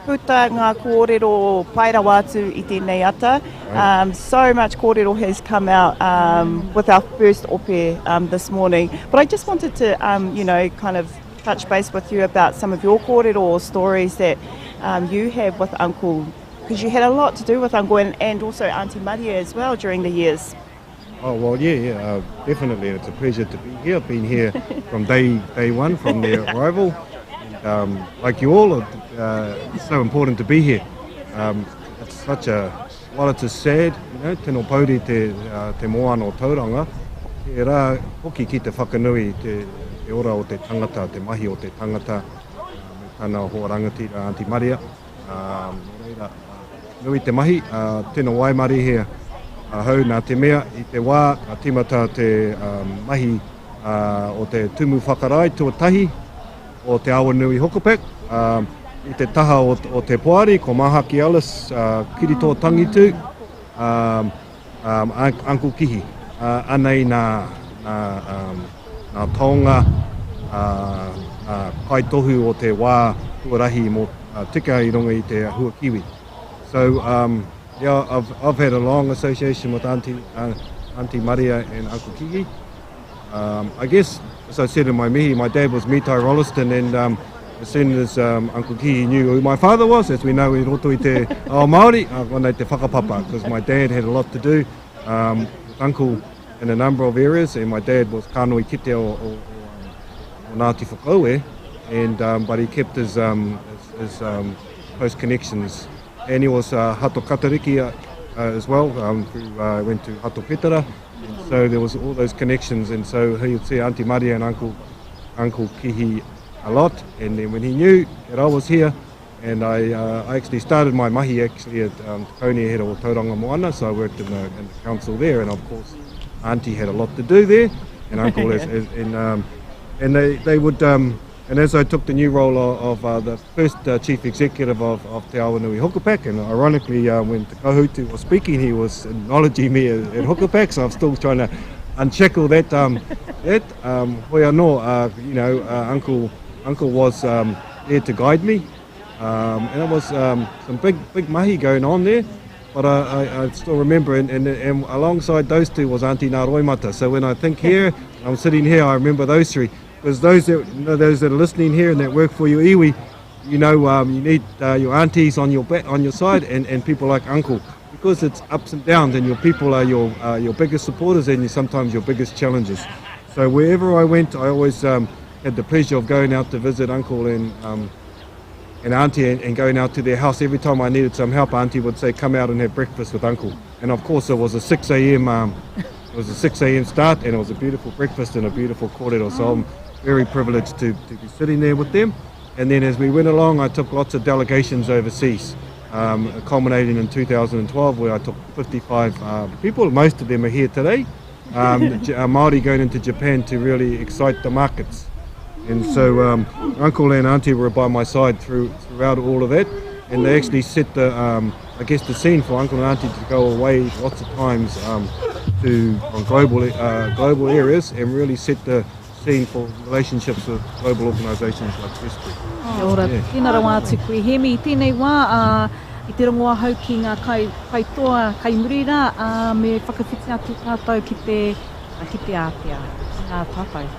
puta ngā kōrero pai rawa atu i tēnei ata. Um, so much kōrero has come out um, with our first ope um, this morning. But I just wanted to, um, you know, kind of touch base with you about some of your kōrero or stories that um, you have with Uncle, because you had a lot to do with Uncle and, and also Auntie Maria as well during the years. Oh, well, yeah, yeah, uh, definitely. It's a pleasure to be here. I've been here from day, day one, from their arrival. And, um, like you all, uh, it's so important to be here. Um, it's such a, while it's a sad, you know, tino pouri te, uh, te moana o Tauranga, he rā hoki ki te whakanui te, te ora o te tangata, te mahi o te tangata, uh, me tana hoa rangatira, Auntie Maria. Ā, nō reira, nui te mahi, ā, tino waimarihia ahau nā te mea i te wā ka tīmata te mahi o te Tumu Whakarae tuatahi o Te Awanui Hokopek, ā, i te taha o, o te poari ko Mahaki Ellis, ā, Kirito Tangitu, ā, um, Uncle Kihi, uh, anei nā, nā, um, nā taonga, uh, nā kaitohu o te wā huarahi mō uh, tika i runga i te hua kiwi. So, um, yeah, I've, I've had a long association with Auntie, uh, Auntie Maria and Uncle Kihi. Um, I guess, as I said in my mihi, my dad was Mitai Rolleston and um, as soon as um, Uncle Kihi knew who my father was, as we know in roto i te ao Māori, uh, te whakapapa, because my dad had a lot to do um, with Uncle in a number of areas, and my dad was kānoi kite o, o, o, um, o Ngāti Whakaue, and, um, but he kept his, um, his, his um, close connections. And he was uh, Hato Katariki uh, uh, as well, um, who uh, went to Hato Petera. And so there was all those connections, and so he would see Auntie Maria and Uncle, Uncle Kihi a lot. And then when he knew that I was here, and I, uh, I actually started my mahi actually at um, Te Kaunihera o Tauranga Moana, so I worked in the, in the council there, and of course Auntie had a lot to do there, and Uncle as, as, and, um, and they, they would, um, and as I took the new role of, of uh, the first uh, chief executive of, of Te Awanui Hukapak, and ironically uh, when Te Kahutu was speaking, he was acknowledging me at, at Hukapak, so I'm still trying to unshackle that, um, that. Um, hoi anō, uh, you know, uh, Uncle, Uncle was um, there to guide me, um, and it was um, some big, big mahi going on there. But I, I, I still remember, and, and, and alongside those two was Auntie Ngaroimata. So when I think here, I'm sitting here, I remember those three. Because those that, you know, those that are listening here and that work for your iwi, you know, um, you need uh, your aunties on your back, on your side, and, and people like uncle, because it's ups and downs, and your people are your uh, your biggest supporters and you sometimes your biggest challenges. So wherever I went, I always um, had the pleasure of going out to visit uncle and um, and auntie and, and going out to their house. Every time I needed some help, auntie would say, come out and have breakfast with uncle. And of course, it was a 6 a.m. Um, it was a 6 a.m. start, and it was a beautiful breakfast and a beautiful kōrero. So I'm very privileged to, to be sitting there with them. And then as we went along, I took lots of delegations overseas, um, culminating in 2012, where I took 55 uh, people. Most of them are here today. Um, uh, Māori going into Japan to really excite the markets. And so um, Uncle and Auntie were by my side through, throughout all of that. And they actually set the, um, I guess, the scene for Uncle and Auntie to go away lots of times um, to on global, uh, global areas and really set the scene for relationships with global organisations like Zespri. Kia ora, yeah. Tēnā rawa atu koe Hemi. I tēnei wā, uh, i te rongo ahau ki ngā kai, kaitoa, kai muri rā, ā, me whakawhiti atu tātou ki te, ki te ātea, ki ngā tātou.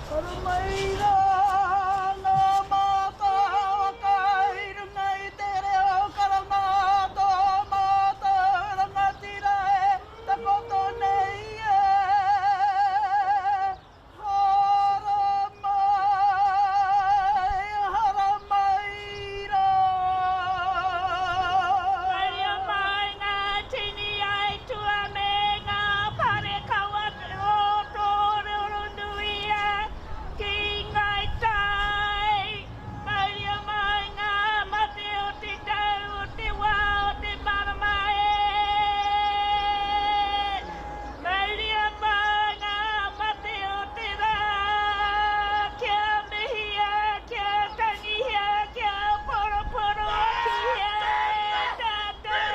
Haramai rā ngā mātāwaka i runga i te reo karanga tō mātou rangatira e takoto nei e. Haramai, haramai rā. Mauria mai ngā tini aituā me ngā parekawa o tō Roronui ki Ngai Tai. Mauria mai ngā mate o te tau, o te wā, o te marama e. Mauria mai ngā mate o te rā, kia mihia, kia tangihia, kia poroporoakihia e tātou.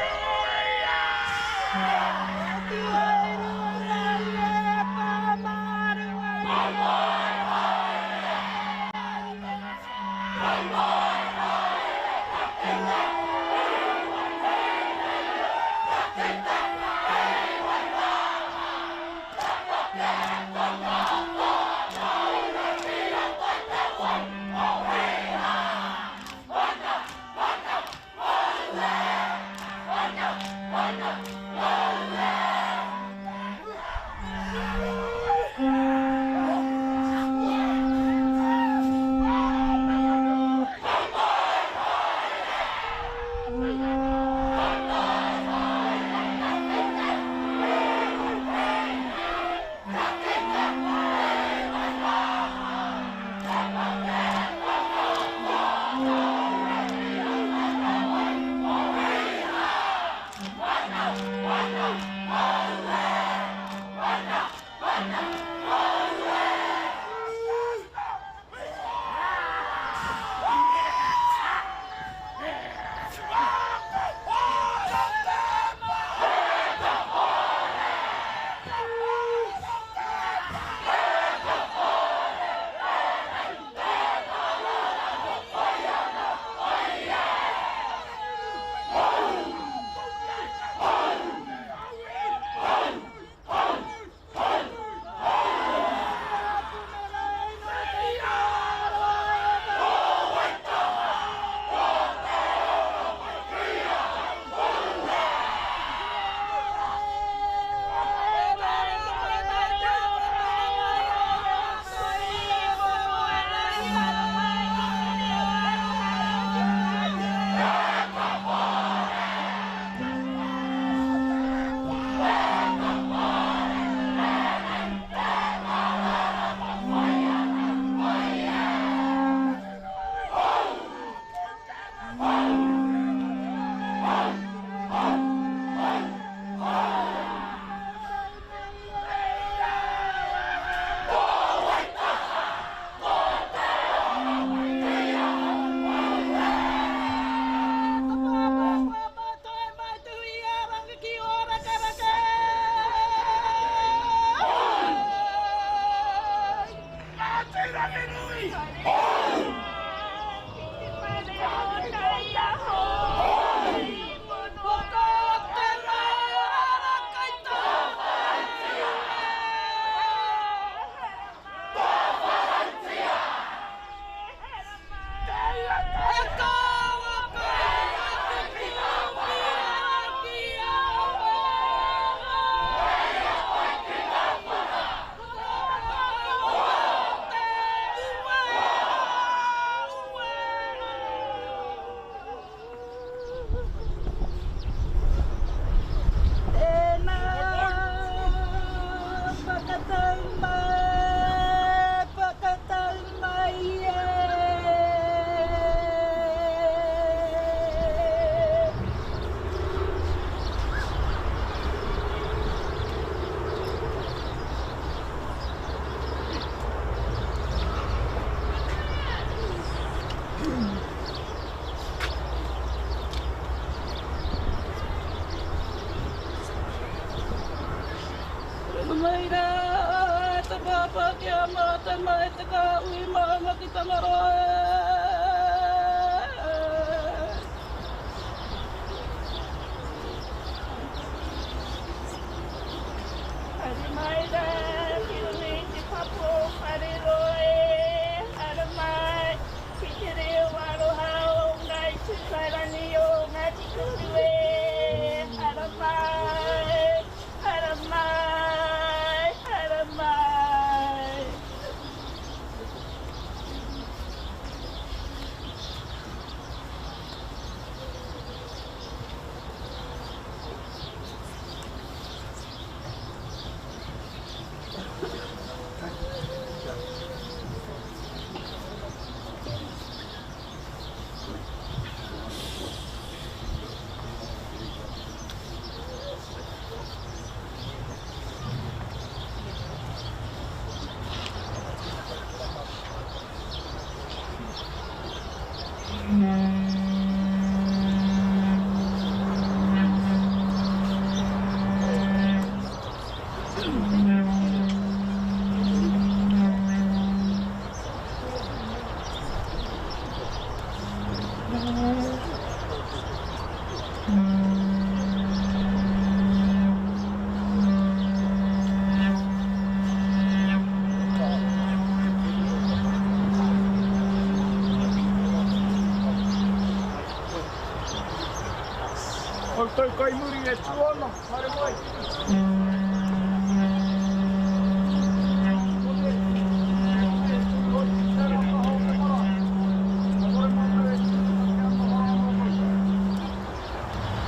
Mai rā te pāpā ki a mātou mai te kāhui maunga ki Tangaroa e. Haere mai rā. Koutou kai muri e tū ana, haere mai.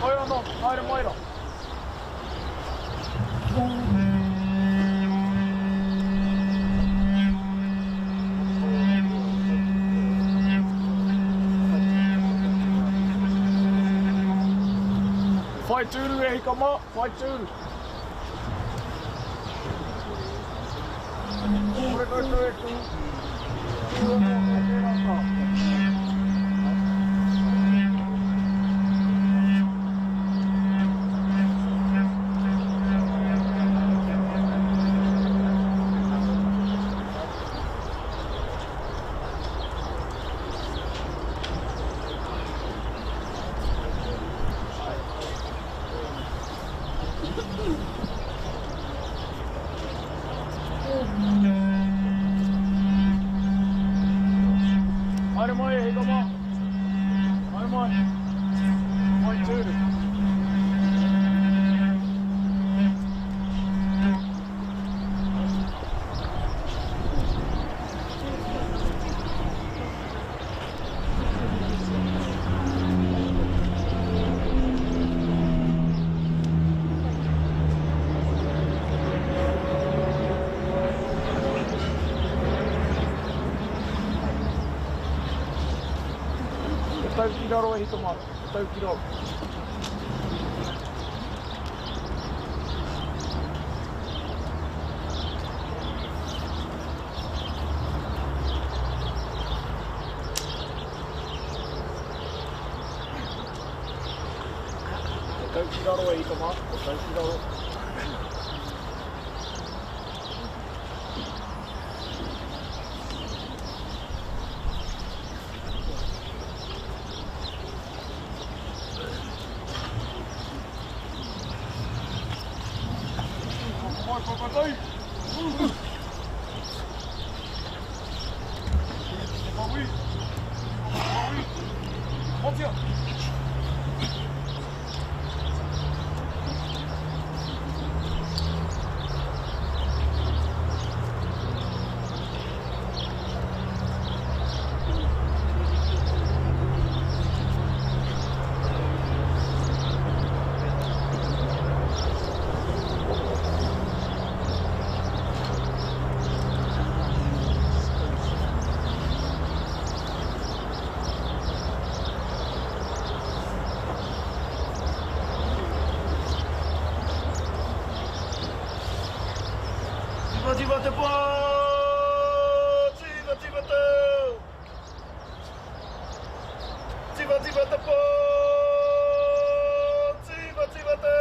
Hoi anō, haere mai rā. Whai tūru e hika mā, whai tūru. Kore koutou e tū, tū anō kei tērā taha. Haere mai e hika mā. Haere mai. Mai tūru. Te tau ki raro e hika mā. Te tau ki raro. Te tau ki raro e hika mā. Te tau ki raro. Tiwatiwa te pō, tiwatiwa te Tiwatiwa te pō, tiwatiwa te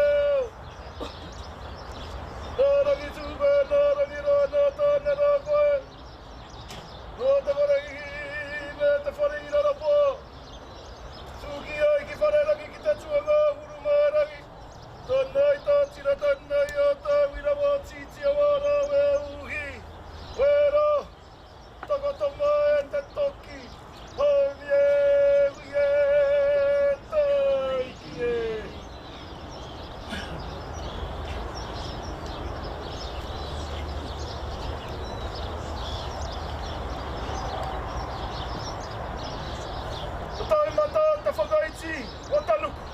Nā rangi tū koe, nā rangi roa, nā tāne rā koe Nō te whare ihiihi me te whare i rarapō Tūki ai ki wharerangi ki te tuanga huru mārangi Tēnei tā tira tēnei a tauira wā tītia wā rāwe uhi wera takoto mai e te toki haumi e hui e taiki e. Ko taumata te whakaiti o Tanuku.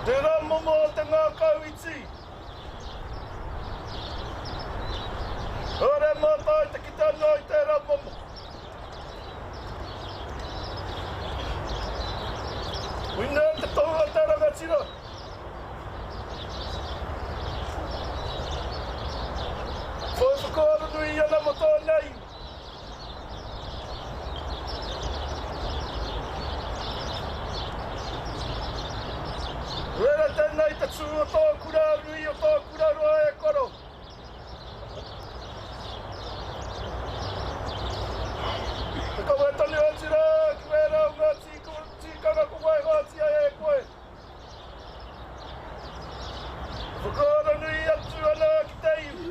Tērā momo o te ngākau iti. Kāore mātou i te kite anō i tērā momo. Koinei te tohu a te rangatira. Whai whakaaro nui ana mō tōna iwi. Wera tēnei te tū o tōku rā nui, o tōku rā roa e koro. Te kawe tonu atu rā ki wērā o ngā tīkanga ko waihoatia e koe. Whakaaro nui atu ana ki te iwi.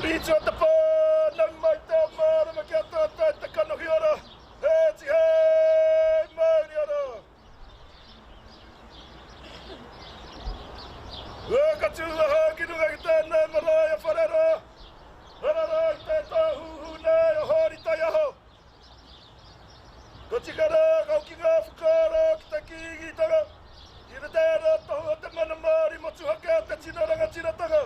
Rītua te pā, nau mai te ao mārama ki a tātou te kanohi ora, he tihei mauri ora. Ua ka tū ahau ki runga ki tēnei marae a Wharerā, rarara i te tāhuhu nei o Hōri Taiaho. Ka tika rā, ka hoki ngā whakaaro ki te Kīngitanga, ki te tērā tohu o te mana Māori motuhake o te tino rangatiratanga.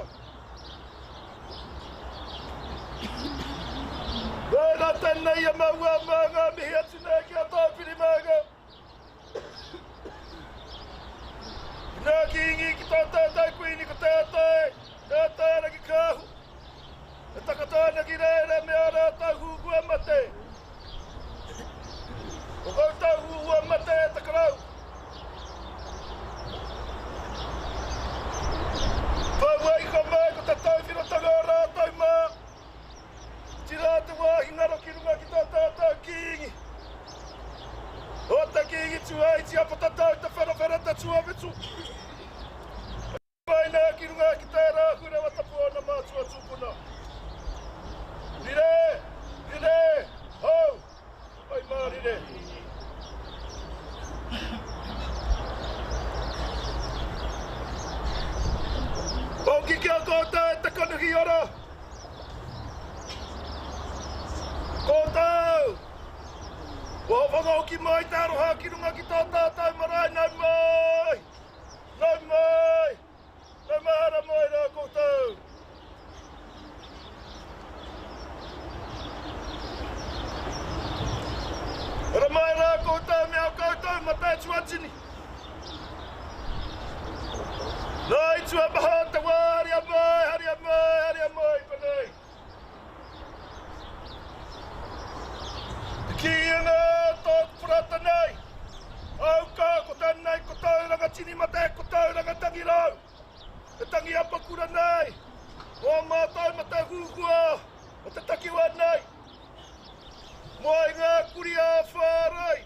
Wēnā tēnei e maua mā ngā mihi atu nei ki a Tāwhirimānga. Inā Kīngi ki tō tātou Kuini ko Te Atai, Te Atairangikaahu. E takata ana ki reira me ā rātou huhua mate. Ko koutou huhua mate e te Karau. Poua ika mai ko te tauwhirotanga o rātou mā. Tira te wāhi ngaro ki runga ki tō tātou Kīngi. O te Kīngi Tuaiti a Potatau Te Wherowhero Te Tuawhitu. Mai nā ki runga ki tērā hurewa tapu o ana mātua tūpuna. Rire! Rire! Hou! Pai mārire! Hoki ki a koutou e te kanohi ora! Koutou! Kua whakahoki mai te aroha ki runga ki tō tātou marae nau mai! Nau mai! Nau mai hara mai rā koutou! Hara mai rā koutou me a koutou mate tuatini! Nā i tua maha o te wā, haria mai, haria mai, haria mai konei! Te kīanga o tōku parata nei, Au ka, ko tēnei, ko Tauranga tini mate, ko Tauranga tangi rau, te tangi apakura nei, o ā mātou mate huhua o te takiwā nei, mai ngā kuri ā-whārai,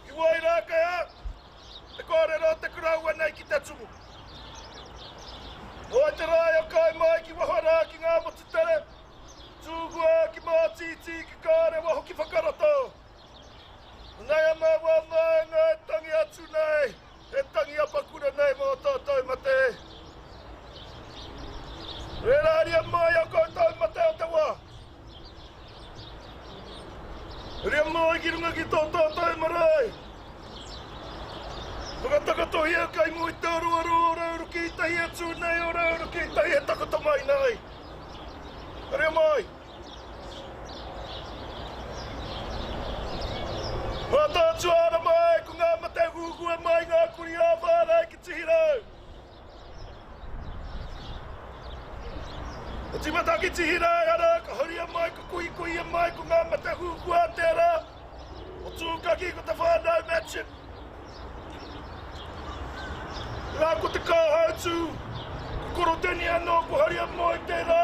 Ki wai rā kei a te kōrero o te koroua nei ki te tumu. Moe te rae o kai mai ki waho rā ki ngā motu tere, tūhua ki Mātītī ki Kārewa hoki whakarato. Nei a māua mānga e tangi atu nei, he tangi apakura nei mō tātou mate. Rērāria mai a koutou mate o te wā. Ria mai ki runga ki tō tātou marae. Whakatakatohia kai mua i te aroaro o Rauruki tahi e tū nei o Rauruki tahi e takoto mai nei. Ria mai. Mātaatua ana mai ko ngā mate huhua mai ngā kuri ā-whānau ki Tihirau. Ka tīmata ki Tihirau, arā, ka haria mai, ka kohikohia mai ko ngā mate huhua tērā o Tūkaki ko te whānau Matchitt. Rā ko te kāhautū, ko Koroteni anō, ko Haria Moe tērā,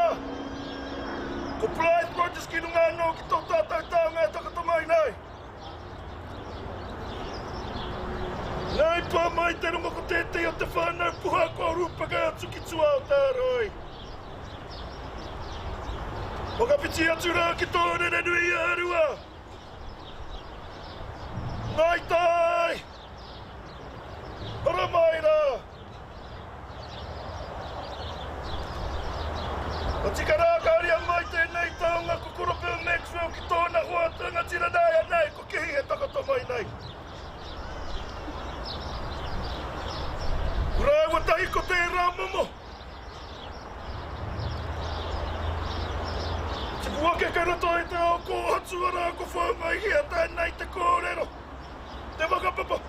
ko Blythe Rogers ki runga anō ki tō tātou taonga e takoto mai nei. Nā i pā mai te rongo ko tētehi o te whānau puha kua rūpeka atu ki tua o Tārai. Whakawhiti atu rā ki tō Rerenui-ā-Rua. Ngāi Tai! Haramai rā! Ka tika rā ka haria mai tēnei taonga ko Koro Bill Maxwell ki tōna hoa rangatira nāianei ko Kihi he takoto mai nei. Ko rāua tahi ko tērā momo. Tipu ake kei roto i te ao kōhatu arā ko whāngaihia tēnei te kōrero. Te whakapapa,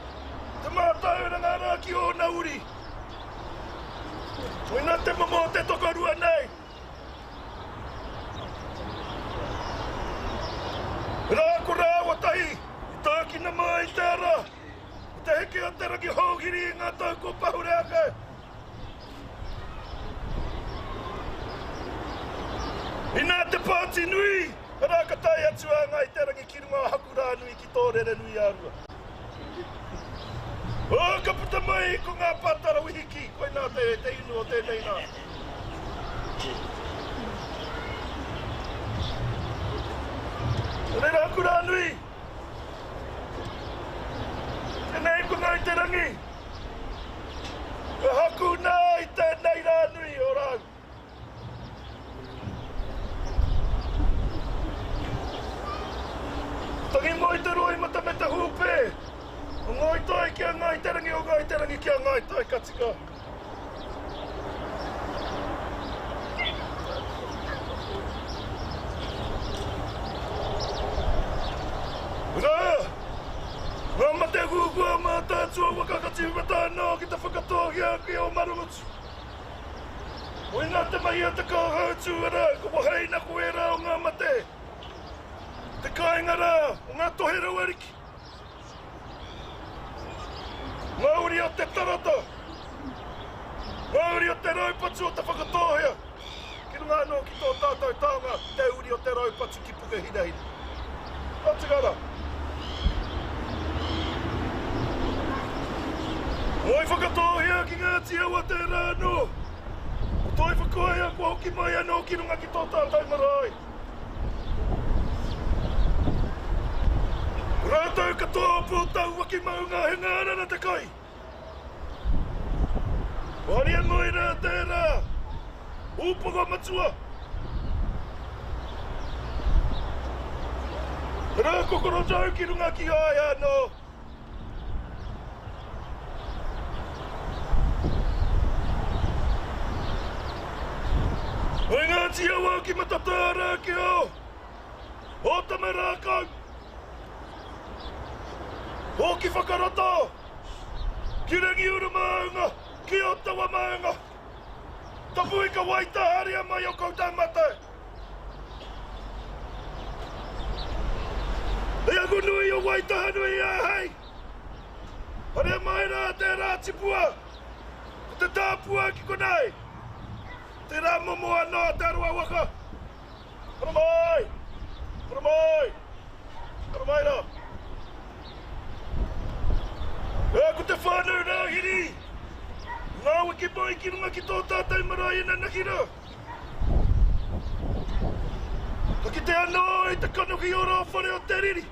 te mātauranga rā ki ōna uri. Koina te momo o te tokorua nei. Rā ko rāua tahi i tākina mai te ara o te heke o te rangi houhiri i ngā tau kua pahure ake. Inā te pāti nui, arā ka tae atu a Ngāi Te Rangi ki runga o Hakurānui ki tō Rerenui-ā-Rua. Ō, ka puta mai ko ngā pātara wihiki, koinā te, te inu o tēnei rā. Ngāi Tai ki a Ngāi Te Rangi, o Ngāi Te Rangi ki a Ngāi Tai, ka tika. Rā! Ngā mate huhua mātātua waka ka tīmata anō ki te whakatōhia ki Ōmarumutu. Koinā te mahi a te kauhautū arā, ko wahaina ko ērā o ngā mate, te kāinga rā o ngā toherau ariki. Ngā uri o te tarata, ngā uri o te raupatu o Te Whakatōhea, ki runga anō ki tō tātou taonga, te uri o te raupatu ki Pukehinahina. Ka tika rā. Moi Whakatōhea ki Ngāti Awa tērā anō. Ko Toi Whakaea kua hoki mai anō ki runga ki tō tātou marae. Ko rātou katoa o Pōtauaki maunga he ngārara te kai. Ko Arianui rā tērā, ūpoko matua. Rā kokoro tau ki runga ki a ia anō. Hei Ngāti Awa ki Matatā rā ki o Ōtama Rākau. Hoki whakarato ki Rangiuru Maunga, ki Otawa Maunga. Tapu ika waita haria mai o koutou mate. Hei aku nui o Waitahanui āhei. Haria mai rā tērā tipua, ko te tāpua ki konei. Tērā momo anō te aroa waka. Haramai! Haramai! Haramai rā. E ko te whānau rāhiri, ngā wiki mai ki runga ki tō tātou marae inanahi rā. Ka kite anō i te kanohi o rā whare o te riri.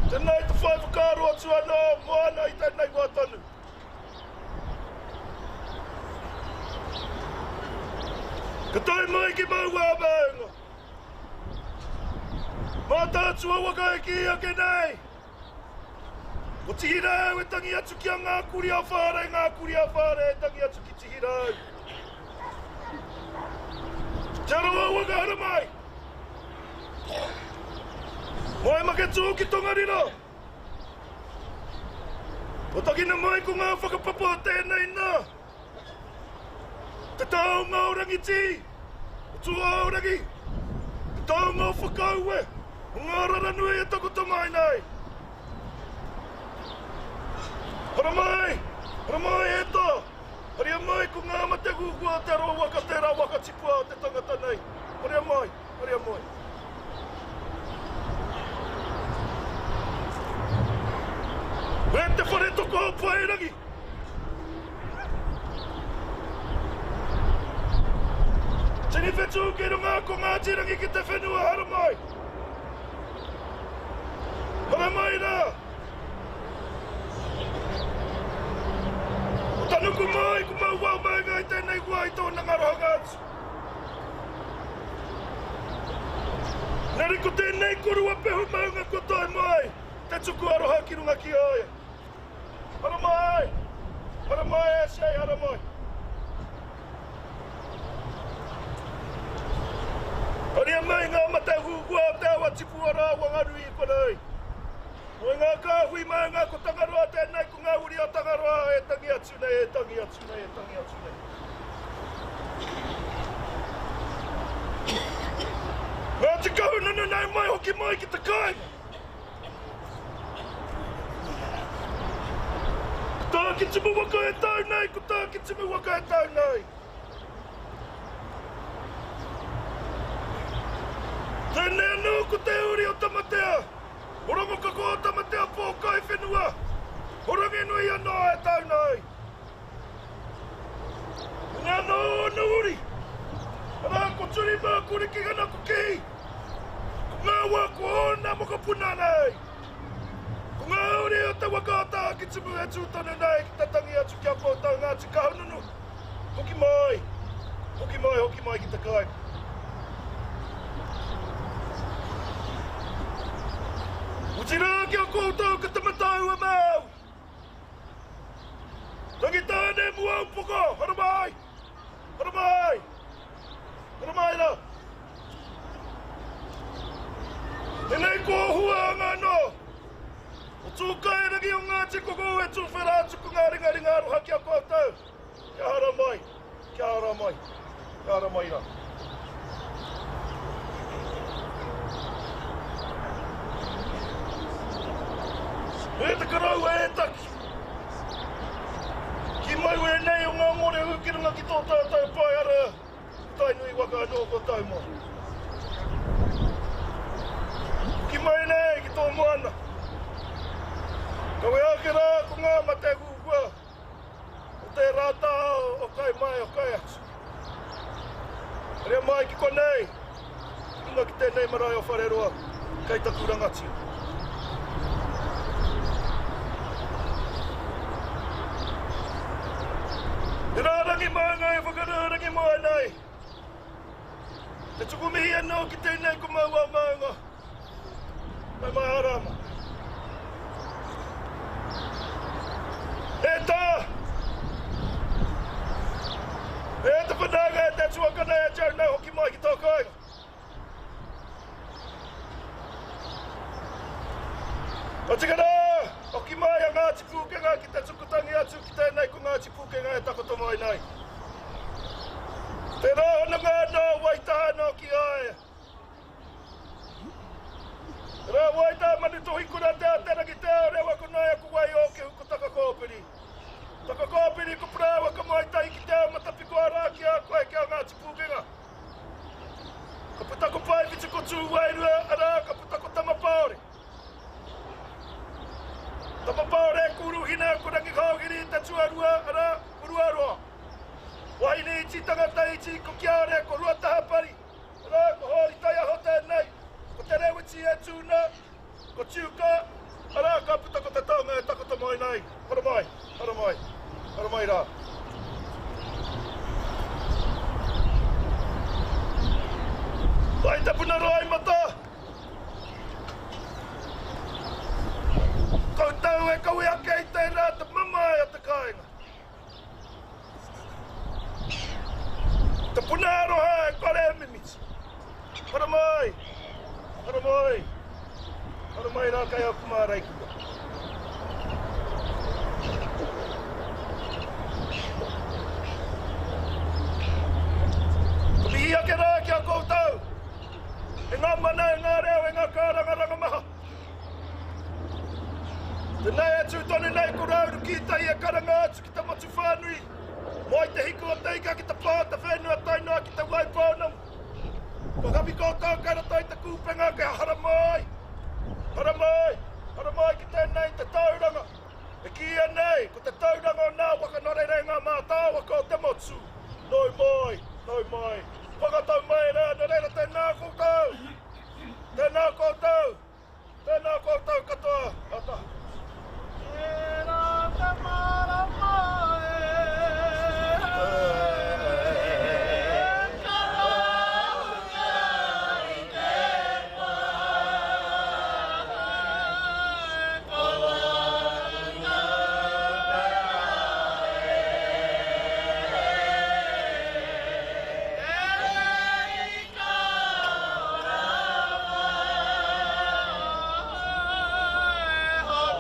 Tēnā i te whai whakaaro atu anō mō ana i tēnei wā tonu. Ka tae mai ki Mauā Maunga. Mātaatua waka e kī ake nei. Ko Tihirau e tangi atu ki a Ngā Kuri a Whārei, Ngā Kuri a Whārei e tangi atu ki Tihirau. Te Arawa waka haramai. Mai Maketū ki Tongariro. Kua takina mai ko ngā whakapapa o tēnei nā. Te taonga o Rangitī, o Tūāorangi, te taonga o Whakaue, o ngā raranui e takoto mai nei. Haramai, haramai e tā, haria mai ko ngā mate huhua o te arawa waka tērā waka tipua o te tangata nei. Haria mai. Haria mai. E te whare toko o Paerangi! Tini whetū ki runga ko Ngāti Rangi ki te whenua haramai! Haramai rā! Ko tanuku mai, ko Mauao Maunga i tēnei wā i tōna ngarohanga atu. Engari ko tēnei korua pehu maunga kua tae mai te tuku aroha ki runga ki a ia. Haramai! Haramai e Shay, haramai! Haria mai ngā mate huhua o te awa tipu o Rāwanganui i konei. Ko ngā kāhui maunga ko Tangaroa tēnei, ko ngā uri o Tangaroa e tangi atu nei, e tangi atu nei, e tangi atu nei. Ngāti Kahungunu nau mai hoki mai ki te kāinga. Ko Tākitimu waka e tau nei, ko Tākitimu waka e tau nei. Tēnei anō ko te uri o Tamatea, o Rongokako o Tamatea pōkai whenua, o Ranginui anō e tau nei. Ngā nō ōna uri, arā ko Turi mā, ko Rikihana, ko Kehi, ko ngā wā ko ōna mokopuna nei. Ko ngā uri o te waka o Tākitimu e tū tonu nei ki te tangi atu ki a koutou Ngāti Kahungunu, hoki mai, hoki mai, hoki mai ki te kāinga. Otirā ki a koutou ka te. Ūpoko, haramai! Haramai! Haramai rā! Tēnei kōhuanga anō o Tūkairangi o Ngāti Koko e tuwhera atu ko ngā ringaringa aroha ki a koutou. Kia haramai, kia haramai, kia haramai rā. E te koroua e taki. Ki mai wēnei o ngā mōrehu ki runga ki tō tātou pae ara, ko Tainui waka anō kua tau mai. Ki mai nei ki tō moana. Kawea ake rā ko ngā mate huhua o tērā taha o kai mai o kai atu. Haria mai ki konei, ki runga ki tēnei marae o Whareroa, kei taku rangatira. Te rārangi maunga e whakarārangi mai nei. Te tuku mihi anō ki tēnei ko Mauao Maunga. Mai mai Arama. E tā! E te whanaunga e te tuakana e Joe nau hoki mai ki tō kāinga. Ka tika rā, hoki mai a Ngāti Pūkenga ki te tuku tangi atu ki tēnei ko Ngāti Pūkenga e takoto mai nei. Tērā hononga anō, Waitaha anō ki a ia. Rā wai tā manu tohi kura te aterangi te ao rewa ko naia ko wai ōkehu ko Takakōpiri. Takakōpiri ko Parāoa ka moe tahi ki te ao matapiko arā ki a koe ki a Ngāti Pūkenga. Ka puta ko Paewhiti ko Tūwairua arā ka puta ko Tamapaore. Tamapaore ko Uruhina ko Rangihouhiri te tuarua arā ko Ruaroa. Wahine iti tangata iti ko Kiaore ko Ruatahapari. Arā, ko Hōri Taiaho tēnei, ko Te Rewiti e tū nā, ko Tiuka, arā, ka puta ko te taonga e takoto mai nei, haramai, haramai, haramai rā. Mai te puna roimata! Koutou e kawe ake i tērā te mamae o te kāinga. Te puna aroha e kore e mimiti. Haramai, haramai, haramai rā kai aku māreikura. Ka mihi ake rā ki a koutou, e ngā mana, e ngā reo, e ngā kārangaranga maha. Tēnei e tū tonu nei ko Rauru Kītahi e karanga atu ki te motu whānui, mai te hiku o te ika ki te pā o te whenua tae noa ki te Waipounamu. Kua kapi koutou kei roto i te kūpenga kia haramai, haramai, haramai ki tēnei te tauranga. E kīia nei ko te tauranga o nā waka nō reira e ngā mātāwaka o te motu. Nau mai, nau mai, whakatau mai rā, nō reira tēnā koutou, tēnā koutou. Tēnā koutou katoa, ata. Tērā te marama e. Ka rāhunga i te pā. Ko wānanga pera e. Te ika o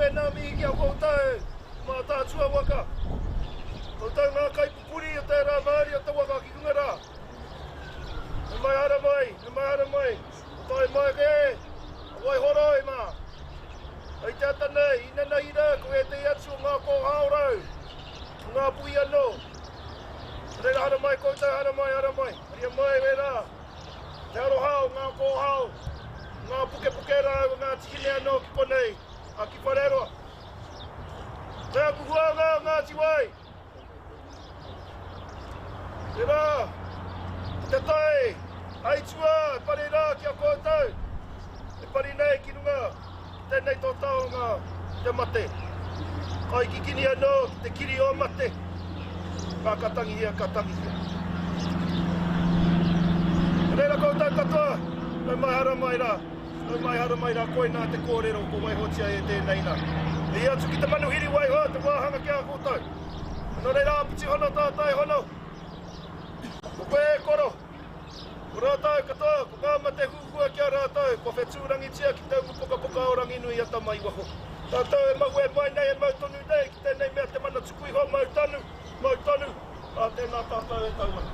wēnā mihi ki a koutou, Mātaatua waka. Koutou ngā kaipupuri o tērā mauri o te waka ki runga rā. He mai haere mai, he mai haere mai, ko tae mai kē, a Waihoroi mā. Hei te ata nei, inanahi rā, ko ētehi atu o ngā kōhao rau, o ngā puhi anō. Nō reira haere mai koutou, haere mai, haere mai, haria mai wērā, te aroha o ngā kōhao, o ngā pukepuke rau, o Ngāti Hine anō ki konei, a ki Whareroa. Kei aku huānga o Ngāti Wai. Tērā, ki te tai, aituā, e pari rā ki a koutou, e pari nei ki runga ki tēnei tō taonga te mate. Kai kikini anō ki te kiri o mate, ka ka tangihia, ka tangihia. Nō reira koutou katoa, nau mai haramai rā, nau mai haramai rā, koinā te kōrero kua waihotia e tēnei nā. Mihi atu ki te manuhiri waiho te wāhanga ki a koutou. Nō reira āpiti hono tātai hono. Ko koe e koro. Ko rātou katoa, ko ngā mate huhua ki a rātou, kua whetūrangitia ki te umu pokapoka o Ranginui a Tamaiwaho. Tātou e mahue mai nei, e mau tonu nei ki tēnei mea te mana tuku iho, mau tonu, mau tonu, ā, tēnā tātou e tau ana.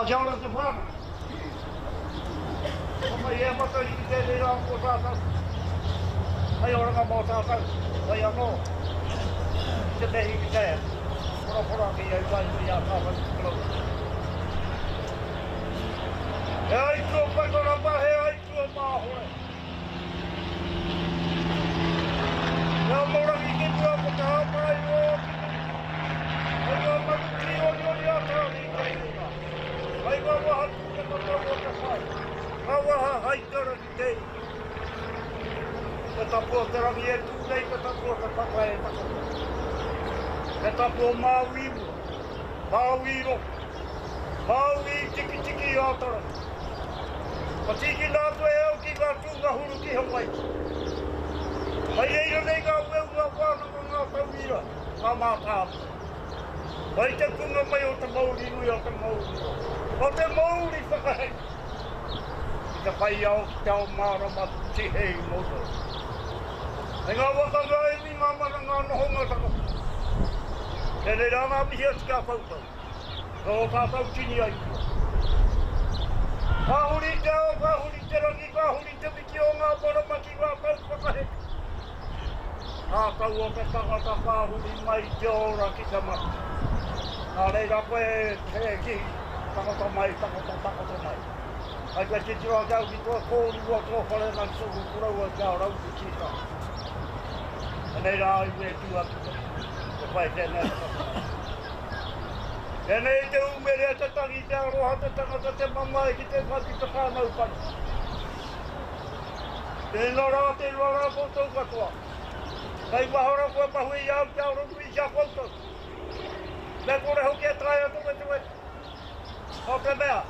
Kia ora te whānau. Ko mai e Matariki ki tēnei rā mō tātou. Hei oranga mō tātou, hei anō. Te mihi ki te porapora ki au tainui a tātou ki te koroua. He aituo whakarapa, he aituo māhore. He amorangi ki mua ko te hāpai o ki muri. Hei ngā manu tīoriori a Tāne i te ringa. Hei ngā waha tūtata o te whai. Ngā waha hai te rangi te iwi. Te tapu o te rangi e tū nei, te tapu o te papa e takoto. Te tapu o Māui i mua, Māui i roto, Māui i tikitiki i Ātarangi. Ka tīkina atu e au ki ngā tūngahuru ki Hawaiki. Mai reira nei ngā weu, ngā wānanga, ngā tauira, ngā mātāmua. Mai te punga mai o te mauri nui o te mauri roa, o te mauri whakaheke. Ki te whai ao, ki te ao mārama, tihei mō Hei ngā waka, ngā iwi, ngā mana, ngā nohonga tangata. Tēnei rā ngā mihi atu ki a koutou. Nō tātou tini aituā. Ka huri te ao, ka huri te rangi, ka huri te wiki o ngā marama ki ngā tau whakaheke. Tātou o te tangata ka huri mai te ora ki te mate. Nā reira koe e kihi, takoto mai, takoto, takoto mai. Kai koe titiro ake au ki tō kōrua, tō whare nā ki tōku koroua ki a Rauwhiti tā. Anei rā au e tū atu nei, te whai tēnei whakatau. Tēnei te umere, te tangi, te aroha, te tangata, te mamae ki te whai ki te whānau pai. Tēnā rā, tēnā rā koutou katoa. Kei mahara koe mahue i a au te aronui ki a koutou. Me kore hoki e taea te wetewete. Nō te mea,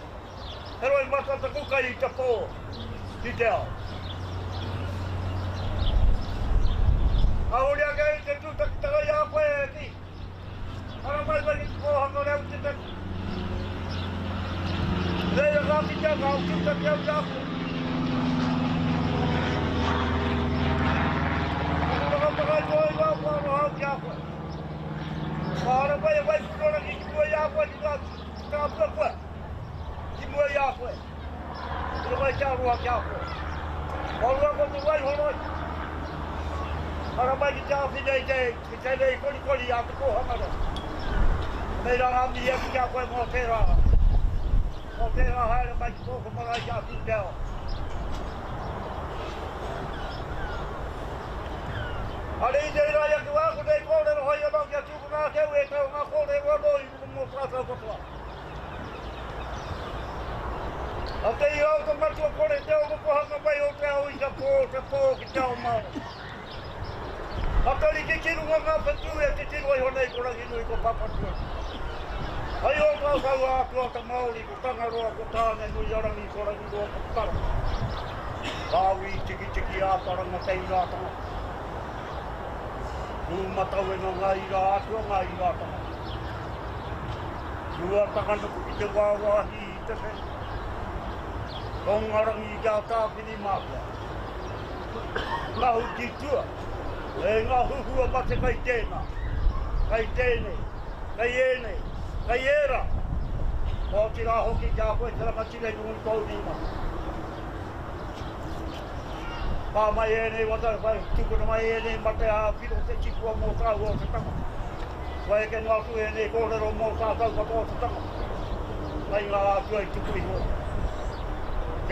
he roimata taku kai i te pō ki te ao. Ka huri ake i te tūtakitanga i a koe e kī, Haramai mai ki te kōhanga reo te take. Reira ka kitea ka tūtaki au ki a koe. Taku rangatanga i noa i ngā whānau au ki a koe. Ka haramai e Waipunarangi ki mua i a koe ki ngā tāpua koe ki mua i a koe. I runga i te aroha ki a koe. Ka rua ko te waihoroi. Haramai ki te āwhina i te, i tēnei korikori a te kōhanga reo. Nei rā ngā mihi atu ki a koe mō tērā, mō tērā haere mai ki tōku marae ki a Tūteawa. Arei nei rā i aku wā, ko nei kōrero hoi anō kia tūpuna ake au e tau ngā kōrero anō i runga mō tātou katoa. A te ia o te matua kore te orokohanga mai o te ao i te pō, te pō ki te ao Māori. Matariki ki runga ngā whetū e titiro iho nei ko Ranginui ko Papatūānuku. Hai ō tātou atua te Māori, ko Tangaroa, ko Tāne-nui-a-rangi, ko Rangiroa, ko Tara. Māui tikitiki āparanga te ira tangata. Tūmatauenga ngā ira atua, ngā ira tangata. Ruatakanuku ki te wāwāhi i te whenua. Tongarangi ki a Tāwhirimātea. Kahukitua, e ngā huhua mate kai tēnā, kai tēnei, kai ēnei, kai ērā. Kua oti rā hoki ki a koe te rangatira i runga i tōu ringa. Pā mai ēnei wata, tukuna mai ēnei mate ā-whiro te tipua mō tāua o te tangata. Kua eke noa atu ēnei kōrero mō tātou katoa o te tangata. Kai ngā atua i tuku iho i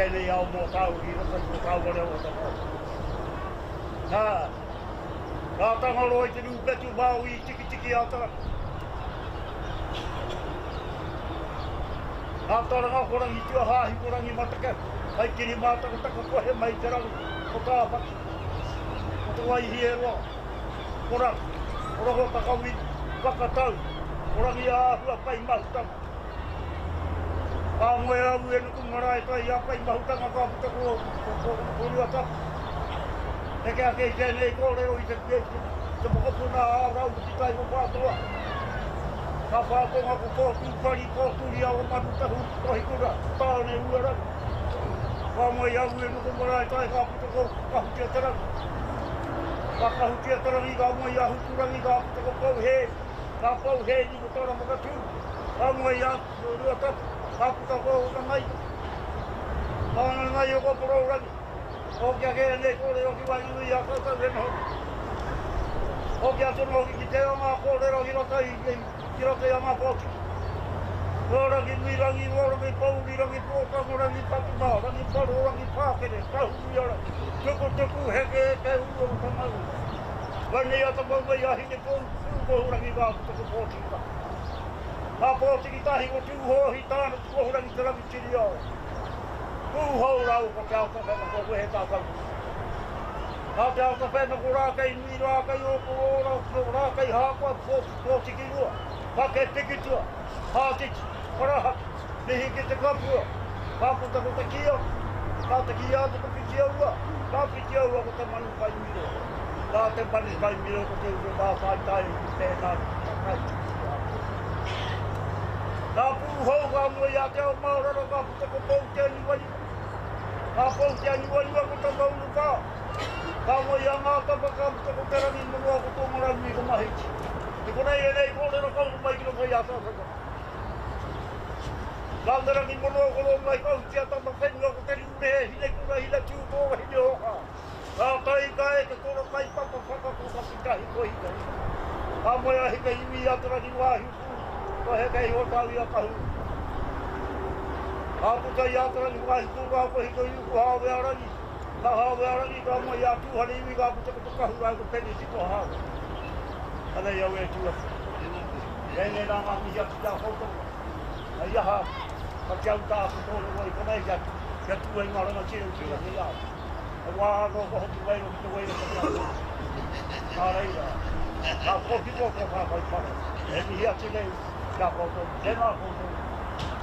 tēnei ao mō tāua ki roto i tō tāua reo o te Māori. Nā, nā Tangaroa i te rūpetu Māui i tikitiki a Taranga. Nā Taranga ko Rangituahāhi ko Rangimatakeu, hai kiri mātakataka kohe mai te rangi, ko Tāwhaki, ko Te Waihieroa, ko Raki, ko Rohotakawiri, Whakatau, ko Rangiāhua Pai Mahutanga. Ka moe a Uenuku marae tai a Pai Mahutanga ka puta ko, ko, ko, ko Ruatapu. Heke ake i tēnei kōrero i te, te, te mokopuna a Rauwhiti Tai ko Pātoa. Ka whātonga ko Kōtūpari, Kōturiawa, Manutahu, Kohikura, Tāne Uarangi. Ka moe a Uenuku marae tai ka puta ko Kahutia-te-rangi. Ka Kahutia-te-rangi ka moe i a Huturangi ka puta ko Pouhēri. Ka Pouhēri ko tōna whakatū. Ka moe i a Ruatapu ka puta ko Nanaia. Ka Nanaia ko Porourangi. Hoki ake ēnei kōrero ki waenganui i a koutou e noho nei. Hoki atu anō hoki ki te o ngā kōrero ki roto i, ki roto i a ngā pōtiki. Ko Ranginui, Rangiroa, Rangipōuri, Rangipōtango, Rangipatuma, Rangiparo, Rangipākere, Kahuruiarangi, Tukutuku, Heke, Eke, Uru, Tamaura. Waineia ta mau mai a Hinepou, Tūkohurangi mā ko taku pōtiki tahi. Ngā pōtiki tahi ko Tūhōhi, Tāna, Tukohurangi, Te Rangitiriao. Pūhou rāua ko Te Aotawhena kua wehe tātou. Nā Te Aotawhena ko Rākeinui, Rākeiōkoroora, Rākeihākoa, Pōtikirua, Pake Pikitua, Pātiti, Parahaki, Mihi ki te kapua, ka puta ko te kīanga, nā te kīanga ko Whitiaua, nā Whitiaua ko te manu kai miro, nā te manu kai miro ko te uru mātaitai ki tēnā kai tuku i a koe. Nā Pūhou ka moe i a Te Ao Maororo ka puta ko Pou Te Aniwaniwa. Nā Pou Te Aniwaniwa ko Tama Urupā. Ka moe i a Ngātapa ka puta ko Te Rangimonoa ko Tōngaranui ko Mahiti. I konei ēnei kōrero ka uru mai ki roto i a tātou katoa. Nā Te Rangimonoa ko Rongomai-kahutia tama whenua ko Te Rūrehe Hinekura Hinetūtō Hinehoha. Ka kai ka eke toro kai papa whakakoka ki tahi ko Hika Hika. Ka moe a Hika Iwi i a Te Rangiwāhiu Pū, ko Heke iho tau i a Kahu. Ka puta i a Te Rangiwāhiu Pū ka ko Hika Iwi ko Hāwearangi. Ka Hāwearangi ka moe i a Tūhare Iwi ka puta ko Te Kahu rāua ko Peniti ko Hāwea. Anei au e tū atu. Tēnei rā ngā mihi atu ki a koutou. Hei aha, ka te au tāku kōrero i konei kia tū ai ngā rangatira i te rangi ao. He wā anō ka hoki waero ki te waero ko te atua. Nā reira, ka kōhiko tō tātou whare. E mihi atu nei ki a koutou, tēnā koutou,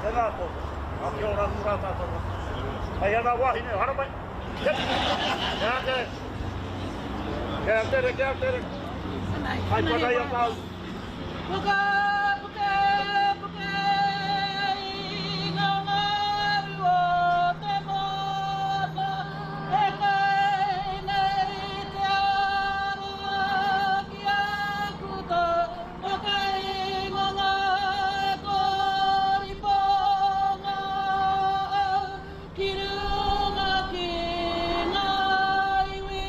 tēnā koutou. Ka kia ora anō rā tātou katoa. Hei ana wāhine, haramai! Kia tere! Kia tere, kia tere! Hai whanai a tāu. Puka, puka, puka i ngā ngaru o te moana e kai nei te aroha ki aku tau o kai ngā koriponga au Ki runga ki ngā iwi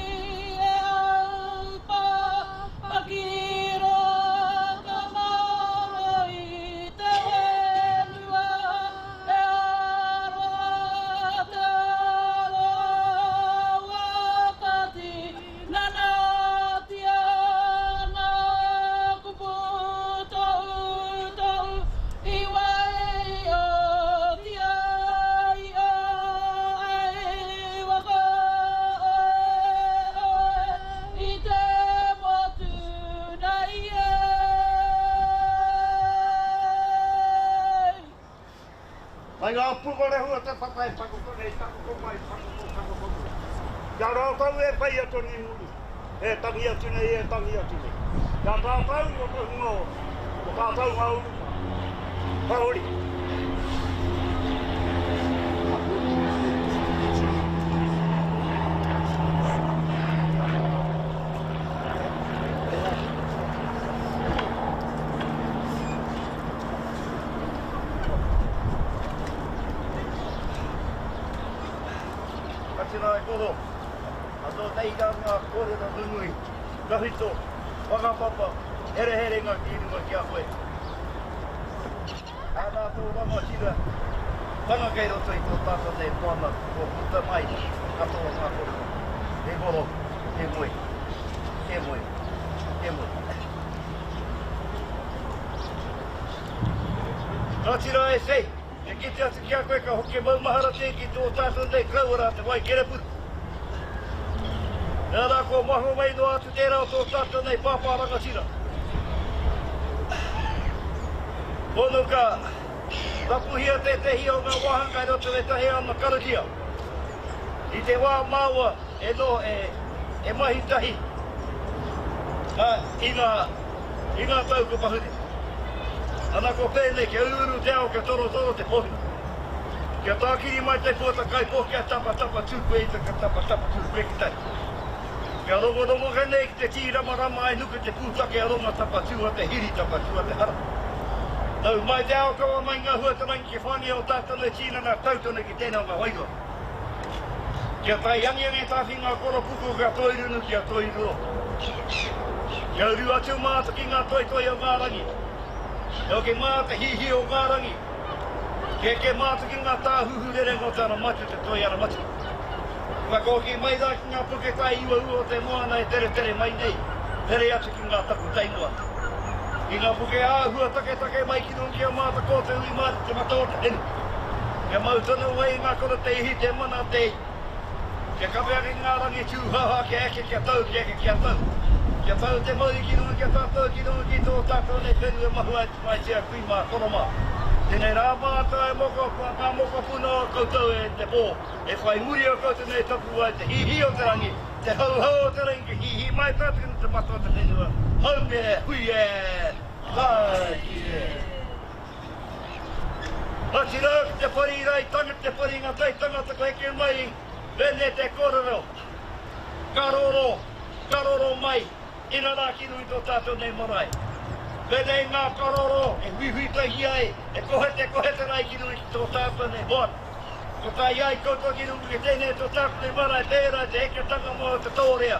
e aupapa ki roto moana. pukorehu o te papa e takoto nei, takoto mai, takoto, takoto mai. Kia rātou e whai atu nei muri, e tangi atu nei, e tangi atu nei. Kia tātou o te hunga ora, ko tātou ngā urupā. Ka hori. Kati rā e koro, a tō teira ngā kōrero nunui, tawhito, whakapapa, hereherenga ki runga ki a koe. Ana tō rangatira, tanga kei roto i tō tātou nei moana kua puta mai katoa ngā kōrero. E koro, e moe, e moe, e moe. Rangatira e sei, e kite atu ki a koe ka hoki maumahara tē ki tō tātou nei karaua rā te Waikerepuru. Nā rā kua mahue mai noa atu tērā o tō tātou nei pāpā rangatira. Pono ka tapuhia tētehi o ngā wāhanga i roto i ētahi ana karakia. I te wā māua e noho e, e mahi tahi a, i ngā, i ngā tau ko pahure. Ana ko pēnei kia uruuru te ao kia torotoro te pohu. Kia tākiri mai te puata kaipō kia tapatapa tū koe i te ka tapatapa tū koe ki tai. Kia rongorongo ke nei ki te tīramarama ai nuku te pūtake a ronga tapatū a te hiri tapatū a te hara. Nau mai te ao kawa mai ngā hua te rangi ki whangia o tātou nei tīnana tau tonu ki tēnā o ngā wairua. Kia tae angiangi tāwhi ngā koropuku kia toirunu kia toiruro. Kia uru atu mātou ki ngā toitoi o ngā rangi. Kia hoki mā te hīhī o ngā rangi. Kia eke mātou ki ngā tāhuhu rerenga o te ara matua te toi ara matua. Whakahoki mai rā ki ngā puke tai uaua o te moana e teretere mai nei, rere atu ki ngā takutai moana. Ki ngā puke āhua taketake mai ki runga ki a Māta ko te ui mā te mata o te whenua. Kia mau tonu ai ngā koro te ihi, te mana, te ihi. Kia kawea ki ngā rangi tūhāhā kia eke kia tau, kia eke kia tau. Kia tau te mauri ki runga ki a tātou, ki runga ki tō tātou nei whenua e mahua ai te maitia kui mā, koro mā. Tēnei rā mātou e moko, ngā mokopuna o koutou e te pō. E whai muri a koutou nei tapuwae te hīhī o te rangi, te hauhau o te rangi kia hīhī mai tātou ki te mata o te whenua, haumi e, hui e, tāiki e. Otirā ki te pari rai tangata, te pari ngā tai tangata kua heke mai, pēnei te kōrero, ka roro, ka roro mai, inarā ki runga i tō tātou nei marae. Pēnei ngā karoro e huihui tahi ai, e kohete kohete rai ki runga ki tō tātou nei moana. Ko tae ai koutou ki runga ki tēnei tō tāku nei marae pērā i te heketanga mō te tōrea,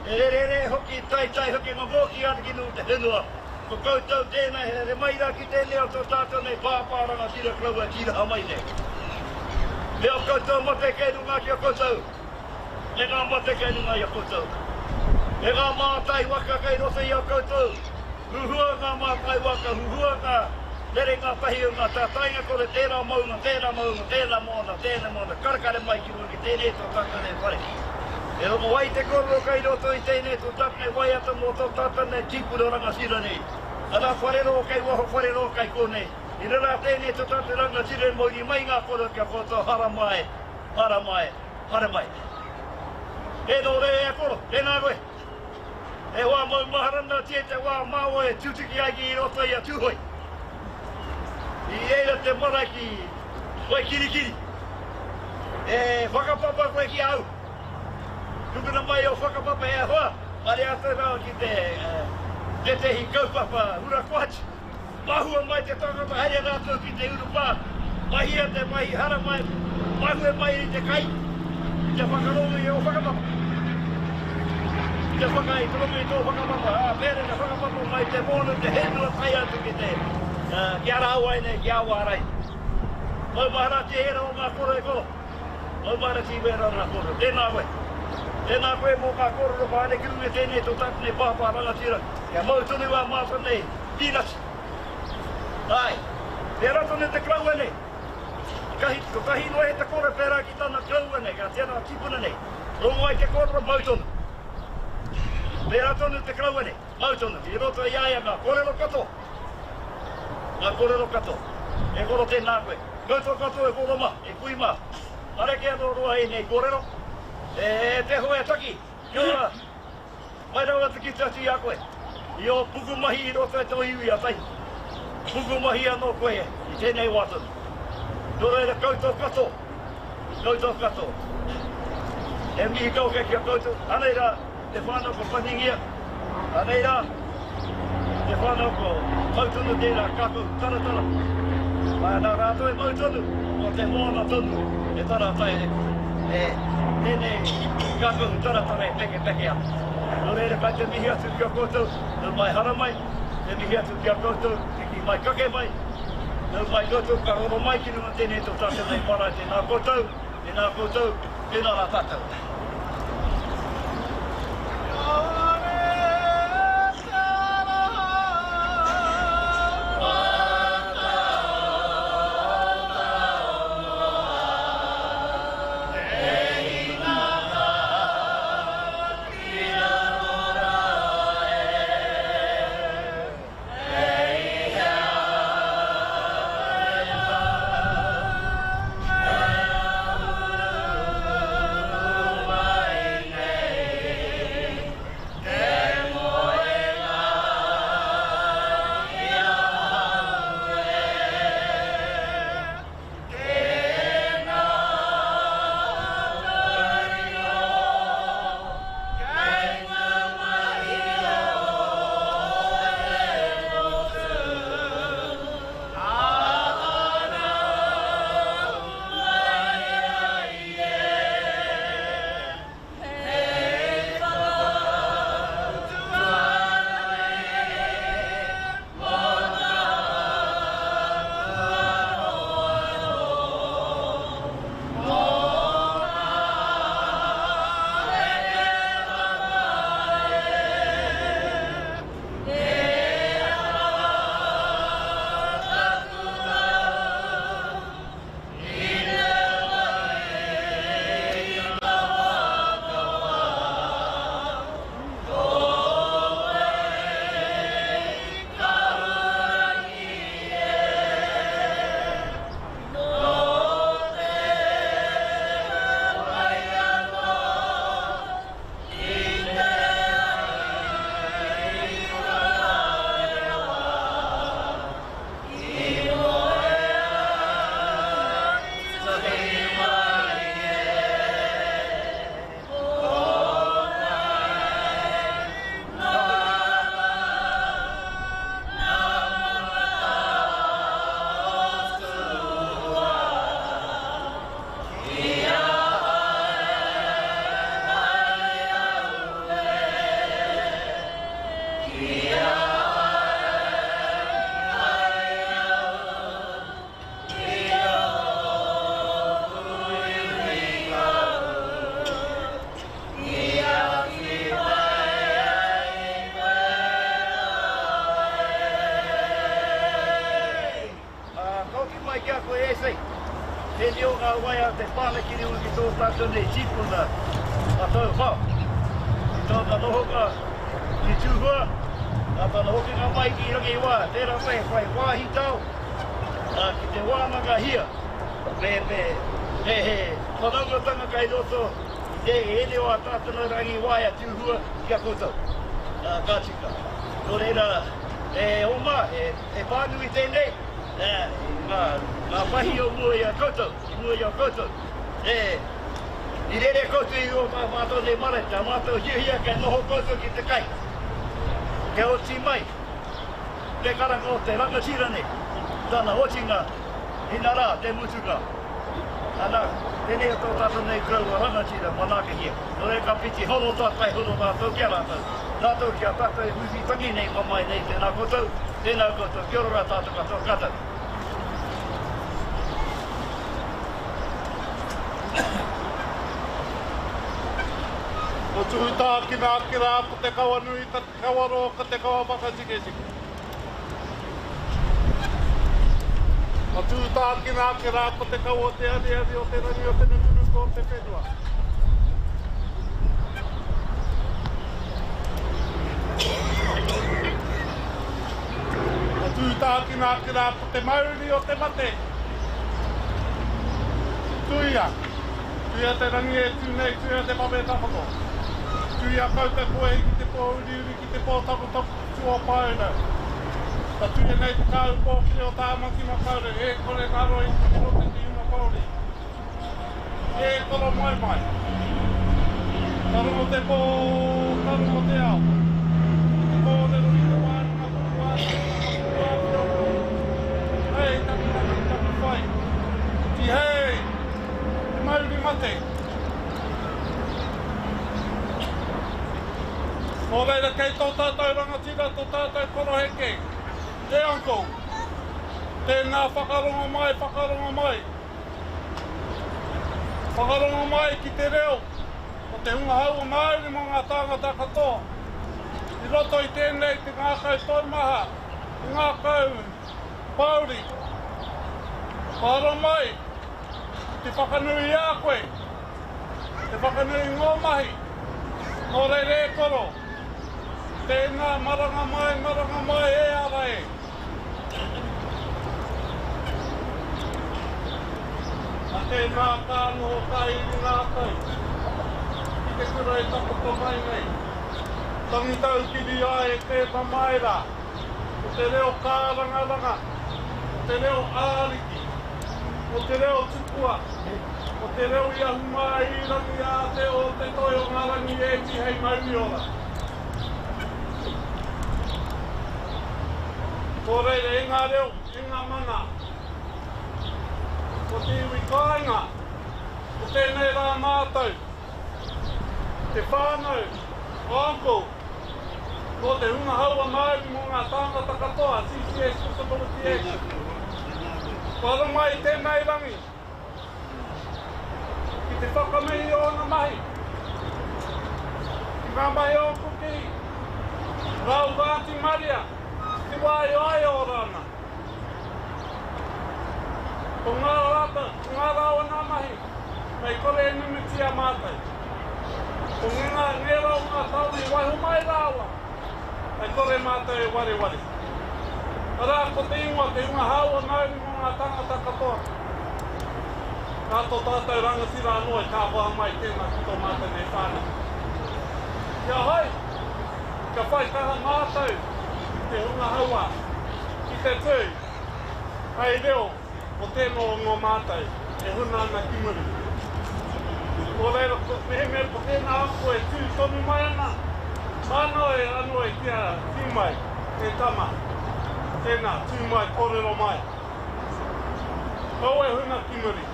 e rerere hoki, taitai hoki ngā mōkī ana ki runga i te whenua. Ko koutou tēnā e rere mai rā ki tēnei o tō tātou nei pāpā rangatira koroua e tīraha mai nei. Me ō koutou mate kei runga ki a koutou, me ngā mate kei runga i a koutou. Me ngā mātai waka kei roto i a koutou. Huhua ngā mātai waka, huhua ngā rerenga tahi o ngā tātainga kore, tērā maunga, tērā maunga, tērā moana, tēnā moana, karekare mai ki runga ki tēnei tō tātou nei whare. E rongo ai te kōrero kei roto i tēnei tō tātou nei waiata mō tō tātou nei tīpuna rangatira nei. Ana whare rō kei waho, whare rō kei kōnei. Ina rā tēnei tō tātou rangatira e mauri mai ngā kōrero kia koutou haramai, haramai, haramai. E nō reira e koro, tēnā koe. He wā maumahara nā tia te wā māua e tutuki ai ki roto i a Tūhoe. I reira te marae ki Waikirikiri. E whakapapa koe ki a au. Tukuna mai o whakapapa e hoa, haere atu rā ki te tētehi kaupapa hura koati. Mahua mai te tangata haere rātou ki te urupā, mahia te mahi haramai, mahue mai i te kai, i te whakarongo i ō whakapapa. I te whaka, i te rongo i tō whakapapa, ā, pērā te whakapapa mai te moana, te whenua tae atu ki te, ki Arawa nei, ki Awarai. Maumaharatia ērā o ngā koro e koro. Maumaharatia ērā o ngā koro. Tēnā koe. Tēnā koe mō ngā kōrero wha haere ki runga i tēnei tō tātou nei pāpā rangatira, kia mau tonu ā mātou nei Pīnati. Āe. Pērā tonu te koroua nei. Kahi, kotahi noa he te kore pērā ki tana koroua nei, ka tērā tipuna nei. Rongo ai te kōrero, mau tonu. Pērā tonu te koroua nei, mau tonu. I roto i a ia ngā kōrero katoa. Ngā kōrero katoa. E koro tēnā koe. Koutou katoa e koro ma, e kui ma, areke anō roa ēnei kōrero, e te hoe taki, kia ora, Pai rawa te kite atu i a koe, i ō pukumahi i roto i tō iwi a Tainui. Pukumahi anō koe i tēnei wā tonu. Nō reira koutou katoa, koutou katoa. E mihi kau ake ki a koutou, anei rā te whānau kua paningia, anei rā te whānau kua mau tonu tērā kākau taratara. Ā, nā rātou e mau tonu, ko te moana tonu e taratai e tēnei kākahu taratara e pekepeke ana. Nō reira, kai te mihi atu ki a koutou, nau mai haramai, te mihi atu ki a koutou, te kī mai kake mai, nau mai koutou ka roro mai ki runga tēnei tō tātou nei marae, tēnā koutou, tēnā koutou, tēnā rā tātou. Ā, ka hoki mai ki a koe e Sei, tēnei o ngā waea te whānakiri ki tō tātou nei tīpuna a Tauwhao. I tōna nohonga ki Tūhua, nā tana hokinga mai ki Rangiwā, tērā pea he whai wāhi tao, ā, ki te wānangahia me, me, me he whanaungatanga kei roto i te ēnei o ā tātou nei Rangiwā a Tūhua ki a koutou. Ā, ka tika. Nō reira, e oma, e. He pānui tēnei, ngā, ngā mahi o mua i a koutou, i mua i a koutou. E, i rere koutou i rō tā mātou nei marae, tā mātou hiahia kia noho koutou ki te kai. Kia oti mai te karanga o te rangatira nei, tana otinga, inarā, te mutunga. Ana, tēnei o tō tātou nei koroua rangatira, manaakihia. Nō reira ka whiti hono tātai hono rātou ki a rātou. Tātou ki a tātou e whiwhi tangi nei, mamae nei, tēnā koutou, tēnā koutou, kia ora rā tātou katoa, ka tau. Ko Tuhutākina ake rā ko te kawa nui, ka te kawa roa, ka te kawa whakatiketike. Ko Tūtākina ake rā ko te kawa o te ariari o te rangi o te nukunuku o te whenua. Ko Tūtākina ake rā ko te mauri o te mate. Tuia! Tuia te rangi e tū nei, tuia te papa e takoto. Tuia koutou koe ki te pō uriuri, ki te pō takoto tua paerau. Ka tuia nei te kāu pōkiri o Tāmaki Makaurau, e kore ngaro i te rote te uma Māori. E toro mai mai. Ka rongo te pō, ka rongo te ao. Ki te kōrero i te wānanga puku ātanga puku āwhio. Hei taku mahi, taku whai. Tihei! Te mauri mate. Nō reira kei tō tātou rangatira, tō tātou koroheke, e Uncle, tēnā whakarongo mai, whakarongo mai. Whakarongo mai ki te reo o te hunga hau o Māori mō ngā tāngata katoa. I roto i tēnei te ngākau taumaha, te ngākau pōuri. Whakaaro mai ki te whakanui i a koe, te whakanui i ngō mahi. Nō reira e koro, tēnā maranga mai, maranga mai e ara e. A tēnā ka noho ka iri rātou ki te kura e takoto mai nei. Tangitau kiri ai e te mamae rā, ko te reo kārangaranga, ko te reo āriki, ko te reo tupua, ko te reo i ahu mai i rangi ātea o te toi o ngā rangi e tihei mauri ora. Nō reira, e ngā reo, e ngā mana, ko te iwi kāinga, ko tēnei rā mātou, te whānau o Uncle, nō te hunga haua Māori mō ngā tāngata katoa, CCS Disability Action. Kua aro mai i tēnei rangi, ki te whakamihi i ōna mahi, ki ngā mahi o Uncle Keith, rāua ko Aunty Maria, i te wā i a ia e ora ana. Ko ngā rata, ko ngā rā o ngā mahi, mei kore e mimitia mātou. Ko ngā, ngērā o ngā taonga i waiho mai rāua, mei kore mātou e wareware. Arā, ko te ingoa, te hunga hāua Māori mō ngā tāngata katoa. Nā tō tātou rangatira anō i kāwhā mai tēnā ki tō mātou nei whānau. Kia hai, kia whai kaha mātou te hunga hauā ki te tū hei reo o tēnō o ngō mātou e huna ana ki muri. Nō reira, mehemea ko tēnā ako e tū tonu mai ana, māna e anō e kīa tū mai, e tama, tēnā, tū mai, kōrero mai. Kaua e huna ki muri.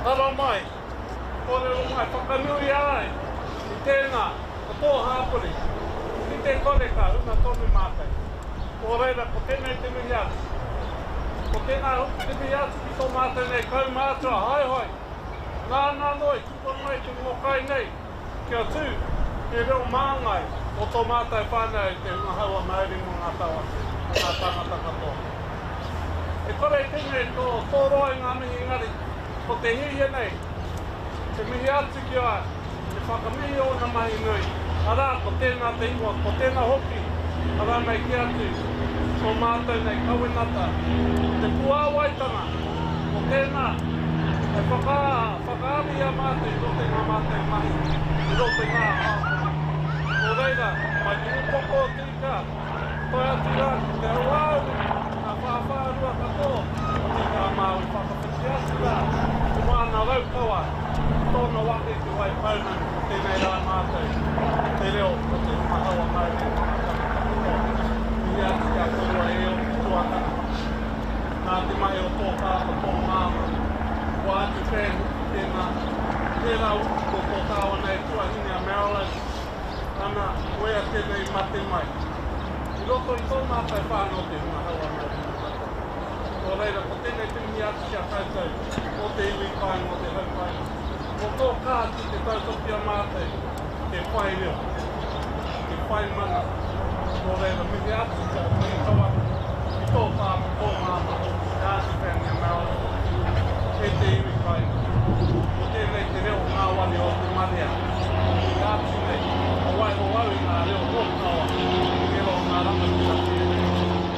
Tara mai, kōrero mai, whakanuia ai i tēnā, ko tō hāpori, ki te kore ka huna tonu mātou. Nō reira, ko tēnei te mihi atu. Ko tēnā hoki te mihi atu ki tō mātou nei kaumātua haehae, nāna anō i tukua mai te mōkai nei kia tū he reo māngai mō tō mātou whānau i te hunga haua Māori mō ngā tau atu, mō ngā tāngata katoa. E kore tēnei tō tōroa i ngā mihi engari, ko te hiahia nei, te mihi atu ki a Te whakamihi ōna mahi nui, arā, ko tēnā te ingoa, ko tēnā hoki, arā mei kī atu, tō mātou nei kawenata, ko te puāwaitanga, ko tēnā, hei whakaari i a mātou i roto i ngā mātou mahi, i roto i ngā ākonga. Nō reira, mai te upoko o te ika, Tae atu rā ki te hauāuru, ngā whāwhārua katoa o Te Ika-a-Māui whakawhiti atu rā ki Moana Raukawa ki tōna waka i Te Waipounamu ko tēnei rā mātou te reo o te hunga haua Māori o ngā tangata katoa. Mihi atu ki a kōrua e ōku tuakana nā te mahi o tō pāpā tō māmā kua atu whē hoki tēnā tērā utu ko tō tāua nei tuahine a Marilyn Ana, koia tēnei mate mai. I roto i tō mātou whānau te hunga hauā Māori mō tātou. Nō reira, ko tēnei te mihi atu ki a koutou, mō te iwi kāinga o te hau kāinga. Mō tō kaha ki te tautoki a mātou, te whai reo, te whai mana. Nō reira, mihi atu kia mihi kau atu ki tō pāpā, tō māmā, te Aunty Fanny a Marilyn, e te iwi kāinga. Ko tēnei te reo ngāwari o te marea. Ki atu nei, ka waiho au i ngā reo hōkawa tērā o ngā rangatira pēnei.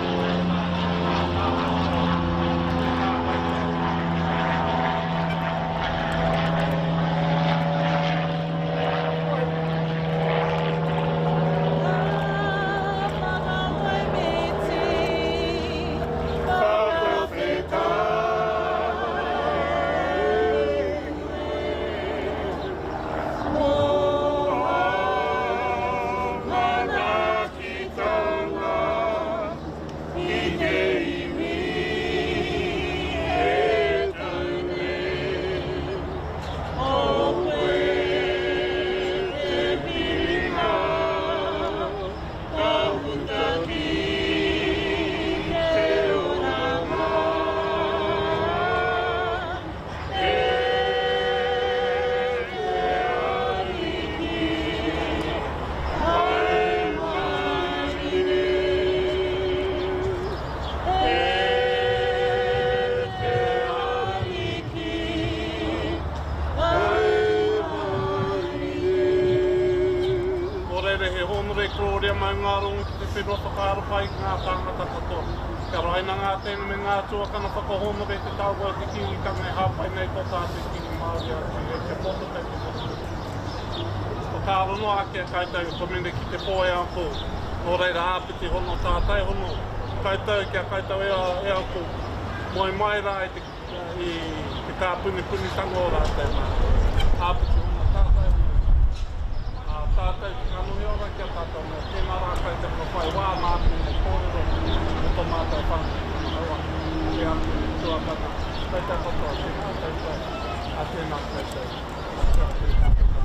Tēnā, tēnā koutou, tēnā koutou. Hōnore Korōria Maungārongo ki te whenua whakaaro pai ki ngā tāngata katoa. Kia raina ngā teina me ngā tuakana whakahōnore te taua o te Kīngitanga e hāpai nei tō tātou Kīngi Māori a Tūheitia Pōtatau Te Wherowhero. Whakaaro noa ake a koutou ko Mene ki te pō e ako, nō reira āpiti hono tātai hono koutou ki a koutou e ako, moe mai rā i te i te kāpunipunitanga o rātou mā. Āpiti hono tātai hono ā tātou te kanohi ora ki a tātou mō tēnā rā koutou kua whai wā māku nei kōrero mō tō mātou whānau. Aua, e aku tuakana, koutou katoa, tēnā koutou, ā tēnā koutou. Kia ora ki tātou katoa.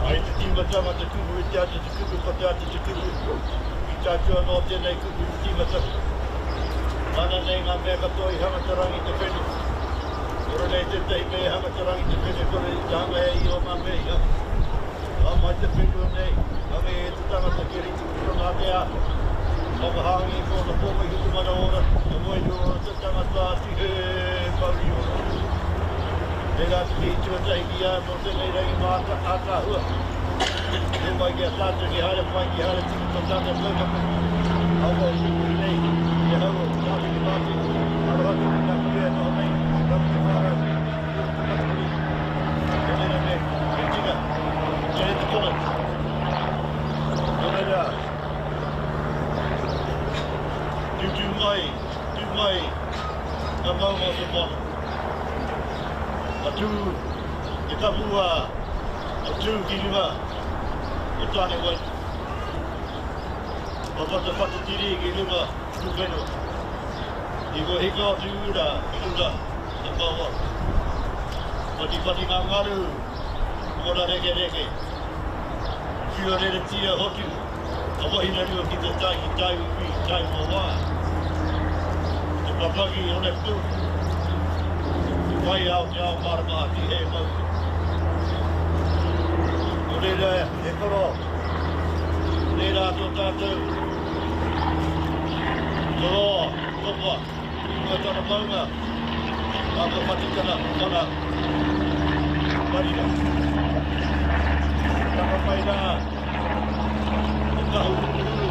Ai te tīmatanga te kupu i te ata te kupu ko te ata te kupu i te atu anō tēnei kupu i te tīmatanga. Nāna nei ngā mea katoa i hanga te rangi te whenua. Kore nei tētahi mea i hanga te rangi te whenua kore i te hanga e ia o ngā mea i hanga. Ka mai te whenua nei, hanga e te tangata kia rite ki tōna ake āhua. Whakahāngi i tōna pō i hutumana ora, te wairua ora te tangata atu he mauri ora. Tērā te mihi tuatahi ki a nō tēnei rangi mā ātaahua. Tū mai ki a tātou ki haere pai, ki haere tika tō tātou kaupapa. Awa o tūpuhi nei, te hau o Tāmaki Māti, aroha atu ki ngā kuia e noho nei, rapu te whārau, tū te matakuri. Nō reira me, me tika, me tere te kona. Nō reira, tūtū mai, tū mai, ngā maunga o te moana. Ka tū te kapua o Tū ki runga o Tānewai. Ka whakawhakatiri ki runga pūwhenua. I kua hika o te ura ki runga o Kawa. Whatiwhati ngā ngaru ora rekereke. Whioreretia hotu a Wahinarua ki te tai ki tai upi, tai mawā. Te papaki onepū. Te whai ao te ao mārama a Tihei Mauri. Nō reira e koro. Tērā tō tātou toroa, topa, i runga tana maunga, ā, ka whati tana mana marina. Taka mai rā te kahu huruhuru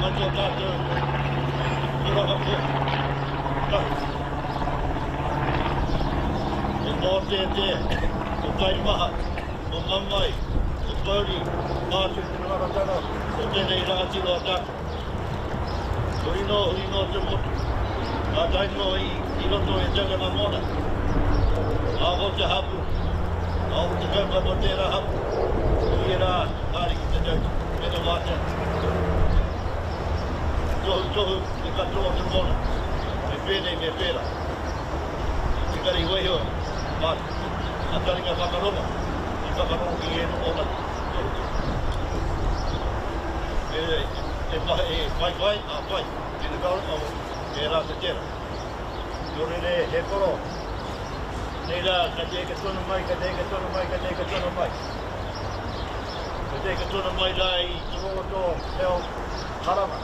mai tō tātou oranga kahu. Ko Mōteete, ko Taimaha, Ko Mamae, ko Pouri, Mātu te rangatanga o tēnei rangatira o tātou. Huri noa, huri noa te motu. Ngā tai noa i roto e tauranga mōna. Ngā o te hapū, ngā o te kaupapa o tērā hapū, ko ia rā kāre ki te tautu, me te wātea. Tohutohu te katoa o te mōna, me pēnei, me pērā. Engari waiho, mā Ngā taringa whakarongo i whakarongo ki ēnō ōna tohutohu. E whaiwhai a whai ki te whakarongo e rā te tera. Nō reira he koro, nei rā ka te eke tonu mai, ka te eke tonu mai, ka te eke tonu mai. Ka te eke tonu mai rā i te roto reo karanga,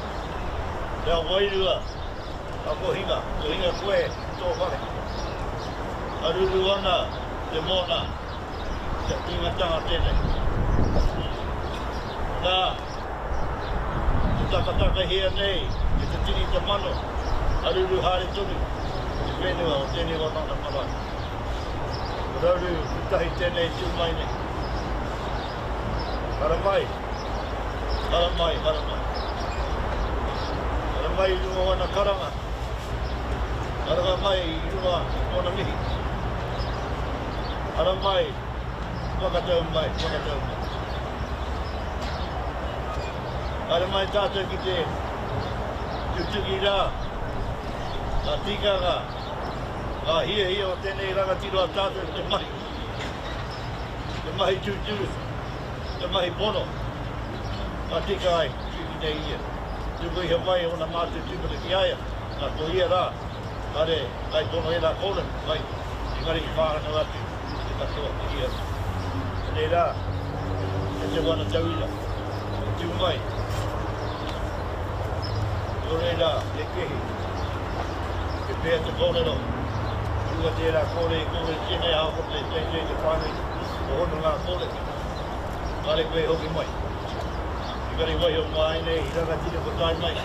reo wairua, a ko hinga, ko hinga koe i tō whare. Haruru ana te moana kia tīmatanga tēnei. Nā, te takatakahia nei e te tini te mano, haruru haere tonu te whenua o tēnei wānanga marae. Ko Rauru Pūtahi tēnei tū mai nei. Haramai, haramai, haramai. Haramai i runga o ana karanga. Karanga mai i runga i tōna mihi. Ara mai, whakatau mai, whakatau mai. Haere mai tātou ki te tutuki rā, ngā tikanga, ngā hiahia o tēnei rangatira o tātou te mahi. Te mahi tūturu, te mahi pono, ka tika ai, whiwhi nei ia. Tuku iho mai ōna mātua tūpuna ki a ia. Na, ko ia rā, kare, kai tono ērā kōrero, kai, i Engari i whānau atu te katoa ki hia. Anei rā, e te wana tauira, e tū mai. Nō reira, e Kehi, e pēhea te kōrero, i runga tērā kōre i kōrerotia nei a ko te teitei te whānui o hono ngā kōrero. Kāre koe e hoki mai. Engari waiho mā ēnei rangatira kua tae mai,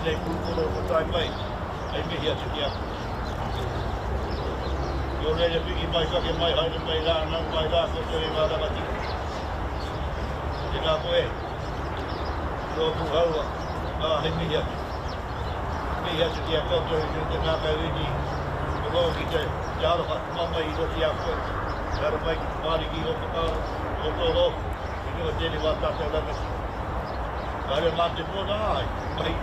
ēnei pūkoro kua tae mai, hei mihi atu ki a koe. Nō reira piki mai, kake mai, haere mai rā, nau mai rā koutou e ngā rangatira. Tēnā koe, rōpū haua, ā, hei mihi atu. Mihi atu ki a koutou i runga i te ngākau iti, korou ki te, te aroha, te mamae i roto i a koe, te ara mai ki te whāriki o whakaaro, o tō rōpū, i runga tēnei wā tātou rangatira. Kāre mā te mona ai, mahi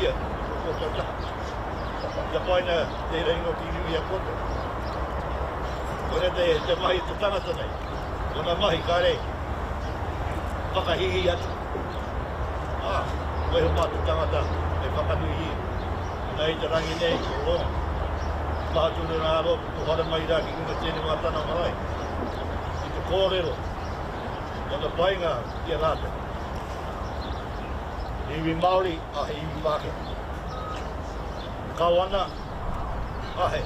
ia o koutou taha. Tapaina tērā ingoa ki runga i a koutou. Koira te, te mahi te tangata nei. Kona mahi kāre whakahihi atu. Ā, waiho mā te tangata e whakanuihia. Ana i te rangi nei, ko Rongo. Maha tonu ngā rōpū ko haramai rā ki runga tēnei wā tana marae. Ki te kōrero, tana painga ki a rātou. He iwi Māori, a he iwi Pākehā. Kawana, a he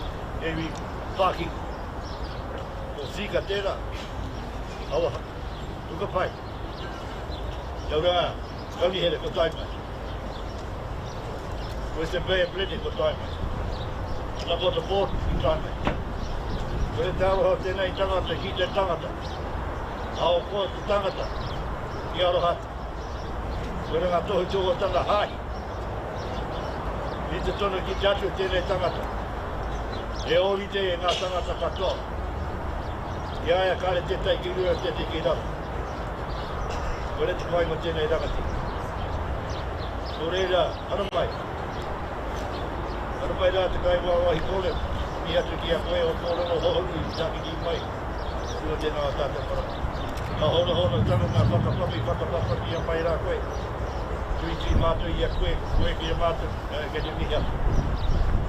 iwi Pākiki. Ko Sika tērā, Awaha, Tuka pai. Tauranga, Kaunihera ko tae mai. Western Bay of Plenty ko tae mai. Lakota Board i tae mai. Ko te aroha tēnei tangata ki te tangata. Ao koa te tangata i aroha atu. Koira ngā tohutohu o tana hāhi. Rite tonu ki te atu tēnei tangata. He ōrite e ngā tangata katoa. Ki a ia kāre tētahi ki runga, tētahi ki raro. Koira te painga o tēnei rangatira. Nō reira, haramai. Haramai rā te kaiwāwahi kōrero. Mihi atu ki a koe o kōrero hohonu i tākiri mai. Kua tēnā o tātou marae. Ka honohono tonu ngā whakapapa i whakapapatia mai rā koe. Tuitui mātou i a koe, koe ki a mātou, kei te mihi atu.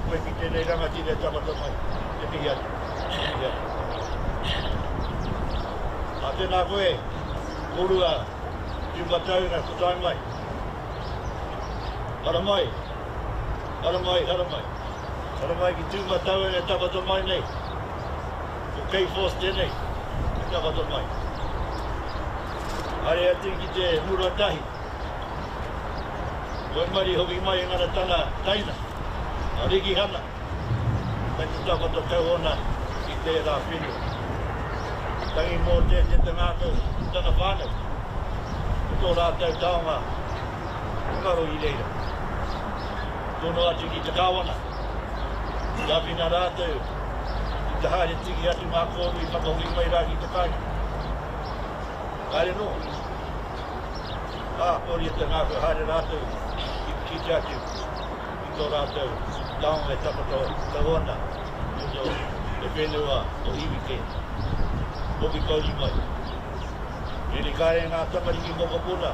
Koe ki tēnei rangatira e takoto mai, te mihi atu, te mihi atu. Ā, tēnā koe, kōrua, Tūmataunga, ko tae mai. Haramai, haramai, haramai. Haramai ki Tūmataunga e takoto mai nei. Ko Kforce tenei e takoto mai. Haere atu ki te mura tahi. Waimarie hoki mai e ngana tana taina, a Rikihana, kei te takoto kau ona i tērā whenua. Tangi mōteatea te ngākau ki tana whānau, ko tō rātou taonga ngaro i reira. Tono atu ki te Kāwana. I āwhina rātou ki te haere tiki atu ngā kōrero i whakahoki mai rā ki te kāinga. Haere noa. Ā, koria te ngākau haere rātou ki te kite atu i tō rātou taonga e takoto kau ana i roto te whenua o iwi kē. Hoki pouri mai. Rere kāre ngā tamariki mokopuna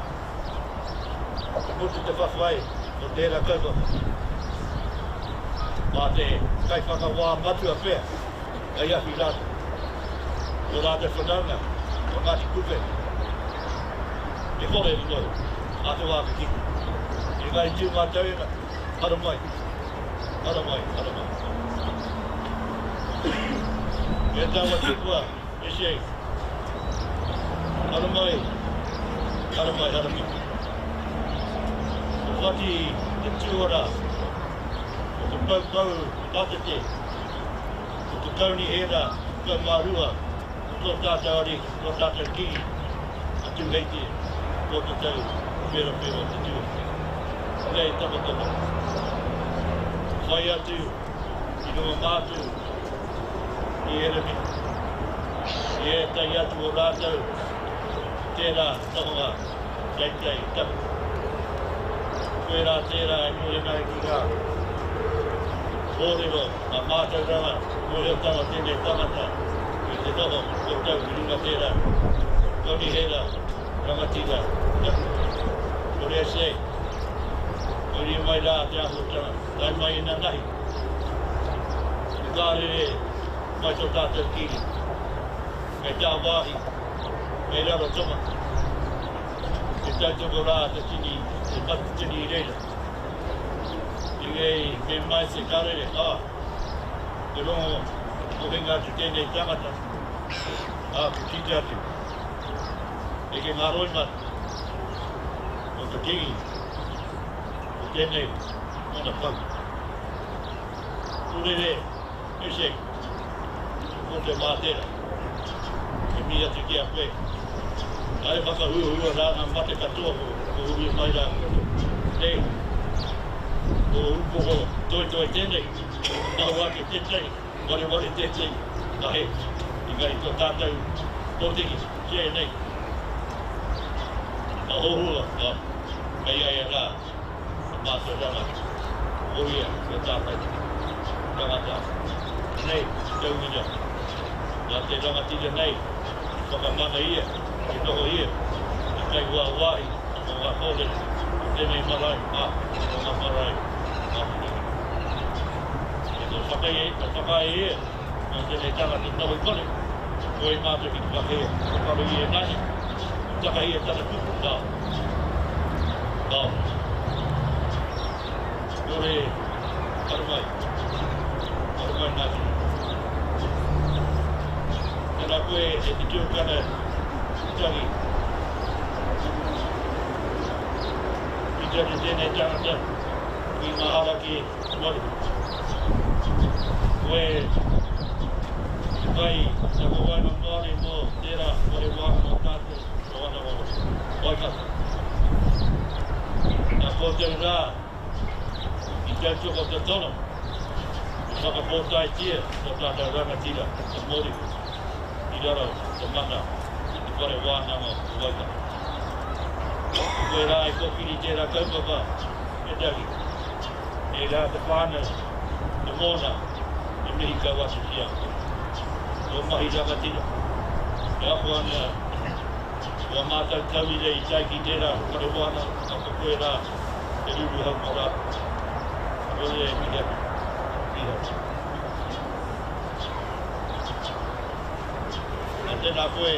Ka mutu te whawhai o tērā kaupapa. Mā te kaiwhakawā matua pea hei awhi rātou. Tō rātou whanaunga o Ngāti Kupe e kore e noho ā te wā ka kite. Engari tū ngā tauira, haramai, haramai, haramai. E taua tipua, e Shane. Haramai, haramai, haramai. Ko Whati te tūora o te poupou patete, o te kaunihera 12 o tō tātou ariki, tō tātou Kīngi, a Tūheitia, Pōtatau, Wherowhero te Tuawhā. Nei takoto mai. Whai atu i runga mātou i Eremi, i ētahi atu o rātou tērā nohonga teitei tawhito. Koirā tērā e mōhio nei ki ngā kōrero, ngā mātauranga, mōhiotanga o tēnei tangata i te noho koutou ki runga tērā kaunihera rangatira tawhito. Kore e sei, mauria mai rā te āhuatanga, tae mai inanahi, te kārere. Mai tō tātou kiri. Kei tāwāhi, kei Rarotonga. Te tautoko rā te tini, te matatini i reira. Engari, me mai te karere, ā, te rongo kohinga atu tēnei tangata, ā, ko kite atu, eke ngā roimata o te Kingi, ko tēnei tōna pou. Purere, Music, Ko te wā tērā. E mihi atu ki a koe. Ai whakahuahua rā ngā mate katoa ko huri mai rā ki roto. Nei, ko upoko toetoe tēnei, mahu ake tētahi, wareware tētahi, ka hē. Engari ko tātou pōtiki kē nei, ka hohua, ka kei a ia rā te mātauranga, ko ia ko tātou tangata nei, tauira. Nā te rangatira nei i whakamana ia, i noho ia hei kaiwāwāhi mō ngā kōrero o tēnei marae, ā, o ngā marae ā-Puriri. E kua whakaae ia mō tēnei tangata noho i konei, kua i mātou ki te whakahē, whakaaro ia e nāianei, kua takahi e tana kupu, kāore. Kāore. Kore, haramai. Haramai nā tū. Tēnā koe e te tuakana tangi. Ki te tēnei tangata ki ngā hara ki Waruhu. Koe te kai takawaenga Māori mō tērā whare wānanga o tātou o Anawa Waikato. Nā koutou rā i tautoko te tono i whakapōtaetia tō tātou rangatira te Mōrihu i raro te mana i te whare wānanga o Waikato. Ko koe rā i kōkiri tērā kaupapa e Dougie. Nei rā te whānau, te mōna e mihi kau atu ki a koe. Tō mahi rangatira. E ako ana Kua mātau tauira i tae ki tērā whare wānanga, ka ko koe rā te ruruhau mō rātou. Kore e mihi atu, kīhai. Nā tēnā koe e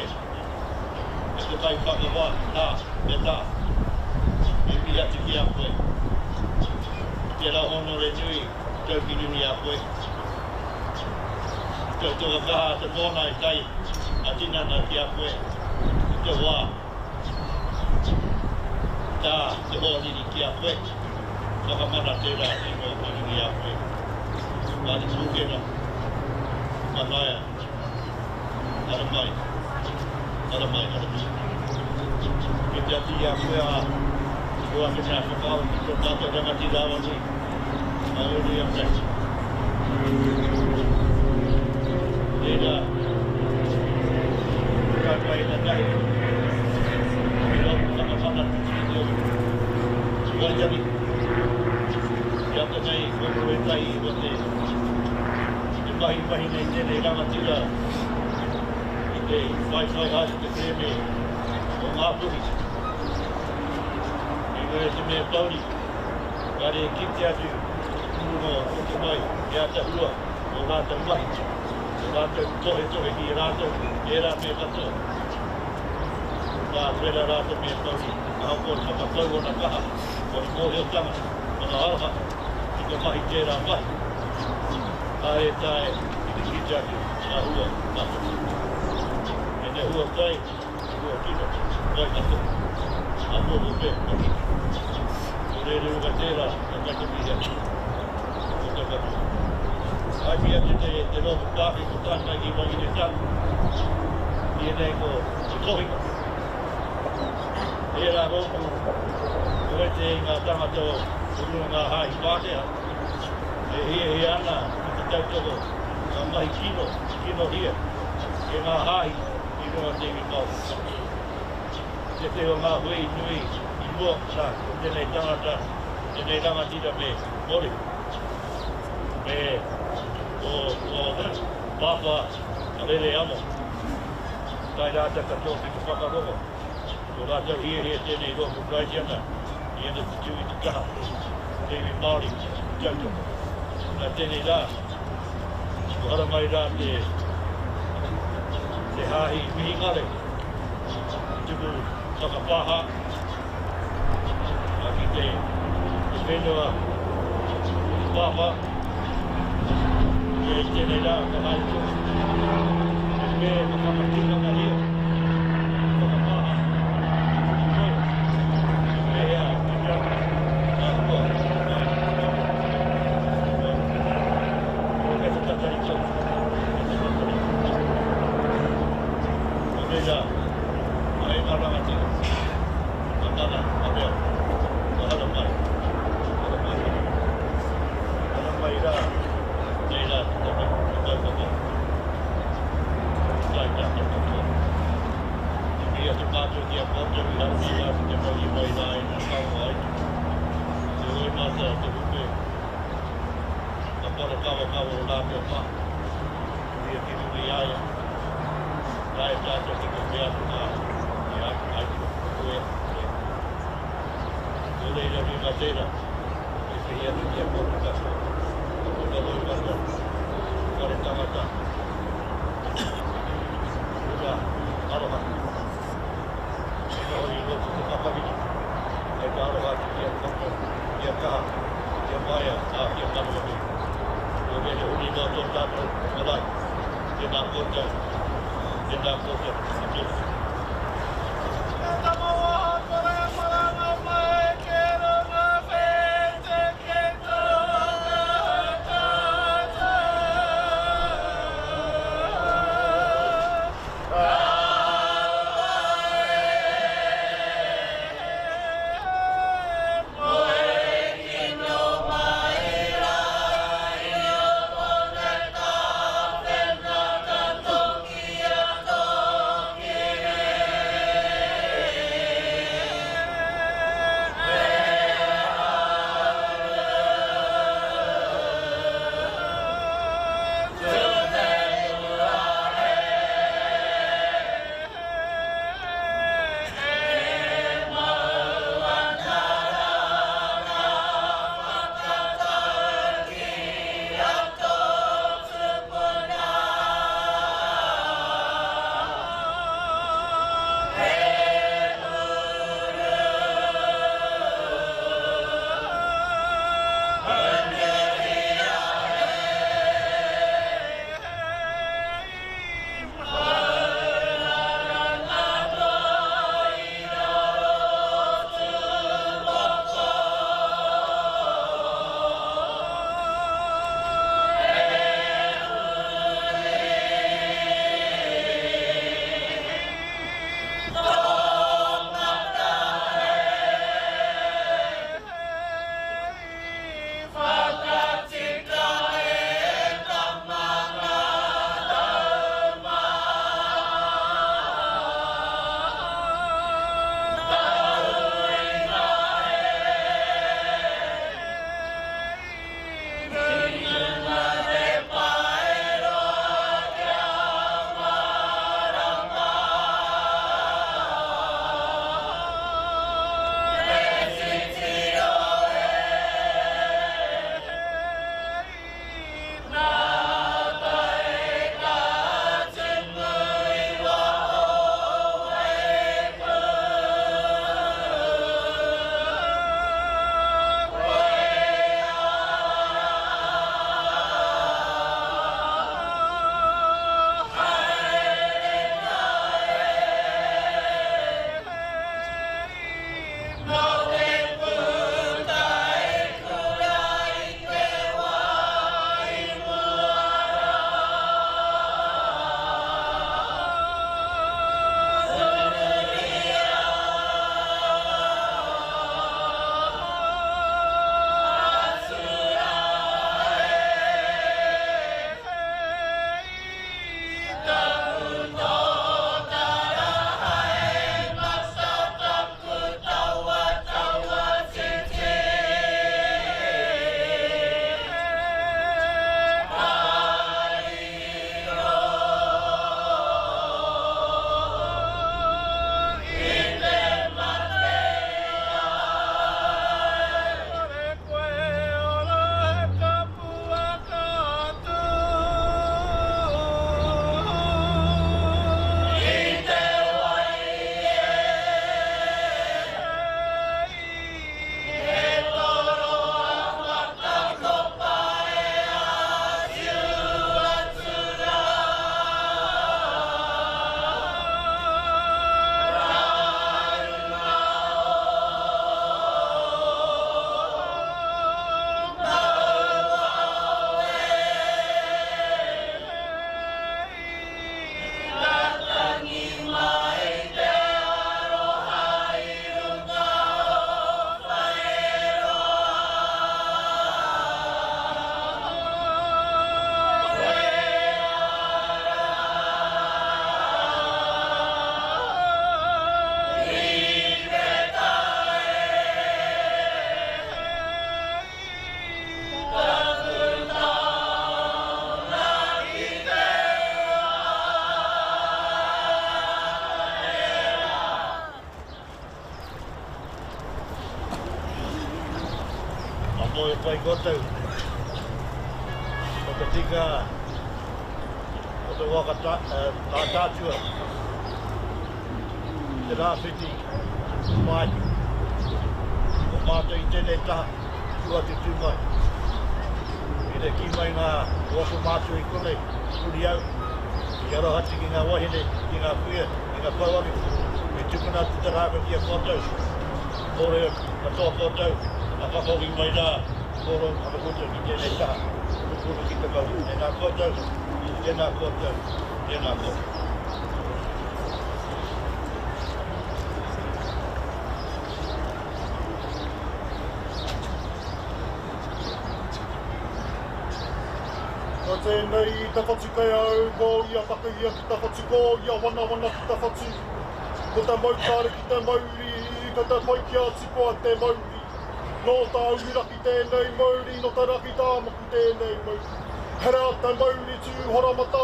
te kaiwhakawā, tā, me tā, e mihi atu ki a koe. Tērā hōnore nui tau ki runga i a koe. I tautoko kaha te mōna i tae a tinana ki a koe i te wā tā te hoariri ki a koe, whakamana tērā ingoa ki runga i a koe. Mā te pūkenga, manaia, ara mai, ara mai, ara mai. Kite atu i a koe a ko ake nei a whakaaro ki tō tātou rangatira awanui. Hallelujah Christ. Reira, ka kai na tahi. I roto whakawhana te tini o Waitangi. I ata nei ko koe tahi o te te mahi mahi nei tēnei rangatira i te whaiwhai haere te kerēme o Ngāpuhi. Engari te mea pouri, Kāre e kite atu te pūrongo o roto mai he atahua o rātou mahi, o rātou tohetohe ki a rātou, ērā mea katoa. Ka whera rātou me Mauri, ahakoa te whakapau ona kaha, ona mōhiotanga, ona aroha ki te mahi tērā mahi, kāre e taea ki te kite atu ngā hua katoa. Ēnei hua pai, Kua kino, wai katoa. Apopo pea, ka kite. Ko Rereuka tērā, ka kai te mihi atu. Ko koutou katoa. Ai mihi atu te, te rōpū pākē ko tae mai ki Waihinetanga. I ēnei ko te kohinga. Ērā rōpū ko wete i ngā tangata o runga ngā hāhi Pākehā e hiahia ana ki te tautoko ngā mahi kino, kinohia e ngā hāhi i runga te iwi Māori. Tētehi o ngā hui nui i mua, arā, ko tēnei tangata, tēnei rangatira me Morihu, me tō, tō pāpā a Rere Amo, tae rātou katoa ki te whakarongo, tō rātou hiahia tēnei rōpū Karaitiana i ana te tū i te taha o te iwi Māori i tautoko. Nā tēnei rā, Kua haramai rā te, te Hāhi Mihingare, tuku whakapāha ki te, te whenua o Pāpā. I tēnei rā ka haere tonu te pē ka whakatinanahia te whakapāha te tuku toi te pēhea te mea ngā hua mai Kei te tatari tonu, kei te tatari tonu. Nō reira, e ngā rangatira, ngā mana, ngā mea, kua haramai, haramai, haramai rā, nei rā te take, te kaupapa, te tae tātou katoa. Te mihi atu mātou ki a koutou i haramai rā ki te mauri mai rā i ngā taonga ai. Te roimata, te hupe, Ka parekawakawa o rātou mā, ia ki runga i a ia, taea tātou ki te mea atu ngā i a aitua, koe, koe. Nō reira runga tērā, e whiwhi atu ki a koutou katoa, ko te roimata, whare tangata, kura aroha, e noho i roto te papariki, hei te aroha atu ki a koutou, kia kaha. Kia maia, ā, kia manawanui. Nō reira, huri noa tō tātou marae. Tēnā koutou, tēnā koutou, ka toro. E tama waha kore maranga mai ki runga whete ki tōna tata. pai koutou. Ko te tika o te waka tātātua te rāwhiti māitu. Ko mātou i tēnei taha, tū atu tū mai. I te kī mai ngā o aku mātua i konei, huri au, i aroha atu ki ngā wahine, ki ngā kuia, ki ngā pouaru, i tukuna atu te rākau ki a koutou. Kōrero katoa koutou, ka whakahoki mai rā kōrero ana koutou ki tēnei taha, pupuru ki te mauri. Tēnā koutou, tēnā koutou, tēnā koutou. Ka tēnei i te whatu kei au, ko ia takahia ki te whatu, ko ia wanawana ki te whatu. Ko te mautāre ki te mauri, ko te pai kia tipua te mauri. Nō Tāuiraki tēnei mauri, nō Te Rakitāmaku tēnei mauri. Herea te mauri tūhoramata,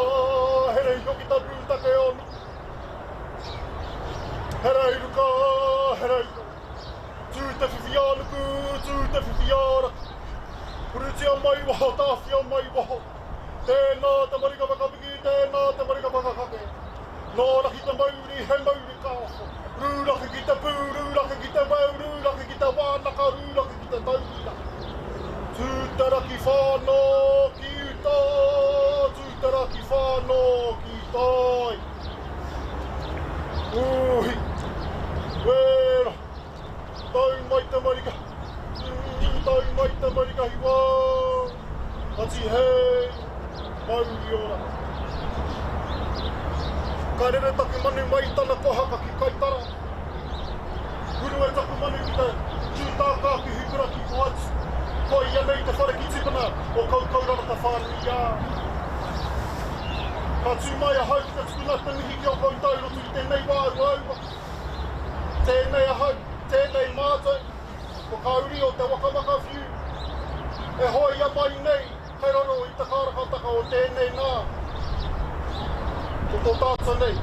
here iho ki te pūtake o Nuku. Here i ruka, here i raro. Tū te whiwhi a Nuku, tū te whiwhi a Raki. Purutia mai waho, tāwhia mai waho. Tēnā te maringa whakapiki, tēnā te maringa whakakake. Nō Raki te mauri, he mauri kāwha. Rūraki ki te pū, rūraki ki te weu, rūraki ki te wānaka, rūraki ki te tauira. Tū te raki whānō ki uta, tū te raki whānō ki tai. Uhi, wera, tau mai te marika, tau mai te marika hiwa, ati hei, mauri ora. Ka rere taku manu mai i tana kohaka ki Kaitara. Huru e taku manu ki te tūtākā ki Hikura ki Koatu. Ko ia nei te whare ki tipuna o Koukourarata whānui ā. Ka tū mai ahau ki te tukuna te mihi ki a koutou i roto i tēnei wā uaua. Tēnei ahau, tēnei mātou, ko kā uri o te waka makawhiu e hoia mai nei Kei raro i te kārakataka o tēnei nā, ko tō tātou nei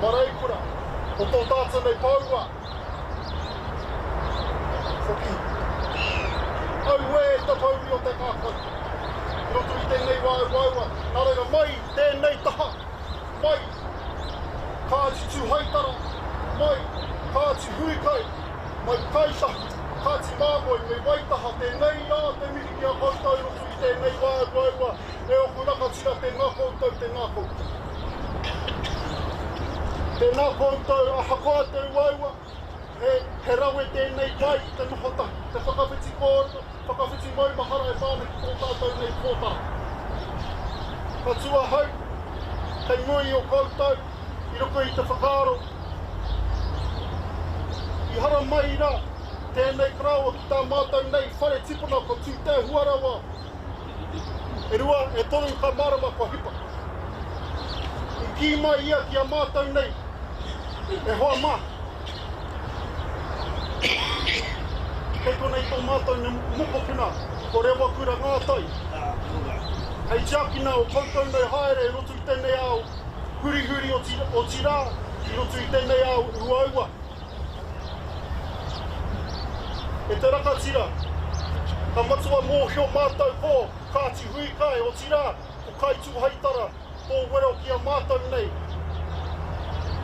Mareikura, ko tō tātou nei Pāua, hoki. Auē te pouri o te kākau i roto i tēnei wā uaua, nā reira mai tēnei taha, mai Kāti Tūhaitara, mai Kāti Huikai, Mai Kaitahi, Kāti Māmoe me Waitaha tēnei rā te mihi ki a koutou i roto i tēnei wā uaua e oku rakatira tēnā koutou tēnā koutou. Tēnā koutou ahakoa te uaua he, he rawe tēnei pai te noho tahi, te whakawhiti kōrero, whakawhiti maumahara e pā ana ki tō tātou nei pōtara. Ka tū ahau kei mua i o koutou i roto i te whakaaro I haramai rā tēnei karaoa ki tā mātou nei whare tipuna ko Tūtehuarawa. E rua, e toru ka marama kua hipa. I kī mai ia ki a mātou nei, E hoa mā, kei konei tō mātou nei mokopuna ko Rewakura Ngātai. Hei tiakina o koutou nei haere i roto i tēnei ao hurihuri otirā i roto i tēnei ao uaua. E te rakatira, ka matua mōhio mātou ko Kāti Huikai, otirā, ko Kaitūhaitara tō wero ki a mātou nei.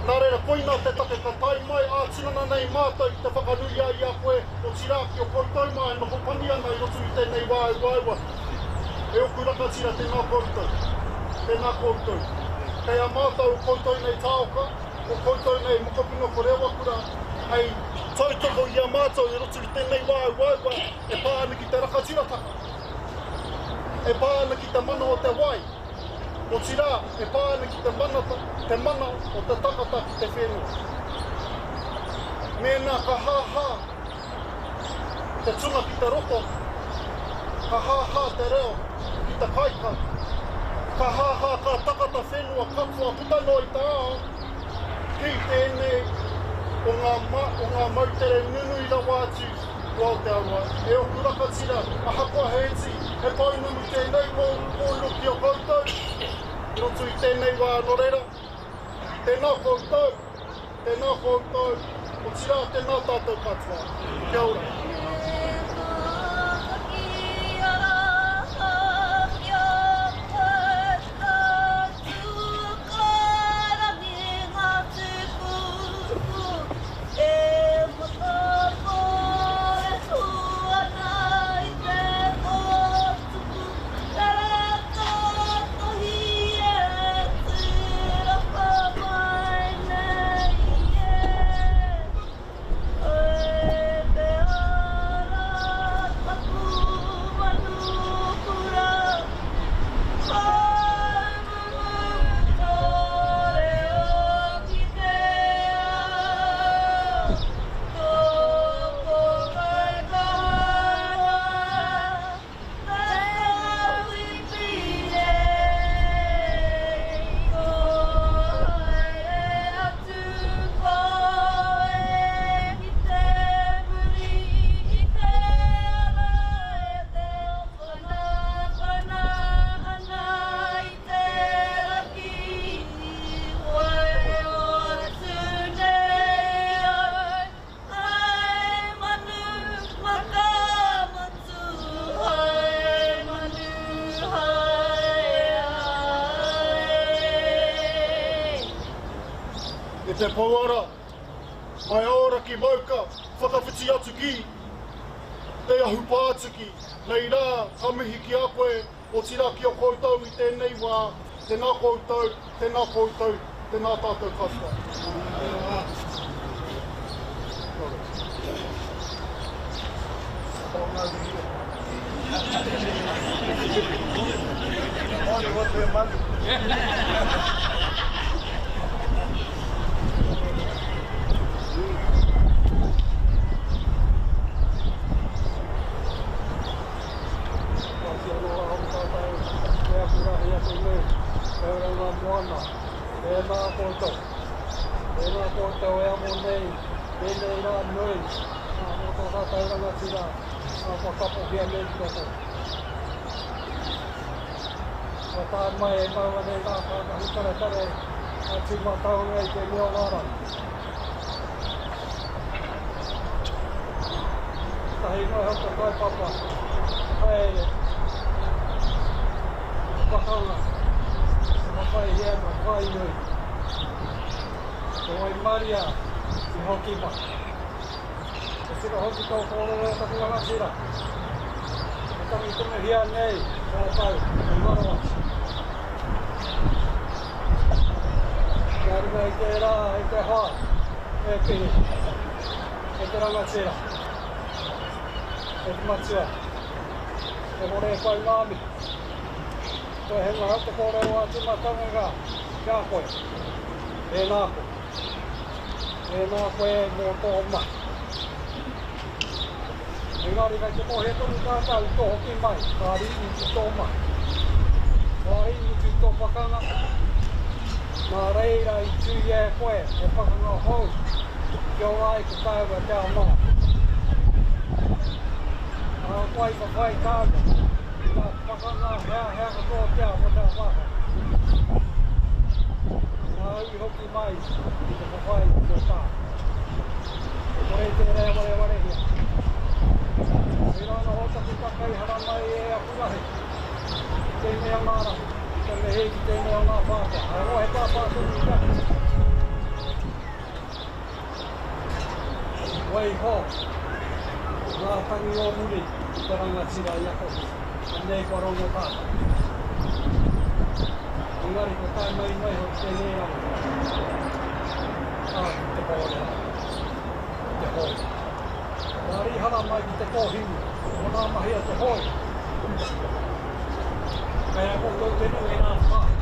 Nā reira, koinā te take ka tae mai ā-tinana nei mātou ki te whakanui ai i a koe, otirā, ki o koutou mā e noho pani ana i roto i tēnei wā uaua. E oku rakatira, tēnā koutou. Tēnā koutou. Kei a mātou o koutou nei taoka, Ko koutou nei mokopuna ko Rewakura hei tautoko i a mātou i roto i tēnei wā uaua e pā ana ki te rakatiratanga, e pā ana ki te mana o te wai, otirā e pā ana ki te mana, te mana o te tangata ki te whenua. Mēnā ka hāhā te tunga ki te roto, ka hāhā te reo ki te kaikai, ka hāhā kā takata whenua katoa puta noa i te ao, ki tēnei o ngā, o ngā moutere nunui rawa atu o Aotearoa. E oku rakatira, ahakoa he iti, he pounamu tēnei kōrero ki a koutou i roto i tēnei wā, nō reira, tēnā koutou. Tēnā koutou, otirā tēnā tātou katoa. Kia ora. E te pouara, mai Aoraki mauka, whakawhiti atu ki Te Ahu Pātiki, nei rā, ka mihi ki a koe, otirā ki a koutou i tēnei wā, tēnā koutou, tēnā koutou, tēnā tātou katoa. Tēnā koutou. Tēnā koutou e amo nei, tēnei rā nui, ā, mō tō tātou rangatira, ā, kua kapohia nei ki roto. Kua tae mai e maua nei ngā kākahu taretare a Tūmataunga i te mea o ngā rangi. Tahi noa iho te kaupapa haere i te pakanga e whawhaihia ana Tainui. Te waimaria i hoki mai. He tika hoki tō kōrero e taku rangatira. E tangi tonuhia nei tātou i ngaro atu. Kia runga i tērā i te hoa e Pihi, e te rangatira, e te matua, e kore e whai ngā mihi. Koe he ngahau te kōrero a Tūmatauenga ki a koe. Tēnā koe. Tēnā koe mō tō mahi. Engari kei te mōhio tonu tātou i tō hoki mai, ka rīmutu tō mahi. Ka rīmutu tō pakanga, nā reira i tuia e koe he pakanga hou kia ora ai ko tāua te ao Māori. Ahakoa i whawhai tāua i ngā pakanga heahea katoa o te ao mō te ao Pākehā, nāu i hoki mai i te whawhai mō tāu. E kore i tērā e warewarehia. Koirā noho taku taka i haramai e aku rahi ki tēnei o ngā rahi, ki te mihi ki tēnei o ngā pāpā. Haere roa he pāpā tonu i taku. Waiho ngā tangi o muri i te rangatira i akohia. Anei kua rongo tātou. Engari kua tae mai noa iho ki tēnei rangi. Ā, ki te mōrearea, ki te hōia. Ka rīhara mai ki te kōhiwi, ko ngā mahi a te hōia. Kei a koutou tonu ērā whakaaro.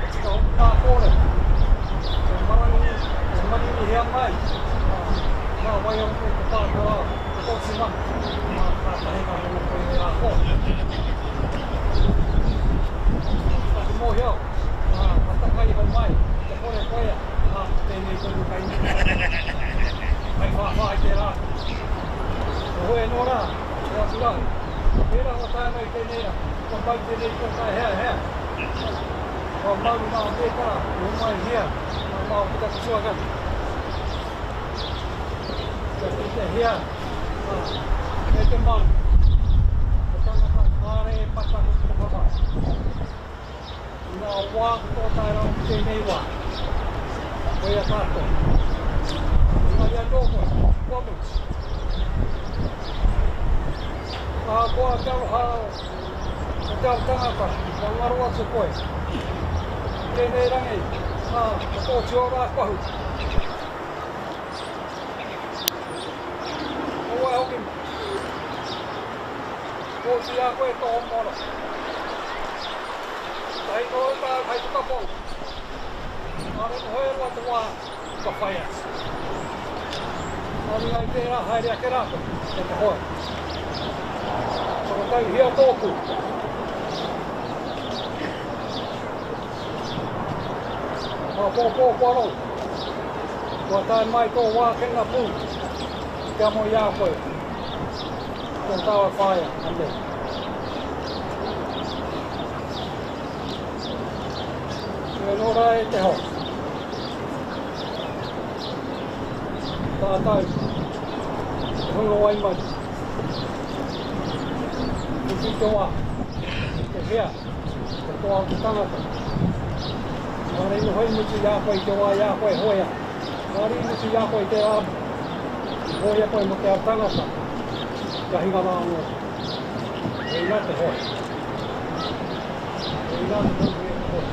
He tika hoki ngā kōrero. Kia marangi, kia marinihia mai ngā waiaro o te pāpā, te kōti mana, ā, kātahi ka rongo koe i ērā kōrero. Taku mōhio, ā, ka taka iho mai ki te kore koia, ā, ko tēnei tonu kei Hei whāwhā i tērā atu. Ko hoi anō rā, ko atu rā, tērā kua tae mai tēnei rā, kua mau tēnei kua tae hea hea, kua mau ngā mētara i homaihia ngā mao ki taku tuakana. Kia kitehia, ā, e te manu, he tangata kāre e mataku ki te whawhai. I ngā wā katoa tae rawa ki tēnei wā, koia tātou. Engari anō koe, kua mutu. Ahakoa te aroha o te ao tangata, kua ngaro atu koe. I tēnei rangi, ā, ko tō tuarā pahu. Ko wai hoki mai? Kōti a koe tō moro. Tahi noa tāu hei whakapau. Kāre noho e roa te wā ka whai atu. Nā runga i tērā haere ake rātou me te hoe. Whakatauhia tōku. Āpōpō kua rou. Kua tae mai tō wā kenga pū ki te amo i a koe. Tō tāua whaea, anei. Koe anō rā e te hoa. Tātou, te hunga waimarie. Tuku te wā, te hea, te toa o te tangata. Kāre i noho i mutu i a koe i te wā i a koe e hoe ana. Kāre i mutu i a koe i te rā i hōia koe mō te ao tangata, kia hinga rā anō koe. Koinā te hoe. Koinā te manuhiri o te hoe.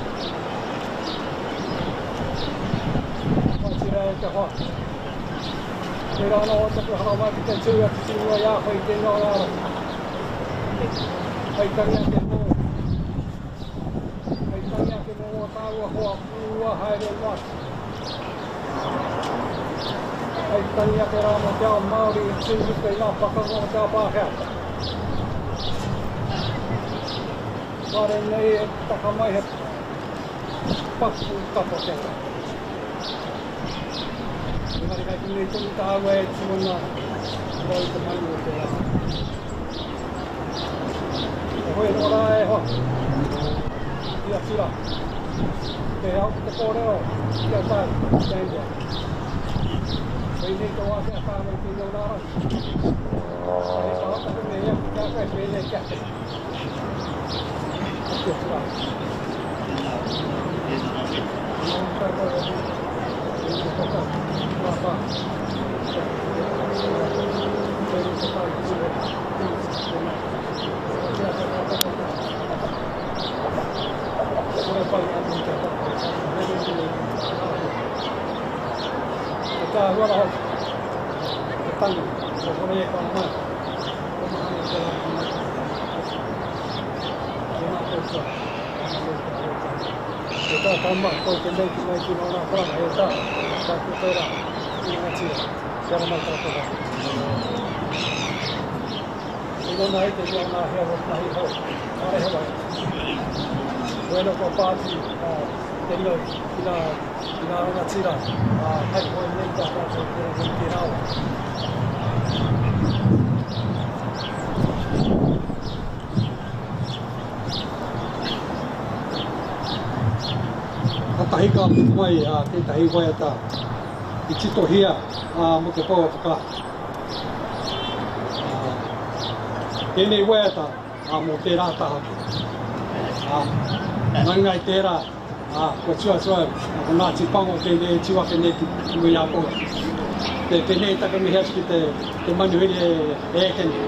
Whakatira e te hoa. Tērā anō taku haramai ki te tū atu ki mua i a koe i tēnā rārangi. Hei tangi ake mō, hei tangi ake mō ō tāua hoa kua haere noa atu. Hei tangi ake rā mō te ao Māori i tū rupe i ngā pakanga o te ao Pākehā. Kāre nei e taka mai he paku kapa kia tātou. Engari kei konei tonu tāua e tū ana i raro i te maru o te rā. E hoe noa rā e hoa. Ki atu rā. Te ao ki te kōrero ki a tāu, ki a India. Koinei tō ake a tāua i tēnei o nā rangi. Hei whakataku me ia ki a koe pēnei ki a koe. Ki atu rā. E tā tama, koe te nei ki mai ki nō rā karanga, e tā, tā koutou rā, ki rangatira, kia ara mai tātou rā. E nona ai te mea nā hea wak mahi hou, kāre he wai. Koe kua pā atu te ringa ki ngā, ki ngā rangatira, ā, hei hoe nei tā tātou ki roto i tērā wā. Katahi ka puta mai tētahi waiata i titohia mō te pou whakaata. Tēnei waiata mō tērā taha. Nā runga i tērā, kua tuatua ko Ngāti Pango tēnei e tū ake nei ki mua i a koutou. Tēnei taku mihi atu ki te manuhiri e eke nei.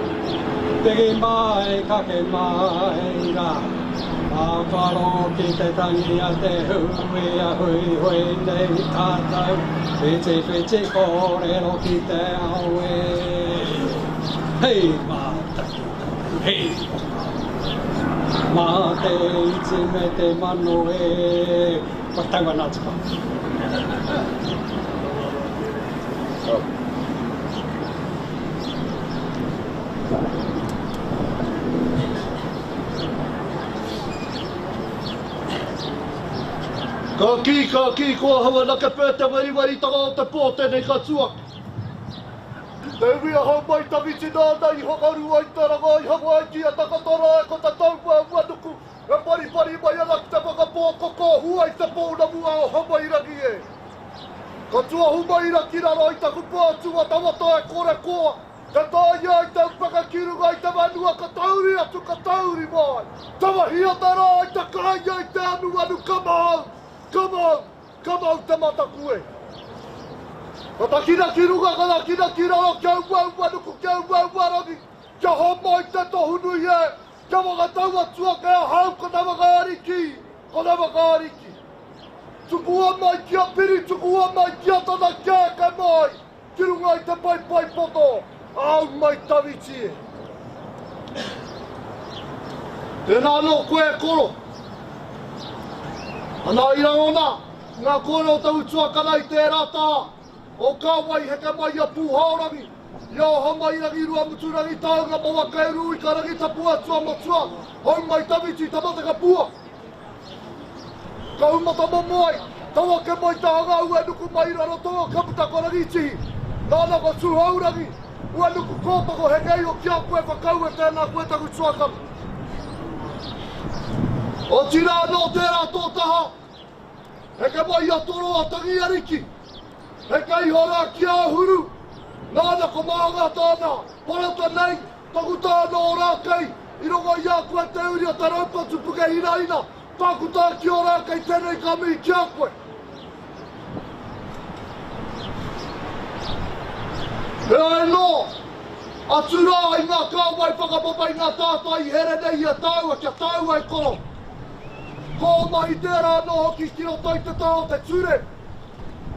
Piki mai, kake mai rā, ka rongo ki te tangi a te huia huihui nei tātou, whitiwhiti kōrero ki te ao e. Hei mātakitaki, hei Mā te iti me te mano e, kua tau ana atu ka. Ka kī, ka kī, ko ahau anake pea te weriweritanga o te pō tēnei ka tuaki. Te iwi a Haumaitawhiti nāna i whakarua i te ranga i Hawaiki a Takatarae ko te Taumaauanuku e paripari mai ana ki te whakapōkoko hua i te pounamu a Ohomairangi e. Ka tuahu mai ra ki raro i taku pā tūwatawata e kore koa, ka tāia i te upeka ki runga i te whenua ka tauri atu ka tauri mai. Tawahia te rā i te kāinga i te anuanu ka mau, ka mau, ka mau te mataku e. Ka takina ki runga ka takina ki raro kia uaua nuku kia uaua rangi, kia homai te tohu nui e, kia whakatau atu ake ahau ko te whakaariki, ko te whakaariki. Tukua mai ki a Piri, tukua mai ki a tana kia eke mai ki runga i te paepae poto, āu mai tawhiti e. Tēnā anō koe e koro. Ana i rangona ngā kōrero o taku tuakana i tērā taha o kā wai heke mai i a Pūhaorangi, i a Ohamairangi, Ruamuturangi, Taunga, Mawakairu, Ikarangi, Tapu Atua, Matua, Hou mai tawhiti, Tamatekapua. Ka umata momoai, tau ake mai te hanga Uenuku mai i Rarotonga ka puta ko Rangitihi. Nāna ko Tūhourangi, Uenuku kōpako heke iho ki a koe whakaue tēnā koe taku tuakana. Otirā nō tērā tō taha, heke mai i a Toroa Tangi Ariki, heke iho rā ki a Ahuru, nāna ko Māngata ana, parata nei, taku tāna o Rākei, i rongo i a koe te uri o Te Raupatu Pukehinaina, Tāku tā ki ora kei tēnei ka mihi ki a koe. Heoi anō, atu rā i ngā kāwai whakapapa i ngā tātai i here nei i a tāua kia tāua e koro. Ko ō mahi tērā anō hoki ki roto i te taha o te ture.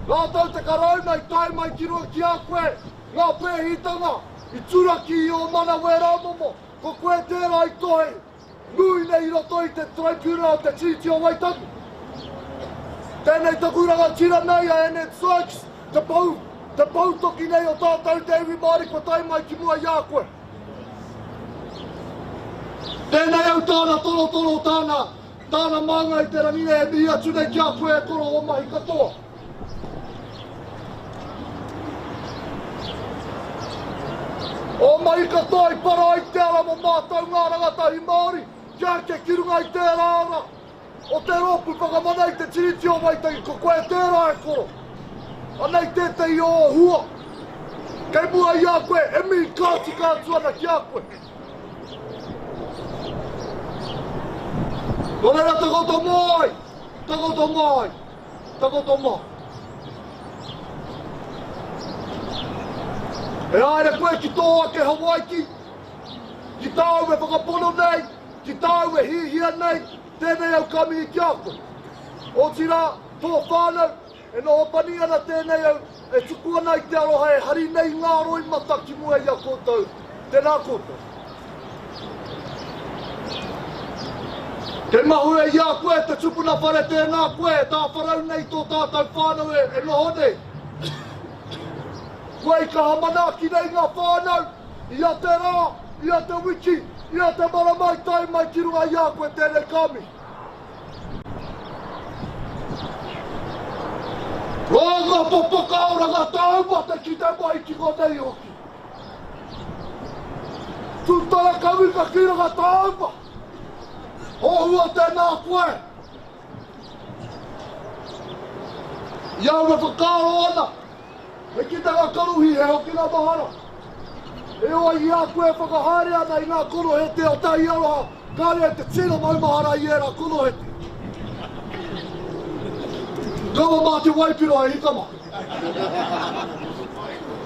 Rātou te Karauna i tae mai ki runga ki a koe ngā pēhitanga i turaki i ō mana wērā momo, ko koe tērā i tohe nui nei i roto i te Taraipiunara o te Tiriti o Waitangi. Tēnei taku rangatira nei a Annette Sykes, te pou, te poutoki nei o tātou te iwi Māori kua tae mai ki mua i a koe. Tēnei au tāna torotoro, tāna, tāna māngai i te rangi nei e mihi atu nei ki a koe e koro o mahi katoa. Ō mahi katoa i para ai te ara mō mātou ngā rangatahi Māori kia eke ki runga i tērā ara o te Rōpū Whakamana i te Tiriti o Waitangi, ko koe tērā e koro. Anei tētehi o ō hua kei mua i a koe e mihi ka tika atu ana ki a koe. Nō reira takoto mai, takoto mai. Takoto ma. E haere koe ki tō ake Hawaiki, ki tāu e whakapono nei, ki tāu e hihia nei, tēnei au ka mihi ki a koe. Otirā, tō whānau, e noho pani ana tēnei au, e tuku ana i te aroha e hari nei ngā roimata ki mua i a koutou. Tēnā koutou. Kei mahue i a koe te tupuna whare tēnā koe e tāwharau nei tō tātou whānau e noho nei. Koe i kaha manaaki nei ngā whānau, ia te rā, ia te wiki, ia te marama i tae mai ki runga i a koe tēnei ka mihi. Roa ngā popoka oranga tāu mate ki te mahi ki konei hoki. Tūtara kauika ki runga tāua. Hohua tēnā koe. I au e whakaaro ana, he kitenga karuhi, he hokinga mahara. Heoi i a koe e whakahaere ana i ngā korohete o Tahi Aroha, kāre te tino maumahara i ērā korohete. Kaua mā te waipiro e hika mā.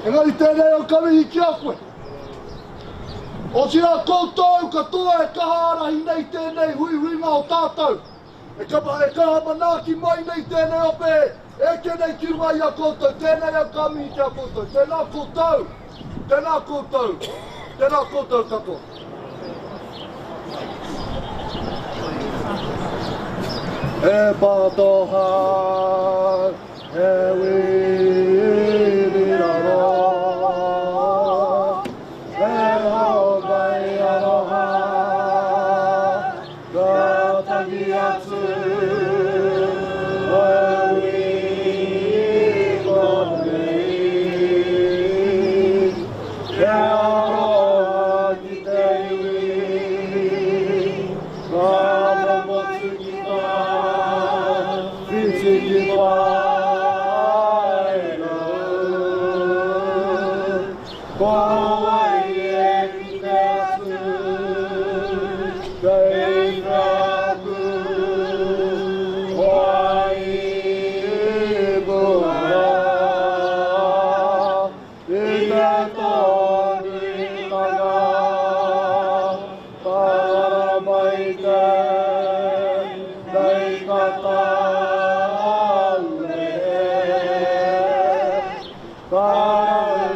Engari tēnei au ka mihi ki a koe. Otirā koutou katoa e kaha ārahi nei tēnei huihuinga o tātou, e kaha manaaki mai nei tēnei ope e eke nei ki runga i a koutou, tēnei au ka mihi ki a koutou. Tēnā koutou, tēnā koutou, tēnā koutou katoa. E patoha, e wīriraro, e hōmai aroha, ka tangi atu, au i konei, te aroha ki te iwi, ka momotu ki tā, whiti ki paerau. Ko wai e kite atu, kei whea aku wai mua i te tonuitanga, tāra mai te nei ka tāurehe, tāraumaitia.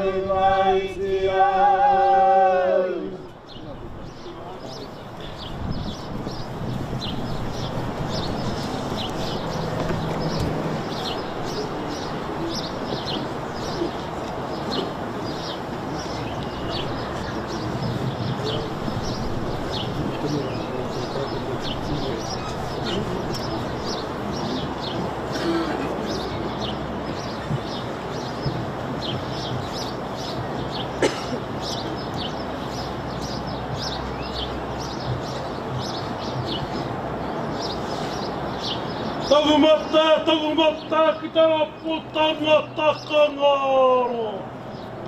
Taku mate, taku mate ki te rapu tangata ka ngaro.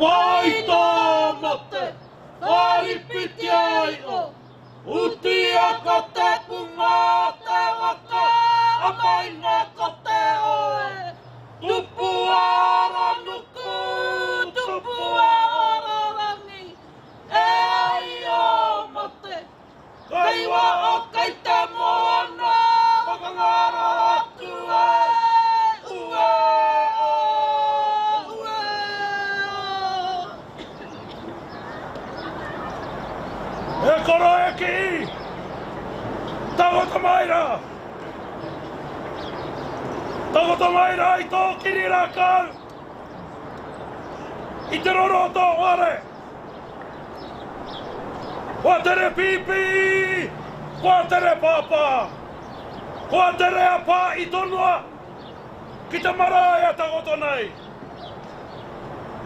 Pai tō mate, whāripitia iho, utia ko te punga o te waka. mai rā. Takoto mai rā i tō kiri rākau, i te roro o tō whare. Kua tere pīpī, kua tere pāpā, kua tere a pā i tonoa ki te marae a takoto nei.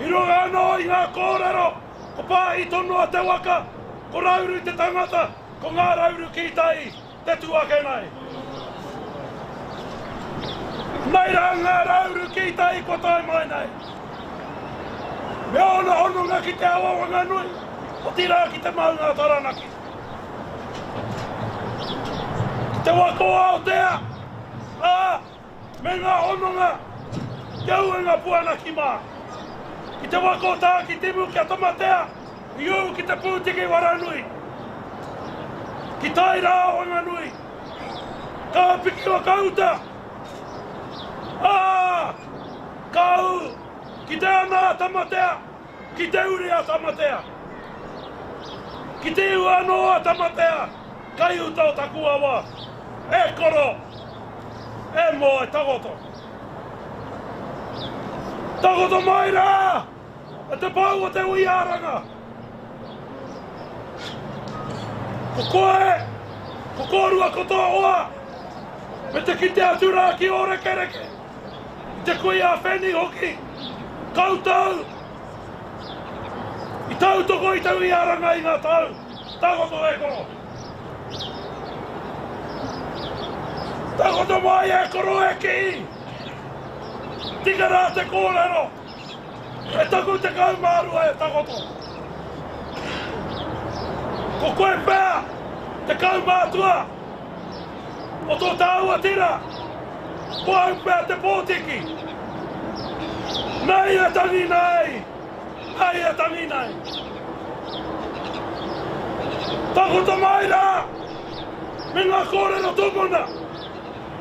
I runga anō i ngā kōrero, ko pā i tonoa te waka, ko Rauru te tangata, ko Ngā Rauru ki tai te tū ake nei. Nei rā Ngā Rauru ki tai kua tae mai nei. Me ōna hononga ki te awa Wanganui, otirā ki te maunga o Taranaki. Ki te waka o Aotea, ā, me ngā hononga ki a Uenga Puanaki mā. Ki te waka o Tākitimu ki a Tamatea i ū ki te pūtiki Waranui. Ki tai rā o Wanganui. Ka piki whakauta. Ā, ka ū ki te ana a Tamatea, ki te uri a Tamatea. Ki te ihu anō a Tamatea, kai uta o taku awa, e koro, e moe takoto. Takoto mai rā e te pou o te uiaranga. Ko koe, ko kōrua ko tō hoa, me te kite atu rā ki Ōrekereke, i te kuia a Wheni hoki, koutou i tautoko i te uiaranga i ngā tau, takoto e koro. Takoto mai e koro e kī! Tika rā te kōrero, e taku 12 e takoto. Ko koe pea te kaumātua o tō tāua tira, ko au pea te pōtiki. Nei e tangi nei! Nei e tangi nei! Takoto mai rā me ngā kōrero tūpuna,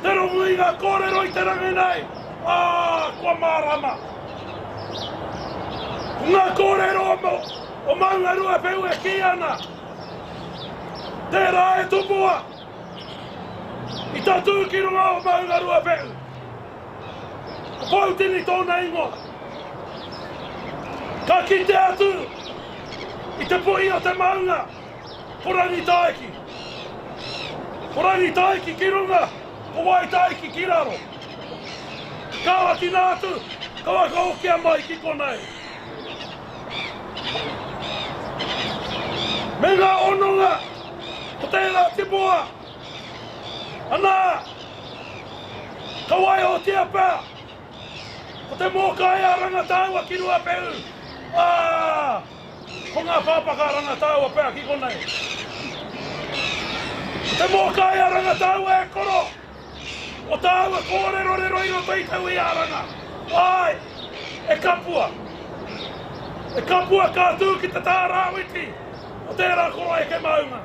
te rongu i ngā kōrero i te rangi nei, ā, kua mārama. Ko ngā kōrero o Maungaruawheu e kī ana, tērā e tupua i tatū ki runga o Maungaruawheu. Ko Poutini tōna ingoa. Ka kite atu i te puhi o te maunga, ko Rangitaiki. Ko Rangitaiki ki runga, ko Waitaiki ki raro. Ka ākina atu, ka whakahokia mai ki konei. Me ngā hononga o tērā tipua, anā, ka waihotia pea ko te mōkai a Rangataua ki Ruapehu, ā, ko ngā pāpaka a Rangataua pea ki konei. Ko te mōkai a Rangataua e koro! O tāua kōrerorero i roto i te hui-ā-ranga. Āe, e kapua. E kapua ka tū ki te taha rāwhiti o tērā koroheke maunga.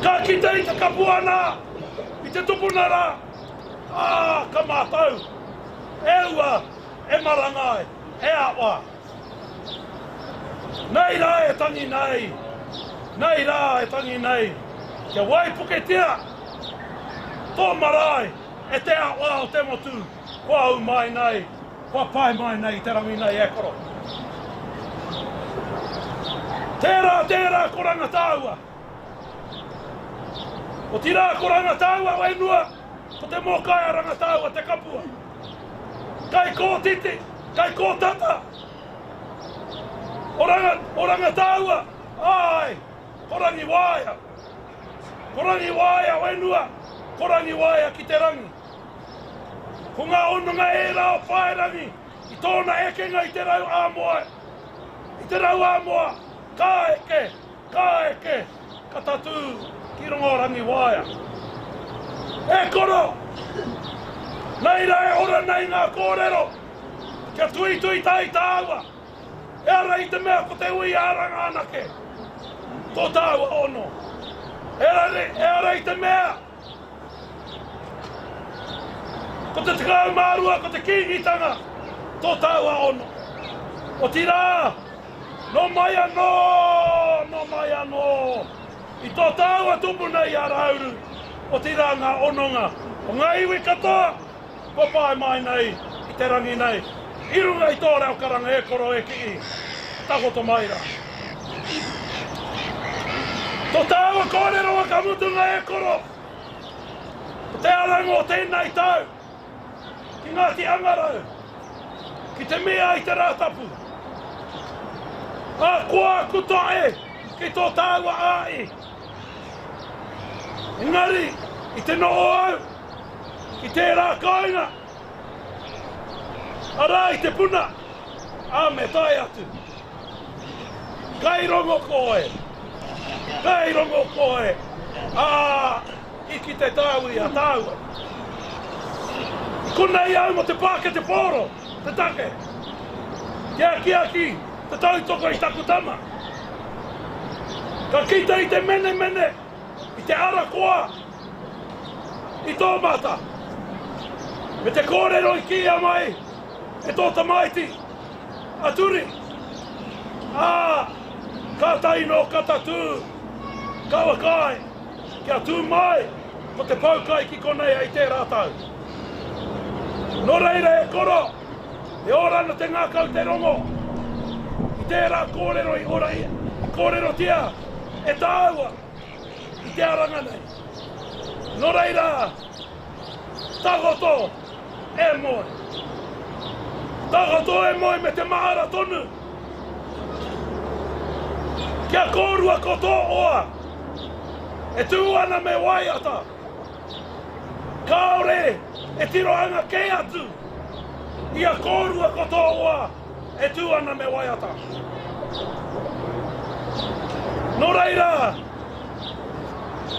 Ka kite i te kapua nā, i te tupuna rā, ā, ka mātau, e ua, e marangai, e awa. Nei rā e tangi nei, nei rā e tangi nei, kia waipuketia tō marae e te awa o te motu kua au mai nei, kua pae mai nei i te rangi nei e koro. Tērā, tērā ko Rangatāua. Otirā ko Rangatāua whenua, ko te mōkai a Rangatāua te kapua. Kai kōtiti, kai kōtata. O ranga, o Rangatāua, āe, ko Rangiwaea. Ko Rangiwaea whenua, ko Rangiwaea ki te rangi. Ko ngā hononga ērā o Paerangi i tōna ekenga i te rau āmoa, i te rau āmoa, ka eke, Ka eke, ka tatū ki runga o Rangiwaea. E koro! Nei rā e ora nei ngā kōrero, kia tuitui tahi tāua. Ehara i te mea ko te ui ā-ranga anake tō tāua ono. Ehara i te mea Ko te 12 ko te Kīngitanga tō tāua ono. Otirā, nō mai anō, nō mai anō. i tō tāua tupuna i a Rauru, otirā ngā hononga o ngā iwi katoa kua pae mai nei i te rangi nei, i runga i tō reo karanga e koro e kii, takoto mai rā. Tō tāua kōrero whakamutunga e koro, ko te aranga o tēnei tau ki Ngāti Angarau, ki te mea i te Rātapu. Ā, koa aku tae ki tō tāua āi. Engari, i te noho au ki tērā kāinga, arā i te puna, ā, me tae atu. Kai rongo koe, kai rongo koe, ā, i kite tāu i a tāua. I konei au mō te pākete pōro, te take. Te akiaki, te tautoko i taku tama. Ka kite i te menemene, i te ara koa, i tō mata. Me te kōrero i kīia mai e tō tamaiti, a Turi. Ā, kātahi nō ka tatū, ka whakaae. Kia tū mai ko te poukai ki konei hei tērā tau. Nō reira e koro, e ora ana te ngākau te rongo i tērā kōrero i ora i kōrerotia e tāua i te aranga nei. Nō reira, takoto e moe. Takoto e moe me te mahara tonu. Kia kōrua ko tō oa. E tū ana me waiata. Kāore e tirohanga kē atu i a kōrua ko tō oa e tū ana me waiata. Nō reira,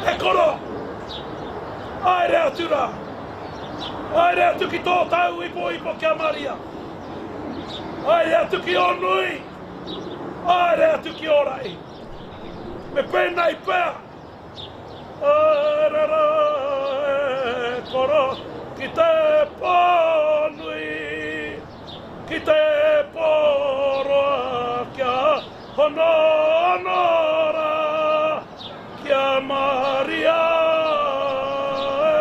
e koro, haere atu rā. Haere atu ki tō tau ipoipo kia Maria. Haere atu ki ō nui, haere atu ki ō rahi. Me pēnei pea, Haere rā e koro ki te pō nui, ki te pō roa kia hono anō rā ki a Maria e.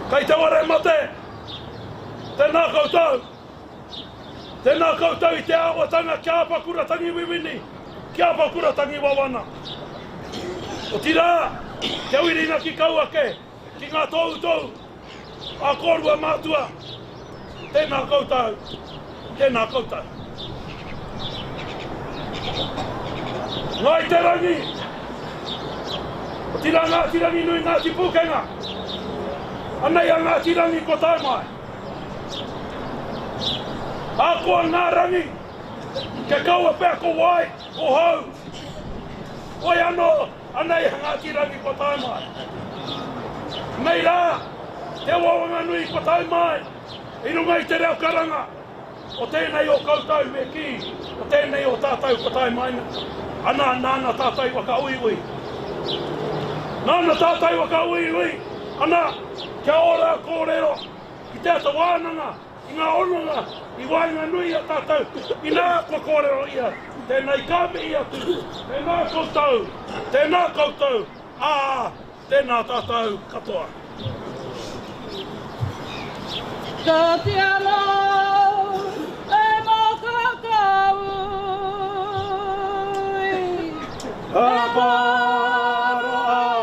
Kei te ware mate, tēnā koutou. Tēnā koutou i te āwatanga kia apakura tangiwiwini, kia apakura tangiwawana. Otirā, kia whirinaki kau ake ki ngā tōutou a kōrua mātua, tēnā koutou, tēnā koutou. Ngāi Te Rangi, otirā Ngāti Ranginui, Ngāti Pūkenga, anei a Ngāti Rangi kua tae mai. Ahakoa ngā rangi, kia kaua pea ko wai, ko hau. Wai anō, anei a Ngāti Rangi kua tae mai. Nei rā, te Awawanganui kua tae mai i runga i te reo karanga o tēnei o koutou me kī, o tēnei o tātou kua tae mai ana nāna tātou i whakauiui. Nāna tātou i whakauiui, ana, kia ora kōrero. Ki te ata wānanga i ngā hononga i waenganui i a tātou, inā kua kōrero ia, tēnei ka mihi atu, tēnā koutou, tēnā koutou, ā, tēnā tātou katoa. Ka tiano e makakau i. Ka paro ana.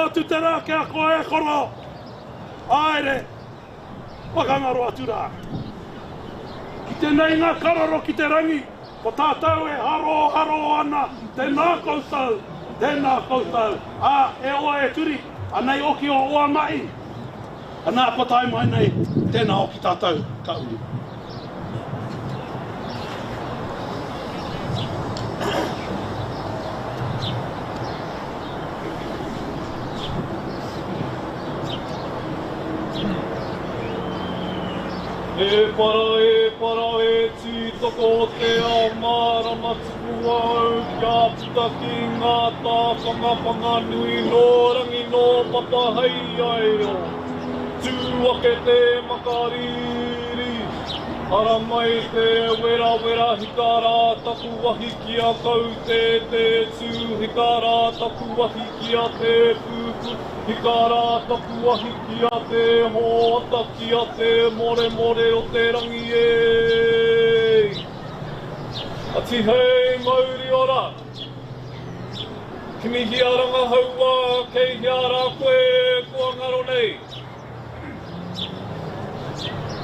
atu te rā ki a koe e koro! Haere! Whakangaro atu rā. Ki te nei ngā karoro ki te rangi, ko tātou e haroharo ana, tēnā koutou, tēnā koutou, ā, e oa e turi, anei oki o oa mahi, anā kua tae mai nei, tēnā oki tātou ka uru. E para, e para, e tītoko o te ao mārama tuku au kia puta ki ngā tāwhangawhanga nui nō Rangi nō Papa hei aio. Tū ake te makariri, haramai te werawera hika rā taku wahi ki a kaute te tū hika rā taku wahi ki a te pūpū hika rā taku wahi ki a te hōata ki a te moremore o te rangi e. A tihei mauri ora. Kimihia rangahaua kei hea rā koe kua ngaro nei.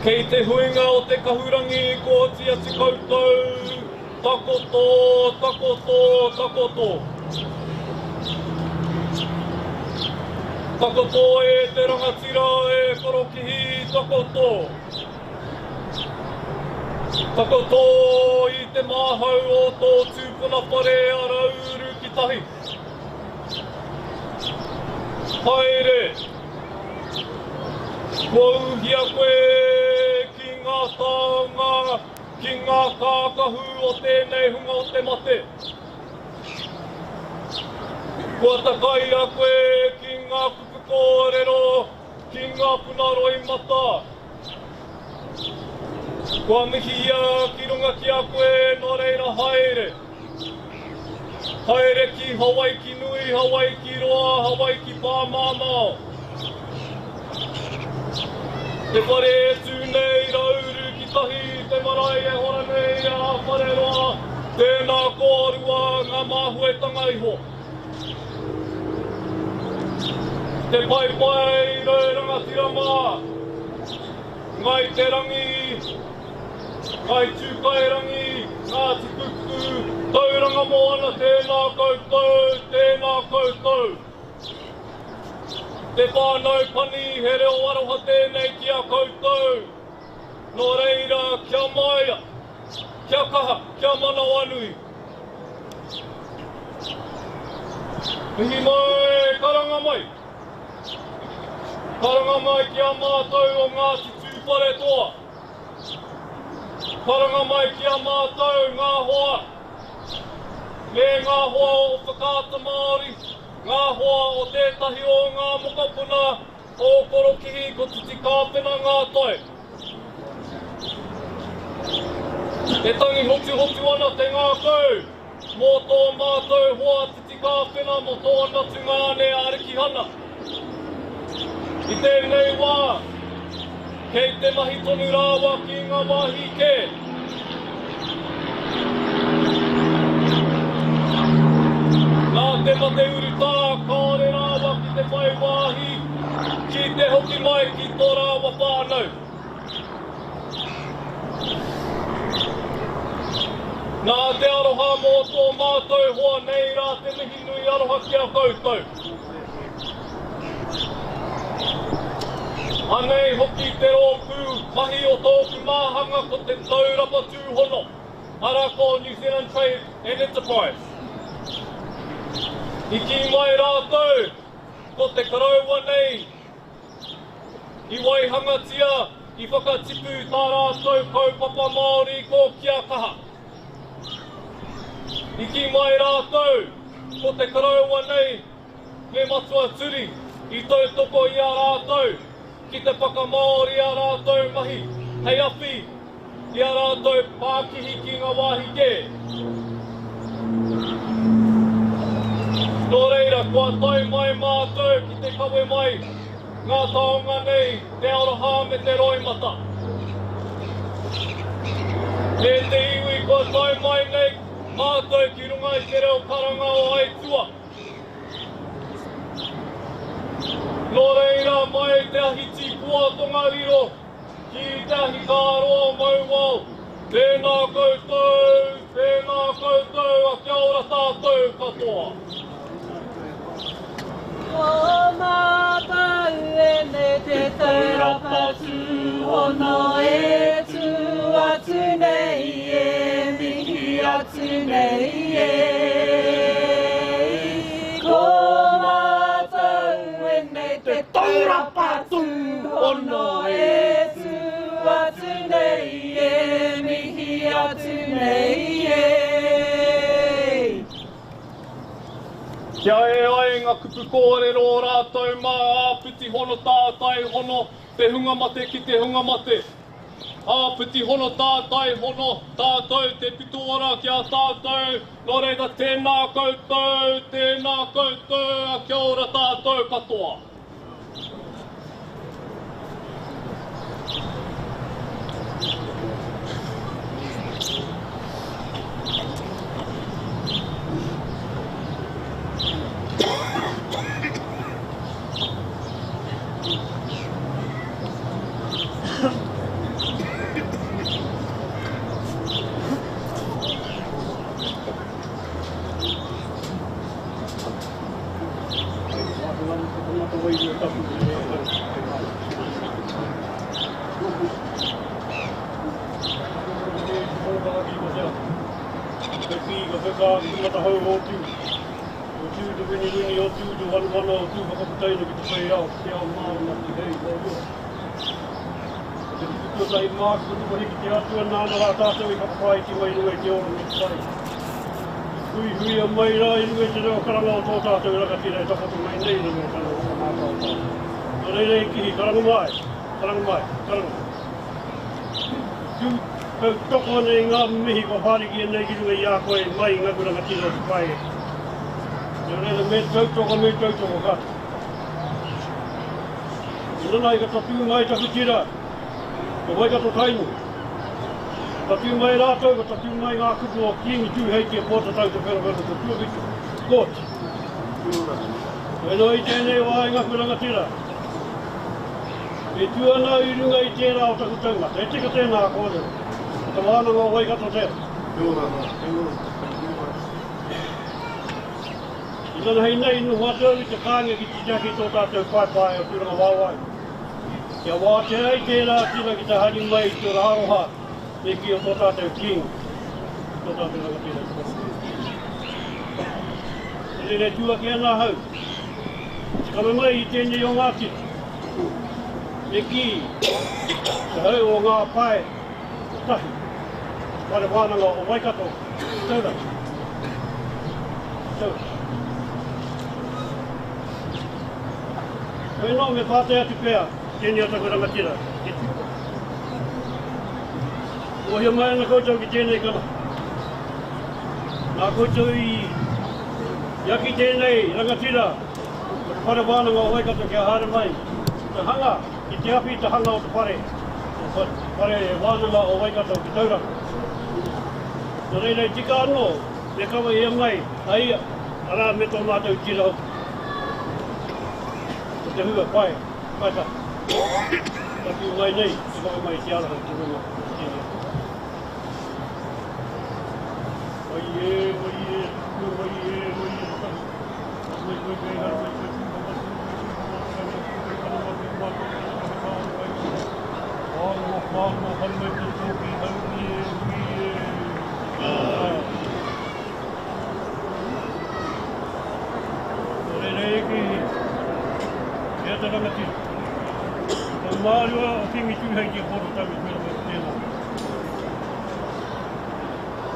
Kei te huinga o te kahurangi kua oti atu koutou, takoto, takoto, takoto. Takoto e te rangatira e Korokihi, takoto. Takoto i te māhau o tō tūpuna whare a Rauru ki tahi. Haere! Kua ūhia koe ki ngā taonga, ki ngā kākahu o tēnei hunga o te mate. Kua takaia koe ki ngā kupu kōrero, ki ngā puna roimata. Kua mihia ki runga ki a koe, nō reira haere. Haere ki Hawaiki nui, Hawaiki roa, Hawaiki pāmamao. Te whare e tū nei, Rauru ki tahi, te marae e hora nei a Whareroa, tēnā kōrua ngā māhuetanga iho. Te paepae rau rangatira mā, Ngai Te Rangi, Ngai Tūkairangi, Ngāti Kuku, Tauranga Moana tēnā koutou, tēnā koutou. Te whānau pani, he reo aroha tēnei ki a koutou. Nō reira, kia māia, kia kaha, kia manawanui. Mihi mai, karanga mai. Karanga mai ki a mātou o Ngāti Tūwharetoa. Karanga mai ki a mātou ngā hoa, me ngā hoa o Whakaata Māori, ngā hoa o tētahi o ngā mokopuna o Korokihi ko Titikāpena Ngātai. E tangi hotuhotu ana te ngākau mō tō mātou hoa Titikāpena mō tōna tungāne a Rikihana. I tēnei wā, kei te mahi tonu rāua ki ngā wāhi kē. Nā te mate urutā, kāore rāua ki te whai wāhi ki te hoki mai ki tō rāua whānau. Nā te aroha mō tō mātou hoa nei rā te mihi nui aroha ki a koutou. Anei hoki te rōpū mahi o tōku māhanga ko te Taurapa Tūhono, arā ko New Zealand Trade and Enterprise. I kī mai rātou ko te koroua nei i waihangatia, i whakatipu tā rātou kaupapa Māori ko Kia Kaha. I kī mai rātou ko te koroua nei Me Matua Turi i tautoko i a rātou ki te whakamāori a rātou mahi hei awhi i a rātou pākihi ki ngā wāhi kē. Nō reira, kua tae mai mātou ki te kawe mai ngā taonga nei, te aroha me te roimata. E te iwi kua tae mai nei mātou ki runga i te reo karanga o Aitua. Nō reira mai te ahi tīpua Tongariro ki te ahi kāroa o Mauao, tēnā koutou, tēnā koutou, a kia ora tātou katoa. Ko mātou ēnei te taurapa tūhono e tū atu nei e mihi atu nei e. Ko mātou ēnei te taurapa tūhono e tū atu nei e mihi atu nei e. Kia ea ai nga kupu kōrero o rātou mā āpiti hono tātai hono te hunga mate ki te hunga mate. Āpiti hono tātai hono tātou te pito ora ki a tātou, nō reira tēnā koutou, tēnā koutou, a kia ora tātou katoa. Huihuia mai rā i runga i te reo karanga o tō tātou rangatira e takoto mai nei i runga i tana whakamātautau. Nō reira e kihi, karanga mai, karanga mai, karanga. Tū tautoko ana i ngā mihi kua whārikia nei ki runga i a koe mai i ngaku rangatira o te pae. Nō reira me tautoko, me tautoko ka. Nana i ka tatū mai taku tira, ko Waikato Tainui. Tatū mai rātou, ka tatū mai ngā kupu o Kīngi Tūheitia Pōtatau Te Wherowhero Te Tuawhitu, Kooti. Koe noa i tēnei wā i ngaku rangatira, e tū ana au i runga i tērā o taku taumata. E tika tēnā kōrero, ko te wānanga o Waikato tērā. I nanahi nei i noho atu au i te kāinga ki te tiaki i tō tātou paepae o Tūrangawaewae. Kia wātea ai tērā tira ki te hari mai i tōna aroha me kī o tō tātou King, tō tātou rangatira. Nō reira e tū ake ana ahau, te kawe mai i tēnei o ngā tira, me kī, te hau o ngā pae kotahi, Whare Wānanga o Waikato, Tauranga. Tauranga. Koinā me pātai atu pea tēnei o taku rangatira e tū. Mōhio mai ana koutou ki tēnei kanaha. Nā koutou i aki tēnei rangatira o te Whare Wānanga o Waikato kia haere mai te hanga ki te awhi i te hanga o te whare, o te Whare Wānanga o Waikato ki Tauranga. Nō reira i tika anō me kawe ia mai a ia, arā me tō mātou tira hoki. Ko te hua pai, pai tahi. Tatū mai nei te whakamai i te araha ki runga i tēnei ata. Wai e, wai e, tukua wai e, wai e tahi. Mai koe kei hara mai koe tū whaka tū koe tū whaka tū whaka tū koe tana wā tū wā tū tana whaka tā o wai tū. Wānanga whānga haru mai te tōki haumi e hui e. Nō reira e ki hea te rangatira. Ko mārua o Kingi Tūheitia Pōtatau i whera mai tēnā.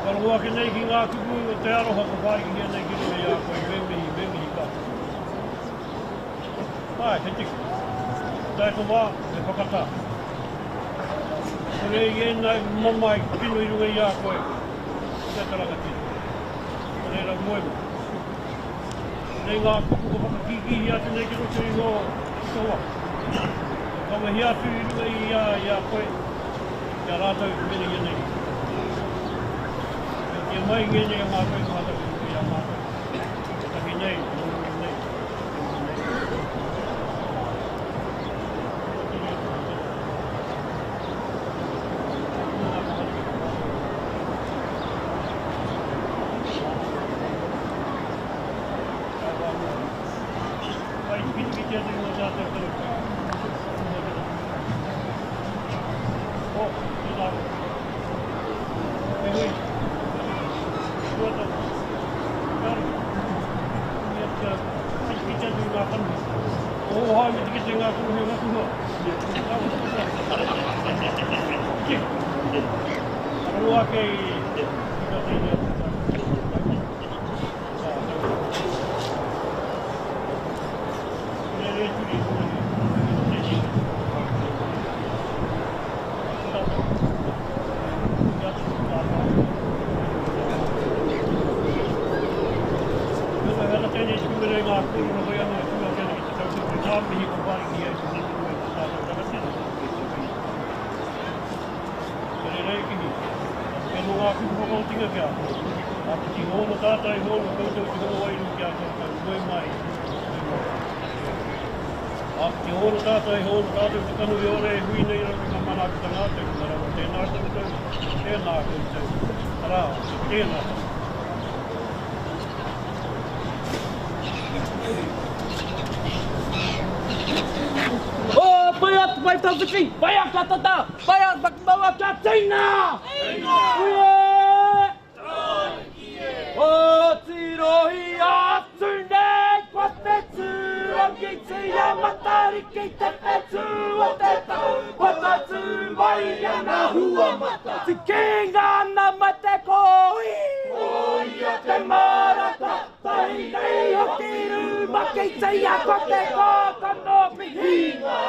Ka rongo ake nei ki ngā kupu o te aroha ka whārikihia nei ki runga i a koe, me mihi, me mihi ka. Āe, he tika. Tae te wā, me whakatā. Kore i ēnei mamae kino i runga i a koe, kia te rangatira. Nō reira, moe mai. Nei ngā kupu kua whakakīkīhia atu nei ki roto i ngō tō waka. Kua kawehia atu i runga i a, i a koe, ki a rātou i menehia nei. Kia tia mai ngēnei o mātou i mātou i runga i a mātou. E taki nei, e moumou nei, e moumou nei. kite atu i ngā tātou kanohi. Oh, tēnā koe. E hui. Tuatahi. Kāre. Ia kia kite atu i ngā kanohi. O hōhā me te kite ngā kanohi o ngā kuhua. Ki. Rongo ake i ngā teine atu tātou. Āpiti hōno tātai hōno koutou te hono wairua ki a koutou, moe mai, moe mai. Āpiti hōno tātai hōno tātou te kanohi ora e hui nei rau i ngā manaakitanga a te hunga rawa, tēnā koutou, tēnā koutou, arā, tēnā koutou. Oh, pai atu, pai tawhiti, pai aka tata, pai aka maua kia tina! Tina! Ui e! O tirohia atu nei ko te tūrangitia Matariki te whetū o te tau Kua tatū mai ana hua mata Tikinga ana mai te kōī Ko ia te mara tahi nei hoki Rumakitia ko te kākano pihinga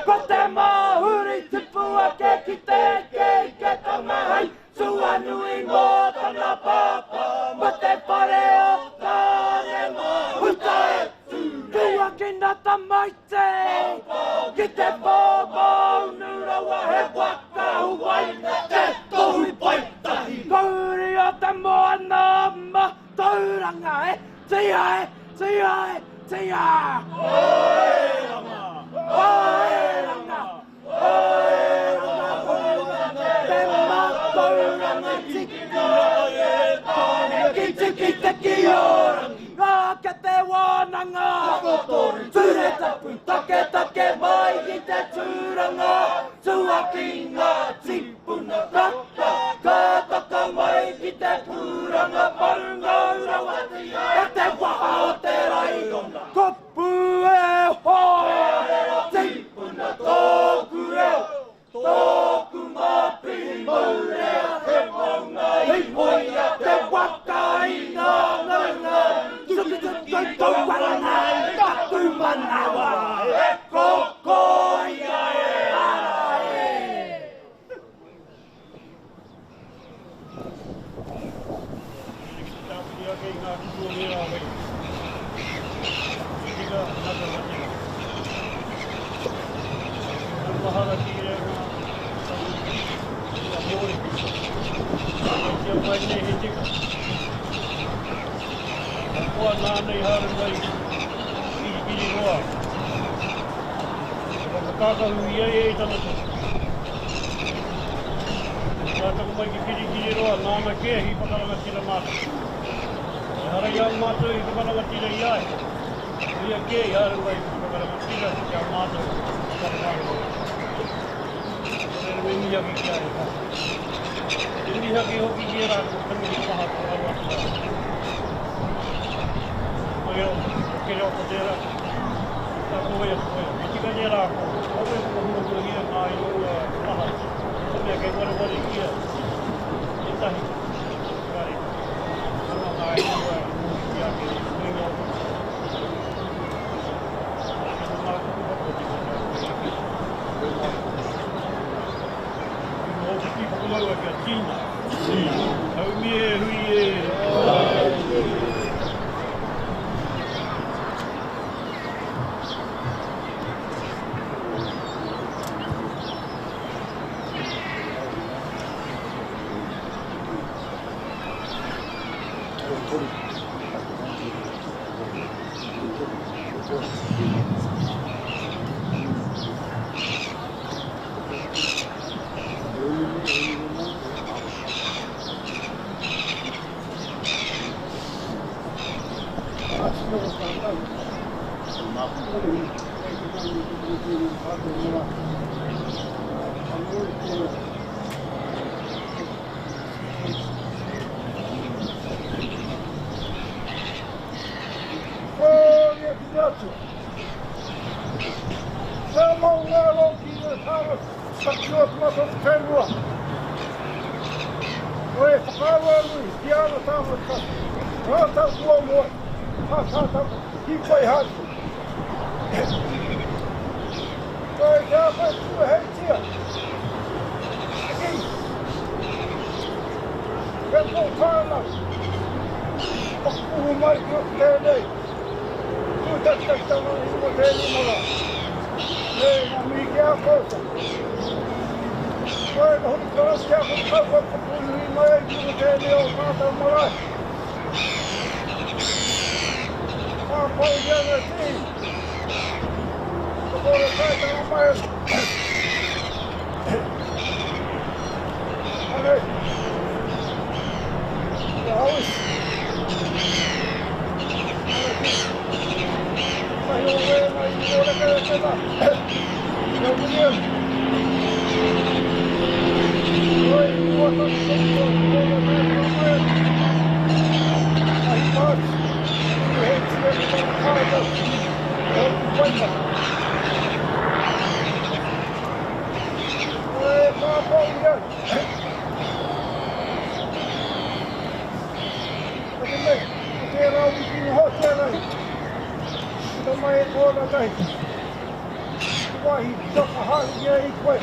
Ko te māhuri tupu ake ki te ikeiketanga hei Tuanui mō tana pāpā, mō te whare o Tāne Mahuta e tū nei. Tuakina tamaiti ki te pōmaunu rawa he waka huaina te tohu paetahi. Kauri o te moana ma Tauranga e, tia e, tia e, tia! Oe ranga! Oe ranga! Te mātauranga tika Ki tiki te ki o rangi Ngā ke te wānanga Ture tapu taketake mai i te tūranga Tuaki ngā tīpuna kaka Ka taka mai ki te pūranga maunga rawa E te waha o te raiona Ko Pue hoa Tīpuna tōku reo, tōku māpihi maurea te maunga i hoia te waka i ngā ngaunga Tukituki tauaranga i taku manawa e kokoia e ara e. Ki te tāpiri ake i ngā kupu o ērā wai. He tika nā te rangatira. He mahara ki ērā ngā mōrehu. Whakaitia mai nei he tika. Ahakoa nāna i haere mai Kirikiriroa, he whakakākahu ia i tana tohu. Ka taka mai ki Kirikiriroa, nāna kē i whakarangatira mātou. Ehara i a mātou i whakarangatira i a ia, ko ia kē i haere mai ki te whakarangatira i a mātou i tana whānau. Nō reira me mihi ake ki a ia. Me mihi ake hoki ki ērā atu kanohi maha kua raro atu rā. Ko ia, ko Kereopa tērā. Ka koe atu koe. He tika tērā ko kaua e whakahuahuahia ngā ingoa maha, te mea kei warewaretia ētahi, engari, ana ngā ingoa i mōhiotia ake e te nuinga o te Nā ngā kupu katoa tika ki a koe e kī, koe mai. I noho hoki whakamaua kia tīna. Haumi e hui e. Whāia ki te Atua. Kia mau ngā rau ki ngā tāngata takiwa ki ngā tohu whenua. Koe whakaaro nui ki ana tāngata, rātou kua moe, tā tātou hīkoi haere. Koe kia koe tūheitia, ki te tō whānau, whakakuhu mai ki roto tēnei, tūtakitakitanga i runga tēnei marae. Me ngā mihi ki a koutou. Koe ka hoki tonu ki a koutou kaupapa pūnui mai ai ki runga tēnei o tātou marae. Ka pau i ana tihi, ka kore taetanga mai ana. Anei, te hauis. Ana ki, tahi o wēna i kōreka e tēnā. Kia William. Oi, kua tonu tonu tonu kōreka taetanga mai ana. Ahi March, he tia ki tana kāinga, he hoki waimata. E pāpā i au. Ko te mea, ko tērā wiki noho tēnei. Ko mai e kōna tahi. Te wāhi whakahaere i koe.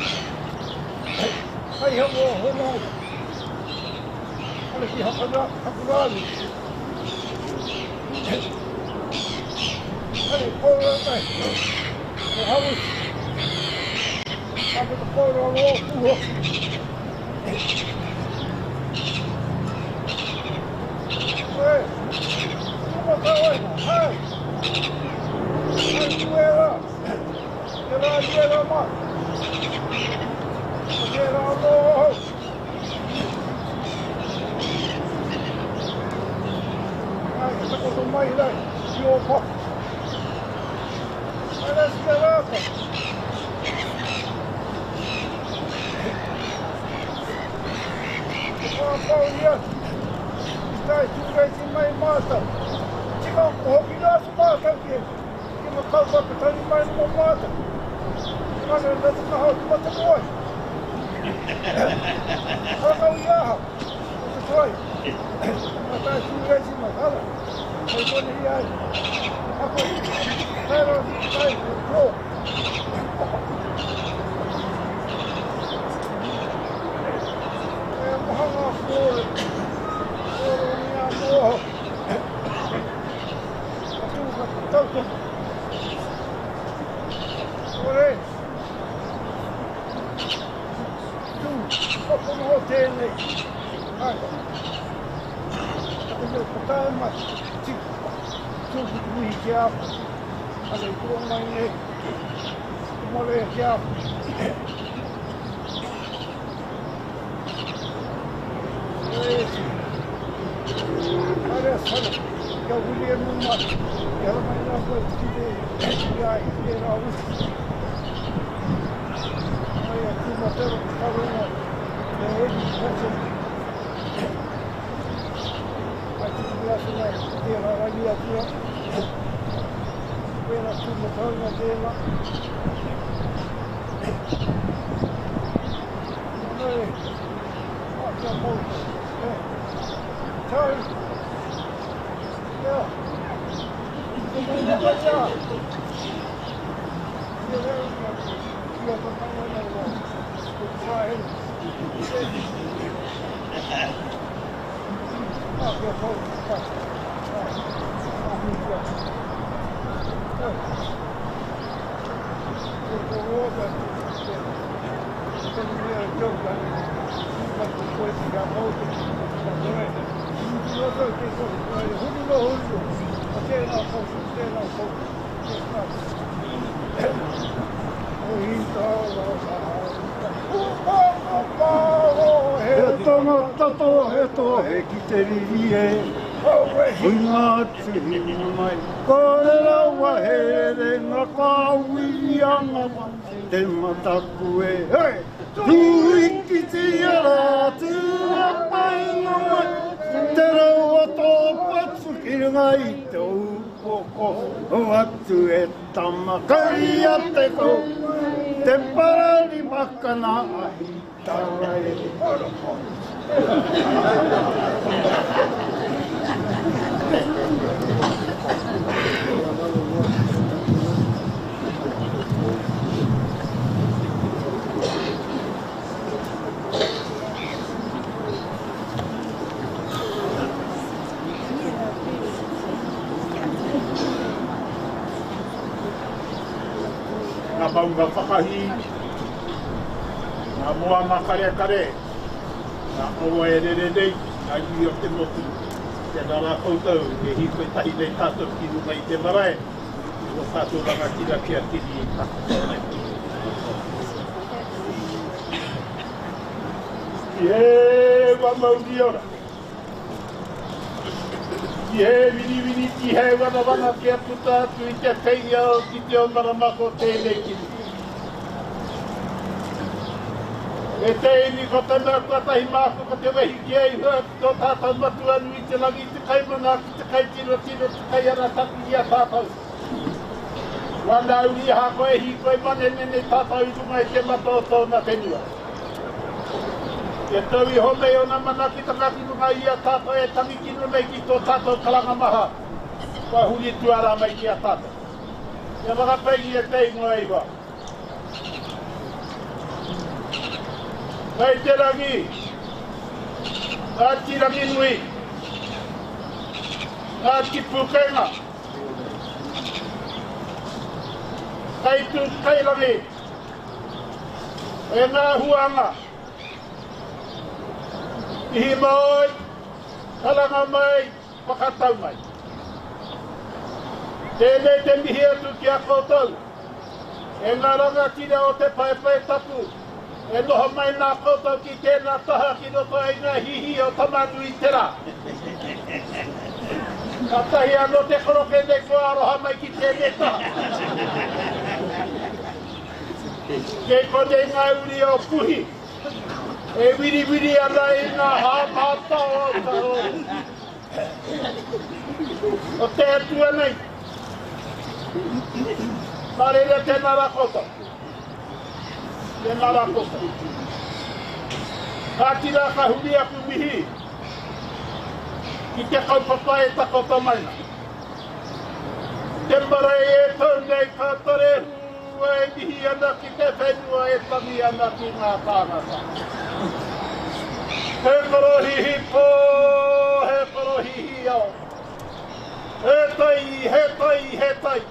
Hei hanga o hono. Ana ki Hakurāni. Hei kōna tahi. Ko Hawis. Ka me te kōrero anō ōku hoki. E, tuma tau ai, hai. Hai koe rā. Te rā i rā mai. Ko tērā anō ahau. Ai, ka takoto mai rā ki ō papa. Ai rā ki a rātou. Ko pāpā ia i tae tūreiti mai mātou. Tika ko hoki rā atu mātou ki ki ngā kaupapa tari mai mō mātou. Ana nā te kaha o te matamoe. Kākau i ahau, o te toai. Ka tae tūreiti mai, hala. Hei konihi ai. Ako, tae rawa ki te tai, te pō. E maha ngā kōrero, kōrero ni ngā mōhau. Ka tū ka tautoko. Kore, tū, whakapono o tēnei. Ai, ka te mea ko tae mai, tika, tū ki te mihi ki a koe. Ana i tō mai nei, te marea ki a koe. Haere a Sara, kia William o mai, i hara mai rā koe te kite i a i tērā wiki. Mai a Tūmatero te kawenga e Eddie Patton. Ai te tuku atu nei, tērā rangi atua. Wera Tūmataunga tēnā. He tangata tohetohe ki te riri e. I ngā tuhinga mai, kore rawa he rerenga ka whiria ngā te mataku e, hey! Tūikitia rā, tū-a-painga mai, te rau o tō patu ki runga i te upoko, hoatu e tama, karia te kou, te parari makana ahi tara e. Ngā maunga whakahī, ngā moana karekare, ngā awa e rere nei, ngā iwi o te motu, tēnā rā koutou e hīkoi tahi nei tātou ki runga i te marae, i tō tātou rangatira ki a Tini i takoto nei. Ki he wa mauri ora. Ki he wiriwiri, ki he wanawana kia puta atu i te wheia o ki te o marama ko tēnei kiri. E te iwi ko te mea tuatahi māku ko te wehi ki a Ihua ki tō tātou Matua nui te rangi, te kaimanaaki, te kaitirotiro, te kaiarataki i a tātou. Wana uri ahakoa e hīkoi manene nei tātou i runga i te mata o tōna whenua. Kia tau iho nei ōna manaakitanga ki runga i a tātou e tangi kino nei ki tō tātou karanga maha kua huri tuarā mai ki a tātou. Kia whakapaingia te ingoa ihoa. Kei te rangi, Ngāti Ranginui, Ngāti Pūkenga, Kei Tūkairangi, E ngā huanga, mihi mai, karanga mai, whakatau mai. Tēnei te mihi atu ki a koutou, e ngā rangatira o te paepae tapu, e noho mai nā koutou ki tēnā taha ki roto i ngā hihi o Tamanui-te-rā. Kātahi anō te koroke nei kua aroha mai ki tēnei taha. Kei konei ngā uri o Puhi e wiriwiri ana i ngā hāmāta o te atua nei. Nā reira tēnā rā koutou. Tēnā rā koutou. Kāti rā ka huri aku mihi ki te kaupapa e takoto mai na. Te marae e tau nei ka tarehu e mihi ana ki te whenua e tangi ana ki ngā tāngata. He korohihi pō, he korohihi ao. He tai, he tai, he tai.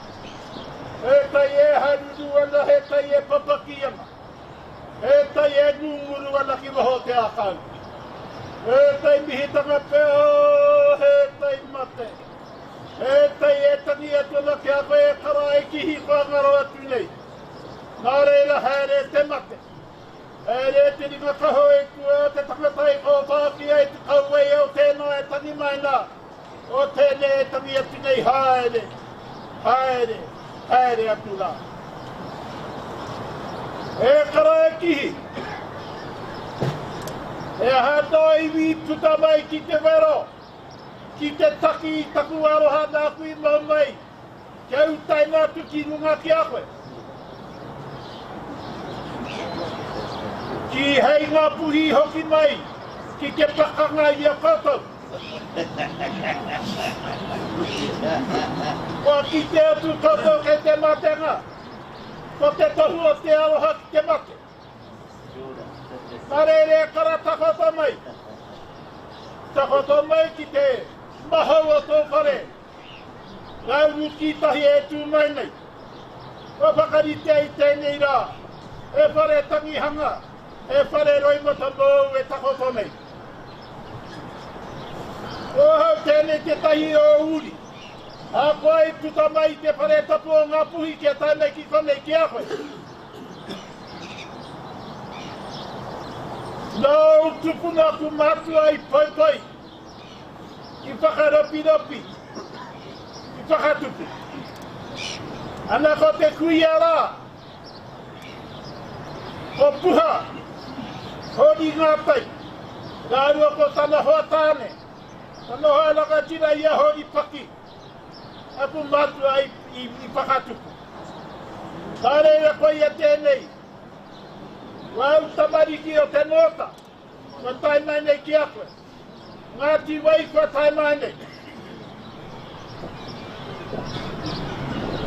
He tai e haruru ana, he tai e papaki ana. He tai e ngunguru ana ki waho o te ākau. He tai mihitanga pea, he tai mate. He tai e tangi atu ana ki a koe e kara e kihi kua ngaro atu nei. Nā reira haere te mate. Haere te ringa kaho e kua te tangata i kōwhāki ai te kauae o tēnā e tangi mai nā, o tēnei e tangi atu nei haere, haere, haere atu rā. E kara e kihi! He aha tō iwi i puta mai ki te wero? Ki te taki i taku aroha nāku i mau mai, kia utaina atu ki runga ki a koe. Kīhai ngā puhi i hoki mai ki te pakanga i a koutou. Kua kite atu koutou kei te matenga, ko te tohu o te aroha ki te mate. Ka rere kara takoto mai. Takoto mai ki te mahau o tō whare. Ngā uru tītahi e tū mai nei. Kua whakaritea i tēnei rā, he whare tangihanga, he whare roimata mōu e takoto nei. Ko ahau tēnei tētahi o uri. Ahakoa i puta mai i te whare tapu o Ngāpuhi kia tae mai ki konei ki a koe. Nāu tupuna aku mātua i poipoi, i I whakarapirapi, i whakatupu. Ana ko te kuia rā, ko Puha, Hori Ngātai, rāua ko tana hoa tāne, tana hoa rangatira i a Hori Paki, aku mātua i, i, i whakatupu. Nā reira koia tēnei, wāu tamariki o te nōta, kua tae mai nei ki a koe. Ngāti Wai kua tae mai nei.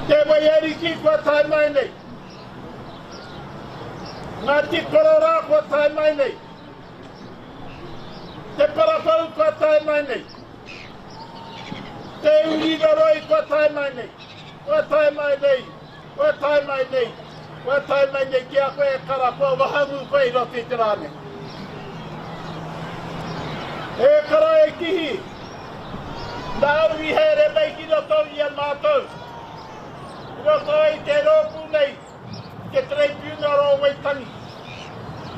Te Waiariki kua tae mai nei. Ngāti Kororā kua tae mai nei. Te Parawhau kua tae mai nei. Te Uriroroi kua tae mai nei. Kua tae mai nei. Kua tae mai nei. Kua tae mai nei ki a koe e kara, kua wahangū koe i roto i te rā nei. E kara e kihi, nāu i haere mai ki roto i a mātou, i roto i te rōpū nei, te Taraipiunara o Waitangi,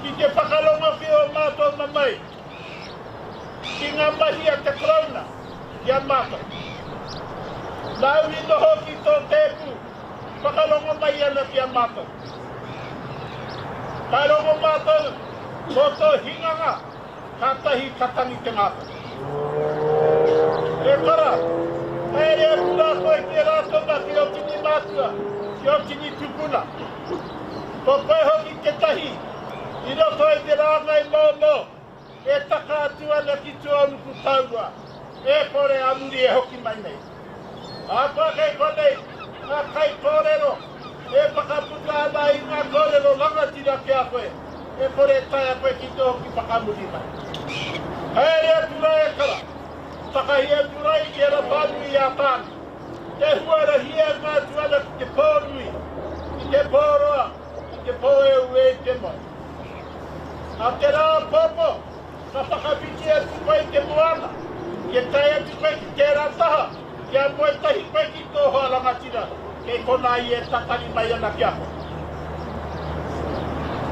ki te whakarongo ki ō mātou mamae, ki ngā mahi a te Karauna ki a mātou. Nāu i noho ki tō tēpu, whakarongo mai ana ki a mātou. Ka rongo mātou mō tō hinganga, kātahi ka tangi te ngākau. E kara, haere atu rā koe ki Rātona, ki ō tini mātua, ki ō tini tupuna. Ko koe hoki tētahi i roto i te rāngai mōmō e taka atu ana ki tuaruku taurua, e kore a muri e hoki mai nei. Ahakoa kei konei ngā kaikōrero e whakaputa ana i ngā kōrero rangatira ki a koe, e kore e taea koe ki te hoki whakamuri mai. Haere atu rā e kara, takahi atu rā i te ara whānui a Tāne, te huarahi e anga atu ana ki te pō nui, ki te pō roa, ki te pō e uē i te moe. Nā te rā āpōpō, ka whakawhiti atu koe i te moana, kia tae atu koe ki tērā taha, kia moe tahi koe ki tō hoa rangatira, kei konā ia e tatari mai ana ki a koe.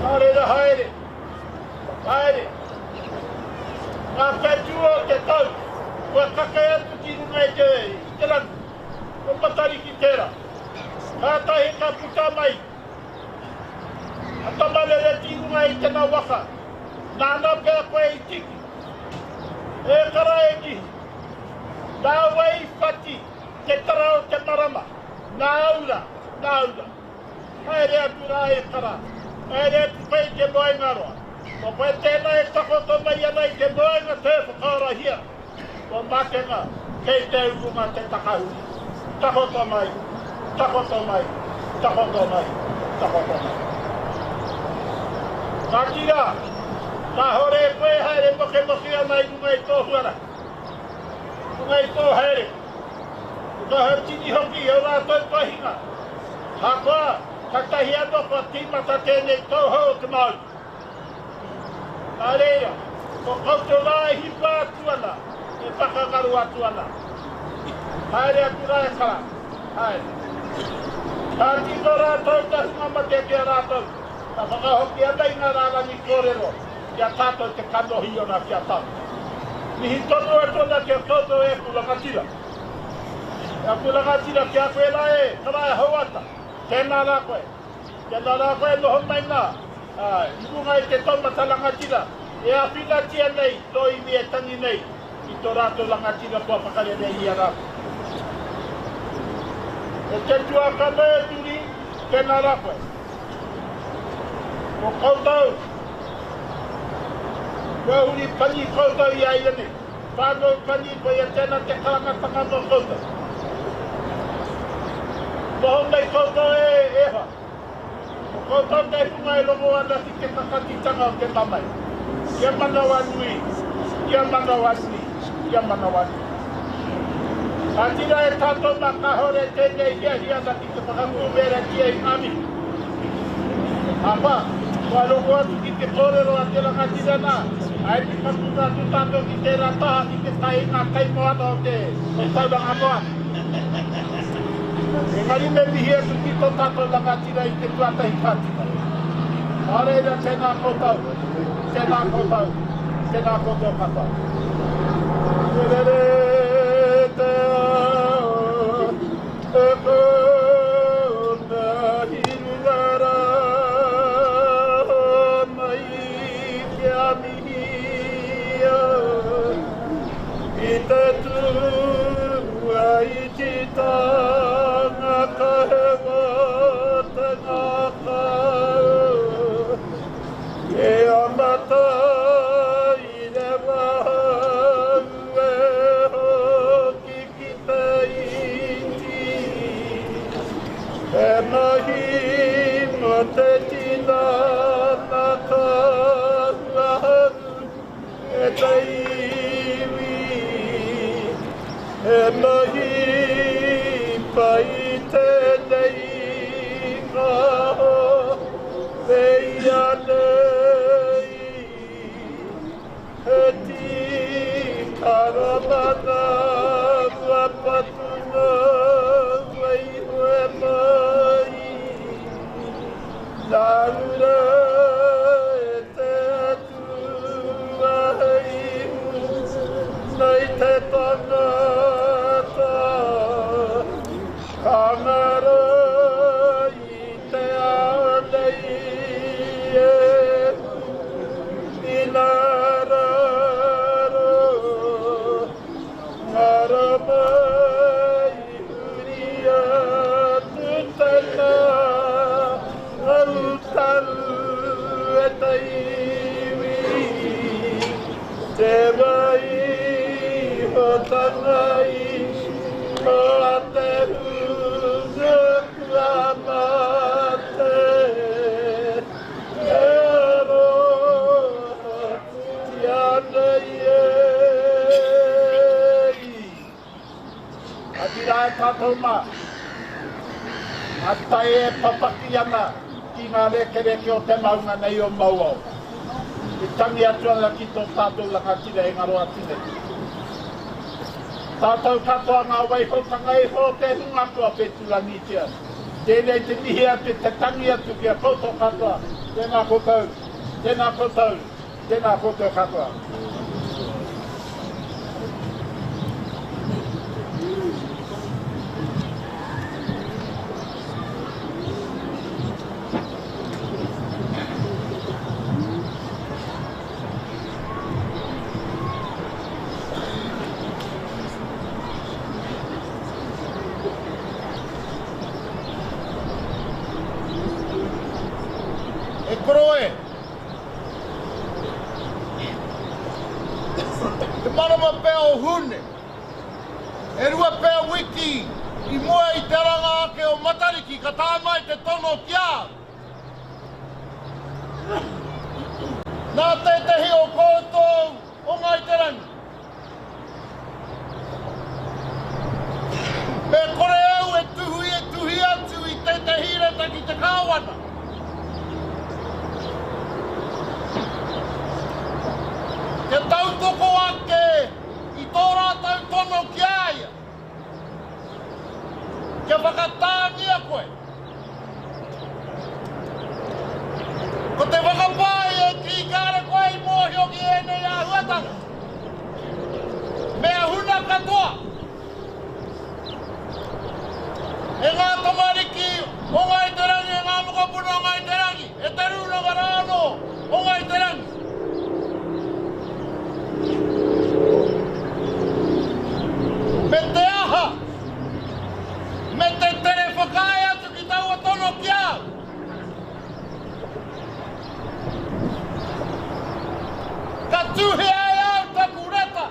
Nā reira haere, haere. Ngā whetū o te tau, kua kake atu ki runga i te, i te rangi, ko Matariki tērā. Kātahi ka puta mai A Tamarere ki runga i tena waka, nāna pea koe i tiki. E kara e kihi, nāu ai i whati te tara o te marama, nāu ra, nāu ra. Haere atu rā e kara, haere atu koe i te moenga roa. Ko koe tēnā e takoto mai ana i te moenga tē whakaarahia. Ko Matenga kei te urunga te takahuri. Takoto mai, takoto mai, takoto mai, takoto mai. Kāti rā, kāhore e koe e haere mokemoke ana i runga i tō huarahi, runga i tō haere. Ko ka hautini hoki i ō rātou pahinga. Ahakoa, katahi anō kua tīmata tēnei tauhou o te Māori. Nā reira, ko koutou rā e hipa atu ana, e whakangaro atu ana. Haere atu rā e kara, haere. Ka tino rātou te hunga mate ki a rātou, ka whakahoki ana i ngā rārangi kōrero ki a tātou te kanohi ora ki a tātou. Mihi tonu atu ana ki a koutou e aku rangatira. E aku rangatira ki a koe rā e kara e Hauata, tēnā rā koe. Tēnā rā koe e noho mai nā, ā, i runga i te taumata rangatira e āwhinatia nei tō iwi e tangi nei i tō rātou rangatira kua whakarere i a rātou. E te tuakana e Turi, tēnā rā koe. Ko koutou, kua huri pani koutou i a ia nei. Whānau pani, koia tēnā te karangatanga mō koutou. Noho nei koutou e, e hoa. Ko koutou te hunga e rongo ana ki te kakatitanga o te mamae. Kia manawanui, kia manawanui, kia manawanui. Ka tira e tātou mā kāore tēnei hiahia ana ki te whakakūmeratia i ngā mihi. Pāpā, kua rongo atu ki te kōrero a te rangatira nā, āe me ka puta atu tātou ki tērā taha ki te tae i ngā kai moana o te Tauranga Moana. Engari me mihi atu ki tō tātou rangatira i te tuatahi ka tika. Nā reira tēnā koutou, tēnā koutou, tēnā koutou katoa. Te rere! Tuaititanga ka hewa te ngākau E ana tai rewa hau e hoki ki te iti He mahi mō te tinana ka ngahau e te iwi He mahi pai tēnei kāore ianei He tīkara mana ua patunga ua iho e mai Nāu rā e te Atua hei nei te tangata Ka ngaro i te ao nei e Ina raro ngaro mai huri atu tana ngau tau e te iwi Te waihotanga iho a te hunga kua mate E arohatia nei e Ati rā e tātou mā, ngā tai e papaki ana ki ngā rekereke o te maunga nei o Mauao, e tangi atu ana ki tō tātou rangatira e ngaro atu nei. Tātou katoa ngā waihotanga iho o te hunga kua whetūrangitia. Tēnei te mihi atu, te tangi atu ki a koutou katoa, tēnā koutou, tēnā koutou, tēnā koutou katoa. E koro e! Te marama pea o Hune, e rua pea wiki i mua i te aranga ake o Matariki ka tae mai te tono ki a au. Nā tētehi o koutou o Ngāi Te Rangi. Me kore au e tuhi e tuhi atu i tētehi reta ki te Kāwana. Kia tautoko ake i tō rātou tono ki a ia, kia whakatāngia koe. Ko te whakapae e kī kāre koe i mōhio ki ēnei āhuatanga. Mea huna katoa. E ngā tamariki o Ngāi Te Rangi, e ngā mokopuna o Ngāi Te Rangi, e te rūnanga rā anō o Ngāi Te Rangi. Me te aha? Me te tere whakaae atu ki taua tono ki a au. Ka tuhia e au taku reta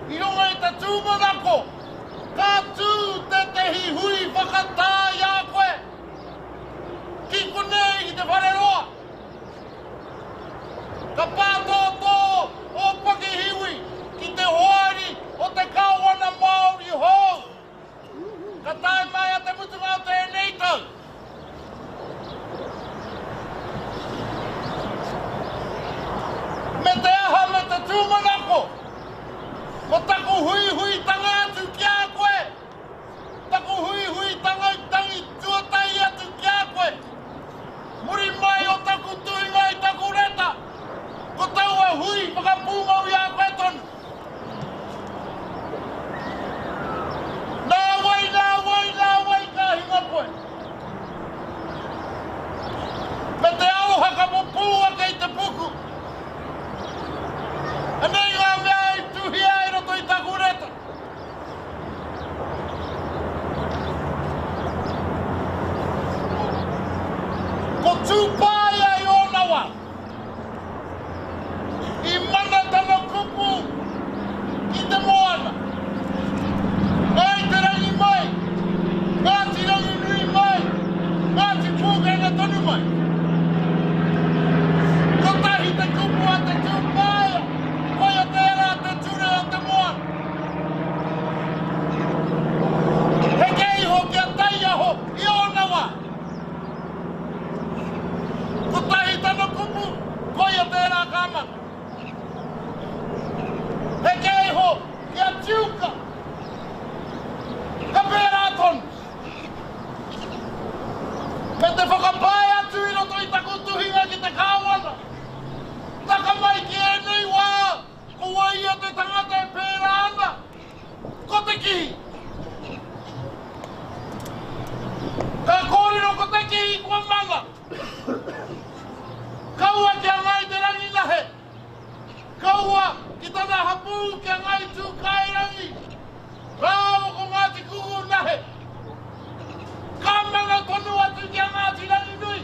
i runga i te tūmanako ka tū tētehi hui whakatā i a koe ki konei ki te whare roa. Ka pātōtō ō pakihiwi ki te hoari o te Kāwana Māori hou. Ka tae mai a te mutunga o tēnei tau. Me te aha me te tūmanako, ko taku huihuitanga atu ki a koe, taku huihuitanga tangi tuatahi atu ki a koe, muri mai o taku tuhinga i taku reta, ko taua hui whakapūmau i a koe tonu. Nā wai, nā wai, nā wai ka hinga koe. Me te aroha ka pupū ake i te puku. Anei ngā mea i tuhia i roto i taku reta. Tūpaea i ōna wā. I mana tana kupu ki te moana. Ngāi Te Rangi mai, Ngāti Ranginui mai, Ngāti Pūkenga tonu mai. Kotahi te kupu a te Tūpaea, koia tērā te ture o te moana. Heke iho ki a Taiaho i ōna wā. Kotahi tana kupu, koia tērā ka mana. Heke iho ki a Tiuka, ka pērā tonu. Me te whakapae atu i roto i taku tuhinga ki te Kāwana, taka mai ki ēnei wā, ko wai ia te tangata e pērā ana? Ko te kihi. Ka kōrero ko te kihi kua mana. Kaua ki a Ngāi Te Ranginahe. Kaua ki tana hapū ki a Ngāi Tūkairangi rāua ko Ngāti Kukunahe. Ka mana tonu atu ki a Ngāti Ranginui,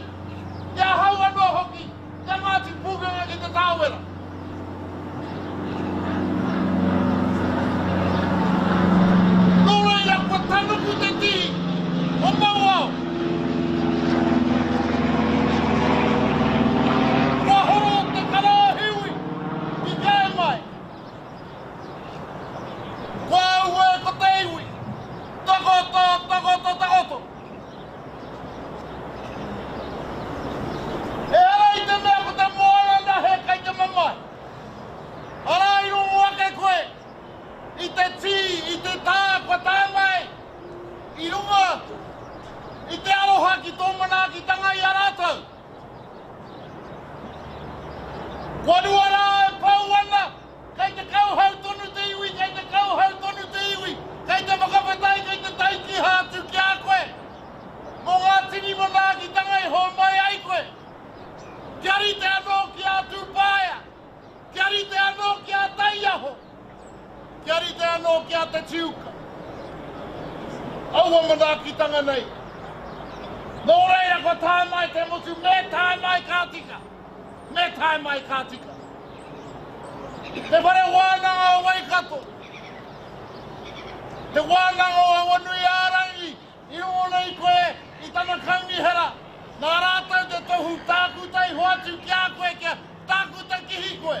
ki ahau anō hoki, ki a Ngāti Pūkenga ki Te Tāwera. Nō reira kua tanuku te tihi o Mauao. Kua horo te karahiwi ki Kaimai. Kua auē ko te iwi. Takoto, takoto, takoto. Ehara i te mea ko te moana nahe kei te mamae. Arā i rongo ake koe i te tī, i te tā kua tae mai i runga i te aroha ki tō manaakitanga i a rātou. Kua rua rā e pau ana, kei te kauhau tonu te iwi, kei te kauhau tonu te iwi, kei te whakawhetai, kei te taikiha atu ki a koe mō ngā tini manaakitanga i hōmai ai koe. Kia rite anō ki a Tūpaea, kia rite anō ki a Taiaho, kia rite anō ki a Te Tiuka. Aua manaakitanga nei. Nō reira kua tae mai te motu, me tae mai ka tika, me tae mai ka tika. Te Whare Wānanga o Waikato, Te Wānanga o Awanuiārangi, I rongo nei koe i tana kaunihera, nā rātou te tohu tākuta i hoatu ki a koe kia tākuta kihi koe.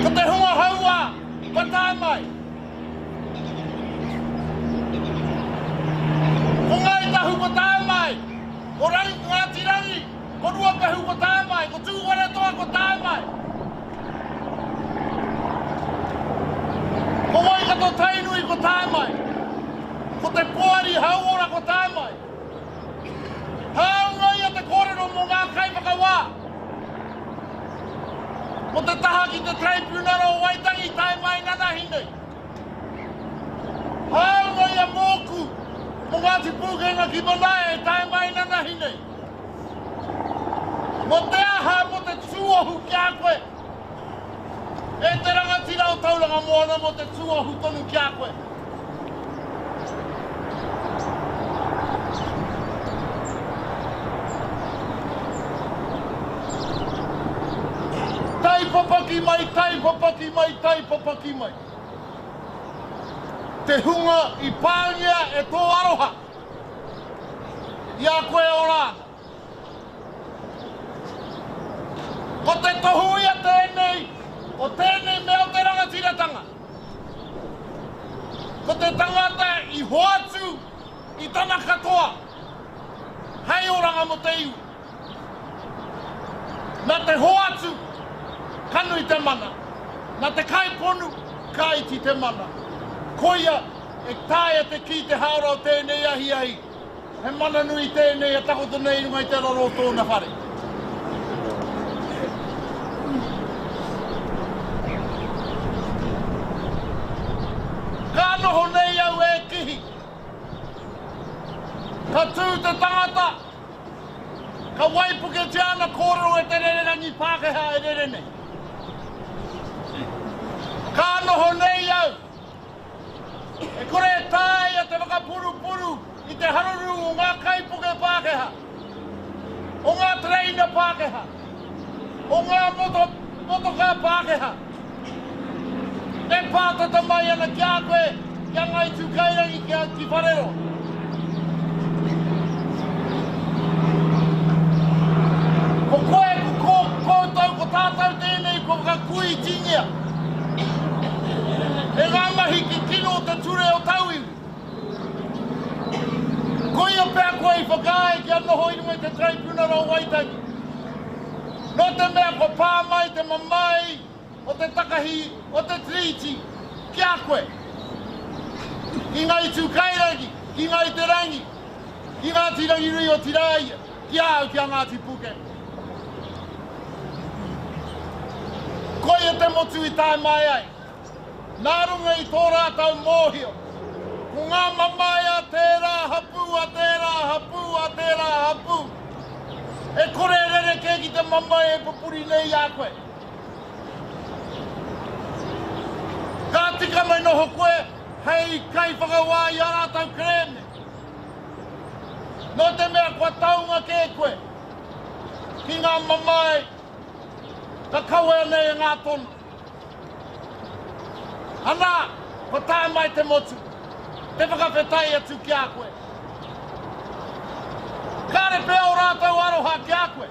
Ko te hunga hauā kua tae mai. Ko Ngāi Tahu kua tae mai. Ko Rangi, Ngāti Rangi, ko Ruapehu kua tae mai, ko Tūwharetoa kua tae mai. Ko Waikato Tainui kua tae mai. Ko Te Poari Hauora kua tae mai. Hāunga ia te kōrero mō ngā kaiwhakawā. Mō te taha ki te Taraipiunara o Waitangi tae mai nanahi nei. Hāunga ia mōku, mō Ngāti Pūkenga ki Manaia e tae mai nanahi nei. Mō te aha mō te tūohu ki a koe? E te rangatira o Tauranga Moana mō te tūohu tonu ki a koe. Tai papaki mai, tai papaki mai, tai papaki mai. Te hunga i pāngia e tō aroha i a koe e ora ana. Ko te tohu ia tēnei o tēnei mea o te rangatiratanga. Ko te tangata i hoatu i tana katoa hei oranga mo te iwi. Na te hoatu ka nui te mana, na te kaiponu ka iti te mana. Koia e taea te kī te haora o tēnei ahiahi, he mana nui tēnei e takoto nei i runga i te roro o tōna whare. Ka noho nei au e kihi. Ka tū te tangata, ka waipuketia ana kōrero e te rererangi Pākehā e rere nei. Ka noho nei au, e kore e taea te whakapurupuru. te haruru o ngā kaipuke Pākehā, o ngā tereina Pākehā, o ngā moto, motokā Pākehā e pātata mai ana ki a koe, ki a Ngāi Tūkairangi, ki a, ki Whareroa. Ko koe, ko, ko koutou, ko tātou tēnei kua whakakuitingia e ngā mahi kikino o te ture o tauiwi. Koia pea koe i whakaae kia noho i runga i te Taraipiunara o Waitangi. Nō te mea kua pā mai te mamae o te takahi o te Tiriti ki a koe, ki Ngāi Tūkairangi, ki Ngāi Te Rangi, ki Ngāti Ranginui otirā ia, ki a au, ki a Ngāti Pūkenga. Koia te motu i tae mai ai. Nā runga i tō rātou mōhio, ko ngā mamae a tērā hapū, a tērā hapū, a tērā hapū, e kore e rerekē ki te mamae e pupuri nei i a koe. Ka tika me noho koe hei kaiwhakawā i ā rātou kerēme. Nō te mea kua taunga kē koe ki ngā mamae ka kawea nei e ngā tono. Ana, kua tae mai te motu, te whakawhetai atu ki a koe. Kāre pea ō rātou aroha ki a koe.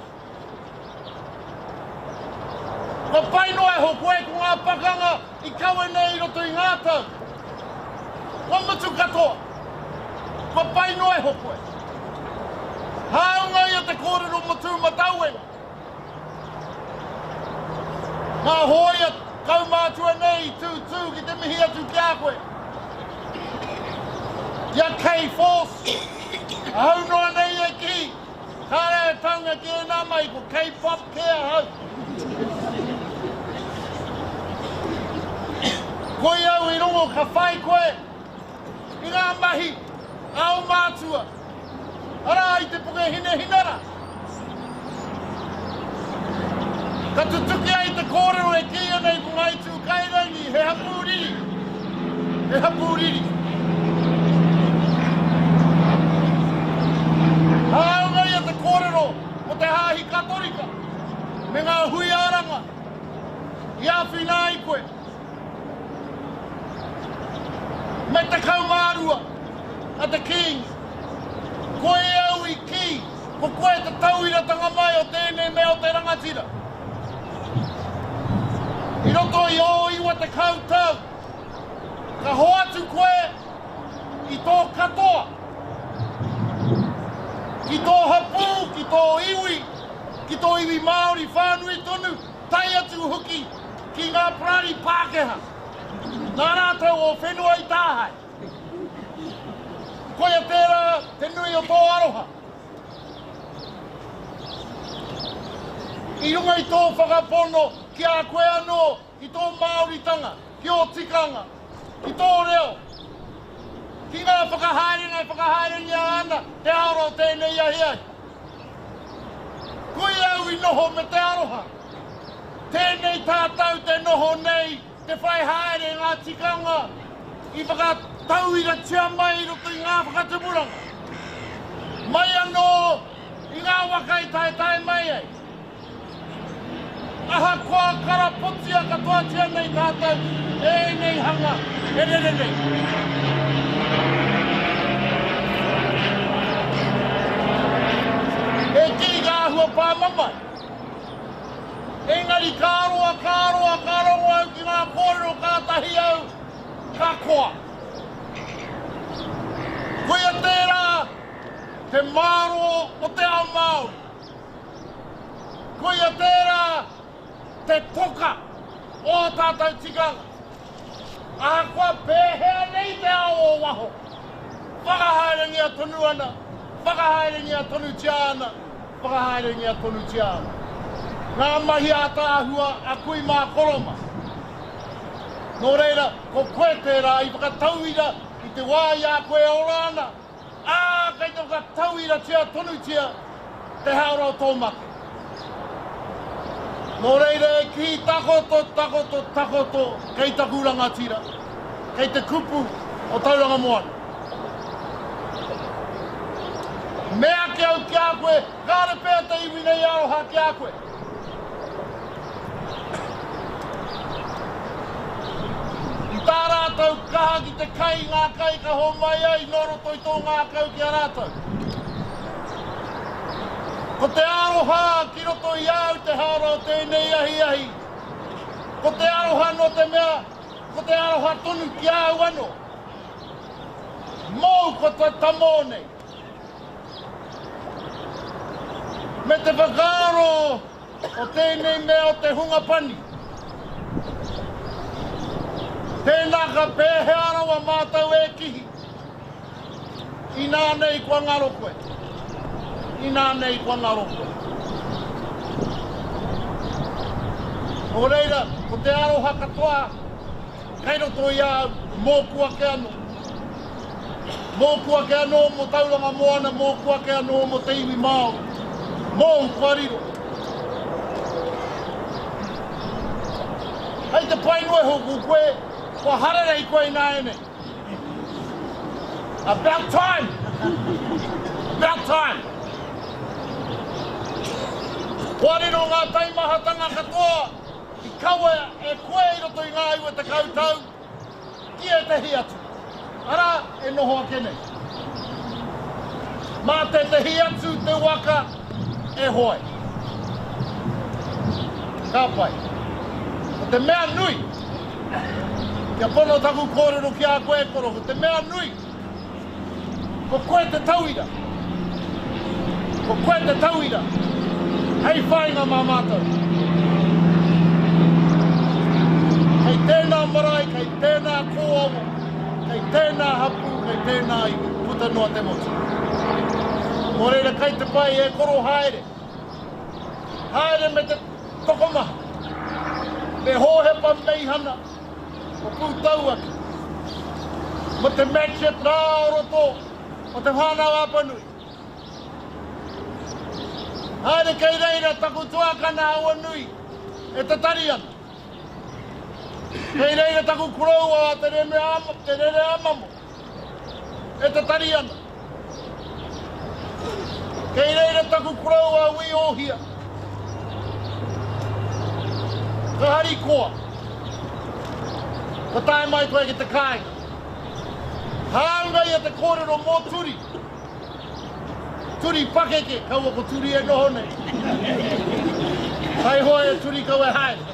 Kua pai noa iho koe ko ngā pakanga i kawe nei i roto i ngā tau. Kua mutu katoa. Kua pai noa iho koe. Hāunga ia te kōrero mō Tūmatauenga. Ngā hōia kaumātua nei i tūtū ki te mihi atu ki a koe. Ki a K-Force, ahau noa nei e kī, kāre e taunga ki ēnā mahi, ko K-Pop kē ahau. Koi au i rongo ka whai koe i ngā mahi a ō mātua. Arā i te puke hinehinara. Ka tutuki ai te kōrero e kīia nei ko Ngāi Tūkairangi he hapū riri, he hapū riri. Hāunga ia te kōrero mō te Hāhi Katorika me ngā hui āranga i āwhina ai koe. Me 12 a te Kīngi. Koe au i kī, ko koe te tauiratanga mai o tēnei mea o te rangatira. I roto i ō 90 tau, ka hoatu koe i tō katoa, ki tō hapū, ki tō iwi, ki tō iwi Māori whānui tonu, tae atu hoki ki ngā parari Pākehā, nā rātou ō whenua i tāhae. Koia tērā te nui o tō aroha. I runga i tō whakapono ki a koe anō, ki tō Māoritanga, ki ō tikanga, ki tō reo, ki ngā whakahaerenga e whakahaerengia ana te aoro o tēnei ahiahi. Koia au i noho me te aroha. Tēnei tātou te noho nei, te whai haere ngā tikanga i whakatauiratia mai i roto i ngā whakatupuranga. Mai anō i ngā waka i taetae mai ai. Ahakoa karapotia katoatia nei tātou e ēnei hanga e rere nei. E kī ka āhua pāmamae. Engari ka roa, ka roa, ka rongo au ki ngā kōrero kātahi au ka koa. Koia tērā te mārō o te ao Māori. Koia tērā te toka o ō tātou tikanga. Ahakoa pēhea nei te ao o waho, whakahaerengia tonu ana, whakahaerengia tonutia ana, whakahaerengia tonutia ana. Ngā mahi ātaahua a kui mā koro mā. Nō reira, ko koe tērā i whakatauira i te wā i a koe e ora ana, Ā, kei te whakatauiratia tonutia te hāora o tō mate. Nō reira e kī, Takoto, takoto, takoto, kei taku rangatira, kei te kupu o Tauranga Moana. Mea ake au ki a koe, kāre pea te iwi nei aroha ki a koe. I tā rātou kaha ki te kai i ngā kai ka homai ai nō roto i tō ngākau ki a rātou. Ko te aroha ki roto i a au te hāora o tēnei ahiahi. Ko te aroha nō te mea, ko te aroha tonu ki a au anō. Mōu ko te tamō nei. Me te whakaaro o tēnei mea o te hunga pani. Tēnā ka pēhea rawa mātou e kihi? Inā nei kua ngaro koe. Inā nei kua ngaro koe. Nō reira, ko te aroha katoa kei roto i a au, mōku ake anō. Mōku ake anō mō Tauranga Moana, mōku ake anō mō te iwi Māori. Mōu kua riro. Hei te pai noa iho ko koe, kua hararei koe ināianei. About time! About time! Kua riro ngā taimahatanga katoa i kawea e koe i roto i ngā 90 tau ki ētehi atu, arā, e noho ake nei. Mā tētehi atu te waka e hoe. Ka pai. Ko te mea nui, Kia pono taku kōrero ki a koe e koro, ko te mea nui, ko koe te tauira. Ko koe te tauira hei whāinga mā mātou. Kei tēnā marae, kei tēnā kōawa, kei tēnā hapū, kei tēnā iwi, puta noa te motu. Nō reira, kei te pai e koro haere. Haere me te tokomaha, me Hōhepa Meihana o Pūtauaki, mo te Matchett rā o roto o Te Whānau-a-Apanui. Haere kei reira taku tuakana Awanui e tatari ana. Kei reira taku koroua a Te Rere-a-Mamo e tatari ana. Kei reira taku koroua a Wi Ohia. Ka harikoa. Ka tae mai koe ki te kāinga. Hāunga ia te kōrero mō Turi. Turi pakeke, kaua ko Turi e noho nei. Taihoa e Turi kau e haere.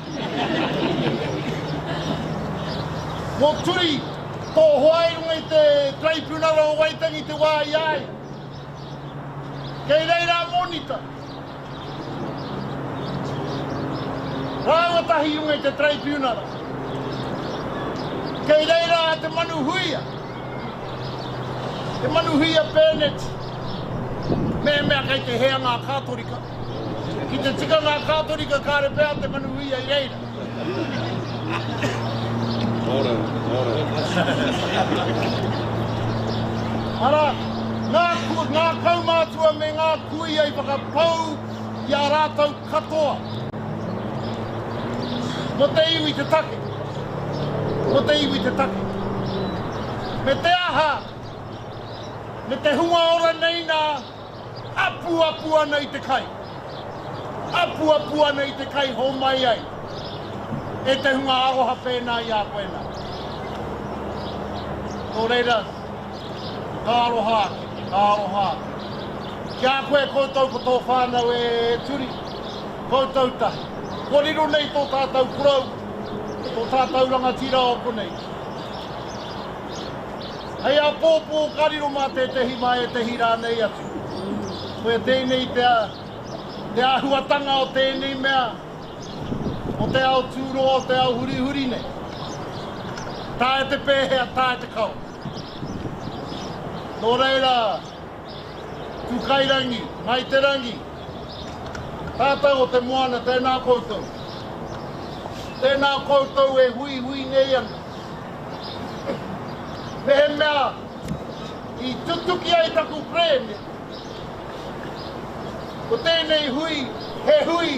Mō Turi, tō hoa i runga i te Taraipiunara o Waitangi te wā i a ia. Kei reira a Monita. Rāua tahi i runga i te Taraipiunara. Kei reira a Te Manuhuia. Te Manuhuia Burnett. Mehemea kei te hea ngā Kātorika. Ki te tika ngā Kātorika kāre pea Te Manuhuia i reira. Ora, ora. Arā, ngā, ngā kaumātua me ngā kuia i whakapau i a rātou katoa. Mō te iwi te take. Mō te iwi te take. Me te aha, me te hunga ora nei nā, Apuapu ana i te kai. Apuapu ana i te kai homai ai e te hunga aroha pēnā i a koe nā. Nō reira, ka aroha ake, ka aroha ake. Ki a koe koutou ko tō whānau e Turi, koutou tahi. Kua riro nei tō tātou korou, tō tātou rangatira o konei. Hei āpōpō ka riro mā tētehi, mā ētehi rānei atu. Koia tēnei te, te āhuatanga o tēnei mea, o te ao tūroa, o te ao hurihuri nei. Taea te pēhea, taea te karo. Nō reira, Tūkairangi, Ngāi Te Rangi, tātou o te moana, tēnā koutou. Tēnā koutou e huihui nei ana. Mehemea i tutuki ai taku kerēme, ko tēnei hui he hui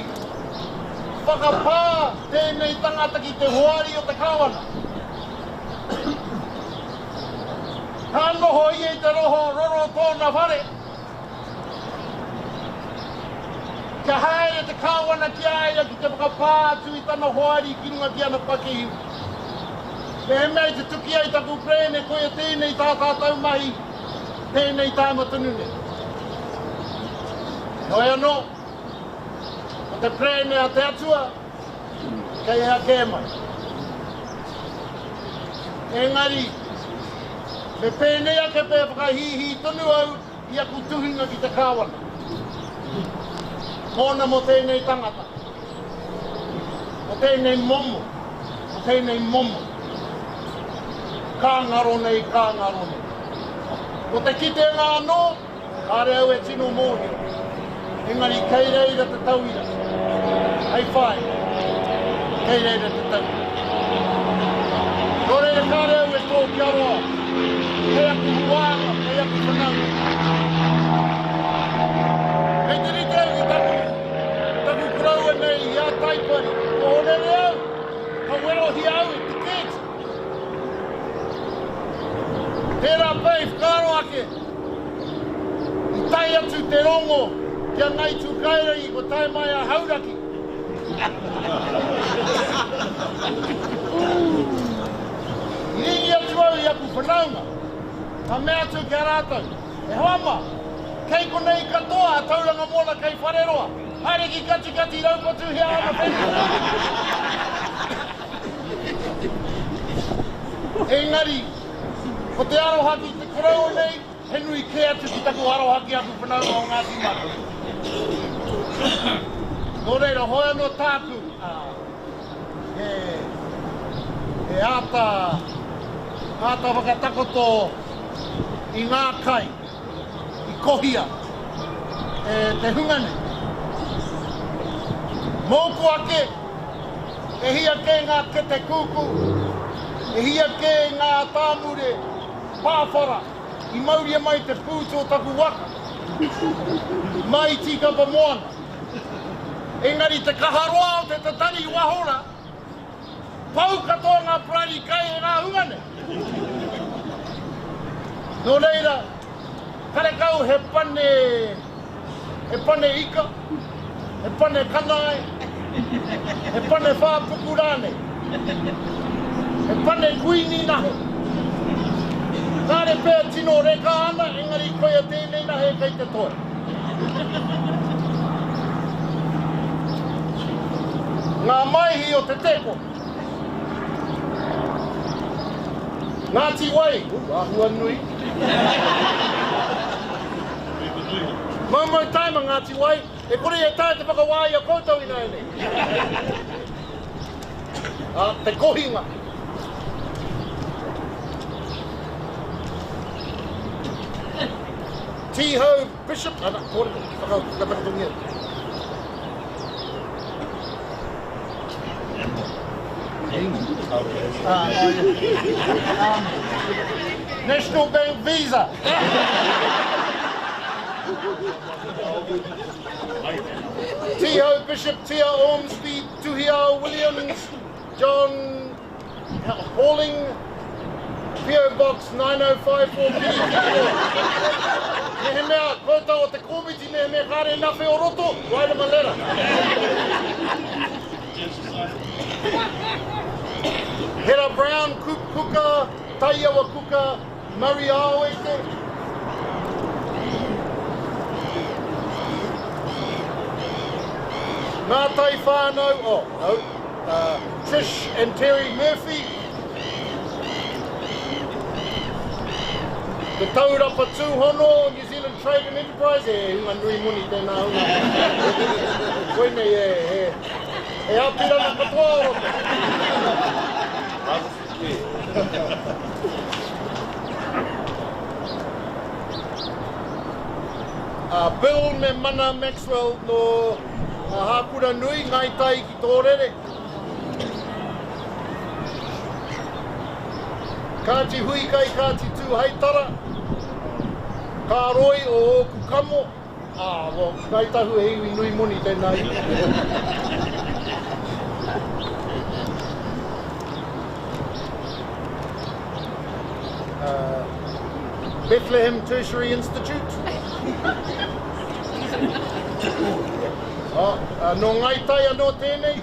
whakapā tēnei tangata ki te hoari o te Kāwana. Ka noho ia i te roho roro o tōna whare. Kia haere te Kāwana ki a ia ki te whakapā atu i tana hoari ki runga ki ana pakihiwi. Mehemea i tutuki ai taku perēne koia tēnei tā tātou mahi, tēnei tāima tonu nei. Heoi anō, ko te perēne a te Atua, kei hea kē mai. Engari, me pēnei ake pea whakahīhī tonu au i aku tuhinga ki te Kāwana. Mōna mō tēnei tangata, mō tēnei momo, mō tēnei momo. Ka ngaro nei, ka ngaro nei. Ko te kitenga anō, Kāre au e tino mōhio, engari kei reira te tauira hei whāinga, kei reira te tauira. Nō reira kāre au e tō kia roa, kei aku huānga, kei aku whanaunga. Kei te rite au ki taku, taku koroua nei i a Taipari, kua horere au, ka werohia au e te kēti. Tērā pea i whakaaro ake, I tae atu te rongo ki a Ngai Tūkairangi kua tae mai a Hauraki. I ringi atu au i aku whanaunga, ka mea atu ki a rātou, E hoa ma, kei konei katoa a Tauranga Moana kei Whareroa, haere ki Katikati raupatuhia ana whenua. Engari, ko te aroha ki te koroua nei, he nui kē atu ki taku aroha ki aku whanaunga o Ngāti Maru. Nō reira, hoi anō tāku, he, he āta, āta whakatakoto i ngā kai i kohia e te hunga nei. Mōku ake, E hia kē ngā kete kūkū, e hia kē ngā tāmure pāwhara i mauria mai te pūtu o taku waka, mai i Tīkapa Moana. Engari te kaha roa o te tatari i waho rā, pau katoa ngā parari kai e ngā hunga nei. Nō reira, karekau he pane He pane ika, he pane kanae, he pane whāpuku rānei, he pane kuini nahe. Kāre pea tino reka ana, engari koia tēnei nahe kei te toe. Ngā maihi o te teko. Ngāti Wai, āhua nui. Maumau taima Ngāti Wai, e kore e taea te whakawā i a koutou ināianei. Ā, te kohinga. Tīhau Bishop, ana, kōrero, whakatakotongia. National Bank Visa. Tiho Bishop Tia Ormsby Tuhiao Williams John Halling PO Box 9054 Kirikiriroa. Mehemea koutou o te komiti, mehemea kāre nawhe o roto, write him a letter. Hera Brown, Coop Kuka, Taiawa Kuka, Murray Aoeke. Ngā Tai whānau, oh, no, uh, Trish and Terry Murphy. Te Taurapa Tūhono, New Zealand Trade and Enterprise, e hunga nui moni tēnā hunga. Koinei e, e, e Apirana katoa o roto. A Bill me Mana Maxwell no Hāpura Nui, Ngāi Tai ki Tōrere. Kāti Huikai, Kāti Tūhaitara, Kā Roi o ōku kamo, ā, well, Ngāi Tahu he iwi nui moni tēnā iwi. Uh, Bethlehem Tertiary Institute. Oh, nō Ngāi Tai anō tēnei.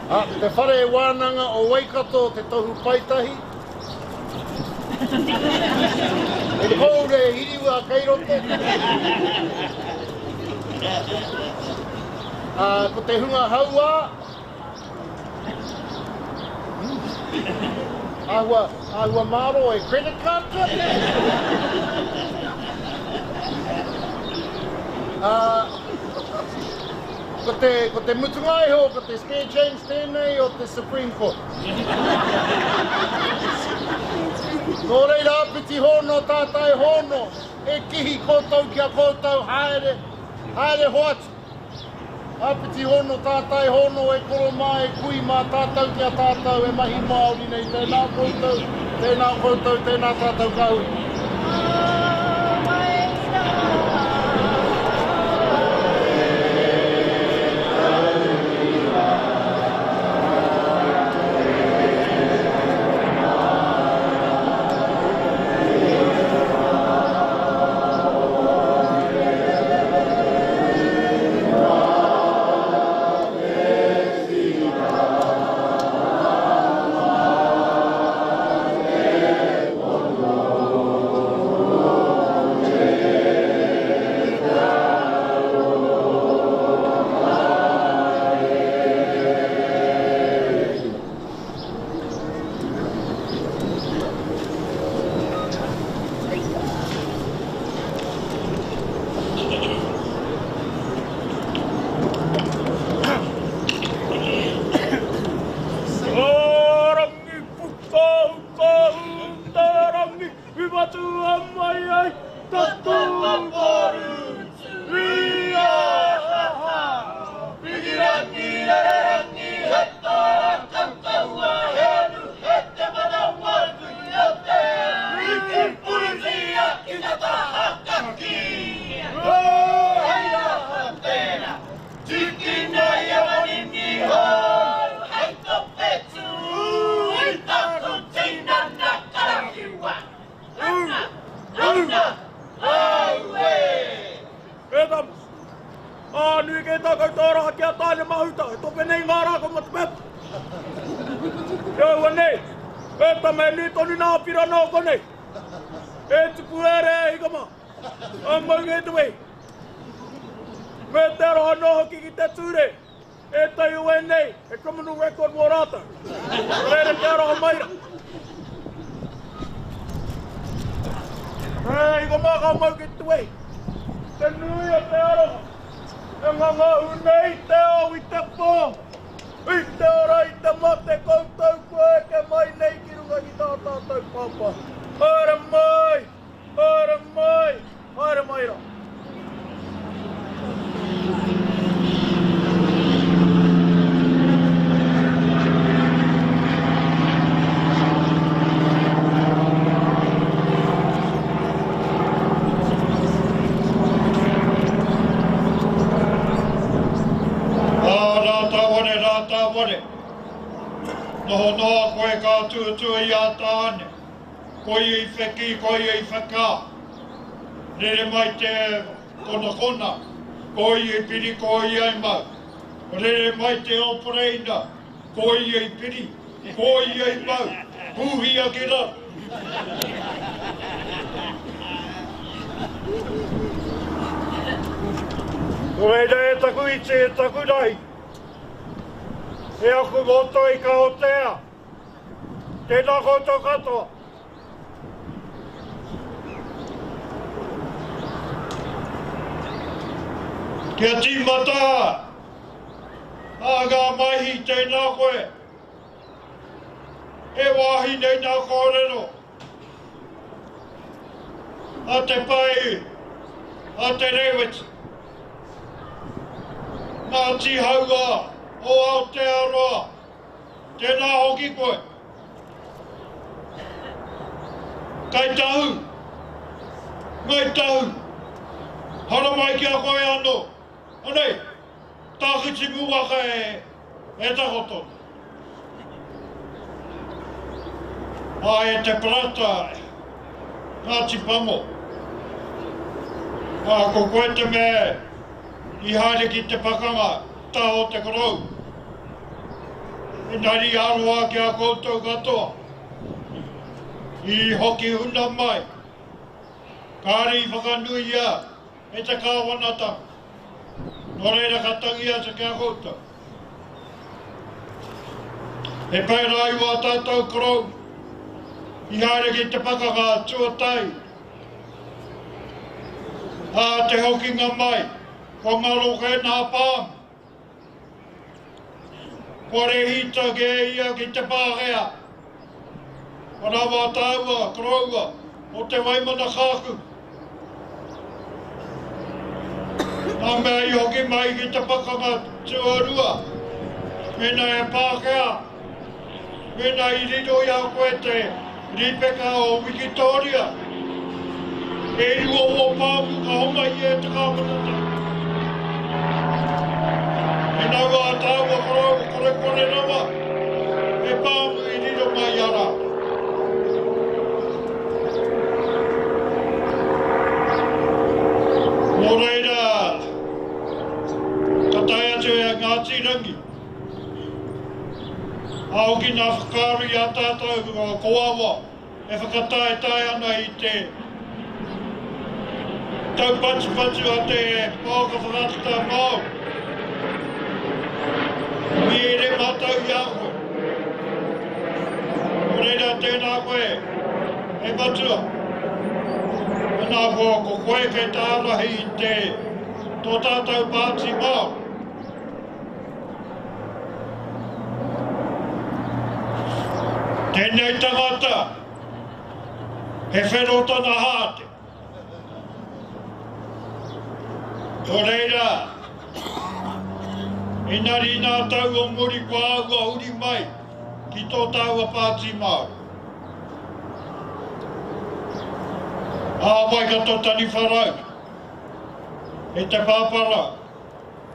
Ah, te Whare Wānanga o Waikato te tohu paetahi. He kōure hiriwa kei roto. Ah, ko te hunga hauā. Āhua, āhua mārō e credit card pea? Ah, ko te, ko te mutunga iho, ko te spare change tēnei o te Supreme Court. Nō reira, āpiti hōno, tātai hōno, e kihi koutou ki a koutou, haere, haere hoatu. Āpiti hono, tātai hono, e koro mā, e kui mā, tātou ki a tātou e mahi Māori nei, tēnā koutou, tēnā koutou, tēnā tātou ka hui. Ā, e te Parata, Ngāti Pango, ā, ko koe te mea i haere ki te pakanga taha o te korou, engari aroha ki a koutou katoa, i hoki huna mai, kāre i whakanuia e te kāwanatanga, nō reira ka tangi atu ki a koutou. He pērā i wā tātou korou i haere ki te pakanga tuatahi, ā, te hokinga mai, kua ngaro kē nā pāmu. Kua rehita kē ia ki te Pākehā. Arā wā tāua, koroua, o Te Waimana Kāku. Nā mea i hoki mai ki te pakanga tuarua, mēnā he Pākehā, mēnā i riro i a koe te rīpeka o Wikitōria, e rua ō pāmu ka homai e te kāwanatanga. Mēnā wā tāua koroua korekore rawa, he pāmu i riro mai i a rātou. Nō reira, ka tae atu e Ngāti Rangi, a hoki nā whakaaro i a tātou kōawa e whakataetae ana i te taupatupatu a te Pouaka Whakaata Māori. I ere mātou i a koe. Nō reira, tēnā koe, e Matua. Tēnā koe, ko koe kei te ārahi i te tō tātou Pāti Māori. Tēnei tangata, he whero tana hāte. Nō reira, engari nā tau o muri kua āhua huri mai ki tō tāua Pāti Māori. Ā Waikato Taniwharau, e te pāpara,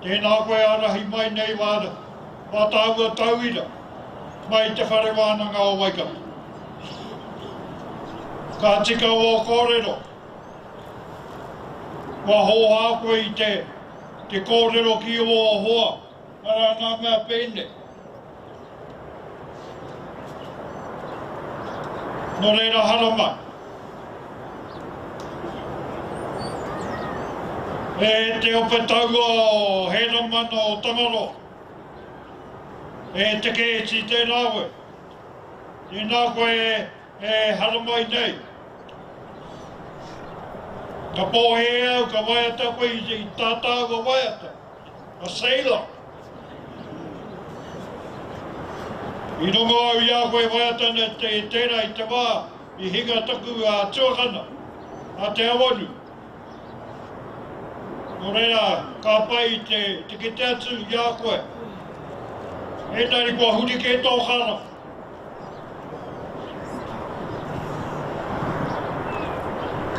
Tēnā koe ārahi mai nei wā, wā tāua tauira mai i Te Whare Wānanga o Waikato. Ka tika ō kōrero, kua hōhā koe i te, te kōrero ki ō hoa, arā ngā mea pēnei. Nō reira haramai. E te ope taua o Hēramana o Tangaroa, e Te Keeti tērā koe, tēnā koe e haramai nei. Ka pōhē au, ka waiata koe i tā tāua waiata. A sailor. I rongo au i a koe waiata ana te tērā i te wā i hinga taku tuakana, a Te Awanui. Nō reira, ka pai te, te kite atu i a koe. Engari kua huri kē tō kara.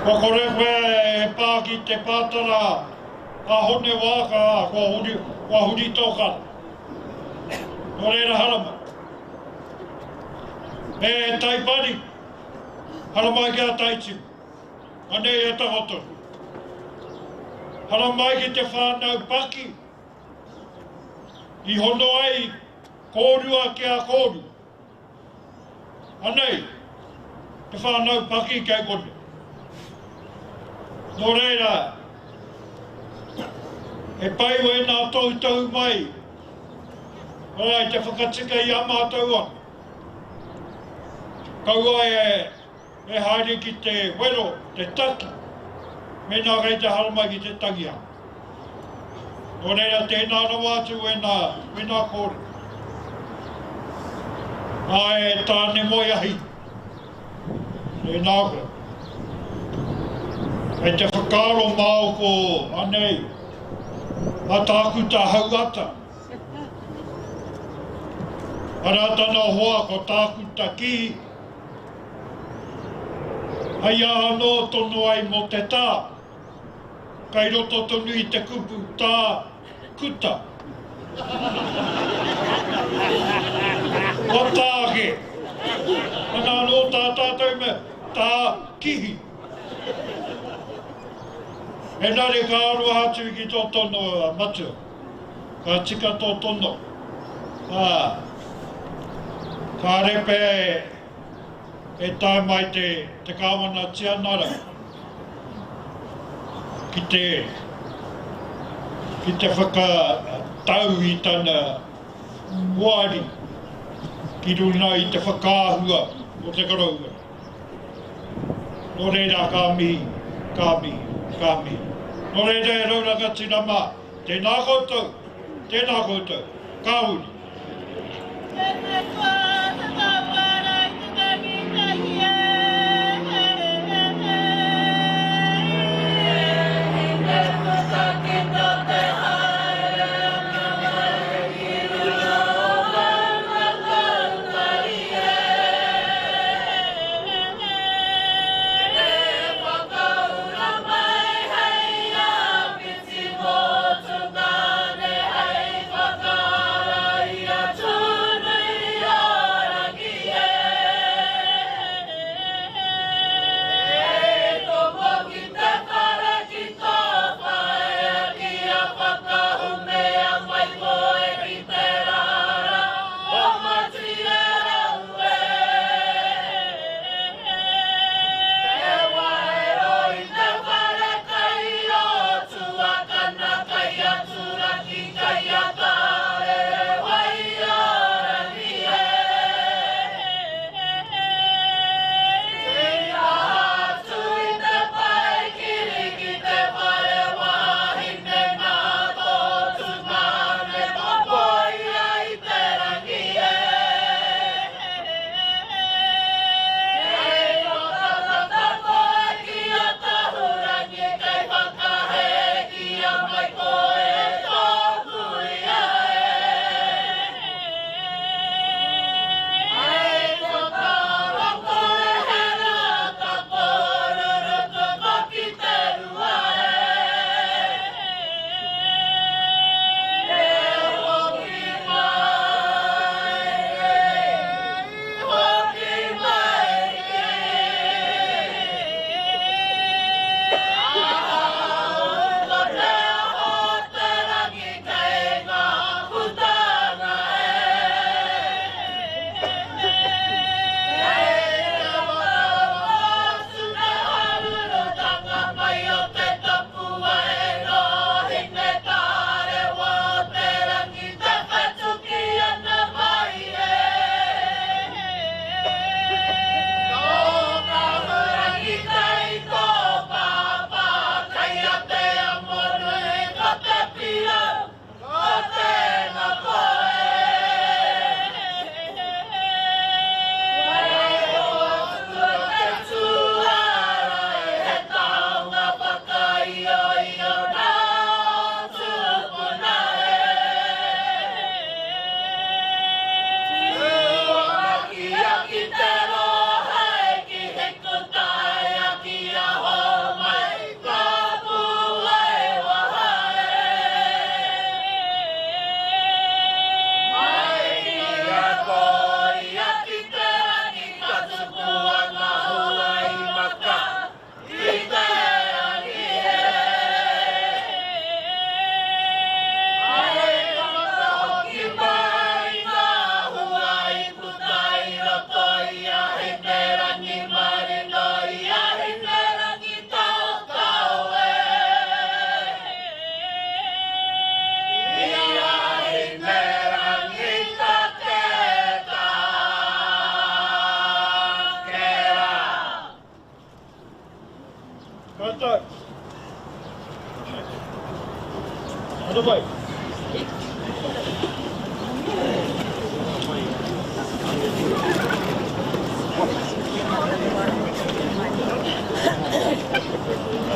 Kua kore koe e pā ki te pātara A Hone Waaka, ā, kua huri, kua huri tō kara. Nō reira haramai. E Taipari, haramai ki a Taitimu. Anei e takoto. Haramai ki te whānau paki i hono ai kōrua ki a kōrua. Anei te whānau paki kei konei. Nō reira, he pai wēnā tohutohu mai, arā, i te whakatika i a mātou anō. Kaua e e haere ki te wero, te taki, mēnā kei te haramai ki te tangihanga. Nō reira, tēnā rawa atu wēnā, wēnā kōrero. Nā e Tānemoeahi, tēnā koe. Kei te whakaaro māo ko anei, a Tākuta Hauata. Arā tana hoa ko Tākuta Kihi. Hei aha anō tono ai mō te tā, kei roto tonu i te kupu tā kuta. Kua tā kē. Ana anō tā tātou mea, tā Kihi. Engari ka aroha atu ki tō tono matua. Ka tika tō tono. Ā, kāre pea e tae mai te, te Kāwana Tianara ki te, ki te whakatau i tana hoari ki runga i te whakaahua o te koroua. Nō reira ka mihi, ka mihi, ka mihi. Nō reira e rau rangatira mā, tēnā koutou, tēnā koutou, ka uri.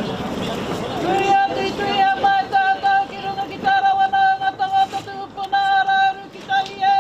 Tuia atu, tuia mai tātou ki runga ki tā rawa nā ngā tangata tūpuna rāuru ki tahi e.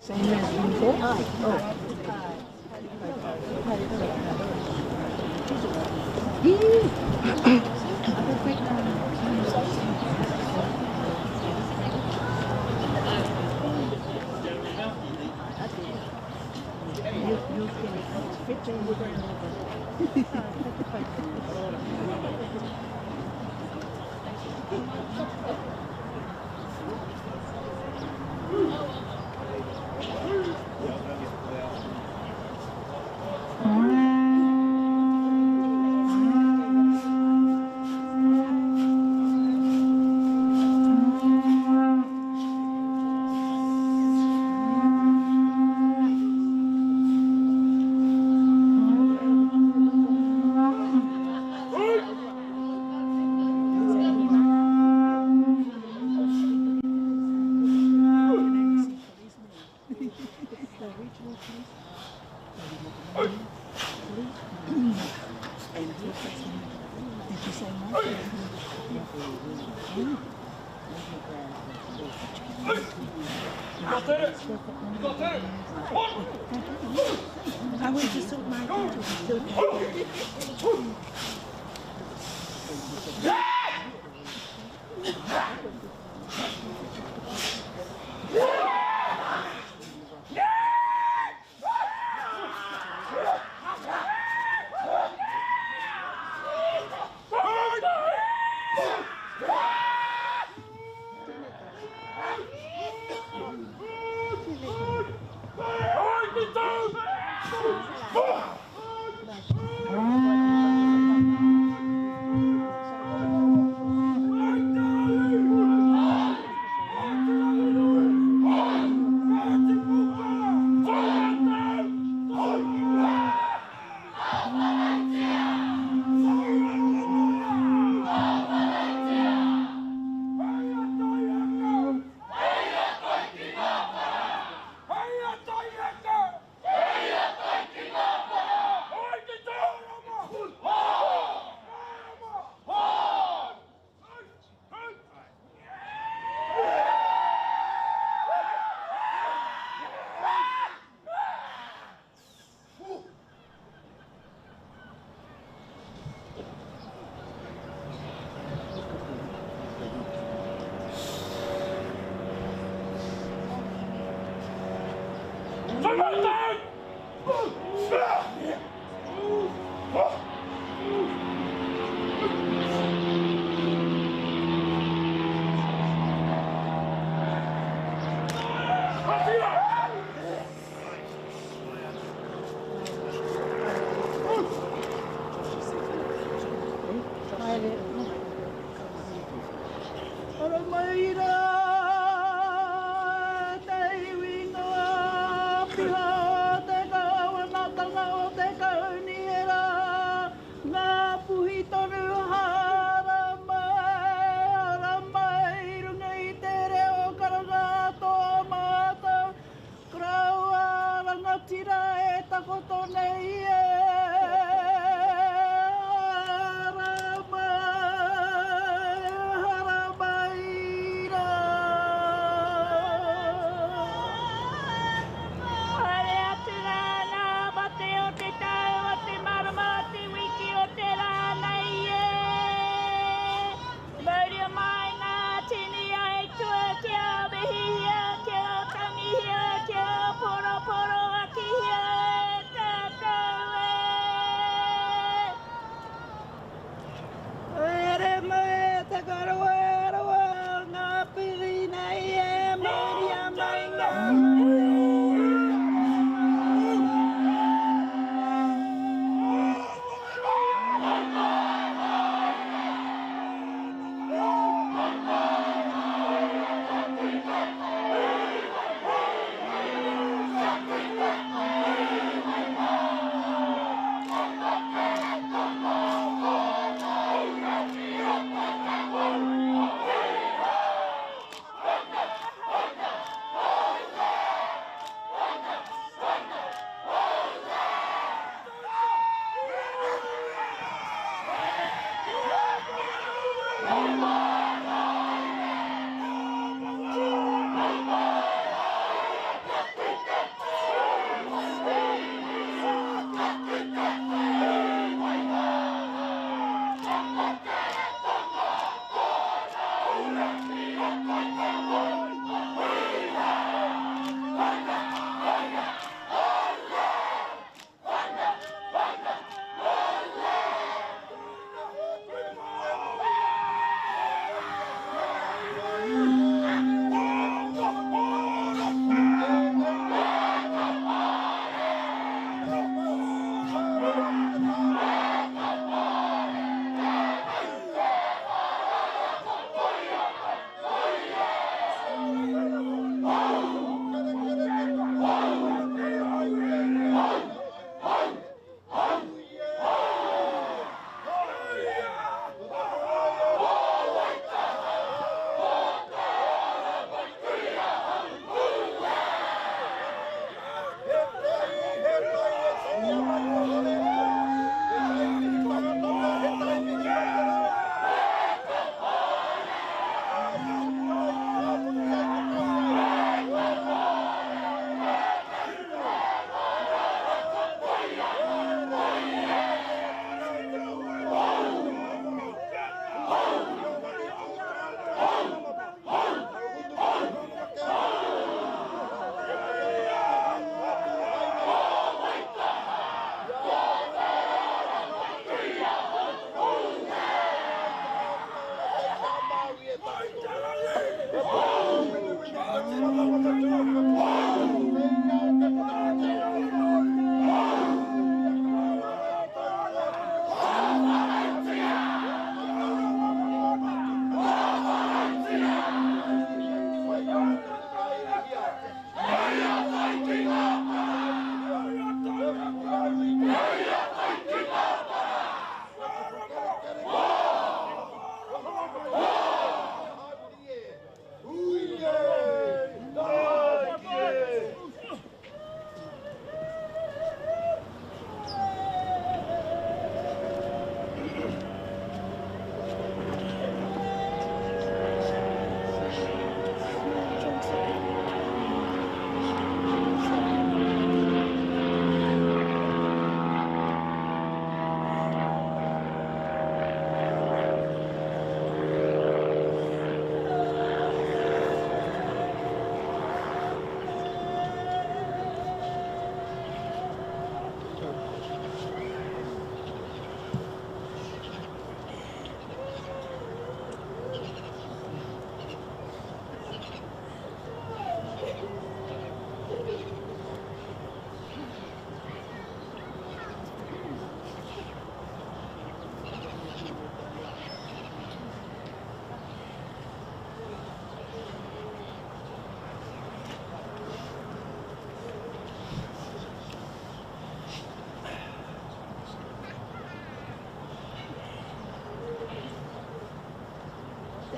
I went to sort my Ora mai rā te iwi noa piha te kāwanatanga o te kaunihera ngā puhi tonu hara mai, hara mai runga i te reo karanga tō mātou koroua rangatira e takoto nei e. Hara mai, hara mai rā.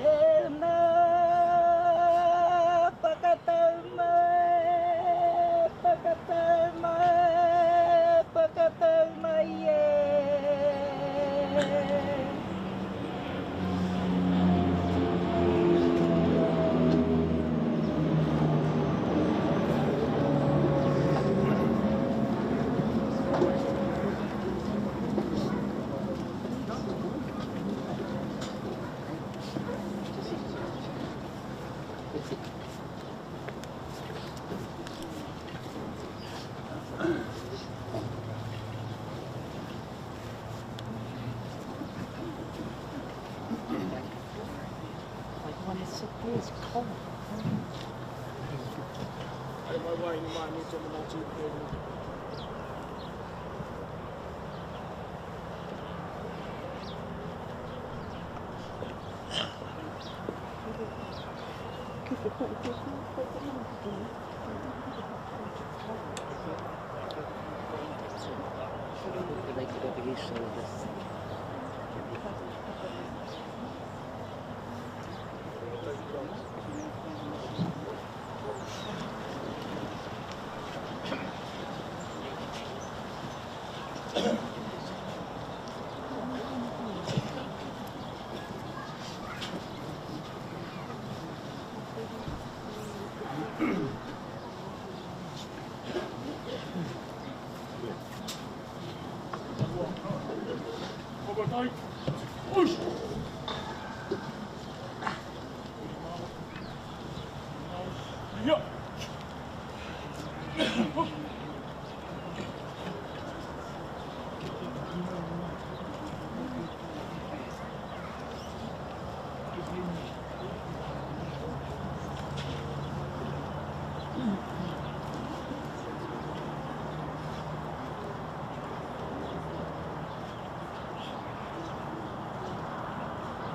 Tēnā whakatau mai, whakatau mai, whakatau mai e. Like when it's sit there, it's cold.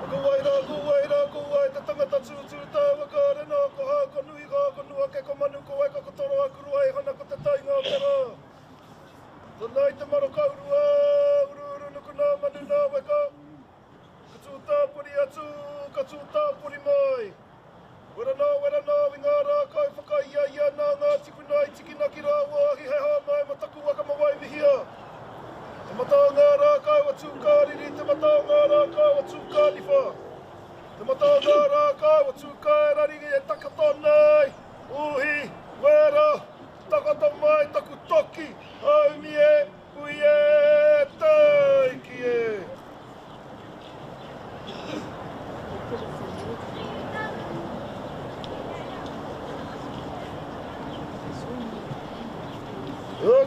Ko wai rā, ko wai rā, ko wai te tangata tūtū tāua kāre nā, ko hā, ko nui hā, ko nuake, ko manu, ko weka, ko toroa, ko rua, e hana, ko te tainga o te rā. Tana i te maro ka urua, uru uru nuku nā manu nā weka. Ka tū tāpori atu, ka tū tāpori mai. Wera nā, wera nā, i ngā rākau whakaiaia nā ngā tipuna i tikina ki rāwāhi hei hā mai ma taku waka ma Waimihia. Te mata o ngā rākau a Tūkāriri, te mata o ngā rākau a Tūkāniwha. Te mata o ngā rākau a Tūkaerari e takoto nei, uhi, wera, takoto mai taku toki, haumi e, ui e, taiki e.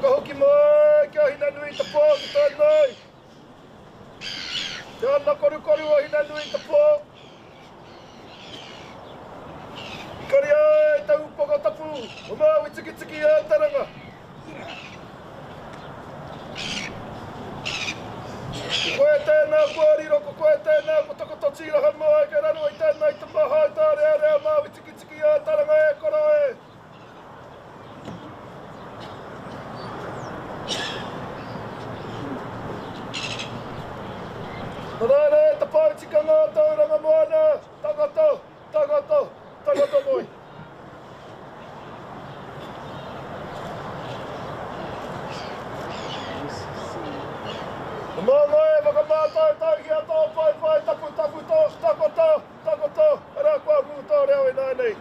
Ka hoki mai ki a Hinenui te pō ki tēnei. Te ana korukoru o Hinenui te pō. O Māui Tikitiki a Taranga. Ko koe tēnā kua riro, ko koe tēnā ko takoto tīraha mai kei raro i tēnei te maha i tārearea Māui Tikitiki a Taranga e koro e. Nā reira e te pou tikanga o Tauranga Moana, tangata, tangata, tangata moi. Ka māngai e whakamātautauhia tō paepae taputapu tō takoto, takoto, arā kua hū tō reo ināianei.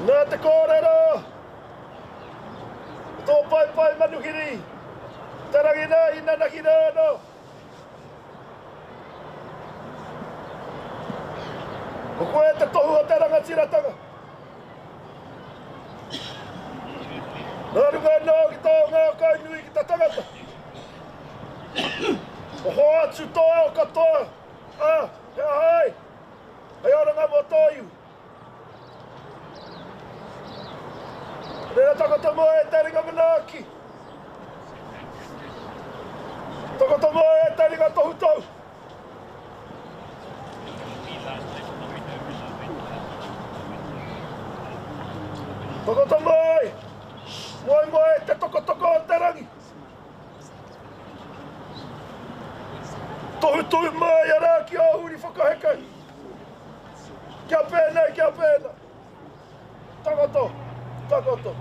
Nā te kōrero o tō paepae manuhiri, te rangi nā i nanahi rā anō. Ko koe te tohu o te rangatiratanga. Nā runga anō ki tō ngākau nui ki te tangata. Ko hoatu tō ao katoa, ā, he aha ai? Hei oranga mō tō iwi. Reira takoto mai e te ringa manaaki. Takoto mai e te ringa tohutohu. Takoto mai! Moe mai te tokotoko o te rangi! Tohutohu mai arā ki ō uri whakaheke! Kia pēnei, kia pēnā! Takoto, takoto,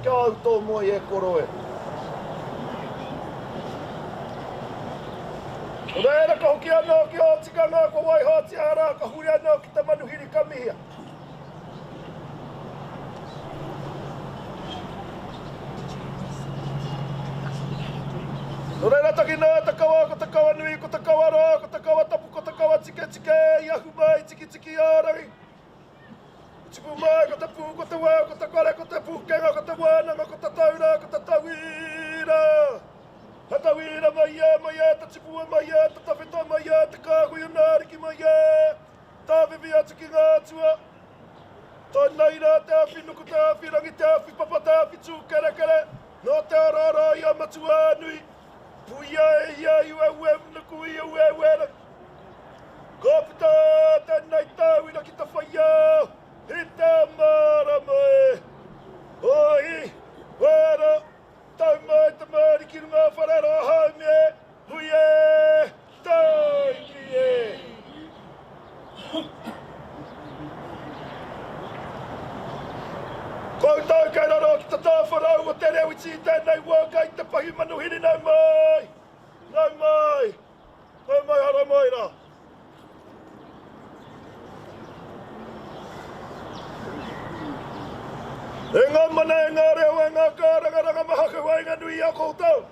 kia au tō moe e koro e. Nō reira ka hoki anō ki ō tikanga kua waihotia arā ka huri anō ki te manuhiri ka mihia. Nō reira taki noa te kawa, ko te kawa nui, ko te kawa roa, ko te kawa tapu, ko te kawa tiketike i ahu mai Tikitiki-ā-rangi. Tupu mai ko te pū, ko te wā, ko te kore, ko te pūkenga, ko te wānanga, ko te taura, ko te tauira. He tauira mai e, mai e, te tipua mai e, te tawhito mai e, te kāhui o nā ariki mai e. Tāwhiwhi atu ki ngā atua. Tēnei rā te awhi nuku, te awhi rangi, te awhi papa, te awhi tūkerekere, nō te araara i a Matuānui. Puia e ia i ueue nuku i ueue rangi. Ka puta tēnei tauira ki te whai ao i te marama e. Oi, wera, tau mai te mauri ki runga o Whareroa haumi e, hui e, taiki e. Koutou kei raro ki te tāwharau o te reo iti i tēnei wā kei te pahi manuhiri nau mai, nau mai. Nau mai haramai rā. E ngā mana, e ngā reo, e ngā kārangaranga maha kei waenganui i a koutou.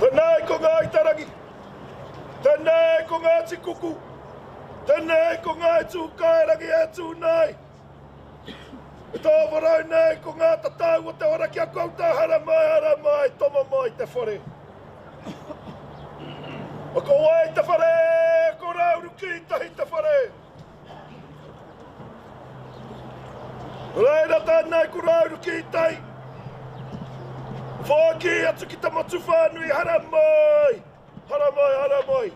Tēnei ko Ngāi Te Rangi, tēnei ko Ngāti Kuku, tēnei ko Ngāi Tūkaerangi e tū nei. E tāwharau nei ko ngā tatau o te ora ki a koutou, haramai, haramai, tomo mai te whare. Ko wai te whare, ko Rauru Kītahi te whare. Reira tēnei ko Rauru Kītahi. Whākī atu ki te motu whānui, haramai, haramai, haramai.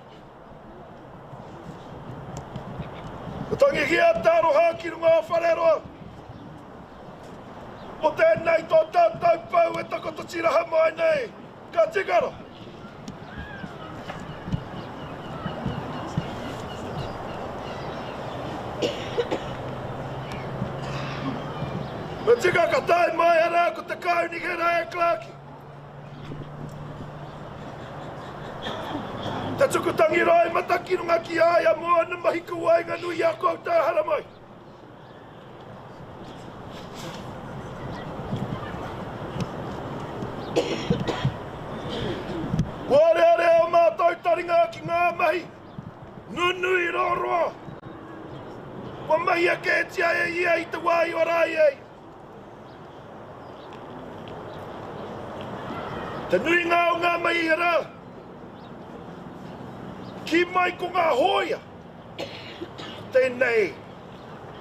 Ka tangihia te aroha ki runga o Whareroa. Mo tēnei tō tātou pou e takoto tiraha mai nei, ka tika ra. Me tika ka tae mai ara ko te kaunihera e Clarke. Te tuku tangi roimata ki runga ki a ia mō ana mahi ki waenganui i a koutou haramai. Kua rearea ō mātou taringa ki ngā mahi nunui roroa kua mahia kētia e ia i te wā i ora ai e ia. Te nuinga o ngā mahi arā, kī mai ko ngā hōia, ko tēnei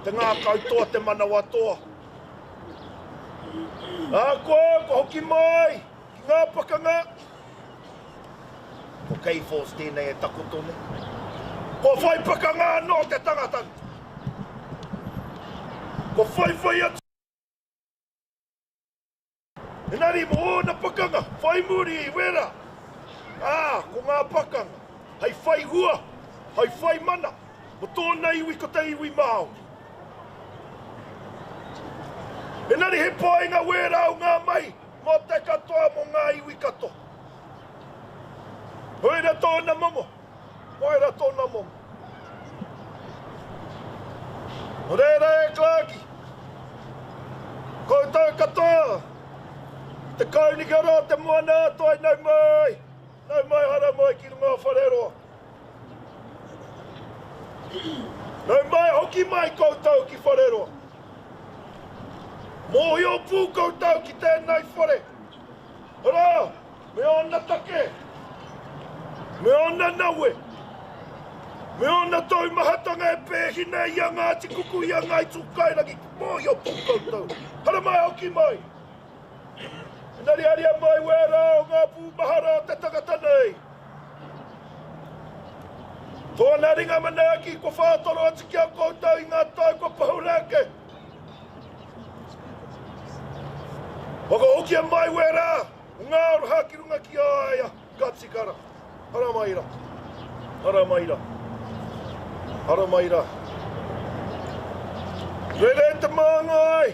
te ngākau toa, te manawa toa. Ahakoa kua hoki mai ki ngā pakanga, ko Kforce tēnei e takoto nei. Kua whai pakanga anō te tangata nei. Kua whaiwhai atu. Engari mō ōna pakanga whai muri i wera, ā, ko ngā pakanga hei whai hua, hei whai mana mō tōna iwi ko te iwi Māori. Engari he painga wērā o ngā mahi mō te katoa, mō ngā iwi katoa. Koira tōna momo. Koira tōna momo. Nō reira e Clarkie, koutou katoa, i te kaunikara o te moana a Toi, nau mai, nau mai hara mai ki runga o Whareroa. Nau mai hoki mai koutou ki Whareroa. Mōhio pū koutou ki tēnei whare. Arā, Me ōna take, me ōna nawe, me ōna taumahatanga e pēhi nei i a Ngāti Kuku, i a Ngāi Tūkairangi, mōhio pū koutou. Haramai hoki mai! Engari haria mai wērā o ngā pūmahara o te tangata nei. Tōna ringa manaaki kua whātoro atu ki a koutou i ngā tau kua pahure ake. Whakahokia mai wērā o ngā aroha ki runga ki a ia, ka tika ra. Haramai ra. Haramai ra. Haramai ra. Rere te māngai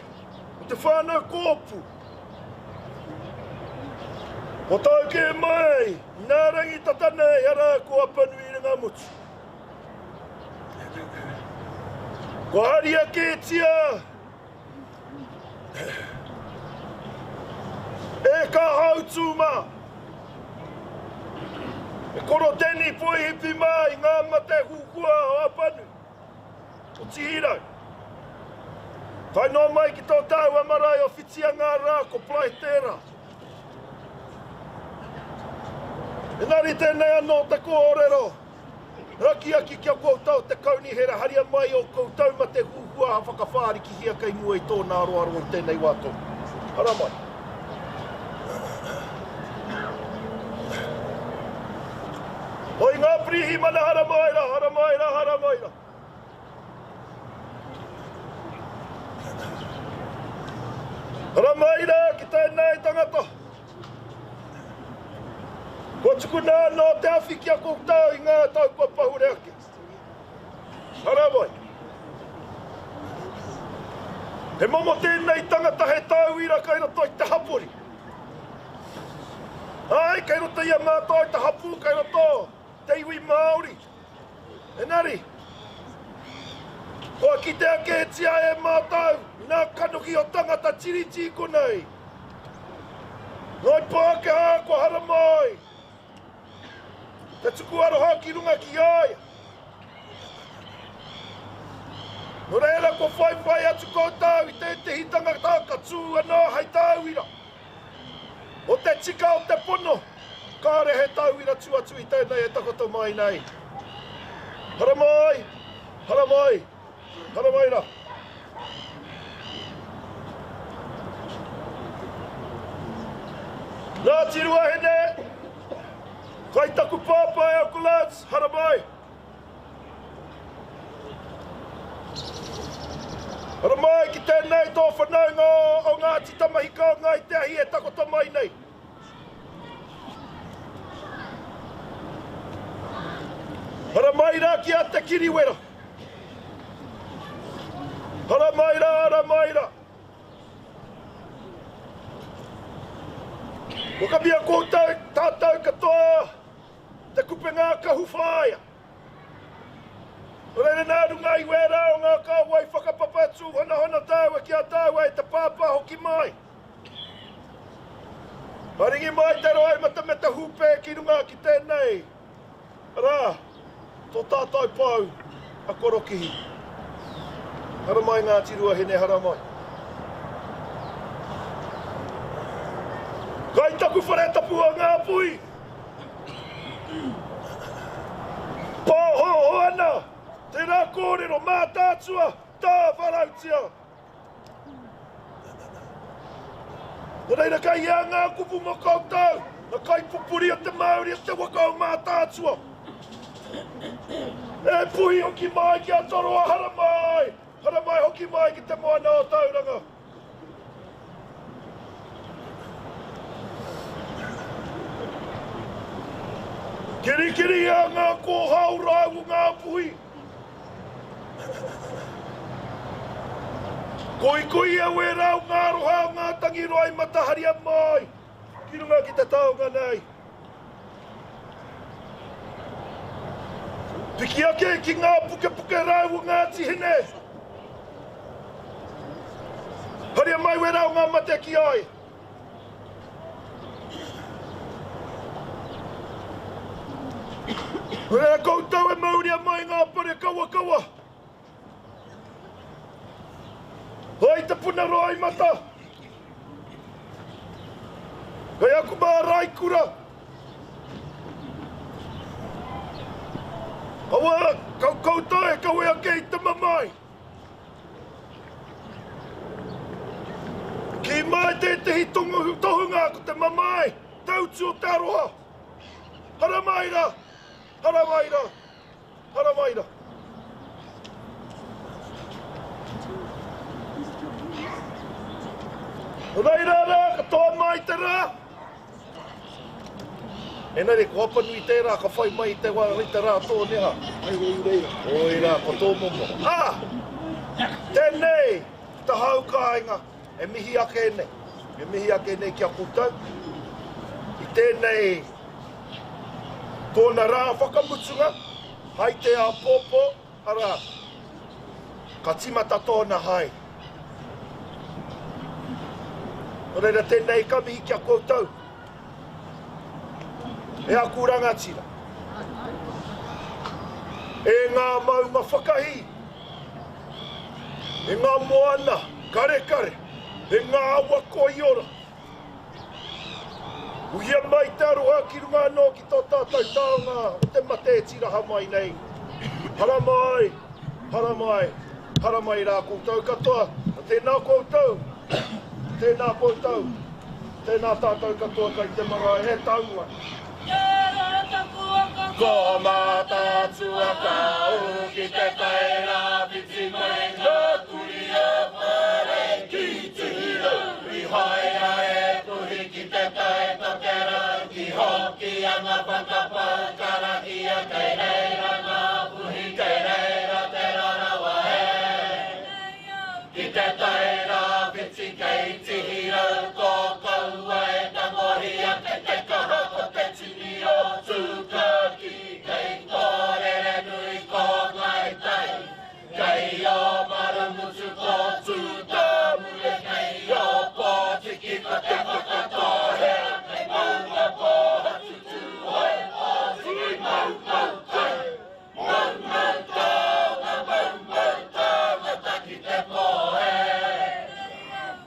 o te whānau kōpū. Kua tau kē mai i nā rangi tata nei arā ko Apanui Ringamutu. Kua haria kētia e ka hautū mā, e Koro Danny Poihipi mā i ngā mate huhua o Apanui, o Tihirau. Tae noa mai ki tō tāua marae o Whitianga rā ko Blythe tērā. Engari tēnei anō te kōrero. Akiaki ki a koutou te kaunihera haria mai o koutou mate huhua ha whakawhārikihia kei mua i tōna aroaro i tēnei wā tonu. Haramai. Hoi ngā pirihimana haramai rā, haramai rā, haramai rā. Haramai rā ki tēnei tangata. Kua tukuna anō te awhi ki a koutou i ngā tau kua pahure ake. Haramai. He momo tēnei tangata he tauira kei roto i te hapori. Āe, kei roto i a mātou i te hapū, kei roto te iwi Māori. Engari, kua kitea kētia e mātou ngā kanohi o tangata tiriti i konei. Ngāi Pākehā kua haramai te tuku aroha ki runga ki a ia. Nō reira kua whaiwhai atu koutou i tētehi tangata ka tū anō hei tauira. O te tika o te pono, kāre he tauira tū atu i tēnei e takoto mai nei. Haramai, haramai, haramai ra. Ngāti Ruahine, kai taku pāpā e Uncle Lance, haramai. Haramai ki tēnei tō whanaunga o Ngāti Tamahika o Ngāi Te Ahi e takoto mai nei. Haramai rā ki a Te Kiriwera. Haramai rā, haramai rā. Whakamia koutou, tātou katoa, te kupenga kahu whāia. Nō reira nā runga i wērā o ngā kāwai whakapapa tūhonohono tāua ki a tāua e te pāpā hoki mai. Maringi mai te roimata me te hūpē ki runga ki tēnei, arā, tō tātou pou a Korokihi. Haramai Ngāti Ruahine, haramai. Kai taku whare tapu a Ngāpuhi. Pāhoho ana tērā kōrero Mātaatua, tāwharautia. Nō reira kei hea ngā kupu mō koutou, ngā kaipupuri o te mauri o te waka o Mātaatua. E puhi hoki mai ki a Toroa, haramai, haramai hoki mai ki te moana o Tauranga. Kirikirihia ngā kōhao rāu o Ngāpuhi. Koikoia wērā o ngā aroha o ngā tangiroa i mataharia mai ki runga ki te taonga nei. Piki ake ki ngā pukepuke rau o Ngāti Hine. Haria mai wērā o ngā mate ki ai. Reira koutou e mauria mai ngā pare kawakawa. Hai te puna roimata. Kei aku māraikura. Kaua kau koutou e kawe ake i te mamae. Kī mai tētehi tohunga ko te mamae, te utu o te aroha. Haramai rā, haramai rā, haramai rā. Reira rā, ka toa mai te rā. Engari, ko Apanui tērā ka whai mai i te wā, i te rā tōneha. Ai wai i reira. Oira, ko tō momo. Ā! Tēnei te hau kāinga e mihi ake nei, e mihi ake nei ki a koutou i tēnei tōna rā whakamutunga, hai te āpōpō, arā, ka tīmata tōna haere. Nō reira tēnei ka mihi ki a koutou, e aku rangatira, e ngā maunga whakahī, e ngā moana karekare, e ngā awa koiora. Uhia mai te aroha ki runga anō ki tō tātou taonga o te mate e tīraha mai nei. Haramai, haramai, haramai rā koutou katoa. Tēnā koutou, tēnā koutou, tēnā tātou katoa kai te marae e tau ai. Ko Mātaatua ka ū ki te tai rāwhiti mai ngā kurī o Whārei ki Tihirau i hoea e Puhi ki te tai tokerau ki Hokianga whakapau karakia kei reira ngā puhi kei reira Te Rarawa e Ki te tai rāwhiti kei Tihirau ko kaua e tangohia kei te kaha ko te tini o Tūkākī kei Tōrerenui ko Ngāi Tai kei Ōmarumutu ko Tūtāmure kei Ōpōtiki ko Te Whakatōhea kei Maungapōhatu Tūhoe Pōtiki Maumau Tai Maumau taonga, maumau tāngata ki te pō e.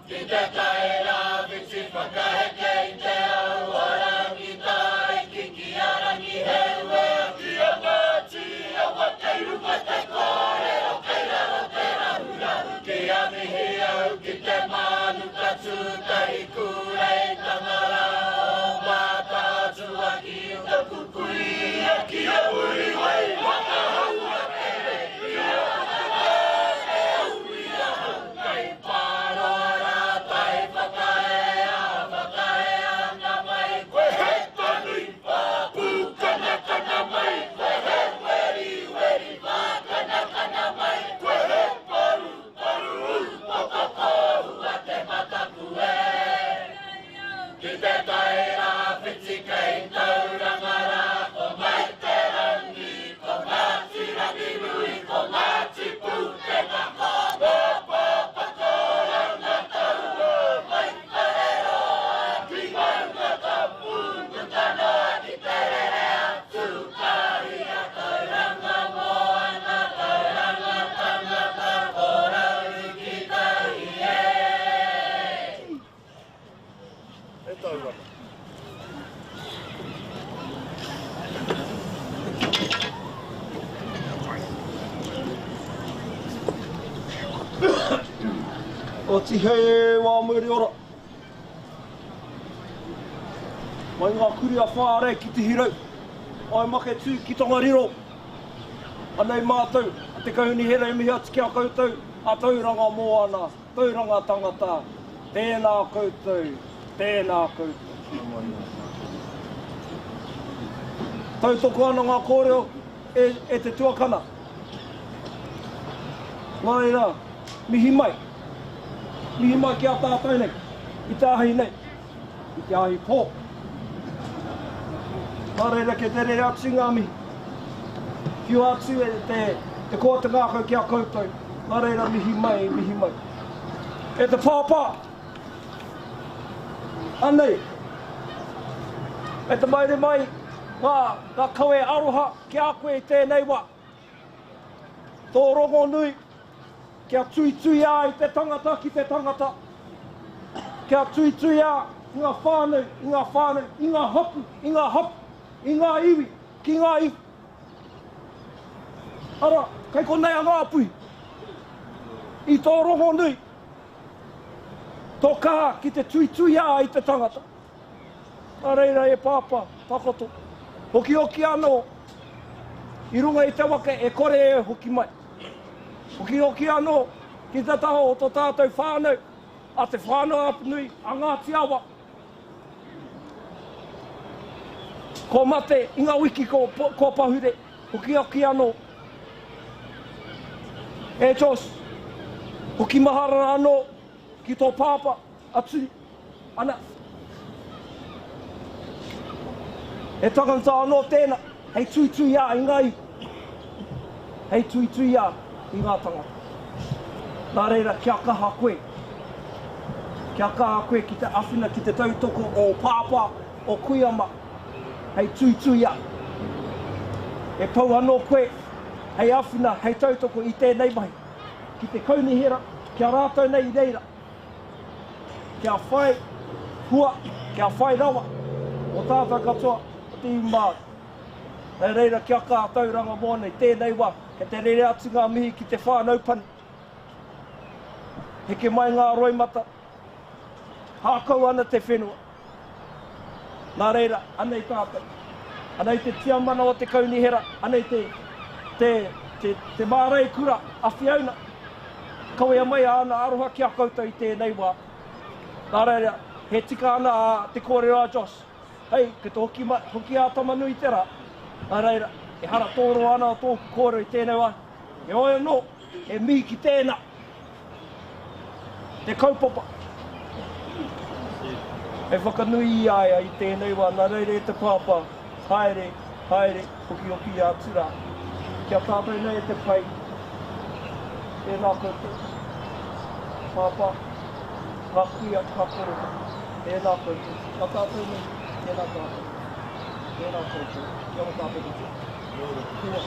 Ki te tai rāwhiti whakaheke i te au o Rangitāiki ki a Rangiheuea ki a Ngāti Awa kei runga te kōrero kei raro te rahurahu ki a mihi au ki te mānuka tūtahi kūreitanga rā o Mātaatua ki taku kuia ki a Muriwai whakahaua tēnei ki a Whakatāne ui ahau kei Pāroa rā tai whakaea whakaea ana mai koe he tanui pūkanakana mai koe he weriweri whākanakana mai koe he paru paru ūpoko kōhua te mataku e. Ki te tai rāwhiti kei Tauranga rā ko Ngāi Te Rangi. O tihei e wā mauri ora. Mai ngā kuri a Whārei ki Tihirau, mai Maketū ki Tongariro. Anei mātou a Te Kaunihera e mihi atu ki a koutou, a Tauranga Moana, Tauranga Tangata, tēnā koutou, tēnā koutou. Tautoko ana ngā kōrero e te tuakana. Nā reira, mihi mai. Mihi mai ki a tātou nei, i te ahi nei, i te ahi pō. Nā reira, kei te rere atu ngā mihi. Whiua atu e te, te koa te ngākau ki a koutou. Nā reira, mihi mai, mihi mai. E te pāpā! Anei! E te maere mai ngā, ngā kawe aroha ki a koe i tēnei wā. Tō rongonui, kia tuituia ai te tangata ki te tangata, kia tuituia i ngā whānau, i ngā whānau, i ngā hapu, i ngā hapu, i ngā iwi, ki ngā iwi. Ara, kei konei a Ngāpuhi, i tō rongonui, tō kaha ki te tuituia ai te tangata. Nā reira e Pāpā, takoto, hokihoki anō i runga i te waka e kore e hoki mai. Hokihoki anō ki te taha o tō tātou whānau, a Te Whānau-a-Apanui, a Ngāti Awa. Kua mate i ngā wiki kua pahure, hokihoki anō. E Josh, hoki mahara anō ki tō pāpā, a Turi. Ana. He tangata anō tēnā hei tuituiā i ngā iwi, hei tuituiā i ngā tangata. Nā reira, kia kaha koe. Kia kaha koe ki te awhina, ki te tautoko o pāpā, o kuia mā, hei tuituiā. He pou anō koe hei awhina, hei tautoko i tēnei mahi. Ki te kaunihera, ki a rātou nei i reira. Kia whai hua, kia whai rawa mō tātou katoa o te iwi Māori. Nā reira kia kaha Tauranga Moana i tēnei wā, kei te rere atu ngā mihi ki te whānau pani. Heke mai ngā roimata, hākau ana te whenua. Nā reira, anei tātou. Anei te tiamana o te kaunihera, anei te, te, te, te māreikura a Fiona. Kawea mai āna aroha ki a koutou i tēnei wā. Nā reira, he tika ana a, te kōrero a Josh. Hei, kei te hoki mai, hoki a Tamanui te rā. Nā reira, ehara tōroa ana tōku kōrero i tēnei wā. Heoi anō, he mihi ki tēnā. Te kaupapa e whakanui i a ia i tēnei wā, nā reira e te pāpā, haere, haere, hokihoki atu rā. Ki a tātou nei e te pai, tēnā koutou, pāpā, ngā kuia, ngā koroua, tēnā koutou, ki a tātou nei, tēnā tātou, tēnā koutou, kia ora tātou katoa. Kia ora.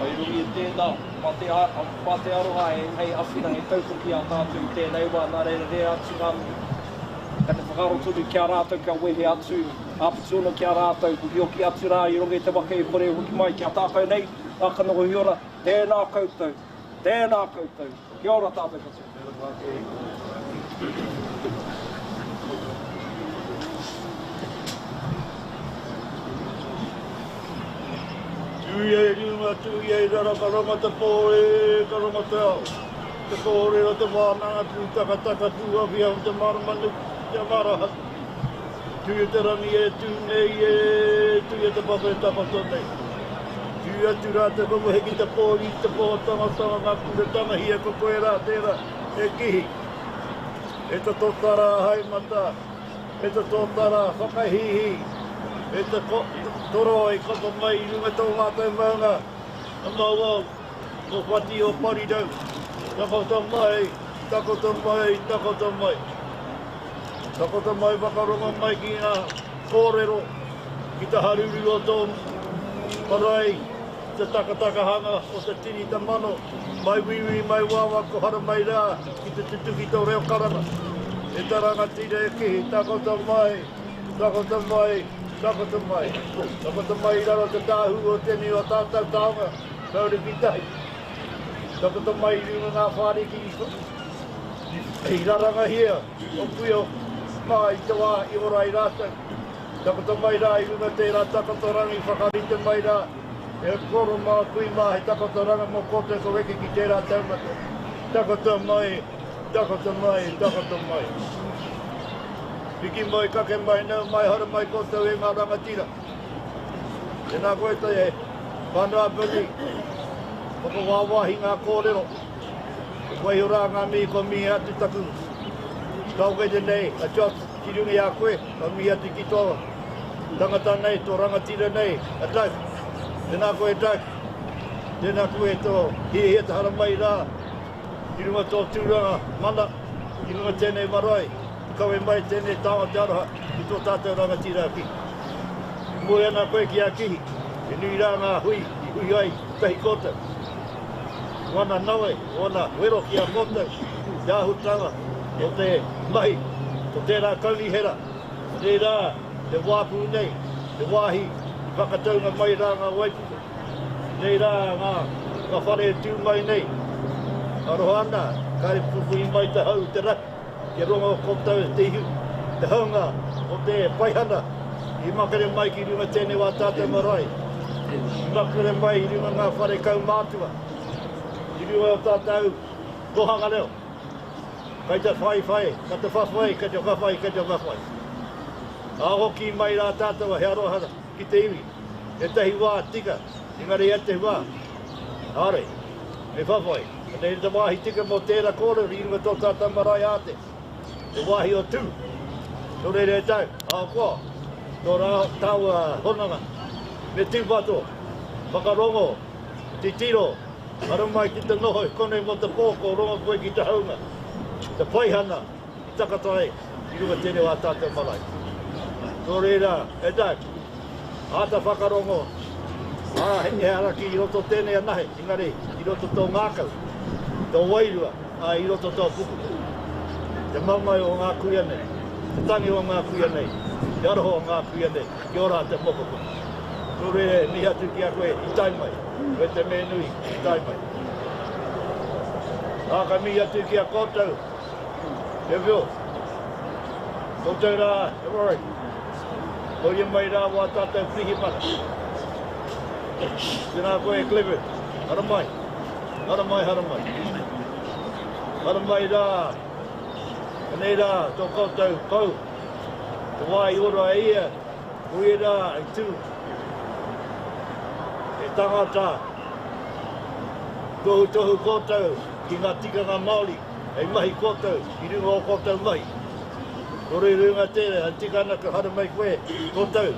Hei runga i tēnā, mā te aroha hei awhina, hei tautoki i a tātou i tēnei wā, nā reira rere atu ngā mihi. Kei te whakaaro tonu ki a rātou kia wehe atu, āpiti ono ki a rātou, hokihoki atu rā i runga i te waka e kore e hoki mai ki a tātou nei, ngā kanohi ora, tēnā koutou, tēnā koutou, kia ora tātou katoa. Tuia i runga, tuia i raro, ka rongo te pō e, ka rongo te ao. Te kōrero, te wānanga, pūtakataka, pūawhiawhi, te mārama nuku, te maraha. Tuia te rangi e tū nei e, tuia te papa e takoto nei. Tū atu rā te wehe ki te pō, i te pō tangatanga ngā kura tangahia ko koe rā tērā e kihi. E te totara hai mata, e te totara whakahīhī, e te toro i koto mai i runga tō mātou maunga, a Mauao. Ko Whati o Parirau, takoto mai, takoto mai, takoto mai. Takoto mai whakarongo mai ki ngā kōrero. Ki te haruru o tō marae, ki te takatakahanga o te tini te mano, mai wīwī, mai wāwā, ko haramai rā ki te tutuki tō reo karanga. E te rangatira e kihi, takoto mai, takoto mai, takoto mai. Takoto mai i raro te tāhū o tēnei o tātou taonga, tauriki tahi. Takoto mai i runga ngā whāriki i rarangahia o kuia o mā i te wā i ora ai rātou. Takoto mai rā i runga tērā takotoranga i whakarite mai rā e koro mā kui mā he takotoranga mō koutou kua weke ki tērā taumata. Takoto mai, takoto mai, takoto mai. Piki mai, kake mai, nau mai, haere mai koutou e ngā rangatira. Tēnā koe te whānau Apanui, whakawāwāhi ngā kōrero. Waiho rā ngā mihi kua mihi atu taku taokete nei a Josh. Ki runga i a koe, ka mihi atu ki tō tangata nei, tō rangatira nei, a Doug. Tēnā koe Doug. Tēnā koe tō hiahia te haramai rā ki runga tō tūranga mana, ki runga tēnei marae, i kawe mai tēnei taonga te aroha ki tō tātou rangatira a Kihi. I moe ana koe ki a Kihi, he nui rā ngā hui i hui ai tahi koutou. Wana nawe, wana wero ki a koutou, te āhutanga o te mahi o tērā kaunihera, anei rā te wāpū nei, te wāhi i whakataunga mai rā ngā waipuke, anei rā ngā whare e tū mai nei, aroha ana, kāre pupuhi mai te hau i te rahi, kia rongo koutou te ihu, te haunga o te paihana i makere mai ki runga tēnei wā tātou marae, i makere mai i runga ngā whare kaumātua, i runga o tātou kōhanga reo. Kei te whaiwhai, kei te whawhai, kei te whawhai, kei te whawhai. Ā hoki mai rā tātou he aroha ki te iwi. Ētahi wā tika, engari ētahi wā, kāore, me whawhai. Anei te wāhi tika mō tērā kōrero i runga tō tātou marae ātea, te wāhi o Tū. Nō reira e tau, ahakoa tō rā tāua hononga, me tūpato, whakarongo, titiro, Aro mai ki te noho i konei mo te po ko rongo koe ki te haunga, te paihana i takata ai i runga tenei o a tatou marae. No reira, e Doug, ata whakarongo, a ehara ki roto tenei anahe, engari i roto to ngakau, to wairua, a i roto to puku. Te mamae o nga kuia nei, te tangi o nga kuia nei, te aroha o nga kuia nei, kia ora te mokopuna. No reira e mihi atu ki a koe i tae mai. Me te me nui i tae mai. Ā, ka mihi atu ki a koutou, e Will. Koutou rā, e Rory. Koia mai rā wā tātou pirihimana. Tēnā koe e Clifford. Haramai. Haramai, haramai. Haramai rā. Anei rā tō koutou pou. Te wā i ora e ia, koia rā i tū. He tangata tohutohu koutou ki ngā tikanga Māori hei mahi koutou i runga o koutou mahi. Nō reira i runga tērā, e tika ana ka haere mai koe koutou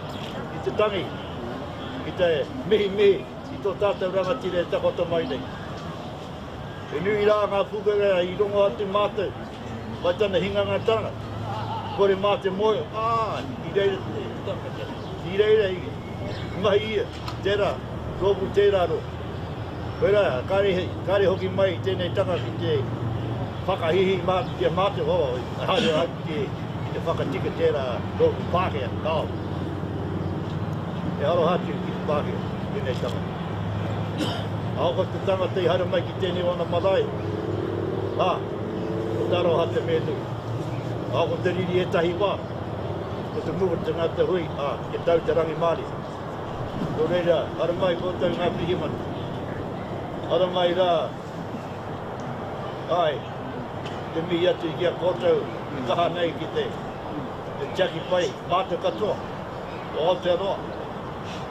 ki te tangi, ki te mihimihi i tō tātou rangatira e takoto mai nei. He nui rā ngā pūkenga i rongo atu mātou mai tana hingangatanga, kore mā te moe, ā, i reira te, i reira i mahi ia, tērā, rōpū tērā rōpū. Koirā, kāre, kāre hoki mai tēnei tanga ki te whakahihi mā, ki a mātou, oh, haere au ki te, ki te whakatika tērā rōpū Pākehā, kāo. E aroha atu ki te Pākehā, tēnei tanga. Ahakoa te tangata i haere mai ki tēnei o ana marae, ā, ko te aroha te mea nui. Ahakoa te riri ētahi wā, ko te muka te ngā te hui, ā, kia tau te rangimārie. Nō reira, haere mai koutou ngā pirihimana. Haere mai rā, āe, te mihi atu ki a koutou i kaha nei ki te, te tiaki pai mātou katoa o Aotearoa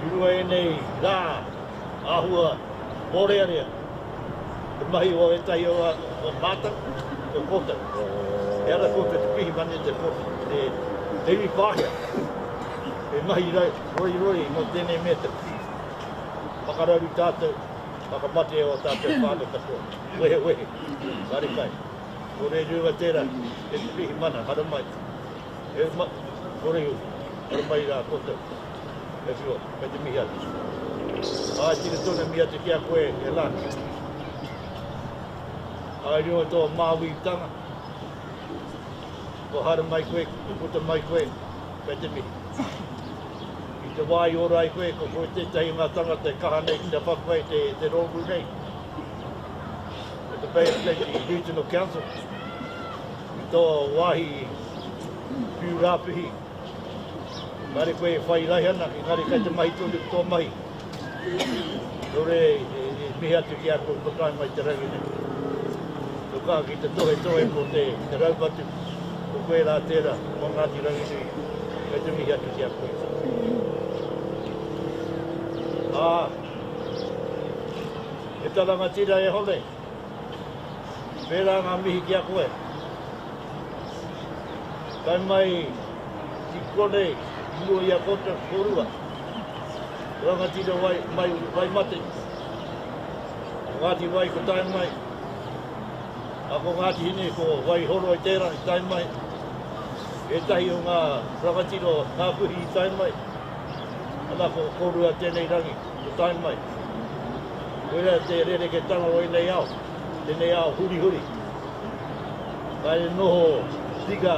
i runga i ēnei rā āhua mōrearea te mahi o ētahi o, o mātou, o koutou. E ara koutou te pirihimana te, te, te iwi Pākehā e mahi roiroi mō tēnei mea te whakararu tātou, whakamate o tātou whānau katoa. Wehewehe, karekai. Nō reira runga tērā, e te pirihimana, haramai. E ma, kore, haramai rā koutou. E whiua, kei te mihi atu. Āe, tika tonu e mihi atu ki a koe, e Lan. Āe, runga i tō māuiutanga, kua haere mai koe, kua puta mai koe, kei te mihi. I te wā i ora ai koe, ko koe tētahi o ngā tangata e kaha nei ki te whawhai te, te rōpū nei, o te Bay of Plenty Regional Council, i tō wāhi Whiu Rāpihi. Kāre koe e whai raihana, engari kei te mahi tonu ki tō mahi. Nō reira, e mihi atu ki a koe kua tae mai te rangi nei. Tō kaha ki te tohetohe mō te, te raupatu, ko koe rā tērā, mō Ngāti Ranginui, kei te mihi atu ki a koe. Ā, e ta rangatira e Hone, pērā ngā mihi ki a koe. Tae mai ki konei i mua i a koutou kōrua, rangatira wai, mai Waimate, ko Ngāti Wai ko tae mai, a ko Ngāti Hine ko Waihoroi tērā i tae mai, ētahi o ngā rangatira o Ngāpuhi i tae mai, ana ko kōrua tēnei rangi ko tae mai. Koira te rereketanga o ēnei ao, tēnei ao hurihuri. Kāre noho tika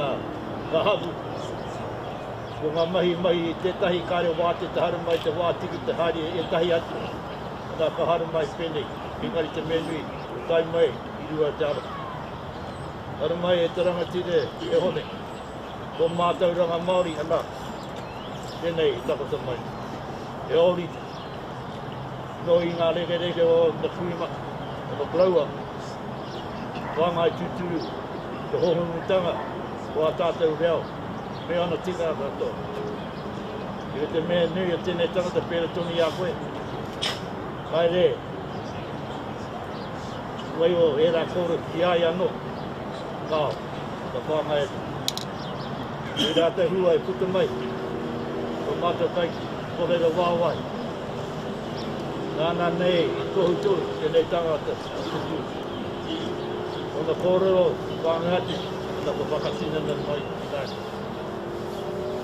ka hapu. Ko ngā mahi mahi i tētahi kāre wātea te haere mai te wā tika te haere ētahi atu. Ana ka haere mai pēnei, engari te mea nui, ko tae mai i rua te ara. Haere mai e te rangatira e Hone, ko mātauranga Māori ana tēnei i takoto mai. He ōrite. Nō i ngā rekereke o te kuima, o te koroua, Whāngai tūturu te hōhonutanga o ā tātou reo me ana tikanga katoa. I te mea nui o tēnei tangata pērā tonu i a koe, haere waiho ērā kōrero ki a ia anō, kāo, ka whāngai atu. I rātou hua e puta mai, ko mātou kai kōrero wāwahi. Nāna nei i tohutohu tēnei tangata ki te tū. Ōna kōrero i whāngai atu, ana kua whakatinana mai i nāianei.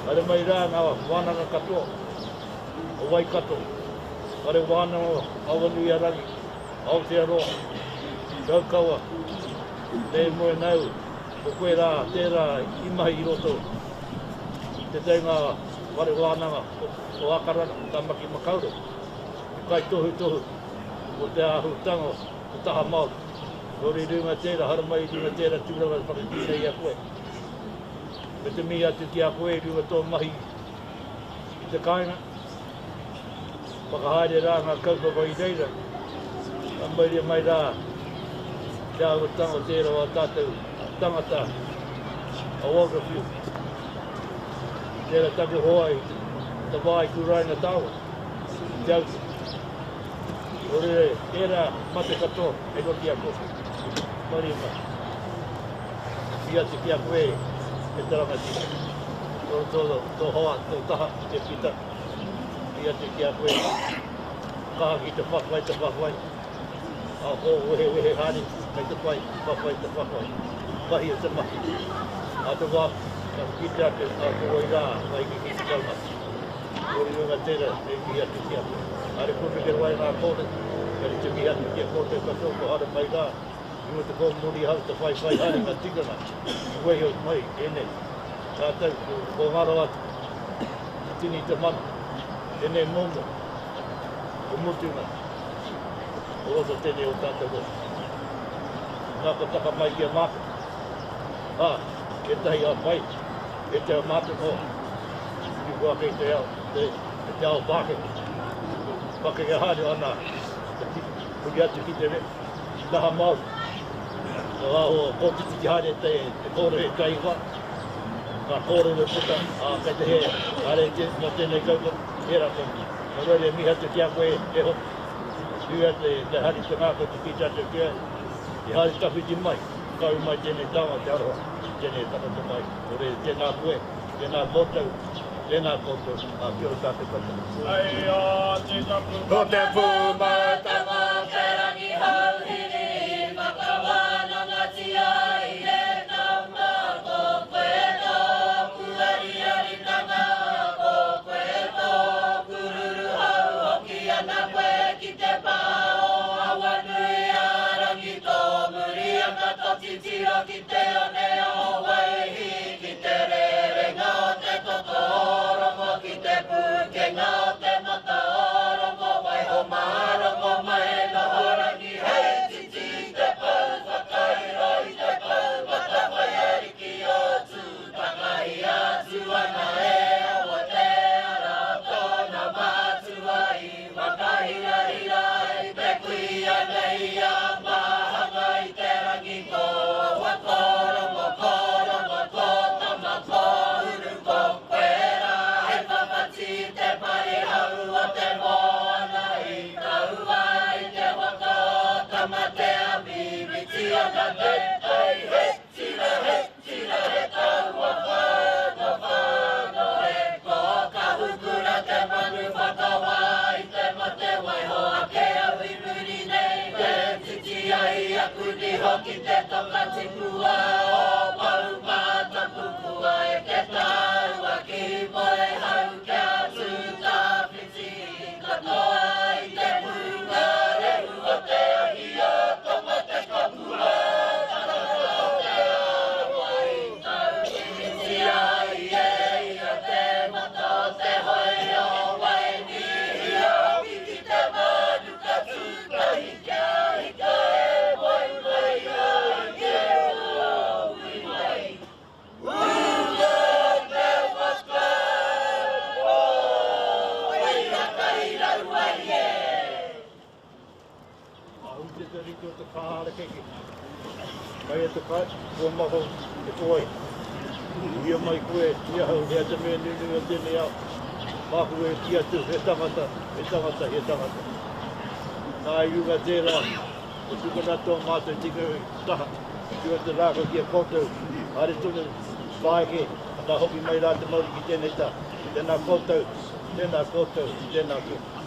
Haere mai rā ngā wānanga katoa o Waikato, Whare Wānanga o Awanuiarangi, Aotearoa, Raukawa, nei moe nāu, ko koe rā tērā i mahi i roto i te teinga whare wānanga o Akarana, Tamaki Makaurau, te kaitohutohu o te āhutanga o te taha Māori. Nō reira i runga tērā, haramai i runga tērā tūranga e whakakī nei i a koe. Me te mihi atu ki a koe i runga tō mahi i te kāinga. Whakahaere rā ngā kaupapa i reira. Ka mauria mai rā te āhuatanga o tērā o ā tātou tangata a Walter Field. Tērā taku hoa i te wā i kuraina tāua, i Te Aute. Nō reira, tērā mate katoa hei roto i a koutou. Maria mai. Mihi atu ki a koe e te rangatira. Tō, tō, tō hoa, tō taha, te pita. Mihi atu ki a koe. Kaha ki te whawhai, te whawhai. A ko wehewehe haere, kei te pai, whawhai te whawhai. Mahi o te mahi. A te wā, ka kite ake, a ko wai rā, ka hiki ki te taumata. Ko runga tera e mihi atu ki a koe. Haere koutou ki wai ngā kōrero, kei te mihi atu ki a koutou katoa kua haere mai rā, i mua te kōmuri hau te whaiwhai haere ngā tikanga i wehe mai ēnei tātou ko ngaro atu te tini te mano, tēnei momo o mutunga o roto tēnei o tātou rohe. Nā kua taka mai ki a mātou, ā, ētahi a pai, ētahi a mātou o, Tupu ake i te ao, te, te ao Pākehā. Pakeke haere ana, te huri atu ki te taha Māori. Ka aho kōtititi haere te, te kōrero e taiwha, ngā kōrero puta, ā, kei te hē, haere te, mō tēnei kaupapa, tērā kaupapa. Nō reira e mihi atu ki a koe e hoki. Tuia te, te hari te ngākau te kī tātou ki ai, i haere tawhiti mai, kau mai tēnei taonga te aroha, tēnei takoto mai. Nō reira, tēnā koe. Tēnā koutou, tēnā koutou, ā, kia ora tātou katoa. Hei a te tapu. Ko te pūmautanga o te rangi hauhiri i whakawānangatia ai e Tama, ko koe tōku ariaritanga, ko koe tōku. ki te one o Waihi, ki te rerenga o te toto o Rongo, ki te pūkenga o te mata o Rongo, waiho mā Rongo mai noho rangi hei titi i te pou whakairo i te pou mata whaiariki o Tū, takahia atu ana e Awa te ara o tōna mātua i whakahirahira ai te kuia nei a Māhanga i te rangi ko Awa, ko Rongo, ko Rongo, ko Tama, ko Uru, ko koe rā hei whawhati i te parihau o te moana i taua i te waka o Tamatea mimiti ana te tai he tira he tira he taua whano whano e ko Kahukura te manu whakawā i te mate waiho ake au i muri nei e titi ai aku niho ki te toka tipua o Poumātapukua e te taua ki Moehau kia tū tawhiti katoa i te pūngārehu o te ahi o Tamatekapua tangata o te awa i tauwhiritia ai e ia te mata o te hoe o Wainihia hoki ki te manu ka tū tahi kia hika e moe mai ai e ui mai. Ūnga te waka o Wairakairauai e. Ahu te te rite o te kaharakeke. Mai e te kai, kua maho te koai. Uia mai koe i ahau hea te mea nunui o tēnei ao. Māku e kī atu he tangata, he tangata, he tangata. Nā i runga tērā, e tukuna tō mātou tika taha, ki o te rākau ki a koutou, haere tonu, whāeke, ka hoki mai rā te mauri ki tēnei taha. Tēnā koutou, tēnā koutou, tēnā koutou.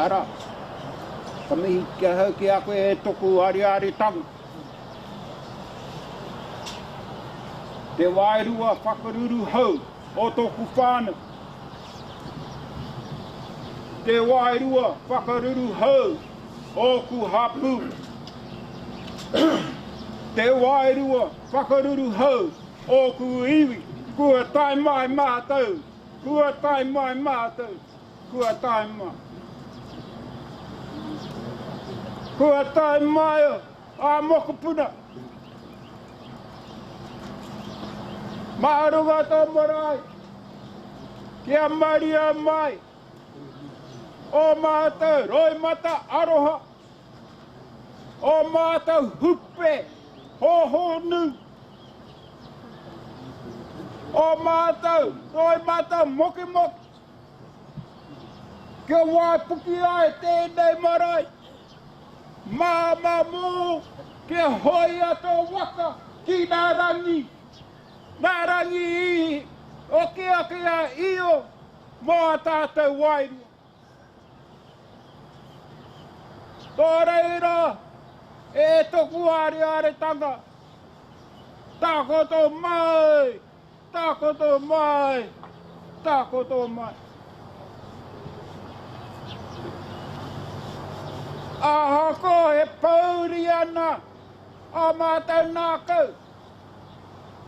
Ara, ka mihi ki ahau ki a koe e toku ariāritanga. Te wairua whakaruru hou o tōku whānau. Te wairua whakaruru hou ōku hapū. Te wairua whakaruru hou ōku iwi. Kua tae mai mātou, kua tae mai mātou, kua tae mai. Kua tae mai ā mokopuna. Mā runga tō marae, kia maria mai ō mātou roimata aroha, ō mātou hupe hōhonu, ō mātou roimata mokemoke, kia waipuki ai tēnei marae. Māmā mō kia hoea tō waka ki nā rangi, nā rangi i okeoke a Io mō a tātou wairua. Nō reira, e toku arearetanga, takoto mai Takoto mai! Takoto mai! Ahakoa he pōuri ana ā mātou ngākau,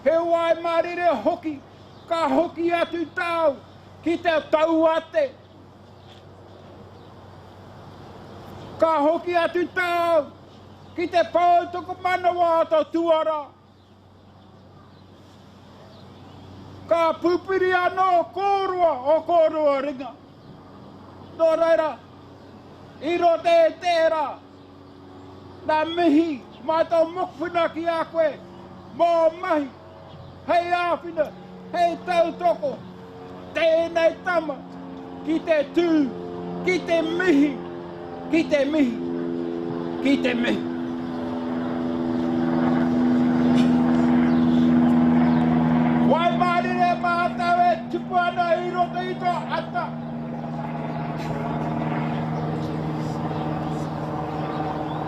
he waimarire hoki ka hoki atu tāu ki te tauate. Ka hoki atu tāu ki te poutokomanawa o tō tuarā. Ka pupuri anō kōrua o kōrua ringa. Nō reira, i roto i tērā, nā mihi mā tō mokopuna ki a koe mō mahi hei āwhina, hei tautoko tēnei tama ki te tū, ki te mihi, ki te mihi, ki te mihi. Waimārire mātou e tupu ana i roto i tō ata.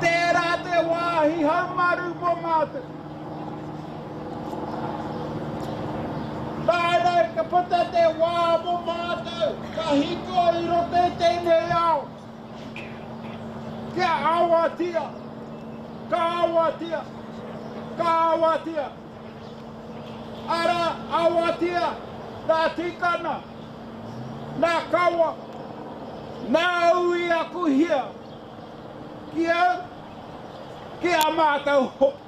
Tērā te wāhi haumaru mō mātou. Nāianei ka puta te wā mō mātou ka hiko i roto i tēnei ao. Kia awatia, ka awatia, ka awatia. Arā, awatia nā tikana, nā kawa, nāu i aku hia ki au, ki a mātou hoki.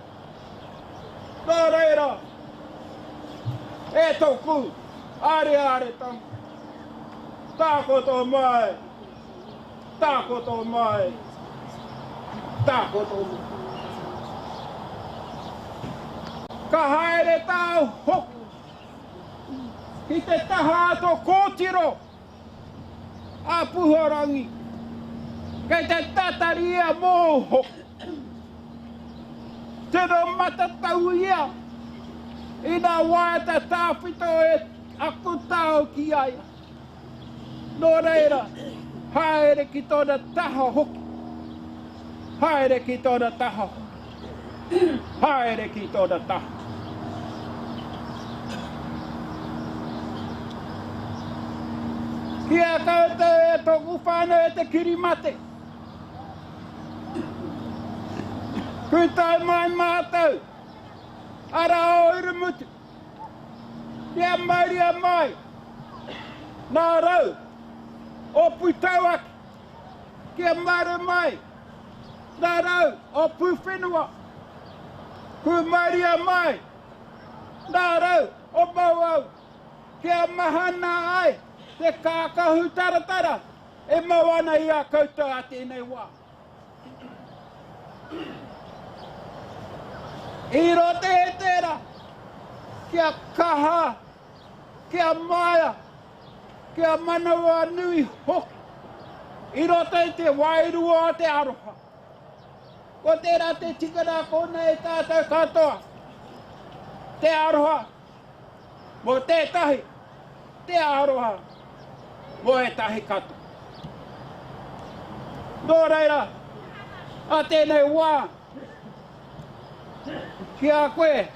Nō reira, e toku arearetanga, takoto mai, takoto mai, takoto mai. Ka haere tāu hoki ki te taha a tō kōtiro, a Puhorangi, kei te tatari ia mōu hoki. Tino matatau ia i ngā waiata tawhito e aku tao ki a ia. Nō reira, haere ki tōna taha hoki. Haere ki tōna taha hoki. Haere ki tōna taha. Ki a koutou e tōku whānau e te kirimate. Kūtai mai mātou, arā o Irumutu. Kia mauria mai nā rau o Pūtauaki, kia maru mai nā rau o Pūwhenua, kūmauria mai nā rau o Mauau, kia mahana ai te kākahu taratara e mau ana i a koutou a tēnei wā. I roto i tērā, kia kaha, kia maia, kia manawanui hoki i roto i te wairua o te aroha. Ko tērā te tikanga konei tātou katoa, te aroha mō tētahi, te aroha mō ētahi katoa. Nō reira, a tēnei wā, ki a koe,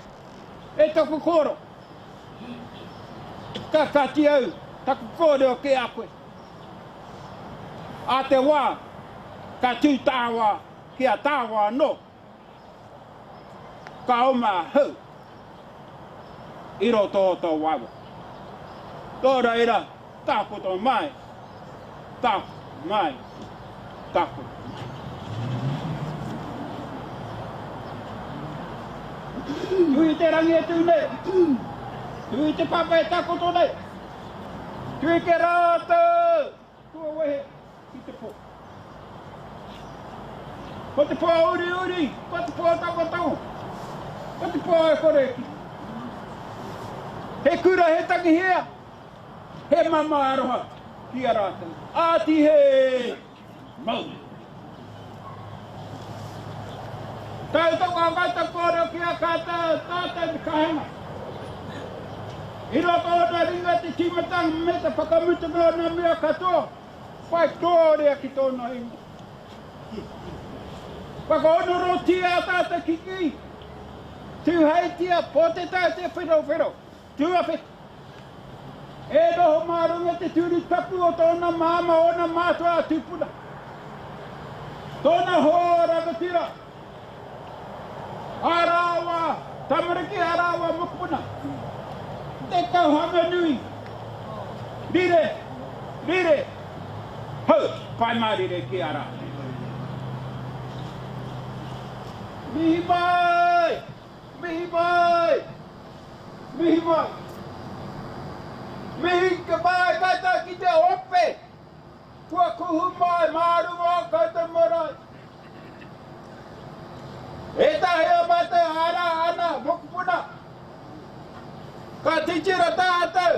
e taku koro, ka kati au taku kōrero ki a koe. A te wā, ka tū tāwā ki a tāwā anō. Ka oma ahau i roto o tō waewae. Nō reira, takoto mai, takoto mai, takoto mai. Tui te rangi e tū nei, tui te papa e takoto nei, tui ke rātou kua wehe ki te pō. Ko te pō uriuri, ko te pō tangotango, ko te pō e kore e kite. He kura, he tangihia, he mama aroha ki a rātou. Ātihe mauri. Tautoko a koutou kōrero ki a kātou, tātou te kahenga. I roto ōna ringa te tīmatanga me te whakamutunga o ngā mea katoa. Whai kōrea ki tōna ingoa. Whakaonorotia a tātou kiki. Tūheitia, pōtetau te wherowhero. Tuawhitu. E noho mā runga te tūru tapu o tōna māmā, ōna mātua a tūpuna. Tōna hoa rangatira. Ā rāua tamariki, ā rāua mokopuna. Te kauhanganui. Rire, rire, hau, pai mārire ki a rātou. Mihi mai! Mihi mai! Mihi mai! Mihi mai koutou ki te ope! kua kuhu mai mā runga o koutou marae. Ētahi o mātou arā ana mokopuna, ka titiro tātou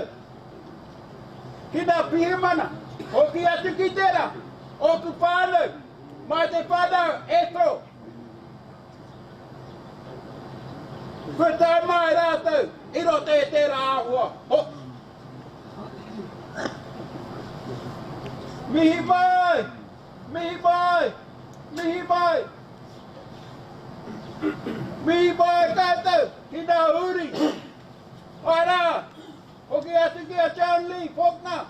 ki ngā pirihimana, hoki atu ki tērā, ōku whānau, mā te whānau e tō. Kua tae mai rātou i roto i tērā āhua hoki. Mihi mai! Mihi mai! Mihi mai! Mihi mai koutou ki ngā uri! Arā, hoki atu ki a John Lee Faulkner,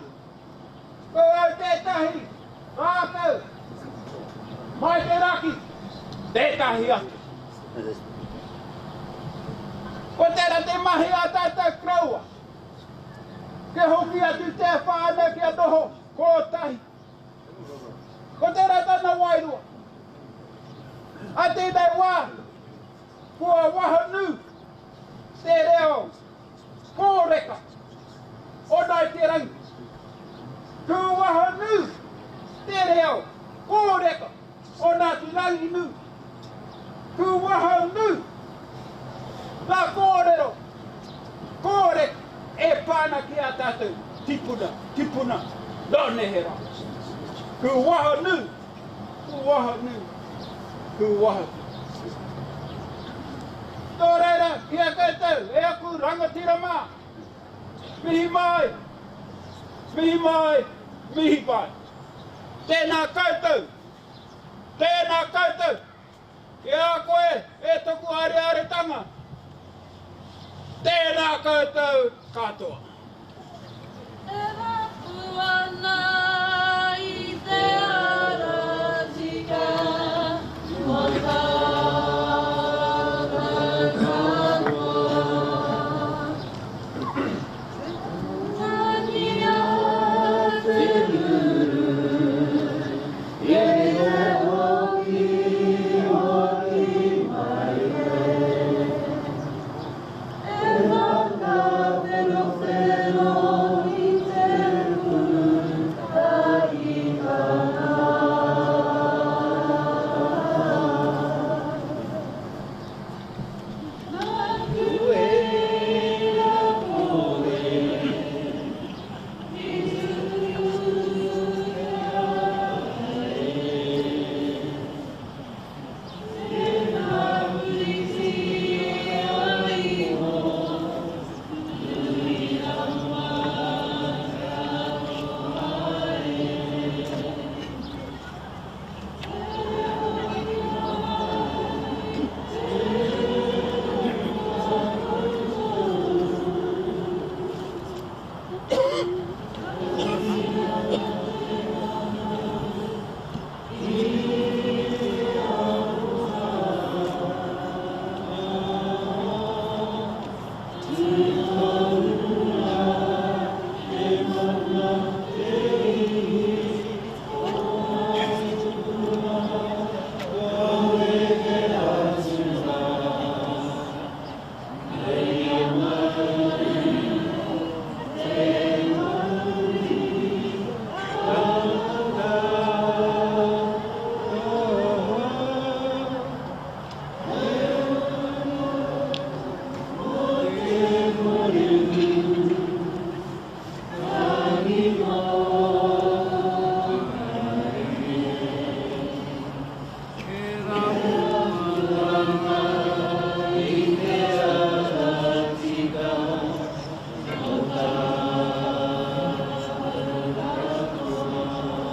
ko au tētahi rākau mai te raki, tētahi atu. Ko tērā te mahi a tātou koroua, kia hoki atu te whānau kia noho kotahi. Ko tērā tana wairua. A tēnei wā, kua wahanu te reo kōreka o Ngāi Te Rangi. Kua wahanu te reo kōreka o Ngāti Ranginui. Kua wahanu ngā kōrero kōreka e pā ana ki ā tātou tipuna, tipuna nō neherā. Kua wahanu, kua wahanu, kua wahanu. Nō reira, ki a koutou, e aku rangatira mā, mihi mai, mihi mai, mihi mai. Tēnā koutou, tēnā koutou, ki a koe e toku arearetanga, tēnā koutou katoa. E rapu ana i te ara tika mo tātou katoa. Tangia te ruru, i te hoki hoki mai e. E whakawherowhero i te pūtahitanga. Nāku ērā kore i tuku ai. Tēnā puritia iho, nui rawa te aroha e. Te hoki mai te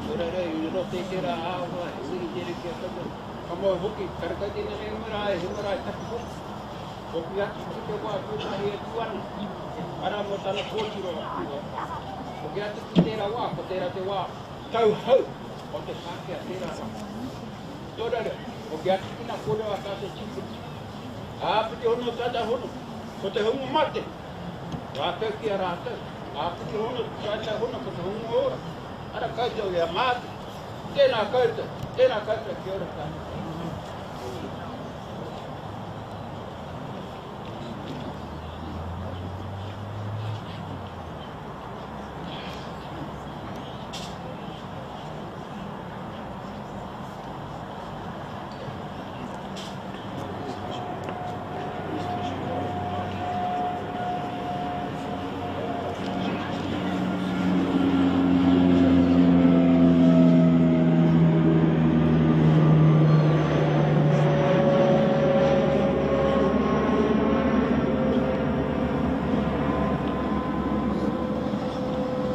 Nō reira, i roto i tērā āhua, he mihi tērā ki a koutou. Ka moe hoki, karekau tēnei he marae, he marae tapu hoki. Hoki atu ki te wā tuatahi e tū ana, arā mō tana kōtiro atu. Hoki atu ki tērā wā, ko tērā te wā tauhou o te Pākehā tērā wā. Nō reira, hoki atu ki ngā kōrero a tātou tīpuna. Āpiti hono tata hono, ko te hunga mate, rātou ki a rātou. Āpiti hono, taitai hono ko te hunga ora. Ara koutou i a mātou. Tēnā koutou, tēnā koutou, kia ora ka mihi.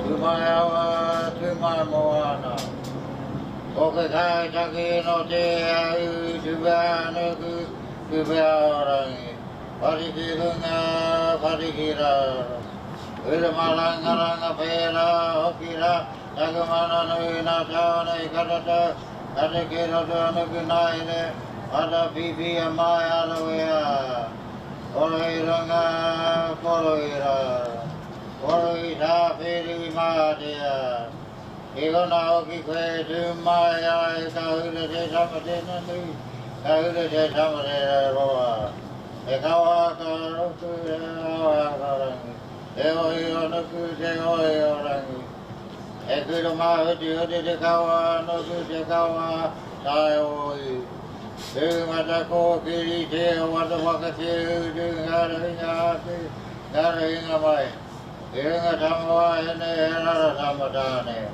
Tū mai awa, tū mai moana. Ko ke kai taki no te au, tupea nuku, tupea o rangi. Pari ki runga, pari ki raro. Ura marangaranga pērā, hoki rā, taku mana nui nā tāne i katata, kate ki roto nuku nāine, ata pipi a mai arawea. Koro i runga, koro i raro. Koro i tāwhiri i mātea. I kona hoki koe tū mai ai ka hura te tama tēnā nui, ka hura te tama tēnā roa. Te kawa ka ruku, te awa ka rangi. Te ohi o nuku, te ohi o rangi. E kura māhutihuti te kawa nuku, te kawa tae oi. Tū mata kōkiri te wata whakatū, tū ngā ringa atu, ngā ringa mai. I runga tama wahine, he rara tama tāne.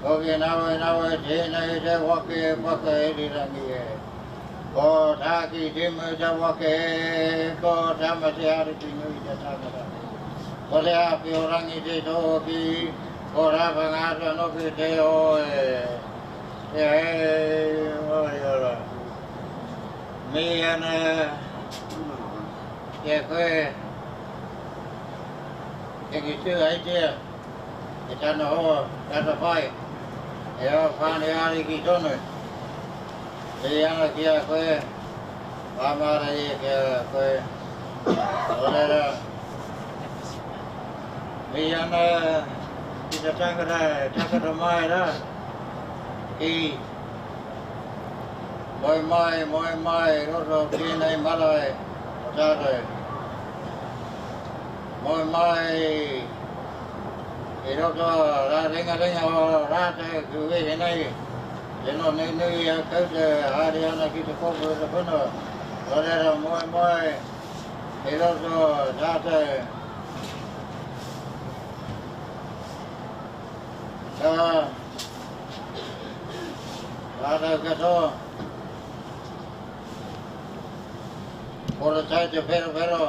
Hoki nawe nawe tēnei te wake e whakairirangi e. Ko Tāki Timu te wake e, ko Tama Te Ariki Nui te tangata. Ko Te Āpi o Rangi te tōki, ko Rāpangata noki te oe. Te hei oi ora. Mihi ana ki a koe. Ki tū heitia e tana hoa tata whai, e ao whānau ariki tonu. Mihi ana ki a koe, whāmāra ia ki a koe. Nō reira, mihi ana ki te tangata e takoto mai rā, ki moe mai, moe mai i roto o tēnei marae o tātou. Moe mai i roto rā ringaringa o rātou ki wehi nei, tino nunui a koutou e haere ana ki te kōpū o te whenua, nō reira moe mai i roto tātou ka rātou katoa. Poratai te wherowhero.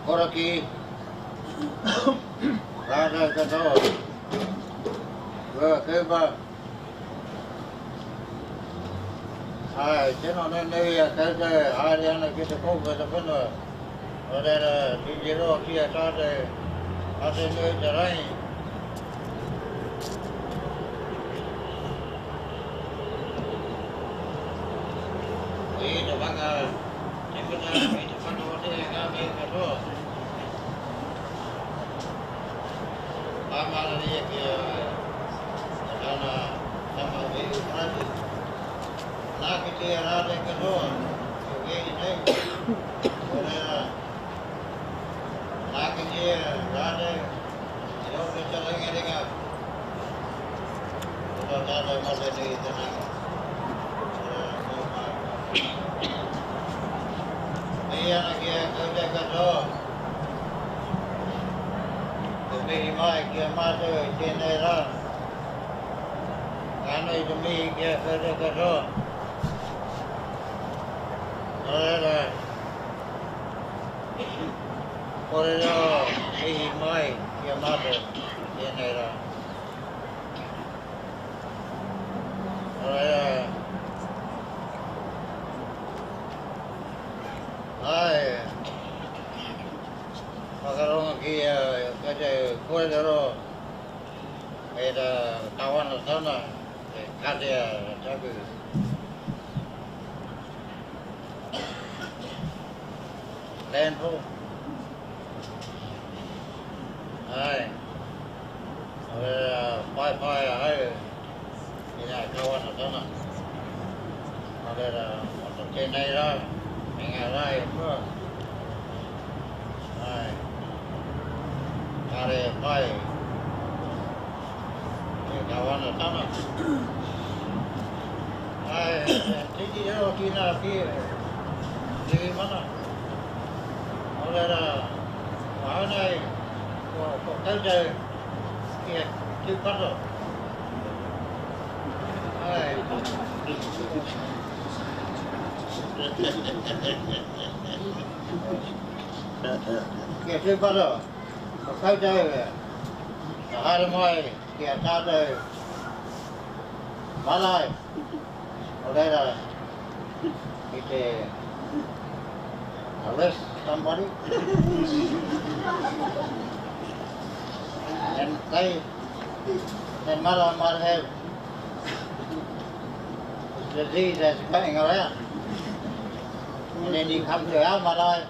Korokī, rātou katoa. Rua Cooper. Āe, tino nunui a koutou e haere ana ki te kōpū o te whenua. Nō reira, titiro ki a tātou, mate nui te rangi. I te whaka Te puta i te whana o te ngā mea katoa. Whāmāraria ki a tana tama o Ihu Karaiti. Manaaki a rātou katoa ki wēhi nei. Nō reira, manaaki rātou i roto i te ringaringa o tō tātou mate nui i te rangi. Mihi ana ki a koutou katoa te mihi mai ki a mātou i tēnei rā. Ka nui te mihi ki a koutou katoa. Nō reira, kore rawa mihi mai ki a mātou i tēnei rā. Nō reira, Āe, whakarongo ki a kei te kōrero e te kāwanatanga e katea taku landfill. Whaiwhai ahau i ngā kawanatanga. Nō reira, mō to tēnei rā, me ngā rā e mua, āe, kāre e pai te kawanatanga. Āe, e titiro ki ngā pirihimana. Nō reira, ko ahau nei, ko, ko koutou kia tūpato. Āe. Kia tūpato, ko koutou ka haere mai ki a tātou marae. Nō reira, ki te arrest somebody and they, their mother might have disease that's going around. And then you come to our marae,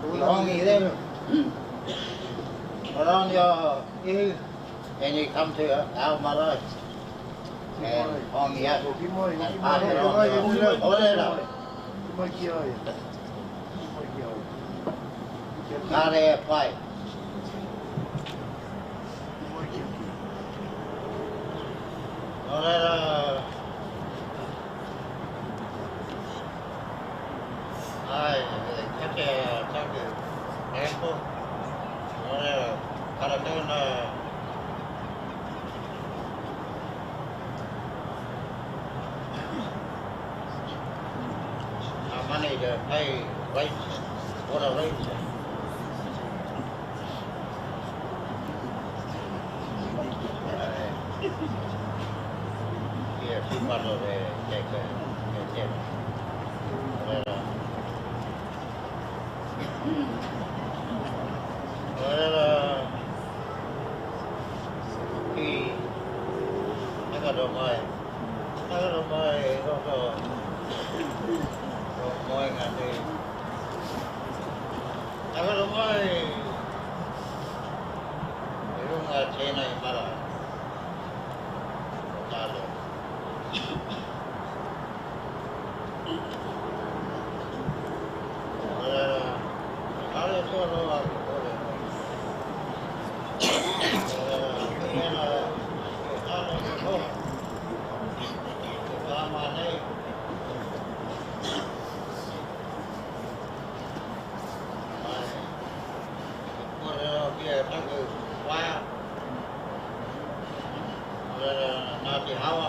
you hongi them, put on your ihu, and you come to our marae. And hongi us, and pass it on to us. Orera. Kāre e pai. Nō reira, āe, e kete a taku tempo, nō reira, karakau nā Ngā money to pay rates, water rates. Kia tūpato te te te te te. Reira. Reira. Ki takato mai. Takato mai i roto o moenga nui. Takato mai i runga tēnei marae o tātou. Nō reira, kāore tō roa te kōrero. Nō reira, mēnā e tātou katoa, te tāmā nei, ai, te kōrero ki a taku whaea, nō reira, nā te hawa.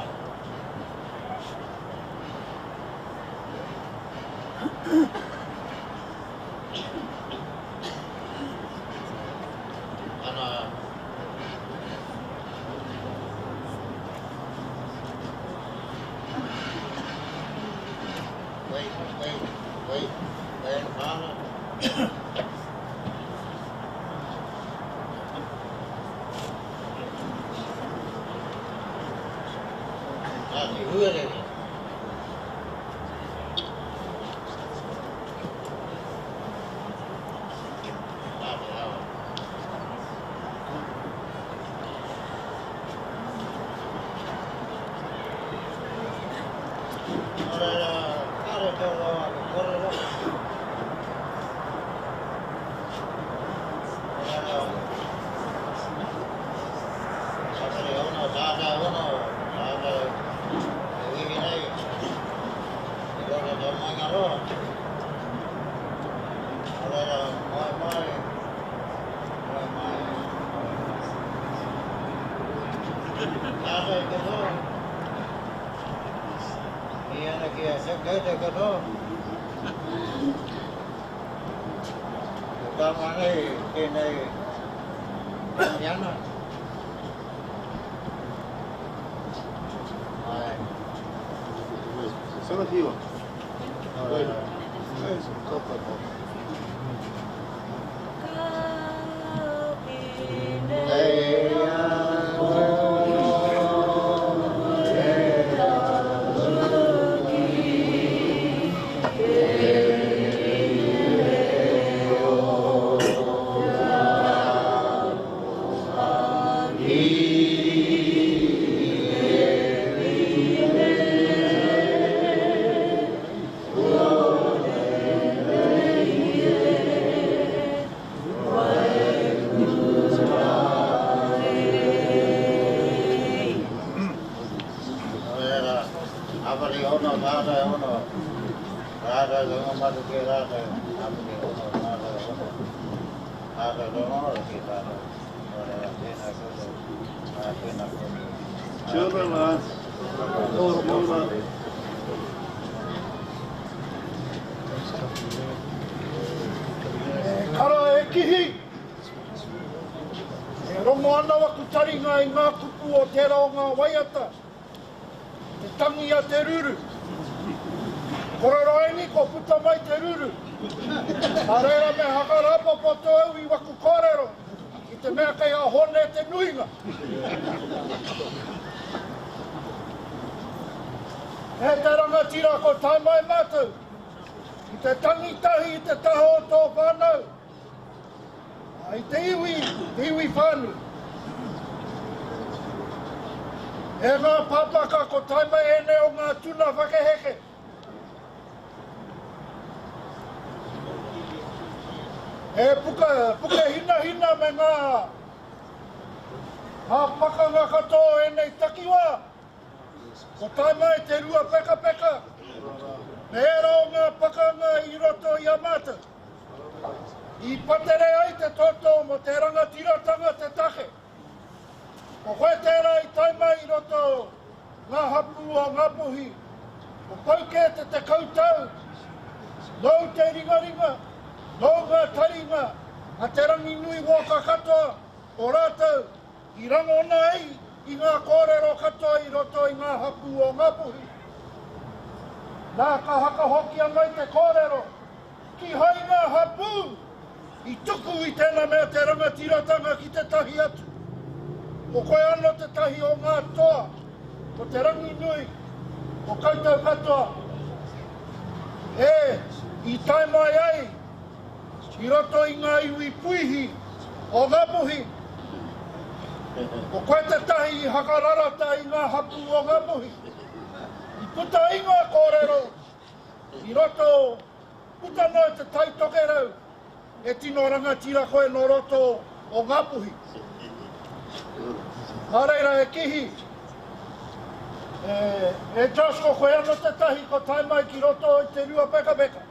Ana. Wait, wait, wait, grandfather. Nā te huarere. Nā te hawa. Nō reira, kāre tō roa te kōrero. Nō reira, Whakare ono, tātau ono, tātau e wehi nei, i roto tō Maungaroa. Nō reira, moe mai, moe mai, moe mai. Tātau katoa, i ana ki a koutou katoa. Ko tāma nei, tēnei ana. Sana hiwa. Ka Āpiti ono, tātai ono. Rātou te hunga matu ki rātou. Āpiti ono, tātai ono. Tātou te ono ki tātou. Nō reira, tēnā koutou. Ā, tēnā koutou. Kia ora rā. Kia ora. E kara e kihi! E rongo ana waku taringa i ngā kupu o tērā o ngā waiata. Te tangi a te ruru. Korero-engi kua puta mai te ruru. Nā reira me hakarāpopoto au i waku kōrero, i te mea kei a Hone te nuinga. E te rangatira ko tae mai mātou ki te tangi tahi i te taha o tō whānau. I te iwi, te iwi whānui. E ngā pāpaka ko tae mai ēnei o ngā tuna whakaheke. E puka, puke hinahina me ngā, ngā pakanga katoa o ēnei takiwā. Ko tae mai te Ruapekapeka me ērā o ngā pakanga i roto i a mātou. I patere ai te toto mo te rangatiratanga te take. Ko koe tērā i tae mai i roto ngā hapū o Ngāpuhi, ko pau kē te 10 tau, nōu te ringaringa, nōu ngā taringa a Te Ranginui Walker katoa o rātou i rangona ai i ngā kōrero katoa i roto i ngā hapū o Ngāpuhi. Nā ka hakahokia mai te kōrero, Kihai ngā hapū i tuku i tēnā mea te rangatiratanga ki tētahi atu. Ko koe anō tētahi o ngā toa, ko Te Ranginui, ko koutou katoa, e, i tae mai ai i roto i ngā iwi puihi o Ngāpuhi. Ko koe tētahi i hakararata i ngā hapū o Ngāpuhi. I puta i ngā kōrero I roto, puta noa i te Tai Tokerau, he tino rangatira koe nō roto o Ngāpuhi. Nā reira e kihi, e, e Josh ko koe anō tētahi ko tae mai ki roto i te Ruapekapeka.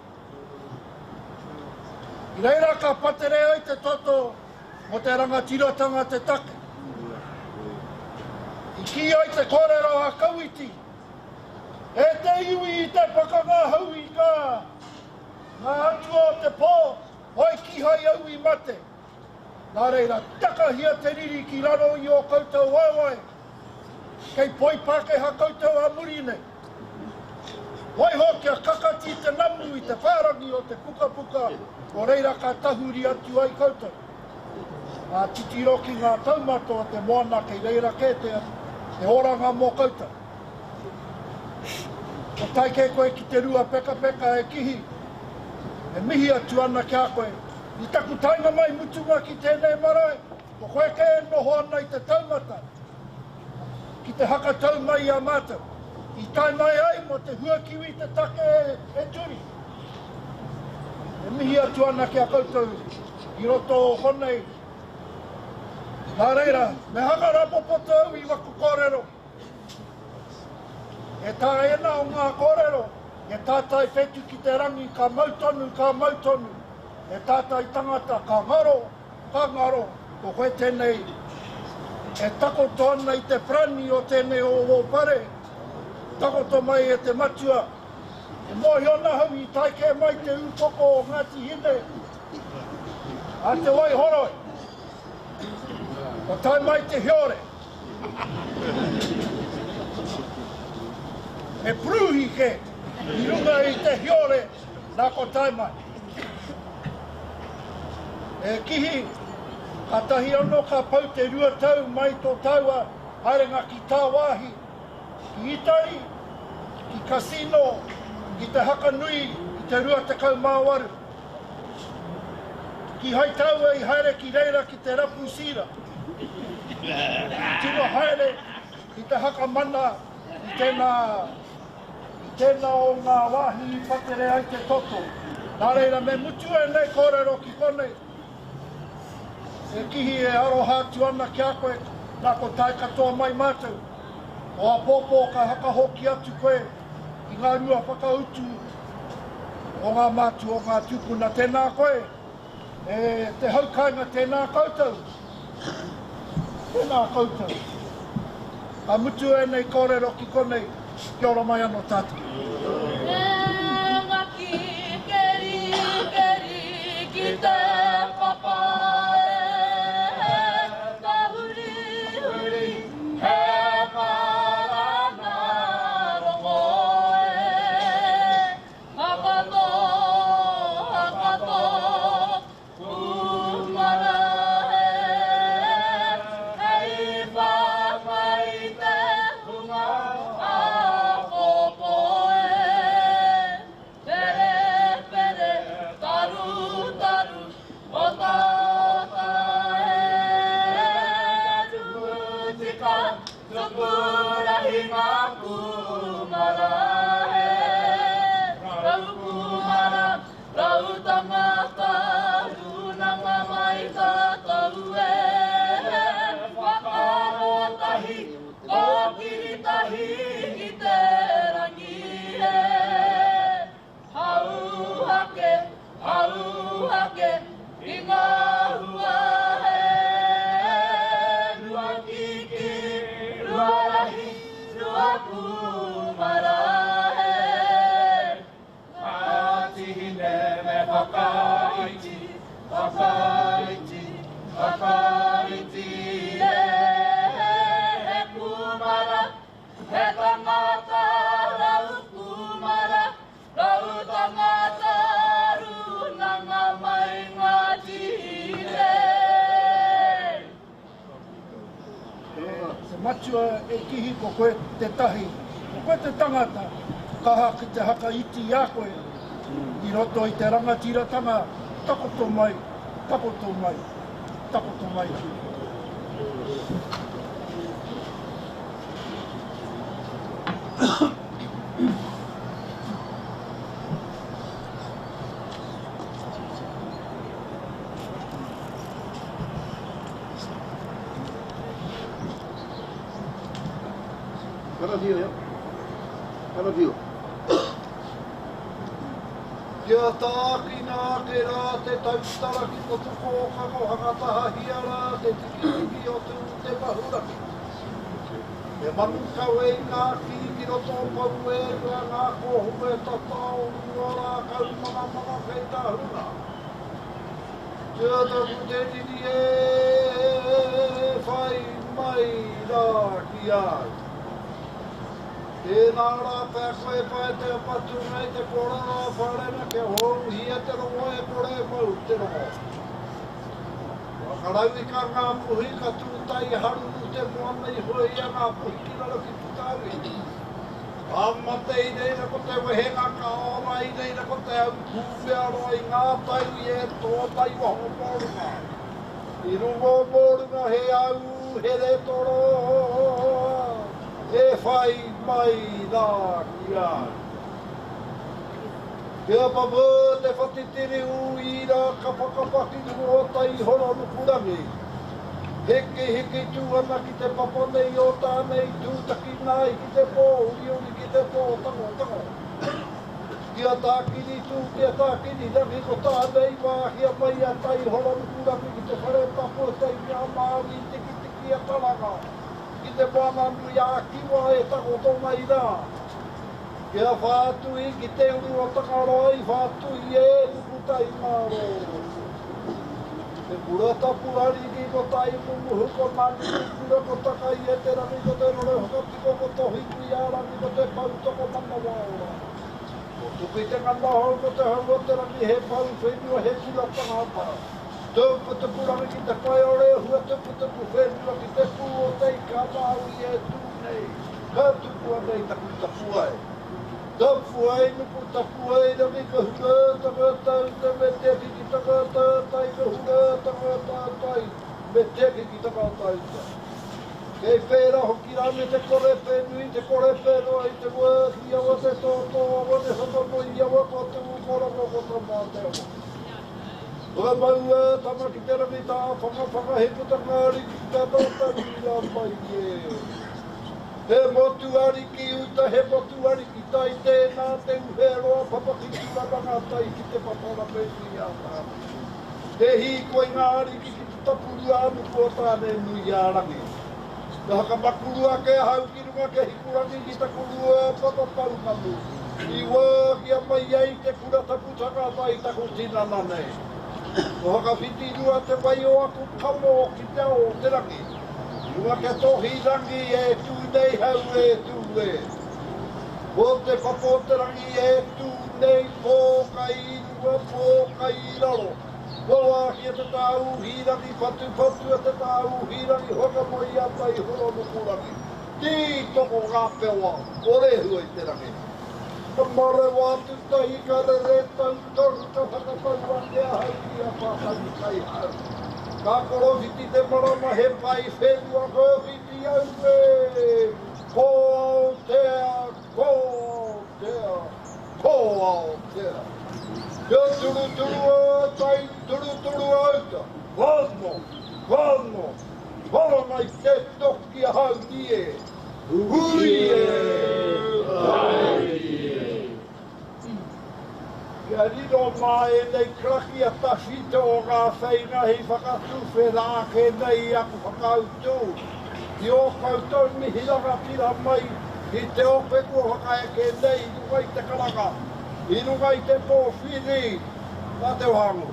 I reira ka patere ai te toto mō te rangatiratanga te take. I kī ai te kōrero a Kawiti, E te iwi i te pakanga hau i nga nga atua o te po, wai kihai au i mate. Na reira, takahia te riri ki raro i o koutou waewae, kei poi Pakeha koutou a muri nei. Waiho kia kakati te namu i te wharangi o te pukapuka, o reira ka tahuri atu ai koutou. Ā, titiro ki ngā taumata o te moana kei reira kē te, te oranga mō koutou. Kua tae kē koe ki te Ruapekapeka e kihi, e mihi atu ana ki a koe. I taku taenga mai mutunga ki tēnei marae, ko koe kē e noho ana i te taumata ki te hakatau mai i a mātou. I tae mai ai mō te huakiwi te take e turi. E mihi atu ana ki a koutou i roto o konei. Nā reira, me hanga rapopoto au i waku kōrero. E tā ēnā o ngā kōrero, he tātai whetu ki te rangi ka mau tonu, ka mau tonu. He tātai tangata ka ngaro, ka ngaro. Ko koe tēnei e takoto ana i te parani o tēnei o ō whare, takoto mai e te matua. E mōhio ana ahau i tae kē mai te ūpoko o Ngāti Hine a Te Waihoroi. Kua tae mai te heore. He pruhi kē i runga i te heore nā kua tae mai. E kihi, kātahi anō ka pau te 2 tau mai tō tāua haerenga ki tāwāhi. Ki Itari, ki Cassino, i te haka nui i te 28. Kihai taua i haere ki reira ki te rapu sira. I tino haere ki te haka mana i tena, i tena o ngā wāhi i patere ai te toto. Nā reira me mutu ēnei kōrero ki konei. E kihi e aroha atu ana ki a koe, nā ko tae katoa mai mātou. O apōpō ka hakahoki atu koe. ki ngā rua whakautu o ngā mātua o ngā tūpuna. Tēnā koe, e te hau kāinga, tēnā koutou. Tēnā koutou. Ka mutu ēnei kōrero ki konei, kia ora mai anō tātou. E ngaki keri keri ki te papa e Ka huri huri he maranga rongo e Hakato hakato Kūmara e Hei whāngai i te hunga āpōpō e Pere pere taru taru otaota e Tuku tika tuku rahi ngā kūmara e Rau kūmara Rau tangata, rūnanga mai tātou e Whakaaro tahi, kōkiri tahi ki te rangi e Hau ake, hau ake i ngā hua e Ruakiki, ruarahi, ruakūmara e Ngāti Hine me whakaiti, whakaiti, whakaiti e He kūmara, he tangata rau kūmara, rau tangata rūnanga mai Ngāti Hine. Te matua e kihi ko koe tetahi, ko koe te tangata kaha ki te hakaiti i a koe i roto i te rangatiratanga takoto mai, takoto mai, takoto mai ra. Karawhio, ia. Karawhio. Kia tākina ake rā te tautara ki Motukōka ko Hangatahahia rā te tikitiki o Tū te Mahuraki. He manu kawe i ngā kī ki roto o Pouērua ngā kōhue tatao rua rākau mangamanga kei tāhuna. Tuatapu te riri e whai mai rā ki a au. Tēnā rā pea koe pae te patunga i te korara wharena kia houhia te rongo e kore e mau te rongo. Kua karauika ngā puhi ka tūtai haruru te moana i hoe i a ngā puhi ki raro ki Putauihi. Ka mate i reira ko te wehenga ka ora i reira ko te au kūmea roa i ngā taiwi e tō tai waho mōrunga. I runga o mōrunga he au here toroa e whai mai rā ki a au. Kia papa te whatitiri ū ira kapakapa ki runga o Taihoro Nukurangi. Heke heke tū ana ki te papa nei o Tāne i tūtakina ai ki te pō uriuri ki te pō tangotango. Ki a Tākiri tū ki a Tākiri rangi ko Tāne i wāhia mai a Taihoronukurangi ki te whare tapu o Te Ika a Māui i Tikitiki a Taranga ki te moana nui a Kiwa e takoto mai rā. Kia whātui ki te uru o Tangaroa i whātui e Nukutaimārō. Te kura tapu ariki ko Taimumuhu ko Nanukukura ko Takaieterangi ko Te Rore Whakapiko ko Tohikuiārangi ko Te Pou Tokomanawa Ora. Ko Tuki te ngana hou ko Te Hau o te Rangi he pou whenua he kura tangata. Tūputupurangi ki te pae o Rehua tuputupu whenua ki te pū o Te Ika a Māui e tū nei. Ka tukua nei taku tapuae. Tapuae nuku tapuae rangi ka hura tangata uta me te aki ki tangata tai ka hura tangata tai me te aki ki tangata uta. Kei pērā hoki rā me te kore whenui, te kore whenua i te wā ki awa te tōtō awa te whakamoi i awa ko Tumu ko Rongo ko Tamateawa. Whakamaua tama ki te rangi tāwhangawhanga he putanga ariki ka tātau i rā mai e. He motu ariki uta, he motu ariki tai, tēnā te uheroa papaki tūrama ngā tai ki te Papa-o-Rapei-nui-a-Tāne. He hīkoi ngā ariki ki te Tapurua-a-nuku o Tāne-nui-a-Rangi. Ka whakamakuru ake ahau ki runga ki a Hikurangi ki taku rua papa pounamu i wāhia mai ai te kura tapu tangata i taku tinana nei. Kua whakawhitirua te wai o aku kamo ki te ao o te rangi. I runga ki a Tohirangi e tū nei hau e tū e. Ko te papa o te rangi e tū nei pōkai i runga pōkai i raro. Kua wāhia te tāuhirangi whatuwhatua te tāuhirangi whakamoe i a Taihoro-nukurangi. Tītoko ngā pewa o Rehua i te rangi. Ka marewa atu tahi ka rere tautoru ka whakatau ake ahau ki a Pātangi Kaihau. Ka korowhiti te marama he pae whenua kowhiti aue! Ko Aotea! Ko Aotea! Ko Aotea! Kia turuturu a tai, turuturu a uta! Wano! Wano! Horo mai te toki ahau ni e! Hui e! Tāiki e! Kia riro mā ēnei karakia tawhito o ngā wheinga hei whakatuwhera ake nei i aku whakautu ki ō koutou mihi rangatira mai i te ope kua whakaeke nei i runga i te karanga, i runga i te pōwhiri a Te Whangu.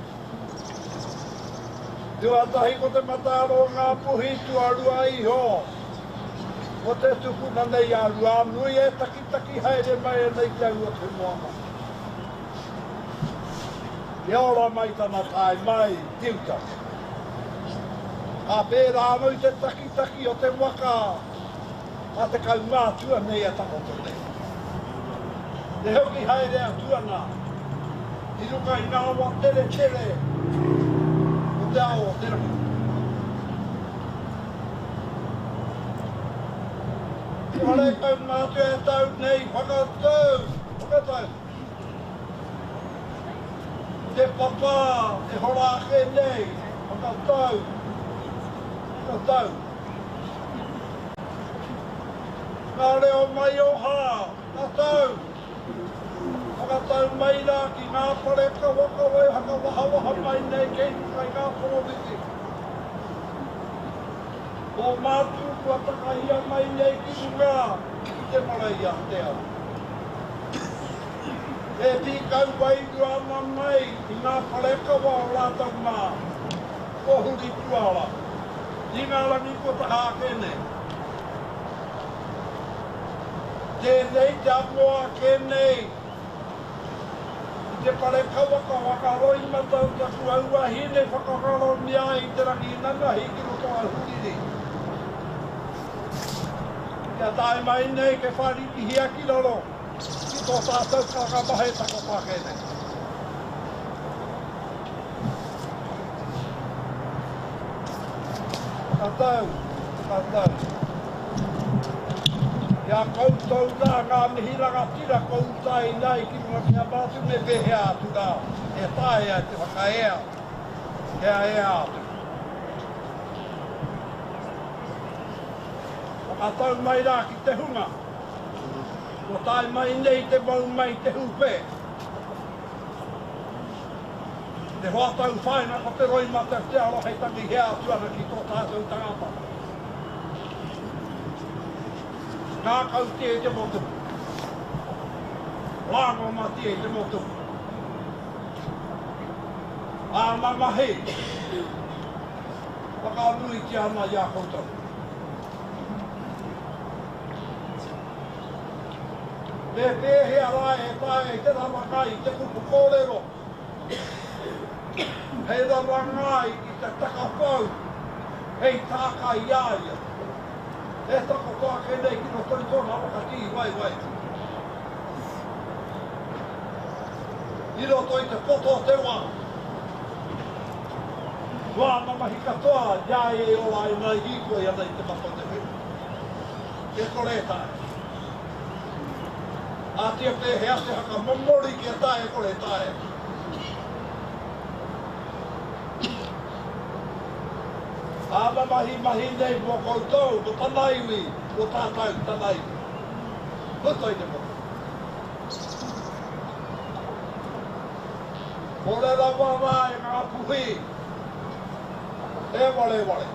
Tuatahi ko te mataara o Ngāpuhi, tuarua iho ko te tupuna nei a Ruānui e takitaki haere mai ana i te au o te moana. Kia ora mai tana tae mai ki uta. Ka pērā anō i te takitaki o te waka a te kaumātua nei e takoto nei. Te hoki haere atu ana i runga i ngā awa teretere o te ao o te rangi. Whare kaumātua e tau nei whakatau, whakatau. Te papa e hora ake nei whakatau, whakatau. Ngā reo maioha, whakatau. Whakatau mai rā ki ngā pare kawakawa e whakawahawaha mai nei kei runga i ngā poropiti. Ko Mātū kua takahia mai nei ki runga i te marae i Aotea. E pīkau wairua ana mai i ngā pare kawa o rātou mā, kua huri tuara, i ngā rangi kua taha ake nei. Tēnei te ako ake nei i te pare kawakawa ka roimata o taku auahine whakangaromia ai te rangi nanahi ki roto a Huriri. Kia tae mai nei ke wharikihia ki raro ki tō tātou karangamahe takoto ake nei. Whakatau, whakatau. Ki a koutou rā ngā mihi rangatira kua utaina ai ki runga ki a mātou me pēhea atu rā e taea te whakaea kia ea atu. Whakatau mai rā ki te hunga kua tae mai nei te mau mai te hūpē. Te hoa tauwhāinga ko te roimata te aro hei tangihia atu ana ki tō tātou tangata. Ngākautia i te motu. Rāngomatia i te motu. Āna mahi whakanuitia ana i a koutou. Me pēhea rā e taea i te raranga i te kupu kōrero? Hei raranga i te takawhau, hei tāka i a ia. E takoto ake nei ki roto i tōna waka tīwaiwai. I roto i te poto o te wā, ko āna mahi katoa i a ia e ora ai nā i hīkoi ana i te mata o te whenua. E kore e taea. Ātia pēhea te haka momori kia taea e kore e taea. Āna mahi mahi nei mō koutou, mō tana iwi. Ko tātou tana iwi. Puta i te motu. Kore rawa rā e ngā puhi e wareware.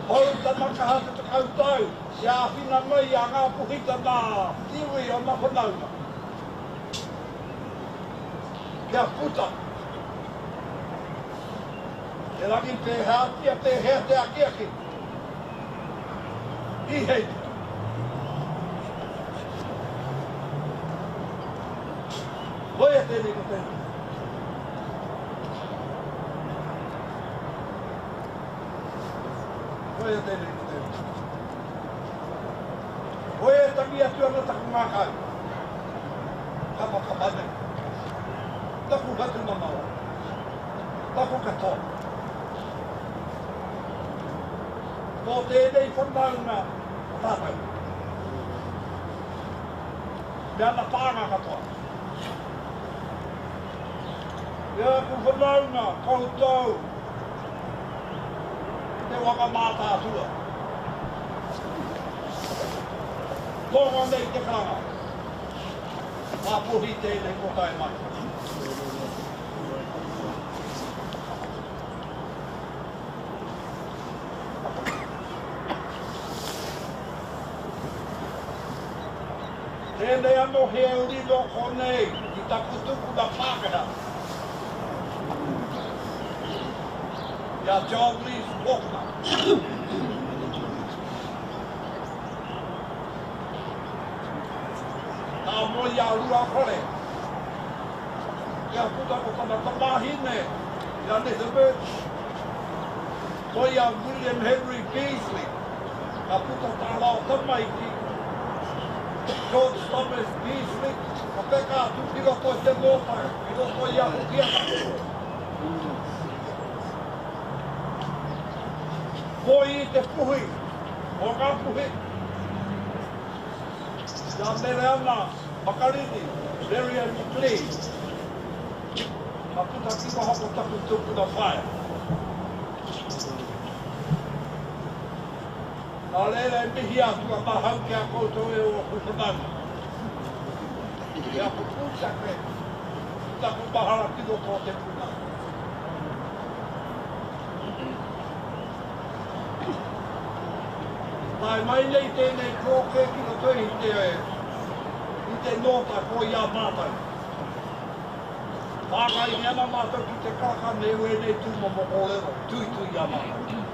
Hou tana kaha te 10 tau kia āwhina mai i a Ngāpuhi tana iwi ona whanaunga. Kia puta. Erangi pēhātia tēhea te akiaki i hei puta. Koia tēnei ko tēnei. Koia tēnei ko tēnei. Koia e tangi atu ana taku ngākau. Kapakapa nei. Taku whatumanawa. Taku katoa. Mō tēnei whanaunga o tātou. Me ana pānga katoa. E aku whanaunga, koutou, te waka mātātua. Tonga nei te karanga. Ngāpuhi tēnei kua tae mai. Tēnei anō he uri nō konei i taku tupuna Pākehā, i a John Rhys Faulkner. Ka moe i a Ruawhare, kia puta ko tana tamāhine, i a Netha Birch. Moe i a William Henry Beasley, ka puta tā rāo tamaiti, George Thomas Beasley, ka peka atu ki roto i te mōtai, ki roto i a Hokianga. Moe i te puhi o Ngāpuhi. I a Mereana Makarini, Marion McLean, ka puta ki waho ko taku tupuna whaea. Nā reira e mihi atu ana ahau ki a koutou e ōku whanaunga. Ki aku pūtake, ki taku mahara ki roto o te puna. Tae mai nei tēnei kōkē ki roto i te, i te nōta ko i a mātou. Whāngai ana mātou ki te karaka me wēnei tūmomo kōrero, tuitui i a mātou.